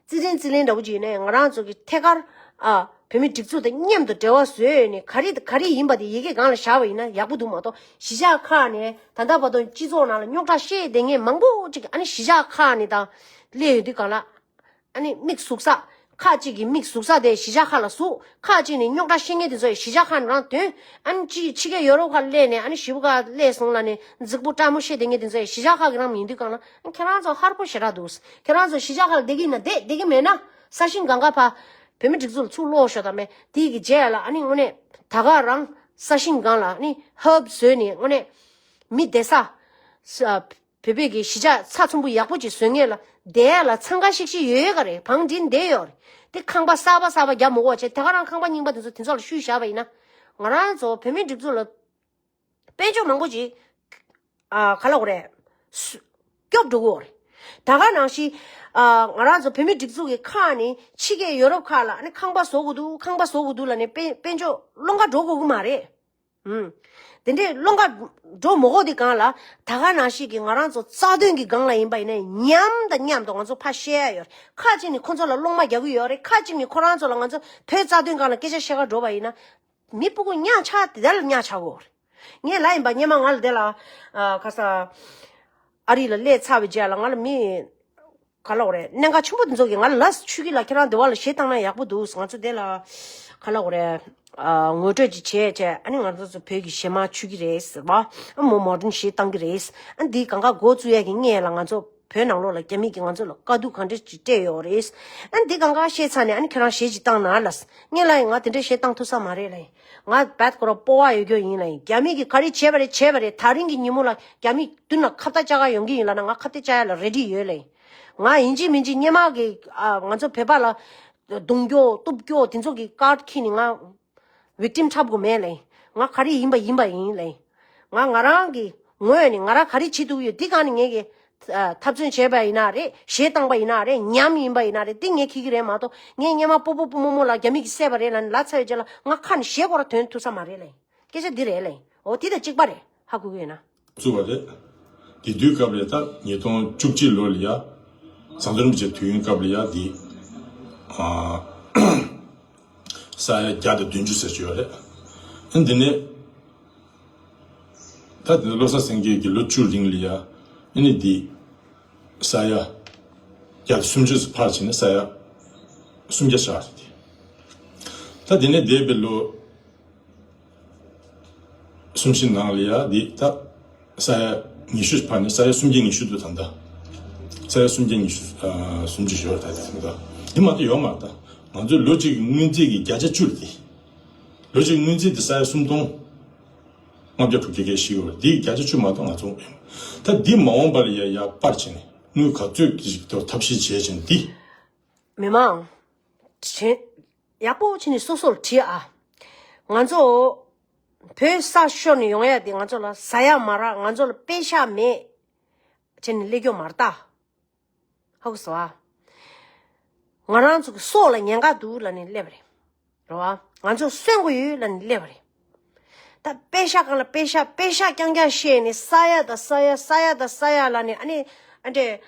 རྩིས་ལེན་རྩིས་ལེན་འདྲ་བོ་ཅིག་ནས་ང་རང་ཚོ་གི་ཐད་ཀར་ཨ་བོད་མི་སྒྲིག་འཛུགས་དང་མཉམ་དུ་འབྲེལ་བ་བཟོས་ནས་ག་རེ་ག་རེ་ཡིན་པ་དེ་ཡི་གེ་སྒང་ལ་བཞག་པ་ཡིན་ན་ཡག་པོ་འདུག་མ་གཏོགས་གཞིས་ཆགས་ཁག་ནས་ད་ལྟ་བར་དུ་སྤྱི་ཚོགས་ནང་ལ་རྙོག་དྲ་བཤད་བསྡད་མཁན་མང་པོ་ཅིག་ཨ་ནི་གཞིས་ཆགས་ཁག་ནས་དང་སླེབས་ཡོང་དུས་སྒང་ལ་ཨ་ནི་མིག་ཟུག་ས་ཁག་ཅིག་གིས་མིག་ཟུག་ས་དེ་གཞིས་ཆགས་ཁག་ལ་ཟུག་ཁག་ཅིག་ནས་རྙོག་དྲ་བཤད་མཁན་དེ་ཚོ་ཡི་གཞིས་ཆགས་ཁག་ནས་རང་དོན་ཨ་ནི་ཅིག་ཕྱི་རྒྱལ་ཡོ་རོབ་ཁག་སླེབས་ནས་ཨ་ནི་ཞི་བོ་ཁག་སླེབས་སོང་ལ་ནས་རྫིག་པོ་སྤྲང་མོ་བཤད་བསྡད་མཁན་དེ་ཚོ་ཡི་གཞིས་ཆགས་ཁག་གི་རང་མི་ཡིན་དུས་སྒང་ལ་ཨ་ཁྱེད་རང་ཚོ་ཧར་པོ་ཞེ་དྲག་འདུག་ཁྱེད་རང་ཚོ་གཞིས་ཆགས་ཁག་ལ་བསྡད་ཀྱི་ཡིན་ན་བསྡད་བསྡད་ཀྱི་མེད་ན་ས་ཞིང་སྒང་ག་ཕ་བོད་མི་སྒྲིག་འཛུགས་ལ་ཚུར་ལོག་ཤོག་དང་མེད་དེ་གི་རྗེས་ལ་ཨ་ནི་དངོས་གནས་ད་ག་རང་ས་ཞིང་སྒང་ལ་ཨ་ནི་ཧབ་བཟོས་ནས་དངོས་གནས་མི་བསྡད་ས་ས་བོད་པའི་གི་གཞིས་ཆགས་ཚགས་ཚུད་པོ་ཡག་པོ་ཅིག་བཟོ་མཁན་ལ་བསྡད་ཡ་ལ་འཚང་ཁ་ཤིག་ཤིག་ཡོད་ཡོད་ག་རེད། བང་སྒྲིག་བསྡད་ཡོད་རེད། དེ་ཁང་པ་གསར་པ་གསར་པ་རྒྱབ་མི་དགོས་བྱས་ད་ག་རང་ཁང་པ་རྙིང་པ་དེ་ཚོ་དེ་ཚོ་ལ་བཤུས་བཞག་པ་ཡིན་ན་ང་རང་ཚོ་བོད་མི་སྒྲིག་འཛུགས་ལ་དཔལ་འབྱོར་མང་པོ་ཅིག་ཨ་ག་ལ་འོ་རེད། སྐྱོབ་འགྲོ་གི་འོ་རེད། ད་ག་ནང་བཞིན་ཨ་ང་རང་ཚོ་བོད་མི་སྒྲིག་འཛུགས་ཀྱི་ཁག་ནི་ཕྱི་རྒྱལ་ཡོ་རོབ་ཁག་ལ་ཨ་ནི་ཁང་པ་བཟོ་དགོས་འདུག་ཁང་པ་བཟོ་དགོས་འདུག་ལབ་ནས་དཔལ་དཔལ་འབྱོར་སློང་ག་འགྲོ་དགོས་ཀྱི་མ་རེད། ཨུམ། དེ་འདྲའི་སློང་ག་འགྲོ་མ་དགོས་དེ་གང་ལ་ད་ག་ནང་བཞིན་གྱི་ང་རང་ཚོ་རྩ་དོན་གྱི་སྒང་ལ་ཡིན་པ་ཡིན་ན་མཉམ་དང་མཉམ་དུ་ང་ཚོ་ཕར་བཤད་ཡ་ཡོད་རེད། ཁ་ཅིག་ནི་ཁོ་ཚོ་ལ་སློང་མ་རྒྱག་གི་ཡོད་རེད། ཁ་ཅིག་ནི་ཁོ་རང་ཚོ་ལ་ང་ཚོ་བོད་རྩ་དོན་སྒང་ལ་སྐད་ཆ་བཤད་ག་འགྲོ་བ་ཡིན་ན་མི་སྤུ་གུ་གཉའ་ཆག་དེ་དར་ལ་གཉའ་ཆག་གོ་རེད། ངས་ལ་ཡིན་པ་སྙེ་མ་ང་ལ་དེ་ལ་ཁ་ས་ཨ་རི་ལ་སླེབས་ཚར་བའི་རྗེས་ལ་ང་ལ་མི། ག་ལ་འོ་རེད། གནད་འགག་ཆེན་པོ་འདི་ཚོ་གི་ང་ལ་ལ་ཆུ་གི་ལ་ཁྱེད་རང་འདི་བ་ལ་གཞས་བཏང་ན་ཡག་པོ་འདུག་ང་ཚོ་དེ་ལ་ག་ལ་འོ་རེད། ངོ་སྤྲོད་ཅིག་བྱས་བྱས་ཨ་ནི་ང་ཚོ་ཚོ་བོད་ཀྱི་གཞས་མ་ཆུ་གི་རེད་ཟེར་བ། ཨ་མོ་མོ་ཌན་གཞས་བཏང་གི་རེད། ཨ་འདི་གང་ག་འགོ་བཙུགས་ཡ་གི་སྔས་ལ་ང་ཚོ་ བོད་ནང་ལོགས་ལ་རྒྱ་མི་གིས་ང་ཚོ་ལ་དཀའ་སྡུག་ག་འདྲ་ཅིག་སྤྲད་ཡོད་རེད། ཨ་ནི་འདི་གང་ག་བཤད་ཚར་ནས་ཨ་ནི་ཁྱེད་རང་གཞས་ཅིག་བཏང་ན་ལ། ངས་ལབ་ཡིན། ང་དེ་འདྲའི་གཞས་བཏང་ཐུབ་ས་མ་རེད་ལབ་ཡིན། ང་བད་ཀོ་ར་སྤོབས་པ་ཡོད་རྒྱུ་ཡིན་ལབ་ཡིན། རྒྱ་མི་གིས་ག་རེ་བྱས་པ་རེད་བྱས་པ་རེད། ད་རིང་གི་ཉིན་མོ་ལ་རྒྱ་མི་མདུན་ལ་ཁ་བརྡ་བཅར་ག་ཡོང་གི་ཡིན་ལབ་ན་ང་ཁ་བརྡ་བཅར་ཡ་ལ་རེ་ཌི་ཡོད་ལབ་ཡིན། ང་ཡིན་གཅིག་མིན་གཅིག་སྔོན་མ་གི་ཨ་ང་ཚོ་བོད་པ་ལ་རྡུང་རྒྱུ་གཏུབ་རྒྱུ་དེ་ཚོ་གི་ཀར་ཌི་འཁྱེར་ནས་ང་བིག་ཊིམ་འཁྲབ་དགོས་མེད་ལབ་ཡིན། ང་ག་རེ་ཡིན་པ་ཡིན་པ་ཡིན་ལབ་ཡིན། ང་ང་རང་གི་ངོས་ནས་ང་རང་ག་རེ་བྱེད་ཐུབ་ཀྱི་ཡོད་འདི་སྒང་ནས་ངས་ཀྱི་ཨ་འཐབ་རྩོད་བྱས་པ་ཡིན་ན་རེད། གཞས་བཏང་པ་ཡིན་ན་རེད། ཉམས་ཡིན་པ་ཡིན་ན་རེད། འདི་ངས་འཁྱེར་གྱི་རེད་མ་གཏོགས་ངས་སྔོན་མ་སྤོ་སྤོ་སྤོ་རྨོ་རྨོ་ལ་རྒྱ་མི་གིས་བསད་པ་རེད་ལབ་ནས་ལབ་ཚར་བའི་རྗེས་ལ་ང་ཁ་ནས་གཞས་སྐོར་ར་ཐོན་ཐུབ་ས་མ་རེད་ལབ་ཡིན། སྐད་ཆ་འདི་རེད་ལབ་ཡིན། འོ་འདི་དང་གཅིག་པ་རེད། ཧ་གོ་གི་ཡོད་ན། བཙུགས་པ་རེད། དེ་དུས་སྐབས་ལ་ད་ཉིས་སྟོང་བཅུ་གཅིག་ལོ་ལ་ཡ། ཟམ་གདོང་རིན་པོ་ཆེ་དུས་ཡུན་སྐབས་ལ་ཡ་དེ། ཨ། ས་ཡ་བརྒྱ་དང་བདུན་ཅུ་ཟེར་གྱི་ཡོད་རེད། ཨ་འདི་ནས། ད་དེ་ནས་བློ་བཟང་སེང་གེ་གི་ལོ་བཅུ་རིང་ལ་ཡ། ཨ་ནི་དེ། ས་ཡ། བརྒྱ་དང་སུམ་ཅུ་ཙམ་འཕར་ཕྱིན་ནས་ས་ཡ། སུམ་བརྒྱ་ཆགས་རེད་དེ། ད་དེ་ནས་འདས་པའི་ལོ། སུམ་ཅུ་ནང་ལ་ཡ་འདི་ད་ས་ཡ་ཉི་ཤུ་འཕར་ནས་ས་ཡ་སུམ་བརྒྱ་ཉི་ཤུ་འདུག་ད་ལྟ། ས་ཡ་སུམ་བརྒྱ་ཉི་ཤུ་ཨ་སུམ་ཅུ་ཡོད་རེད་ད་ལྟ། འདི་མ་གཏོགས་ཡོད་མ་རེད་ད། ང་ཚོའི་ལོ་གཅིག་གི་སྔོན་རྩིས་ཀྱི་བརྒྱ་ཆ་བཅུ་རེད་དེ། ལོ་གཅིག་སྔོན་རྩིས་དེ་ས་ཡ་སུམ་སྟོང་ལྔ་བརྒྱ་དྲུག་ཅུ་སྐད་ཤི་ཡོད་རེད། འདི་བརྒྱ་ཆ་བཅུ་མ་གཏོགས་ང་ཚོ་ད་འདི་མ་འོངས་པ་ལ་ཡ་ཡ་སྤར་བྱས་ནས་དངུལ་ག་ཚོད་ཀྱི་ཐབས་ཤེས་བྱས་བྱས་ནས་འདི། མི་མང་། དྲན། ཡག་པོ་བྱས་ནས་སོ་སོར་དྲིས་ཨ། ང་ཚོ་བོད་ས་ཤོར་ནས་ཡོང་ཡ་དེ་ང་ཚོ་ལ་ཟ་ཡ་མ་རག་ང་ཚོ་ལ་པེ་ཤ་མེད། བྱས་ནས་སླེབས་ཀྱོག་མ་རེད་ད། ཧ་གོ་སོང་ཨ། ང་རང་ཚོ་གི་སྲོག་ལ་ཉེན་ཁ་འདུག་ལབ་ནས་སླེབས་པ་རེད། རེད་བ། ང་ཚོ་གསོན་དགོས་ཡོད་ལབ་ནས་སླེབས་པ་རེད། ད་པེ་ཤ་སྒང་ལ་པེ་ཤ་པེ་ཤ་རྐྱང་རྐྱང་བཤད་ནས་ས་ཡ་དང་ས་ཡ་ས་ཡ་དང་ས་ཡ་ལབ་ནས་ཨ་ནི་ཨ་འདྲས།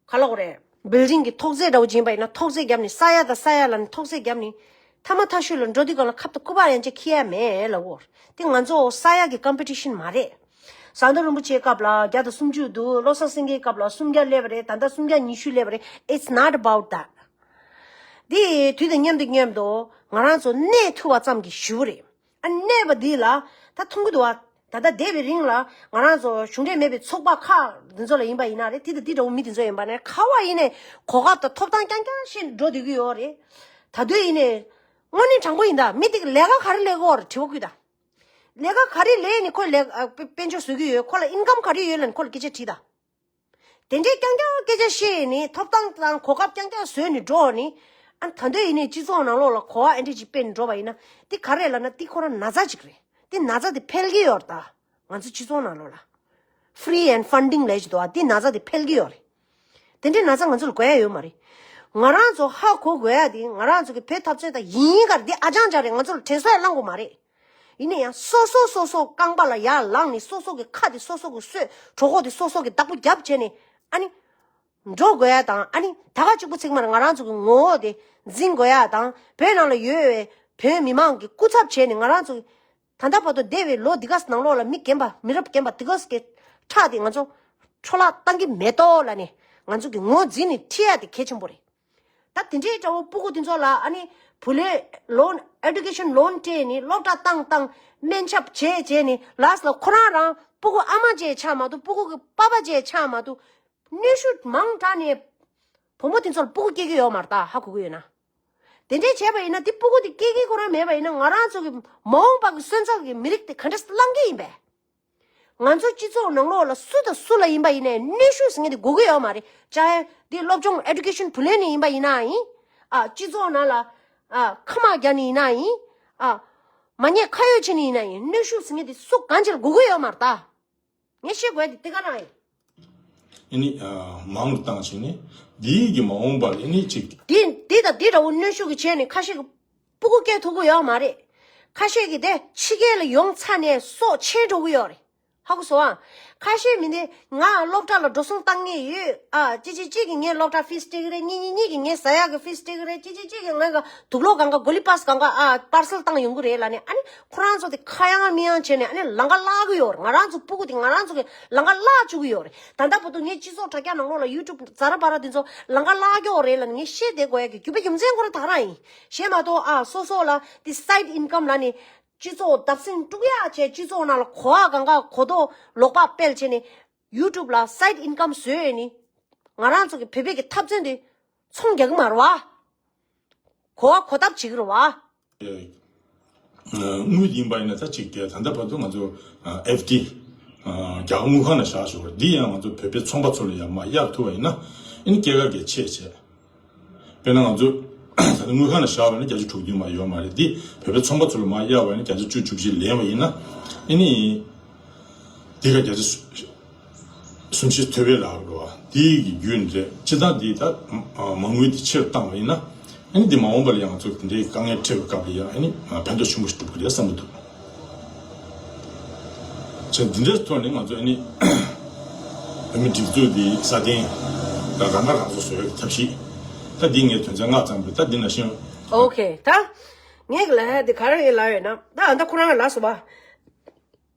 ག་ལ་གོ་རེད། བིལ་ཌིང་གི་ཐོག་རྫས་འདྲ་བོ་ཅིག་ཡིན་པ་ཡིན་ན་ཐོག་རྫས་བརྒྱབ་ནས་ས་ཡ་དང་ས་ཡ་ལབ་ནས་ཐོག་རྫས་བརྒྱབ་ནས། ཐ་མ་ཐ་ཤོས་ལ་འགྲོ་དུས་སྒང་ལ་ཁབ་དང་སྐུད་པ་ཡན་ཆད་འཁྱེར་ཡ་མེད་ལབ་གོ། དེ་ང་ཚོ་ས་ཡ་གི་ཀམ་པི་ཊི་ཤན་མ་རེད། ཟམ་གདོང་རིན་པོ་ཆེའི་སྐབས་ལ་བརྒྱ་དང་སུམ་ཅུ་འདུག་བློ་བཟང་སེང་གེའི་སྐབས་ལ་སུམ་བརྒྱ་སླེབས་པ་རེད། ད་ལྟ་སུམ་བརྒྱ་ཉི་ཤུ་སླེབས་པ་རེད། It's not about that. དེ་དུས་དང་མཉམ་དུ་མཉམ་དུ་ང་རང་ཚོ་གནས་ཐུབ་པ་ཙམ་གྱིས་ཞུ་བ་རེད། ཨ་གནས་པ་འདི་ལ་ད་མཐོང་གི་འདུག་བ། ད་ལྟ་འདས་པའི་རིང་ལ་ང་རང་ཚོ་གཞུང་འབྲེལ་མེད་པའི་ཚོགས་པ་ཁག་འདི་ཚོ་ལ་ཡིན་པ་ཡིན་ན་རེད། དེ་དང་དེ་འདྲ་བོ་མི་དེ་ཚོ་ཡིན་པ་ནས་ག་བ་ཡིན་ནས་གོ་སྐབས་དང་ཐོབ་ཐང་རྐྱང་རྐྱང་བཤད་འགྲོ་བསྡད་ཀྱི་ཡོད་རེད། ད་དུང་ཡིན་ནས་དངོས་གནས་དྲང་པོ་ཡིན་ད་མི་དེ་གི་ལས་ཀ་ག་རེ་ལས་ཀྱི་ཡོད་རེད་དྲི་བ་བཀོད་ད། ལས་ཀ་ག་རེ་ལས་ནས་ཁོས་ལས་ཨ་དཔེ་དཔལ་འབྱོར་བཟོ་གི་ཡོད། ཁོ་ལ་ཨིན་ཀམ་ག་རེ་ཡོད་ལབ་ནས་ཁོ་ལ་སྐད་ཆ་དྲིས་ད། དེ་འདྲའི་རྐྱང་རྐྱང་སྐད་ཆ་བཤད་ནས་ཐོབ་ཐང་དང་གོ་སྐབས་རྐྱང་རྐྱང་བཟོས་ནས་འགྲོ་ནས། ཨ་ད་འདོད་ཡིན་ནས་སྤྱི་ཚོགས་ནང་ལོགས་ལ་གོ་བ་ཨེ་འདྲས་ཅིག་སྤེལ་ནས་འགྲོ་བ་ཡིན་ན་འདི་ག་རེ་ལབ་ན་འདི་ཁོ་རང་ན་ཚ་ཅིག་རེད། འདི་ན་ཚ་དེ་འཕེལ་གྱི་ཡོད་རེད་ད། ང་ཚོ་སྤྱི་ཚོགས་ནང་ལོགས་ལ། Free and funding ལས་ཀྱི་འདུག་ཨ་འདི་ན་ཚ་དེ་འཕེལ་གྱི་ཡོད་རེད། དེ་འདྲའི་ན་ཚ་ང་ཚོ་ལ་དགོས་ཡ་ཡོད་མ་རེད། ང་རང་ཚོ་ཧ་གོ་དགོས་ཡ་དེ་ང་རང་ཚོ་གི་བོད་འཐབ་རྩོད་དང་ཡིན་གར་འདི་ཨ་ཅང་ཅང་རེད། ང་ཚོ་ལ་དྲན་གསོ་ཡང་བླང་དགོས་མ་རེད། ཡིན་ན་ཡང་སོ་སོ་སོ་སོ་རྐང་པ་ལ་ཡར་ལངས་ནས་སོ་སོ་གི་ཁ་དེ་སོ་སོ་གི་གསོས་གྲོད་ཁོག་དེ་སོ་སོ་གི་བདག་པོ་རྒྱབ་བྱས་ནས་ཨ་ནི། འགྲོ་དགོས་ཡ་དང་ཨ་ནི་ད་ག་གཅིག་པུ་ཚིག་མར་ང་རང་ཚོ་གི་ངོ་བོ་དེ་འཛིན་དགོས་ཡ་དང་བོད་ནང་ལ་ཡོད་པའི་བོད་མི་མང་གི་སྐུ་ཚབ་བྱས་ནས་ང་རང་ཚོ་གི་ད་ལྟ་བར་དུ་འདས་པའི་ལོ་འདི་ག་ནང་ལོགས་ལ་མི་རྒན་པ་མི་རབས་རྒན་པ་འདི་ག་གི་ཁྲག་དེ་ང་ཚོ་འཕྲོ་བརླག་བཏང་གི་མེད་དོ་ལབ་ནས་ང་ཚོ་གི་ངོ་འཛིན་ནས་ཁྲིད་ཡ་དེ་གལ་ཆེན་པོ་རེད། ད་དེ་འདྲའི་འདྲ་བོ་སྤུ་གུ་དེ་ཚོ་ལ་ཨ་ནི་བུ་ལོན་ལོན་ཨེ་ཌུ་ཀེ་ཤན་ལོན་སྤྲད་ནས་སློབ་གྲྭ་བཏང་བཏང་སྨན་ཆབ་བྱས་བྱས་ནས་ལཱསི་ལ་ཁོ་རང་རང་སྤུ་གུ་ཨ་མ་བྱས་ཆགས་མ་གཏོགས་སྤུ་གུ་གི་པ་ཕ་བྱས་ཆགས་མ་གཏོགས་གནོན་ཤུགས་མང་དྲགས་ནས་བུ་མོ་དེ་ཚོར་སྤུ་གུ་སྐྱེ་གི་ཡོད་མ་རེད་ད་ཧ་གོ་གི་ཡོད་ན། དེ་འདྲའི་བྱས་པ་ཡིན་ན་དེ་སྤུ་གུ་དེ་སྐྱེ་གི་ཁོ་རང་མེད་པ་ཡིན་ན་ང་རང་ཚོ་གི་མ་འོངས་པ་གི་སོན་རྩ་གི་མི་རིགས་དེ་ག་འདྲ་བླང་གི་ཡིན་པས། ང་ཚོ་སྤྱི་ཚོགས་ནང་ལོགས་ལ་སུ་དང་སུ་ལ་ཡིན་པ་ཡིན་ནའི་གནོན་ཤུགས་ཟེར་མཁན་དེ་དགོས་ཀྱི་ཡོད་མ་རེད། ཅ་ཡ་འདི་སློབ་སྦྱོང་ཨེ་ཌུ་ཀེ་ཤན་བུ་ལོན་ནས་ཡིན་པ་ཡིན་ན་ཡིན། ཨ་སྤྱི་ཚོགས་ནང་ལ་ཨ་ཁ་དམག་རྒྱག་ནས་ཡིན་ན་ཡིན། ཨ་མ་ཉེས་ཁ་གཡོགས་བྱས་ནས་ཡིན་ན་ཡིན་གནོན་ཤུགས་ཟེར་མཁན་དེ་སུ་གང་ཅིར་དགོས་ཀྱི་ཡོད་མ་རེད་ད། ངས་བཤད་དགོས་དེ་དེ་ག་རང་ཡིན། ཨ་ནི་ཨ་མང་རུ་བཏང་བྱས་ནས་འདིའི་གི་མ་འོངས་པ་ལ་ཨ་ནི་ཅིག་དེ་དེ་དང་དེ་འདྲ་བོ་གནོན་ཤུགས་ཀྱི་བྱས་ནས་ཁ་ཤས་ཀྱི་སྤུ་གུ་སྐྱེ་ཐུབ་ཀྱི་ཡོད་མ་རེད། ཁ་ཤས་ཀྱི་དེ་ཕྱི་རྒྱལ་ལ་ཡོང་ཚར་ནས་སྲོག་ཆད་འགྲོ་གི་ཡོད་རེད། ཧ་གོ་སོང་ཨ། ཁ་ཤས་མི་དེ་ང་སློབ་གྲྭ་ལ་འགྲོ་སོང་བཏང་མཁན་ཡོད་ཨ། ཅི་ཅི་ཅི་གི་ངའི་སློབ་གྲྭ་ཕིས་སྤྲད་ཀྱི་རེད། གཉིས་གཉིས་གཉིས་གི་ངའི་ཟ་ཡག་གི་ཕིས་སྤྲད་ཀྱི་རེད། ཅི་ཅི་ཅི་གི་ངའི་ག་དུག་ལོག་གང་ག་གོ་ལི་པཱས་གང་ག་ཨ་པར་སེལ་བཏང་ཡོང་གི་རེད་ལབ་ནས་ཨ་ནི་ཁོ་རང་ཚོ་དེ་ཁ་ཡང་མི་ཡང་བྱས་ནས་ཨ་ནི་ལམ་ཁ་བརླག་གི་ཡོད་རེད། ང་རང་ཚོ་སྤུ་གུ་དེ་ང་རང་ཚོ་གི་ལམ་ཁ་བརླག་བཅུག་གི་ཡོད་རེད། ད་ལྟ་བར་དུ་ངས་སྤྱི་ཚོགས་དྲ་རྒྱ་ནང་ལོགས་ལ་ཡུ་ཊུབ་ཛ་ར་པ་ར་དེ་ཚོ་ལམ་ཁ་བརླག་གི་ཡོད་རེད་ལབ་ནས་ངས་བཤད་བསྡད་དགོས་ཡ་གི་རྒྱུ་མཚན་ཁོ་རང་ད་ག་རང་ཡིན། གཞན་མ་གཏོགས་ཨ་སོ་སོ་ལ་དེ་སའིཌ་ཨིན་ཀམ་ལབ་ནས་སྤྱི་ཚོགས་བརྡབ་གསིག་དཀྲུག་ཡ་བྱས་སྤྱི་ཚོགས་ནང་ལ་གོ་བ་གང་ག་གོ་རྟོགས་ལོག་པ་སྤེལ་བྱས་ནས་ཡུ་ཊུབ་ལ་སའིཌ་ཨིན་ཀམ་བཟོས་ནས་ ང་རང་ཚོ་གི་བོད་པའི་གི་འཐབ་རྩོད་འདི་ཚོང་རྒྱག་གི་མ་རེད་བ། གོ་བ་གོ་ཐབས་བྱེད་ཀྱི་རེད་བ། དངུལ་ཡིན་པ་ཡིན་ན་ད་ཅིག་གི་ད་ལྟ་བར་དུ་ང་ཚོ་ཨེཕ་ཌི་རྒྱ་གར་དངུལ་ཁང་ནང་བཞག་ཞོར་འདི་ཡང་ང་ཚོ་བོད་པའི་ཚོང་པ་ཚོ་ལ་ཡང་མར་གཡར་ཐུབ་པ་ཡིན་ན་ཨ་ནི་སྐྱེད་ཀ་གི་ཆེ་བྱས། དཔེར་ན་ང་ཚོ་ད་ལྟ་དངུལ་ཁང་ནང་བཞག་པ་ཡིན་ན་བརྒྱ་ཆ་དྲུག་བདུན་མ་ཡོད་མ་རེད། འདི་བོད་པའི་ཚོང་པ་ཚོ་ལ་མར་གཡར་བ་ཡིན་ན་བརྒྱ་ཆ་བཅུ་བཅུ་བཞི་ལེན་པ་ཡིན་ན་ཨ་ནི། འདི་ག་བརྒྱ་ཆ་སུམ་བཞི་ཐོལ་པའི་ལག་རོ། འདི་གི་རྒྱུ་འབྲས་སྤྱི་བཏང་འདི་ད་མ་དངུལ་འདི་ཆེ་རུ་བཏང་བ་ཡིན་ན་ཨ་ནི་འདི་མ་འོངས་པ་ལ་ཡང་ང་ཚོ་འདི་དཀའ་ངལ་འཕྲད་པའི་སྐབས་ལ་ཡང་ཨ་ནི་ཕན་ཐོགས་ཆེན་པོ་ཞིག་འགྲུབ་ཀྱི་རེད་བསམ་གྱི་འདུག་བྱས་འདི་འདྲའི་ཐོག་ནས་ང་ཚོ་ཨ་ནི་བོད་མི་སྒྲིག་འཛུགས་འདི་སྲ་བརྟན་དང་རང་ཁ་རང་གསོ་བཟོ་བའི་ཐབས་ཤེས་ད་འདི་ངས་དོན་ཚན་ལྔ་བརྩམས་པས། ད་འདི་ནང་བཞིན་ཨོ་ཁེ། ད་ངས་ལབ་ཡ་འདི་ག་རེ་ལབ་ཡོད་ན། ད་ཨ་ད་ཁོ་རང་ལ་ལབ་སོང་བ།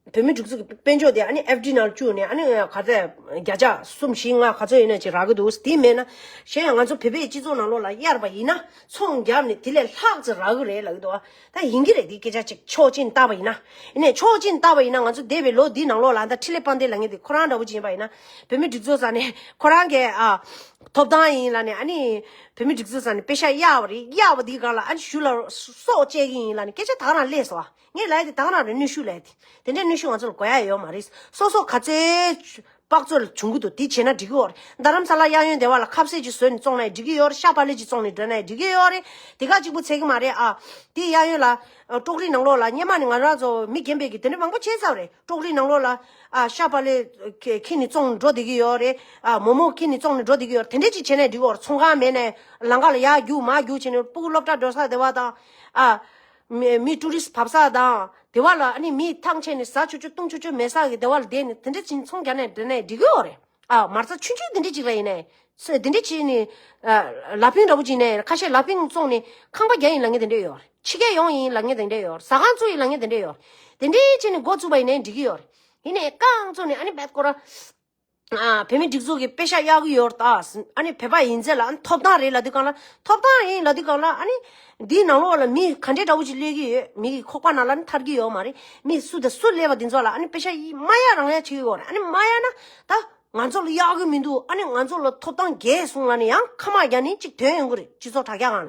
བོད་མི་སྒྲིག་འཛུགས་ཀྱི་དཔལ་འབྱོར་དེ་ཨ་ནི་ཨེཕ་ཌི་ནང་བཅུག་ནས་ཨ་ནི་ག་ཚད་བརྒྱ་ཆ་གསུམ་བཞི་ལྔ་ག་ཚོད་ཡིན་ན་ཅིག་རག་གི་འདུག་དེ་མེད་ན་གཞན་ཡང་ང་ཚོ་བོད་པའི་སྤྱི་ཚོགས་ནང་ལོགས་ལ་གཡར་བ་ཡིན་ན་ཚོང་བརྒྱབ་ནས་དེ་ལས་ལྷག་ཙམ་རག་གི་རེད་ལབ་ཀྱི་འདུག་ད་ཡིན་གྱི་རེད། དེ་སྐད་ཆ་ཅིག་ཕྱོགས་གཅིག་ནས་བལྟས་པ་ཡིན་ན། ཡིན་ནའི་ཕྱོགས་གཅིག་ནས་བལྟས་པ་ཡིན་ན་ང་ཚོ་འདས་པའི་ལོ་འདིའི་ནང་ལོགས་ལ་ད་འཕྲིན་ལས་དཔལ་ལྡན་ལབ་མཁན་དེ་ཁོ་རང་འདྲ་བོ་ཅིག་ཡིན་པ་ཡིན་ན་བོད་མི་སྒྲིག་འཛུགས་ས་ནས་ཁོ་རང་གི་ཨ་ཐོབ་ཐང་ཡིན་ལབ་ནས་ཨ་ནི་བོད་མི་སྒྲིག་འཛུགས་ས་ནས་པེ་ཤག་གཡར་བ་རེད། གཡར་བ་དེའི་སྒང་ལ་ཨ་ནི་གཞུང་ལ་སྲོག་བཅད་ཀྱི་ཡིན་ལབ་ནས་སྐད་ཆ་ད་ག་རང་སླེབས་སོང་བ། ངས་ལབ་ཡ་དེ་ད་ག་རང་རེད། གནོན་ཤུགས་ལབ་ཡ་དེ་དེ་འདྲའི་གནོན་ཤུགས་ང་ཚོ་ལ་དགོས་ཡ་ཡོད་མ་རེད། སོ་སོ་ག་ཚོད་དཔག་ཚོད་ལ་བྱུང་གི་འདུག་དེ་བྱས་ན་འགྲིག་གི་ཡོད་རེད། རྡ་རམ་ས་ལ་གཡས་གཡོན་སྡེ་བ་ལ་ཁ་ཟས་ཅིག་བཟོས་ནས་བཙོང་ན་ཡང་འགྲིག་གི་ཡོད་རེད། ཤ་བག་ལེབ་ཅིག་བཙོང་ནས་འདྲེན་ན་ཡང་འགྲིག་གི་ཡོད་རེད། དེ་ག་གཅིག་པུ་ཚད་ཀྱི་མ་རེད་ཨ། དེ་གཡས་གཡོན་ལ་ཀྲོག་རི་ནང་ལོགས་ལ་སྔོན་མ་ནས་ང་རང་ཚོ་མི་རྒན་པའི་གི་དེ་འདྲ་མང་པོ་བྱས་ཚར་བ་རེད། ཀྲོག་རི་ནང་ལོགས་ལ་ཨ་ཤ་བག་ལེབ་ཁྱེར་ནས་བཙོང་འགྲོ་བསྡད་ཀྱི་ཡོད་རེད། ཨ་མོག་མོག་ཁྱེར་ནས་བཙོང་ནས་འགྲོ་བསྡད་ཀྱི་ཡོད་རེད། དེ་འདྲ་ཅིག་བྱས་ན་ཡང་འགྲིག་གི་ཡོད་རེད། ཚོང་ཁང་མེད་ནའི་ལམ་ཁ་ལ་ཡར་རྒྱུག་མར་རྒྱུག་བྱས་ནས་སྤུ་གུ་སློབ་གྲྭ་འགྲོ་ས་སྡེ་བ་དང་ཨ། མི་མི་ཊུ་རི་སི་བབས་ས་དང་དེ་བ་ལ་ཨ་ནི་མི་ཐང་ཆད་ནས་ཟ་ཆོག་ཆོག་བཏུང་ཆོག་ཆོག་མེད་ས་གི་དེ་བ་ལ་བསྡད་ནས་དེ་འདྲ་ཅིག་ཚོང་རྒྱག་ནས་འདྲ་ནས་འགྲིག་གི་ཡོད་རེད། ཨ་མ་རྩ་ཆུང་ཆུང་དེ་འདྲ་ཅིག་ལ་ཡིན་ནའི་ཚོས་དེ་འདྲ་བྱས་ནས་ཨ་ལ་ཕིང་འདྲ་པོ་ཅིག་ནས་ཁ་ཤས་ལ་ཕིང་བཙོང་ནས་ཁང་པ་རྒྱག་ཡིན་ལབ་མཁན་དེ་འདྲ་ཡོད་རེད། ཕྱི་རྒྱལ་ཡོང་ཡིན་ལབ་མཁན་དེ་འདྲ་ཡོད་རེད། ཟ་ཁང་བཙུགས་ཡིན་ལབ་མཁན་དེ་འདྲ་ཡོད་རེད། དེ་འདྲ་བྱས་ནས་འགོ་བཙུགས་པ་ཡིན་ནའི་འགྲིག་གི་ཡོད་རེད། ཡིན་ནའི་རྐང་བཙུགས་ནས་ཨ་ནི་བད་ཀོ་ར། ཨ་བོད་མི་སྒྲིག་འཛུགས་ཀྱི་པེ་ཤག་གཡར་གི་ཡོད་རེད་ད། ཨ་ནི་བོད་པ་ཡིན་ཚད་ལ་ཨ་ནི་ཐོབ་ཐང་རེད་ལབ་དུས་སྒང་ལ་ཐོབ་ཐང་ཡིན་ལབ་དུས་སྒང་ལ་ཨ་ནི་འདིའི་ནང་ལོགས་ལ་མི་ག་འདྲའི་འདྲ་བོ་ཅིག་སླེབས་ཀྱི་ཡོད། མི་གི་ཁོག་པ་ནང་ལ་ཨ་ནི་ཐར་གྱི་ཡོད་མ་རེད། མི་སུ་དང་སུ་སླེབས་པ་འདི་ཚོ་ལ་ཨ་ནི་པེ་ཤག་ཡིན་མ་གཡར་རང་གཡར་བྱེད་ཀྱི་ཡོད་རེད། ཨ་ནི་མ་གཡར་ན་ད་ང་ཚོ་ལ་གཡར་གི་མི་འདུག་ཨ་ནི་ང་ཚོ་ལ་ཐོབ་ཐང་རྒྱས་སོང་ལབ་ནས་ཡང་ཁ་མ་རྒྱག་ནས་ཅིག་ཐོན་ཡོང་གི་རེད། སྤྱི་ཚོགས་དྲ་རྒྱ་སྒང་ལ་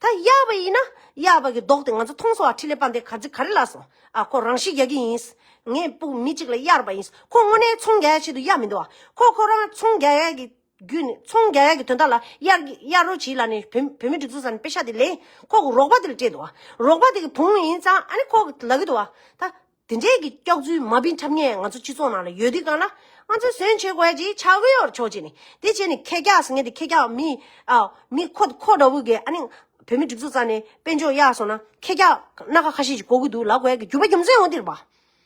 ད་གཡར་བ་ཡིན་ན་གཡར་བ་གི་མདོག་དེ་ང་ཚོ་མཐོང་སོང་བ། འཕྲིན་ལས་དཔལ་ལྡན་ག་ཚོད་ག་རེ་ལབ་སོང་། ཨ་ཁོ་རང་ཤི་རྒྱག་གི་ཡིན། ངའི་སྤུ་གུ་མི་གཅིག་ལ་གཡར་བ་ཡིན། ཁོ་དངོས་གནས་ཚོང་རྒྱག་ཡ་ཆེད་དུ་གཡར་མི་འདུག་ཨ། ཁོ་ཁོ་རང་ཚོང་རྒྱག་ཡ་གི་བརྒྱུད་ནས་ཚོང་རྒྱག་ཡ་གི་དོན་དག་ལ་གཡར་གཡར་རོགས་གྱིས་ལབ་ནས་བོད་བོད་མི་སྒྲིག་འཛུགས་ས་ནས་པེ་ཤག་དེ་ལེན། ཁོ་གི་རོགས་པ་དེ་ལ་སྤྲད་འདུག་ཨ། རོགས་པ་དེ་གི་བུ་མོ་ཡིན་ཙང་ཨ་ནི་ཁོ་གི་ལབ་གི་འདུག་ཨ། ད་དེ་འདྲའི་གི་སྐྱག་རྫུན་མ་བིན་འཁྲབ་མཁན་ང་ཚོ་སྤྱི་ཚོགས་ནང་ལ་ཡོད་དུས་སྒང་ལ་ང་ཚོས་བཟོན་བྱེད་དགོས་ཡ་ཅིག་ཆགས་ཀྱི་ཡོད་རེད། ཕྱོགས་གཅིག་ནས་དེ་བྱས་ནས་ཁེ་རྒྱག་ཟེར་མཁན་དེ་ཁེ་རྒྱག་མི་ཨ་མི་ཁོ་ཁོ་འདྲ་བོ་གི་ཨ་ནི་བོད་མི་སྒྲིག་འཛུགས་ས་ནས་དཔལ་འབྱོར་གཡར་སོང་ན་ཁེ་རྒྱག་སྣ་ཁ་ཁ་ཤས་ཅིག་དགོས་ཀྱི་འདུག་ལབ་དགོས་ཡ་གི་རྒྱུ་མ་རྒྱུ་མཚན་འོ་འདིར་བ།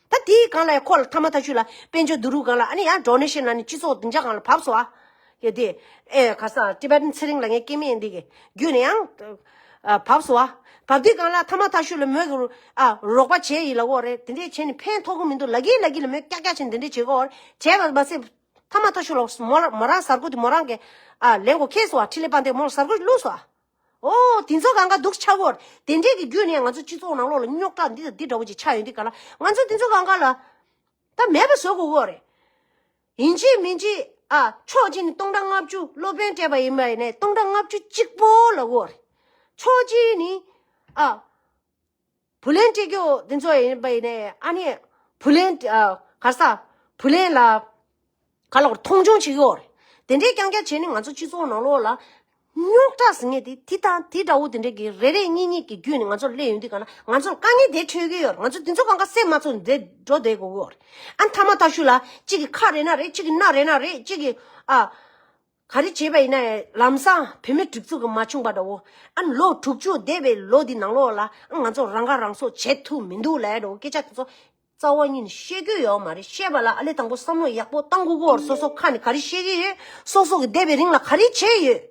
ད་དེའི་སྒང་ལ་ཡང་ཁོ་ལ་ཐ་མ་ཐ་ཤུ་ལ་དཔལ་འབྱོར་བསྡུ་རུབ་སྒང་ལ་ཨ་ནི་ཡང་ཌོ་ནེ་ཤན་ལ་ནི་སྤྱི་ཚོགས་བདུན་ཆ་སྒང་ལ་བབས་སོང་ཨ། ཡ་དེ་ཨེ་ག་ས་ཊི་བེ་ཊན་ཚེ་རིང་ལ་ངའི་སྐྱེ་དམན་འདི་གི་བརྒྱུད་ནས་ཡང་ཨ་བབས་སོང་ཨ། བབས་དུས་སྒང་ལ་ཐ་མ་ཐ་ཤུ་ལ་མོས་གི་ཨ་རོགས་པ་བྱས་ཡིན་ལབ་ཀྱི་ཡོད་རེད། དེ་འདྲས་བྱས་ནས་ཕན་ཐོགས་ཀྱི་མི་འདུག་ལབ་ཀྱི་ལབ་ཀྱི་ལ་མོས་ཀྱག་ཀྱག་བྱས་ནས་དེ་འདྲས་བྱེད་ཀྱི་ཡོད་རེད། བྱས་པ་མ་ཟད་ཐ་མ་ཐ་ཤུ་ལ་མོ་རང་མོ་རང་གཟར་སྒོ་དེ་མོ་རང་གི་ཨ་ལེན་གོ་ཁེལ་སོང་ཨ། འཕྲིན་ལས་དཔལ་ལྡན་མོ་ལ་གཟར་སྒོ་བླུགས་སོང་ཨ། ཨོ་དེ་ཚོ་གང་ག་འདུག་ཆགས་ཀྱི་ཡོད་རེད། དེ་འདྲས་ཀྱི་བརྒྱུད་ནས་ང་ཚོ་སྤྱི་ཚོགས་ནང་ལོགས་ལ་རྙོག་དྲ་འདི་དང་འདི་འདྲ་བོ་ཅིག་ཆགས་ཡོང་དུས་སྒང་ལ་ང་ཚོ་དེ་ཚོ་གང་ག་ལ་ད་མེད་པ་བཟོ་དགོས་ཀྱི་ཡོད་རེད། ཡིན་གཅིག་མིན་གཅིག་ཨ་ཕྱོགས་གཅིག་ནས་སྟོང་ཕྲག་ལྔ་བཅུ་སློབ་དཔོན་སྤྲད་པ་ཡིན་པ་ཡིན་ནའི་སྟོང་ཕྲག་ལྔ་བཅུ་གཅིག་པོ་ལབ་ཀྱི་ཡོད་རེད། ཕྱོགས་གཅིག་ནས་ཨ་བུ་ལོན་སྤྲད་རྒྱུ་དེ་ཚོ་ཡིན་པ་ཡིན་ནའི་ཨ་ནི་བུ་ལོན་ཨ་ག་ས་བུ་ལོན་ལ་ག་ལ་མཐོང་ཆུང་བྱེད་ཀྱི་ཡོད་རེད། དེ་འདྲའི་རྐྱང་རྐྱང་བྱས་ནས་ང་ཚོ་སྤྱི་ཚོགས་ནང་ལོགས་ལ་རྙོག་དྲ་ཟེར་མཁན་དེ་དེ་དང་དེ་འདྲ་བོ་དེ་འདྲ་གི་རེ་རེ་གཉིས་གཉིས་ཀྱི་བརྒྱུད་ནས་ང་ཚོར་སླེབས་ཡོང་དུས་གང་ལ་ང་ཚོར་དཀའ་ངལ་དེ་འཕྲད་ཀྱི་ཡོད་རེད། ང་ཚོ་དེ་ཚོ་གང་ག་སེམས་མ་ཚོར་འདྲེ་འགྲོ་བསྡད་དགོས་ཀྱི་ཡོད་རེད། ཨ་ཐ་མ་ཐ་ཤུ་ལ་གཅིག་གི་ཁ་རེ་ན་རེད། གཅིག་གི་སྣ་རེ་ན་རེད། གཅིག་གི་ཨ་ག་རེ་བྱས་པ་ཡིན་ན་ཡང་ལམ་སང་བོད་མི་སྒྲིག་འཛུགས་ཀྱི་མ་བྱུང་པ་འདྲ་བོ། ཨ་ལོ་དྲུག་ཅུ་འདས་པའི་ལོ་འདི་ནང་ལོགས་ལ་ཨ་ང་ཚོ་རང་ཁ་རང་གསོ་བྱེད་ཐུབ་མི་འདུག་ལབ་ཡ་འདྲ་བོ་སྐད་ཆ་དེ་ཚོ་རྩ་བ་ཉིད་ནས་བཤད་རྒྱུ་ཡོད་མ་རེད། བཤད་པ་ལ་ཨ་ལས་དང་པོ་བསམ་བློ་ཡག་པོ་བཏང་དགོས་ཀྱི་ཡོད་རེད། སོ་སོ་ཁ་ནས་ག་རེ་བཤད་ཀྱི་ཡོད། སོ་སོ་གི་འདས་པའི་རིང་ལ་ག་རེ་བྱས་ཡོད།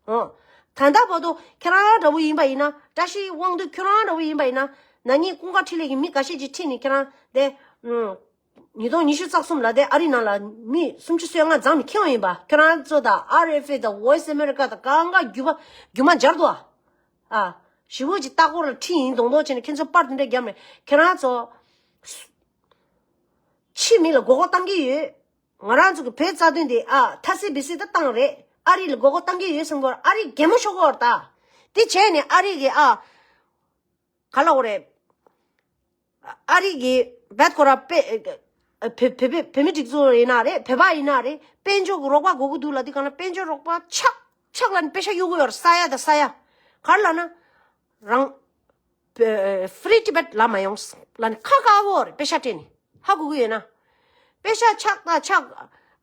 ཨོ། ད་ལྟ་བར་དུ་ཁྱེད་རང་འདྲ་བོ་ཡིན་པ་ཡིན་ན། བཀྲ་ཤིས་དབང་འདུས་ཁྱོད་རང་འདྲ་བོ་ཡིན་པ་ཡིན་ན། ན་ནིང་ཀུན་དགའ་འཕྲིན་ལས་ཀྱི་མི་འགའ་ཤས་ཅིག་ཁྲིད་ནས་ཁྱེད་རང་དེ། ཨུམ། ཉིས་སྟོང་ཉི་ཤུ་རྩ་གསུམ་ལ་དེ་ཨ་རི་ནང་ལ་མི་སུམ་ཅུ་སོ་ལྔ་འཛོམས་ནས་ཁྱེར་ཡོང་ཡིན་པ། ཁྱེད་རང་ཚོ་དང་ཨར་ཨེཕ་ཨེ་དང་Voice America་དང་གང་ག་རྒྱུ་མ་རྒྱུ་མ་སྦྱར་འདུག་ཨ། ཨ། ཞི་བོ་ཅིག་ལྟ་སྐོར་ལ་ཁྲིད་ཡིན་མདོག་མདོག་བྱས་ནས་ཁྱེད་ཚོ་པར་དེ་འདྲ་བརྒྱབ་ནས་ཁྱེད་རང་ཚོ་ཕྱི་མི་ལ་མགོ་སྐོར་བཏང་གི་ཡོད། ང་རང་ཚོ་གི་བོད་རྩ་དོན་དེ་ཨ་ཐ་སི་བི་སི་ད་བཏང་རེད། ཨ་རི་ལ་མགོ་སྐོར་བཏང་གི་ཡོད་བསམ་གི་ཡོད་རེད། ཨ་རི་གད་མོ་ཤོར་གི་ཡོད་རེད་ད། དེ་བྱས་ནས་ཨ་རི་གི་ཨ། ག་ལབ་དགོས་རེད། ཨ་རི་གི་བེད་ཁོ་ར་དཔེ་བོད་བོད་བོད་མི་སྒྲིག་འཛུགས་ཡིན་ན་རེད། བོད་པ་ཡིན་ན་རེད། དཔལ་འབྱོར་གྱི་རོགས་པ་དགོས་ཀྱི་འདུག་ལབ་དུས་སྒང་ལ་དཔལ་འབྱོར་རོགས་པ་ཆག་ཆག་ལབ་ནས་པེ་ཤ་གཡུག་གི་ཡོད་རེད། ས་ཡ་དང་ས་ཡ། ག་རེ་ལབ་ན། རང་། Free Tibet ལབ་མ་ཡོང་ལབ་ནས་ཁ་བཀག་གི་ཡོད་རེད། པེ་ཤ་སྤྲད་ནས། ཧ་གོ་གི་ཡོད་ན། པེ་ཤ་ཆག་དང་ཆག་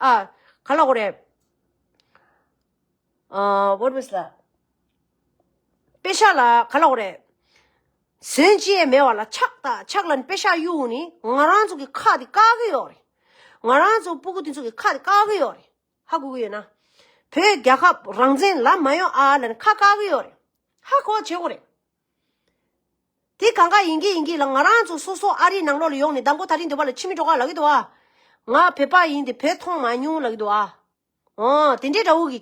ཨ། ག་ལབ་དགོས་རེད། ཨ། What was that? པེ་ཤ་ལ་ག་ལབ་དགོས་རེད། ཟོན་ཅི་ཡང་མེད་པ་ལ་ཆག་དང་ཆག་ལབ་ནས་པེ་ཤ་གཡུག་ནི་ང་རང་ཚོ་གི་ཁ་དེ་བཀག་གི་ཡོད་རེད། ང་རང་ཚོ་སྤུ་གུ་དེ་ཚོ་གི་ཁ་དེ་བཀག་གི་ཡོད་རེད། ཧ་གོ་གི་ཡོད་ན། བོད་རྒྱལ་ཁབ་རང་བཙན་ལབ་མ་ཡོང་ཨ་ལབ་ནས་ཁ་བཀག་གི་ཡོད་རེད། ཧ་གོ་བྱེད་དགོས་རེད། དེ་གང་ག་ཡིན་གྱི་ཡིན་གྱི་ལ། ང་རང་ཚོ་སོ་སོ་ཨ་རིའི་ནང་ལོགས་ལ་ཡོང་ནས་མདང་དགོང་ད་རིང་འདོད་པ་ལ་ཕྱི་མི་འགྲོ་ག་ལབ་ཀྱི་འདུག་ཨ། ང་བོད་པ་ཡིན་དེ་བོད་མཐོང་མ་མྱོང་ལབ་ཀྱི་འདུག་ཨ། ཨོ་དེ་འདྲའི་འདྲ་བོ་གི།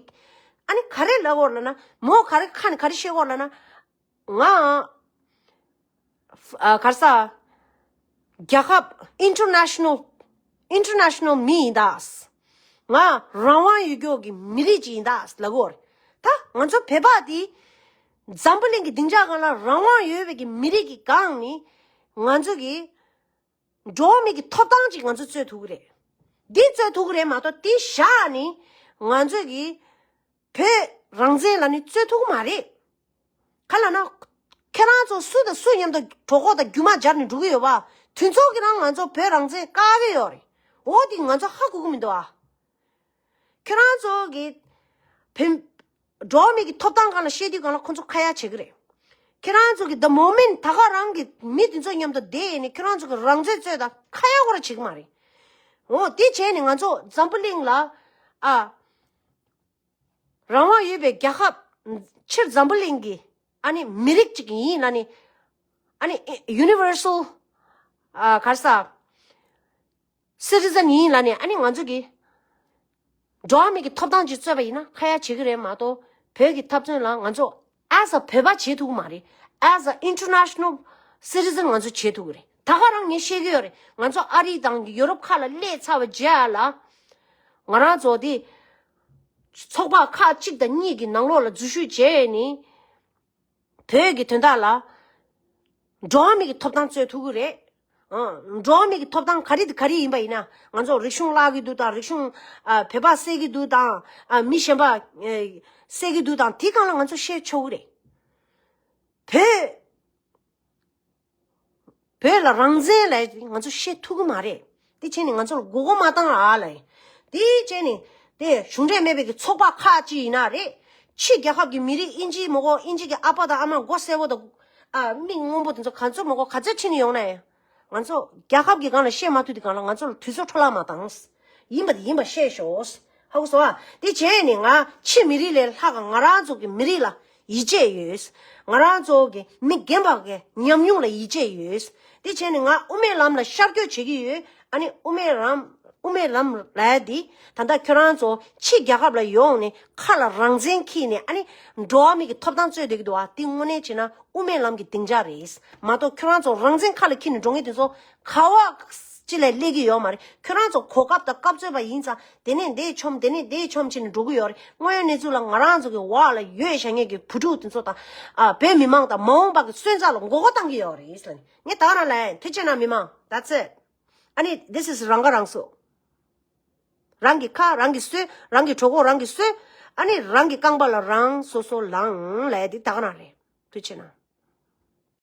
ཨ་ནི་ག་རེ་ལབ་དགོས་རེད་ལབ་ན། མོ་ག་རེ་ཁ་ནས་ག་རེ་བཤད་དགོས་རེད་ལབ་ན། ང་ཨ་ག་རེ་ཟ། རྒྱལ་ཁབ་International International མི་ཡིན་ད། ང་རང་དབང་ཡོད་རྒྱུ་གི་མི་རིགས་ཅིག་ཡིན་ད་ལབ་དགོས་རེད། ད་ང་ཚོ་བོད་པ་དེ་འཛམ་བུ་གླིང་གི་སྡིངས་ཆ་སྒང་ལ་རང་དབང་ཡོད་པའི་གི་མི་རིགས་ཀྱི་སྒང་ནས་ང་ཚོ་གི་འགྲོ་བ་མི་གི་ཐོབ་ཐང་ཅིག་ང་ཚོ་རྩོད་ཐུབ་ཀྱི་རེད། འདི་རྩོད་ཐུབ་ཀྱི་རེད་མ་གཏོགས་དེ་བཞག་ནས་ང་ཚོ་གི་བོད་རང་བཙན་ལབ་ནས་རྩོད་ཐུབ་ཀྱི་མ་རེད། ག་ལབ་ན། ཁྱེད་རང་ཚོ་སུ་དང་སུ་མཉམ་དུ་གྲོད་ཁོག་དང་རྒྱུ་མ་སྦྱར་ནས་འགྲོ་གི་ཡོད་པ། དུས་ཚོད་ཀྱིས་རང་ང་ཚོ་བོད་རང་བཙན་བཀག་གི་ཡོད་རེད། འོ་དེ་ང་ཚོ་ཧ་གོ་གི་མི་འདུག་ཨ། ཁྱེད་རང་ཚོ་གི་བོད་འགྲོ་བ་མི་གི་ཐོབ་ཐང་སྒང་ལ་བཤད་དུས་སྒང་ལ་ཁོ་ཚོ་ཁ་ཡ་བྱེད་ཀྱི་རེད། ཁྱེད་རང་ཚོ་གི་the moment ད་ག་རང་གི་མི་དེ་ཚོ་མཉམ་དུ་བསྡད་ནས་ཁྱེད་རང་ཚོ་གི་རང་བཙན་རྩོད་དང་ཁ་ཡ་གོ་ར་བྱེད་ཀྱི་མ་རེད། འོ་དེ་བྱས་ནས་ང་ཚོ་འཛམ་བུ་གླིང་ལ་ཨ། རང་དབང་ཡོད་པའི་རྒྱལ་ཁབ་ཕྱིར་འཛམ་བུ་གླིང་གི་ཨ་ནི་མི་རིགས་གཅིག་ཡིན་ལབ་ནི། ཨ་ནི་Universal ཨ་ག་རེ་ཟ། Citizen ཡིན་ལབ་ནི་ཨ་ནི་ང་ཚོ་གི་འགྲོ་བ་མི་གི་ཐོབ་ཐང་ཅིག་རྩོད་པ་ཡིན་ན་ཁ་ཡ་བྱེད་ཀྱི་རེད་མ་གཏོགས་བོད་ཀྱི་འཐབ་རྩོད་ལ་ང་ཚོ་as a བོད་པ་བྱེད་ཐུབ་ཀྱི་མ་རེད། As a international citizen ང་ཚོ་བྱེད་ཐུབ་ཀྱི་རེད། ད་ག་རང་ངས་བཤད་ཀྱི་ཡོད་རེད། ང་ཚོ་ཨ་རི་དང་ཡོ་རོབ་ཁག་ལ་སླེབས་ཚར་བ་རྗེས་ལ་ང་རང་ཚོ་དེ་ཚོགས་པ་ཁག་གཅིག་དང་གཉིས་ཀྱི་ནང་ལོགས་ལ་འཛུལ་ཞུགས་བྱས་ནས་བོད་ཀྱི་དོན་དག་ལ་འགྲོ་བ་མི་གི་ཐོབ་ཐང་རྩོད་ཐུབ་ཀྱི་རེད། ཨ། འགྲོ་བ་མི་གི་ཐོབ་ཐང་ག་རེ་དེ་ག་རེ་ཡིན་པ་ཡིན་ན་ང་ཚོ་རིག་གཞུང་བརླག་གི་འདུག་དང་རིག་གཞུང་ཨ་བོད་པ་བསད་ཀྱི་འདུག་དང་ཨ་མི་གཞན་པ་ཨེ་བསད་ཀྱི་འདུག་དང་དེ་སྒང་ལ་ང་ཚོ་བཤད་ཆོག་གི་རེད། བོད་བོད་ལ་རང་བཙན་ལབ་ང་ཚོ་བཤད་ཐུབ་ཀྱི་མ་རེད། དེ་བྱས་ནས་ང་ཚོ་ལ་མགོ་སྐོར་མ་བཏང་ཨ་ལབ། དེ་བྱས་ནས་དེ་གཞུང་འབྲེལ་མེད་པའི་གི་ཚོགས་པ་ཁག་ཅིག་ཡིན་ན་རེད། ཕྱི་རྒྱལ་ཁབ་ཀྱི་མི་རིགས་ཨིན་ཇི་མ་གོ་ཨིན་ཇི་གི་ཨ་ཕ་དང་ཨ་མ་མགོ་སེར་པོ་དང་ཨ་མིག་སྔོན་པོ་དེ་ཚོ་ག་ཚོད་མ་གོ་ག་ཚོད་ཕྱིན་ནས་ཡོང་ན་ཡང་། ང་ཚོ་རྒྱལ་ཁབ་ཀྱི་སྒང་ལ་བཤད་མ་ཐུབ་དུས་སྒང་ལ་ང་ཚོ་ལ་དུས་ཚོད་འཕྲོ་བརླག་མ་བཏང་། ཡིན་པ་དེ་ཡིན་པ་བཤད་ཤོག་ཧ་གོ་སོང་ཨ། དེ་བྱས་ནས་ང་ཕྱི་མི་རིགས་ལས་ལྷག་ག་ང་རང་ཚོ་གི་མི་རིགས་ལ་ཡིད་ཆེས་ཡོད། ང་རང་ཚོ་གི་མི་རྒན་པ་གི་ཉམས་མྱོང་ལ་ཡིད་ཆེས་ཡོད། དེ་བྱས་ནས་ང་དབུ་མའི་ལམ་ལ་ཤར་བསྐྱོད་བྱེད་ཀྱི་ཡོད། ཨ་ནི་དབུ་མའི་ལམ་དབུ་མའི་ལམ་ལབ་ཡ་དེ་ད་ལྟ་ཁྱོད་རང་ཚོ་ཕྱི་རྒྱལ་ཁབ་ལ་ཡོང་ནས་ཁ་ལ་རང་བཙན་འཁྱེར་ནས་ཨ་ནི་འགྲོ་བ་མི་གི་ཐོབ་ཐང་རྩོད་བསྡད་ཀྱི་འདུག་ཨ། དེ་དངོས་གནས་བྱས་ན་དབུ་མའི་ལམ་གྱི་སྡིངས་ཆ་རེད། མ་གཏོགས་ཁྱོད་རང་ཚོ་རང་བཙན་ཁ་ལ་འཁྱེར་ནས་འགྲོ་མཁན་དེ་ཚོ་ག་བ་ཅི་ལས་སླེབས་ཀྱི་ཡོད་མ་རེད། ཁྱོད་རང་ཚོ་གོ་སྐབས་དང་སྐབས་བཙོན་པ་ཡིན་ཙང་དེ་ནས་འདི་མཆོམ་དེ་ནས་འདི་མཆོམ་བྱས་ནས་འགྲོ་གི་ཡོད་རེད། དངོས་ཡོད་གནས་ཚུལ་ལ་ང་རང་ཚོ་གི་འོག་ལ་ཡོད་བཞག་མཁན་གྱི་བུ་ཕྲུག་དེ་ཚོ་དང་ཨ་བོད་མི་མང་དང་མ་འོངས་པ་གི་སོན་རྩ་ལ་མགོ་སྐོར་བཏང་གི་ཡོད་རེད་ཟེར་ནས་ངས་ད་ག་རང་ལབ་ཡིན། ཐུགས་རྗེ་གནང་མི་མང་། That's it. ཨ་ནི་this is རང་ཁ་རང་གསོ། རང་གི་ཁ་རང་གིས་གསོ། རང་གི་གྲོད་ཁོག་རང་གིས་གསོ། ཨ་ནི་རང་གི་རྐང་པ་ལ་རང་སོ་སོ་ལངས་ལབ་ཡ་དེ་ད་ག་རང་རེད། ཐུགས་རྗེ་གནང་།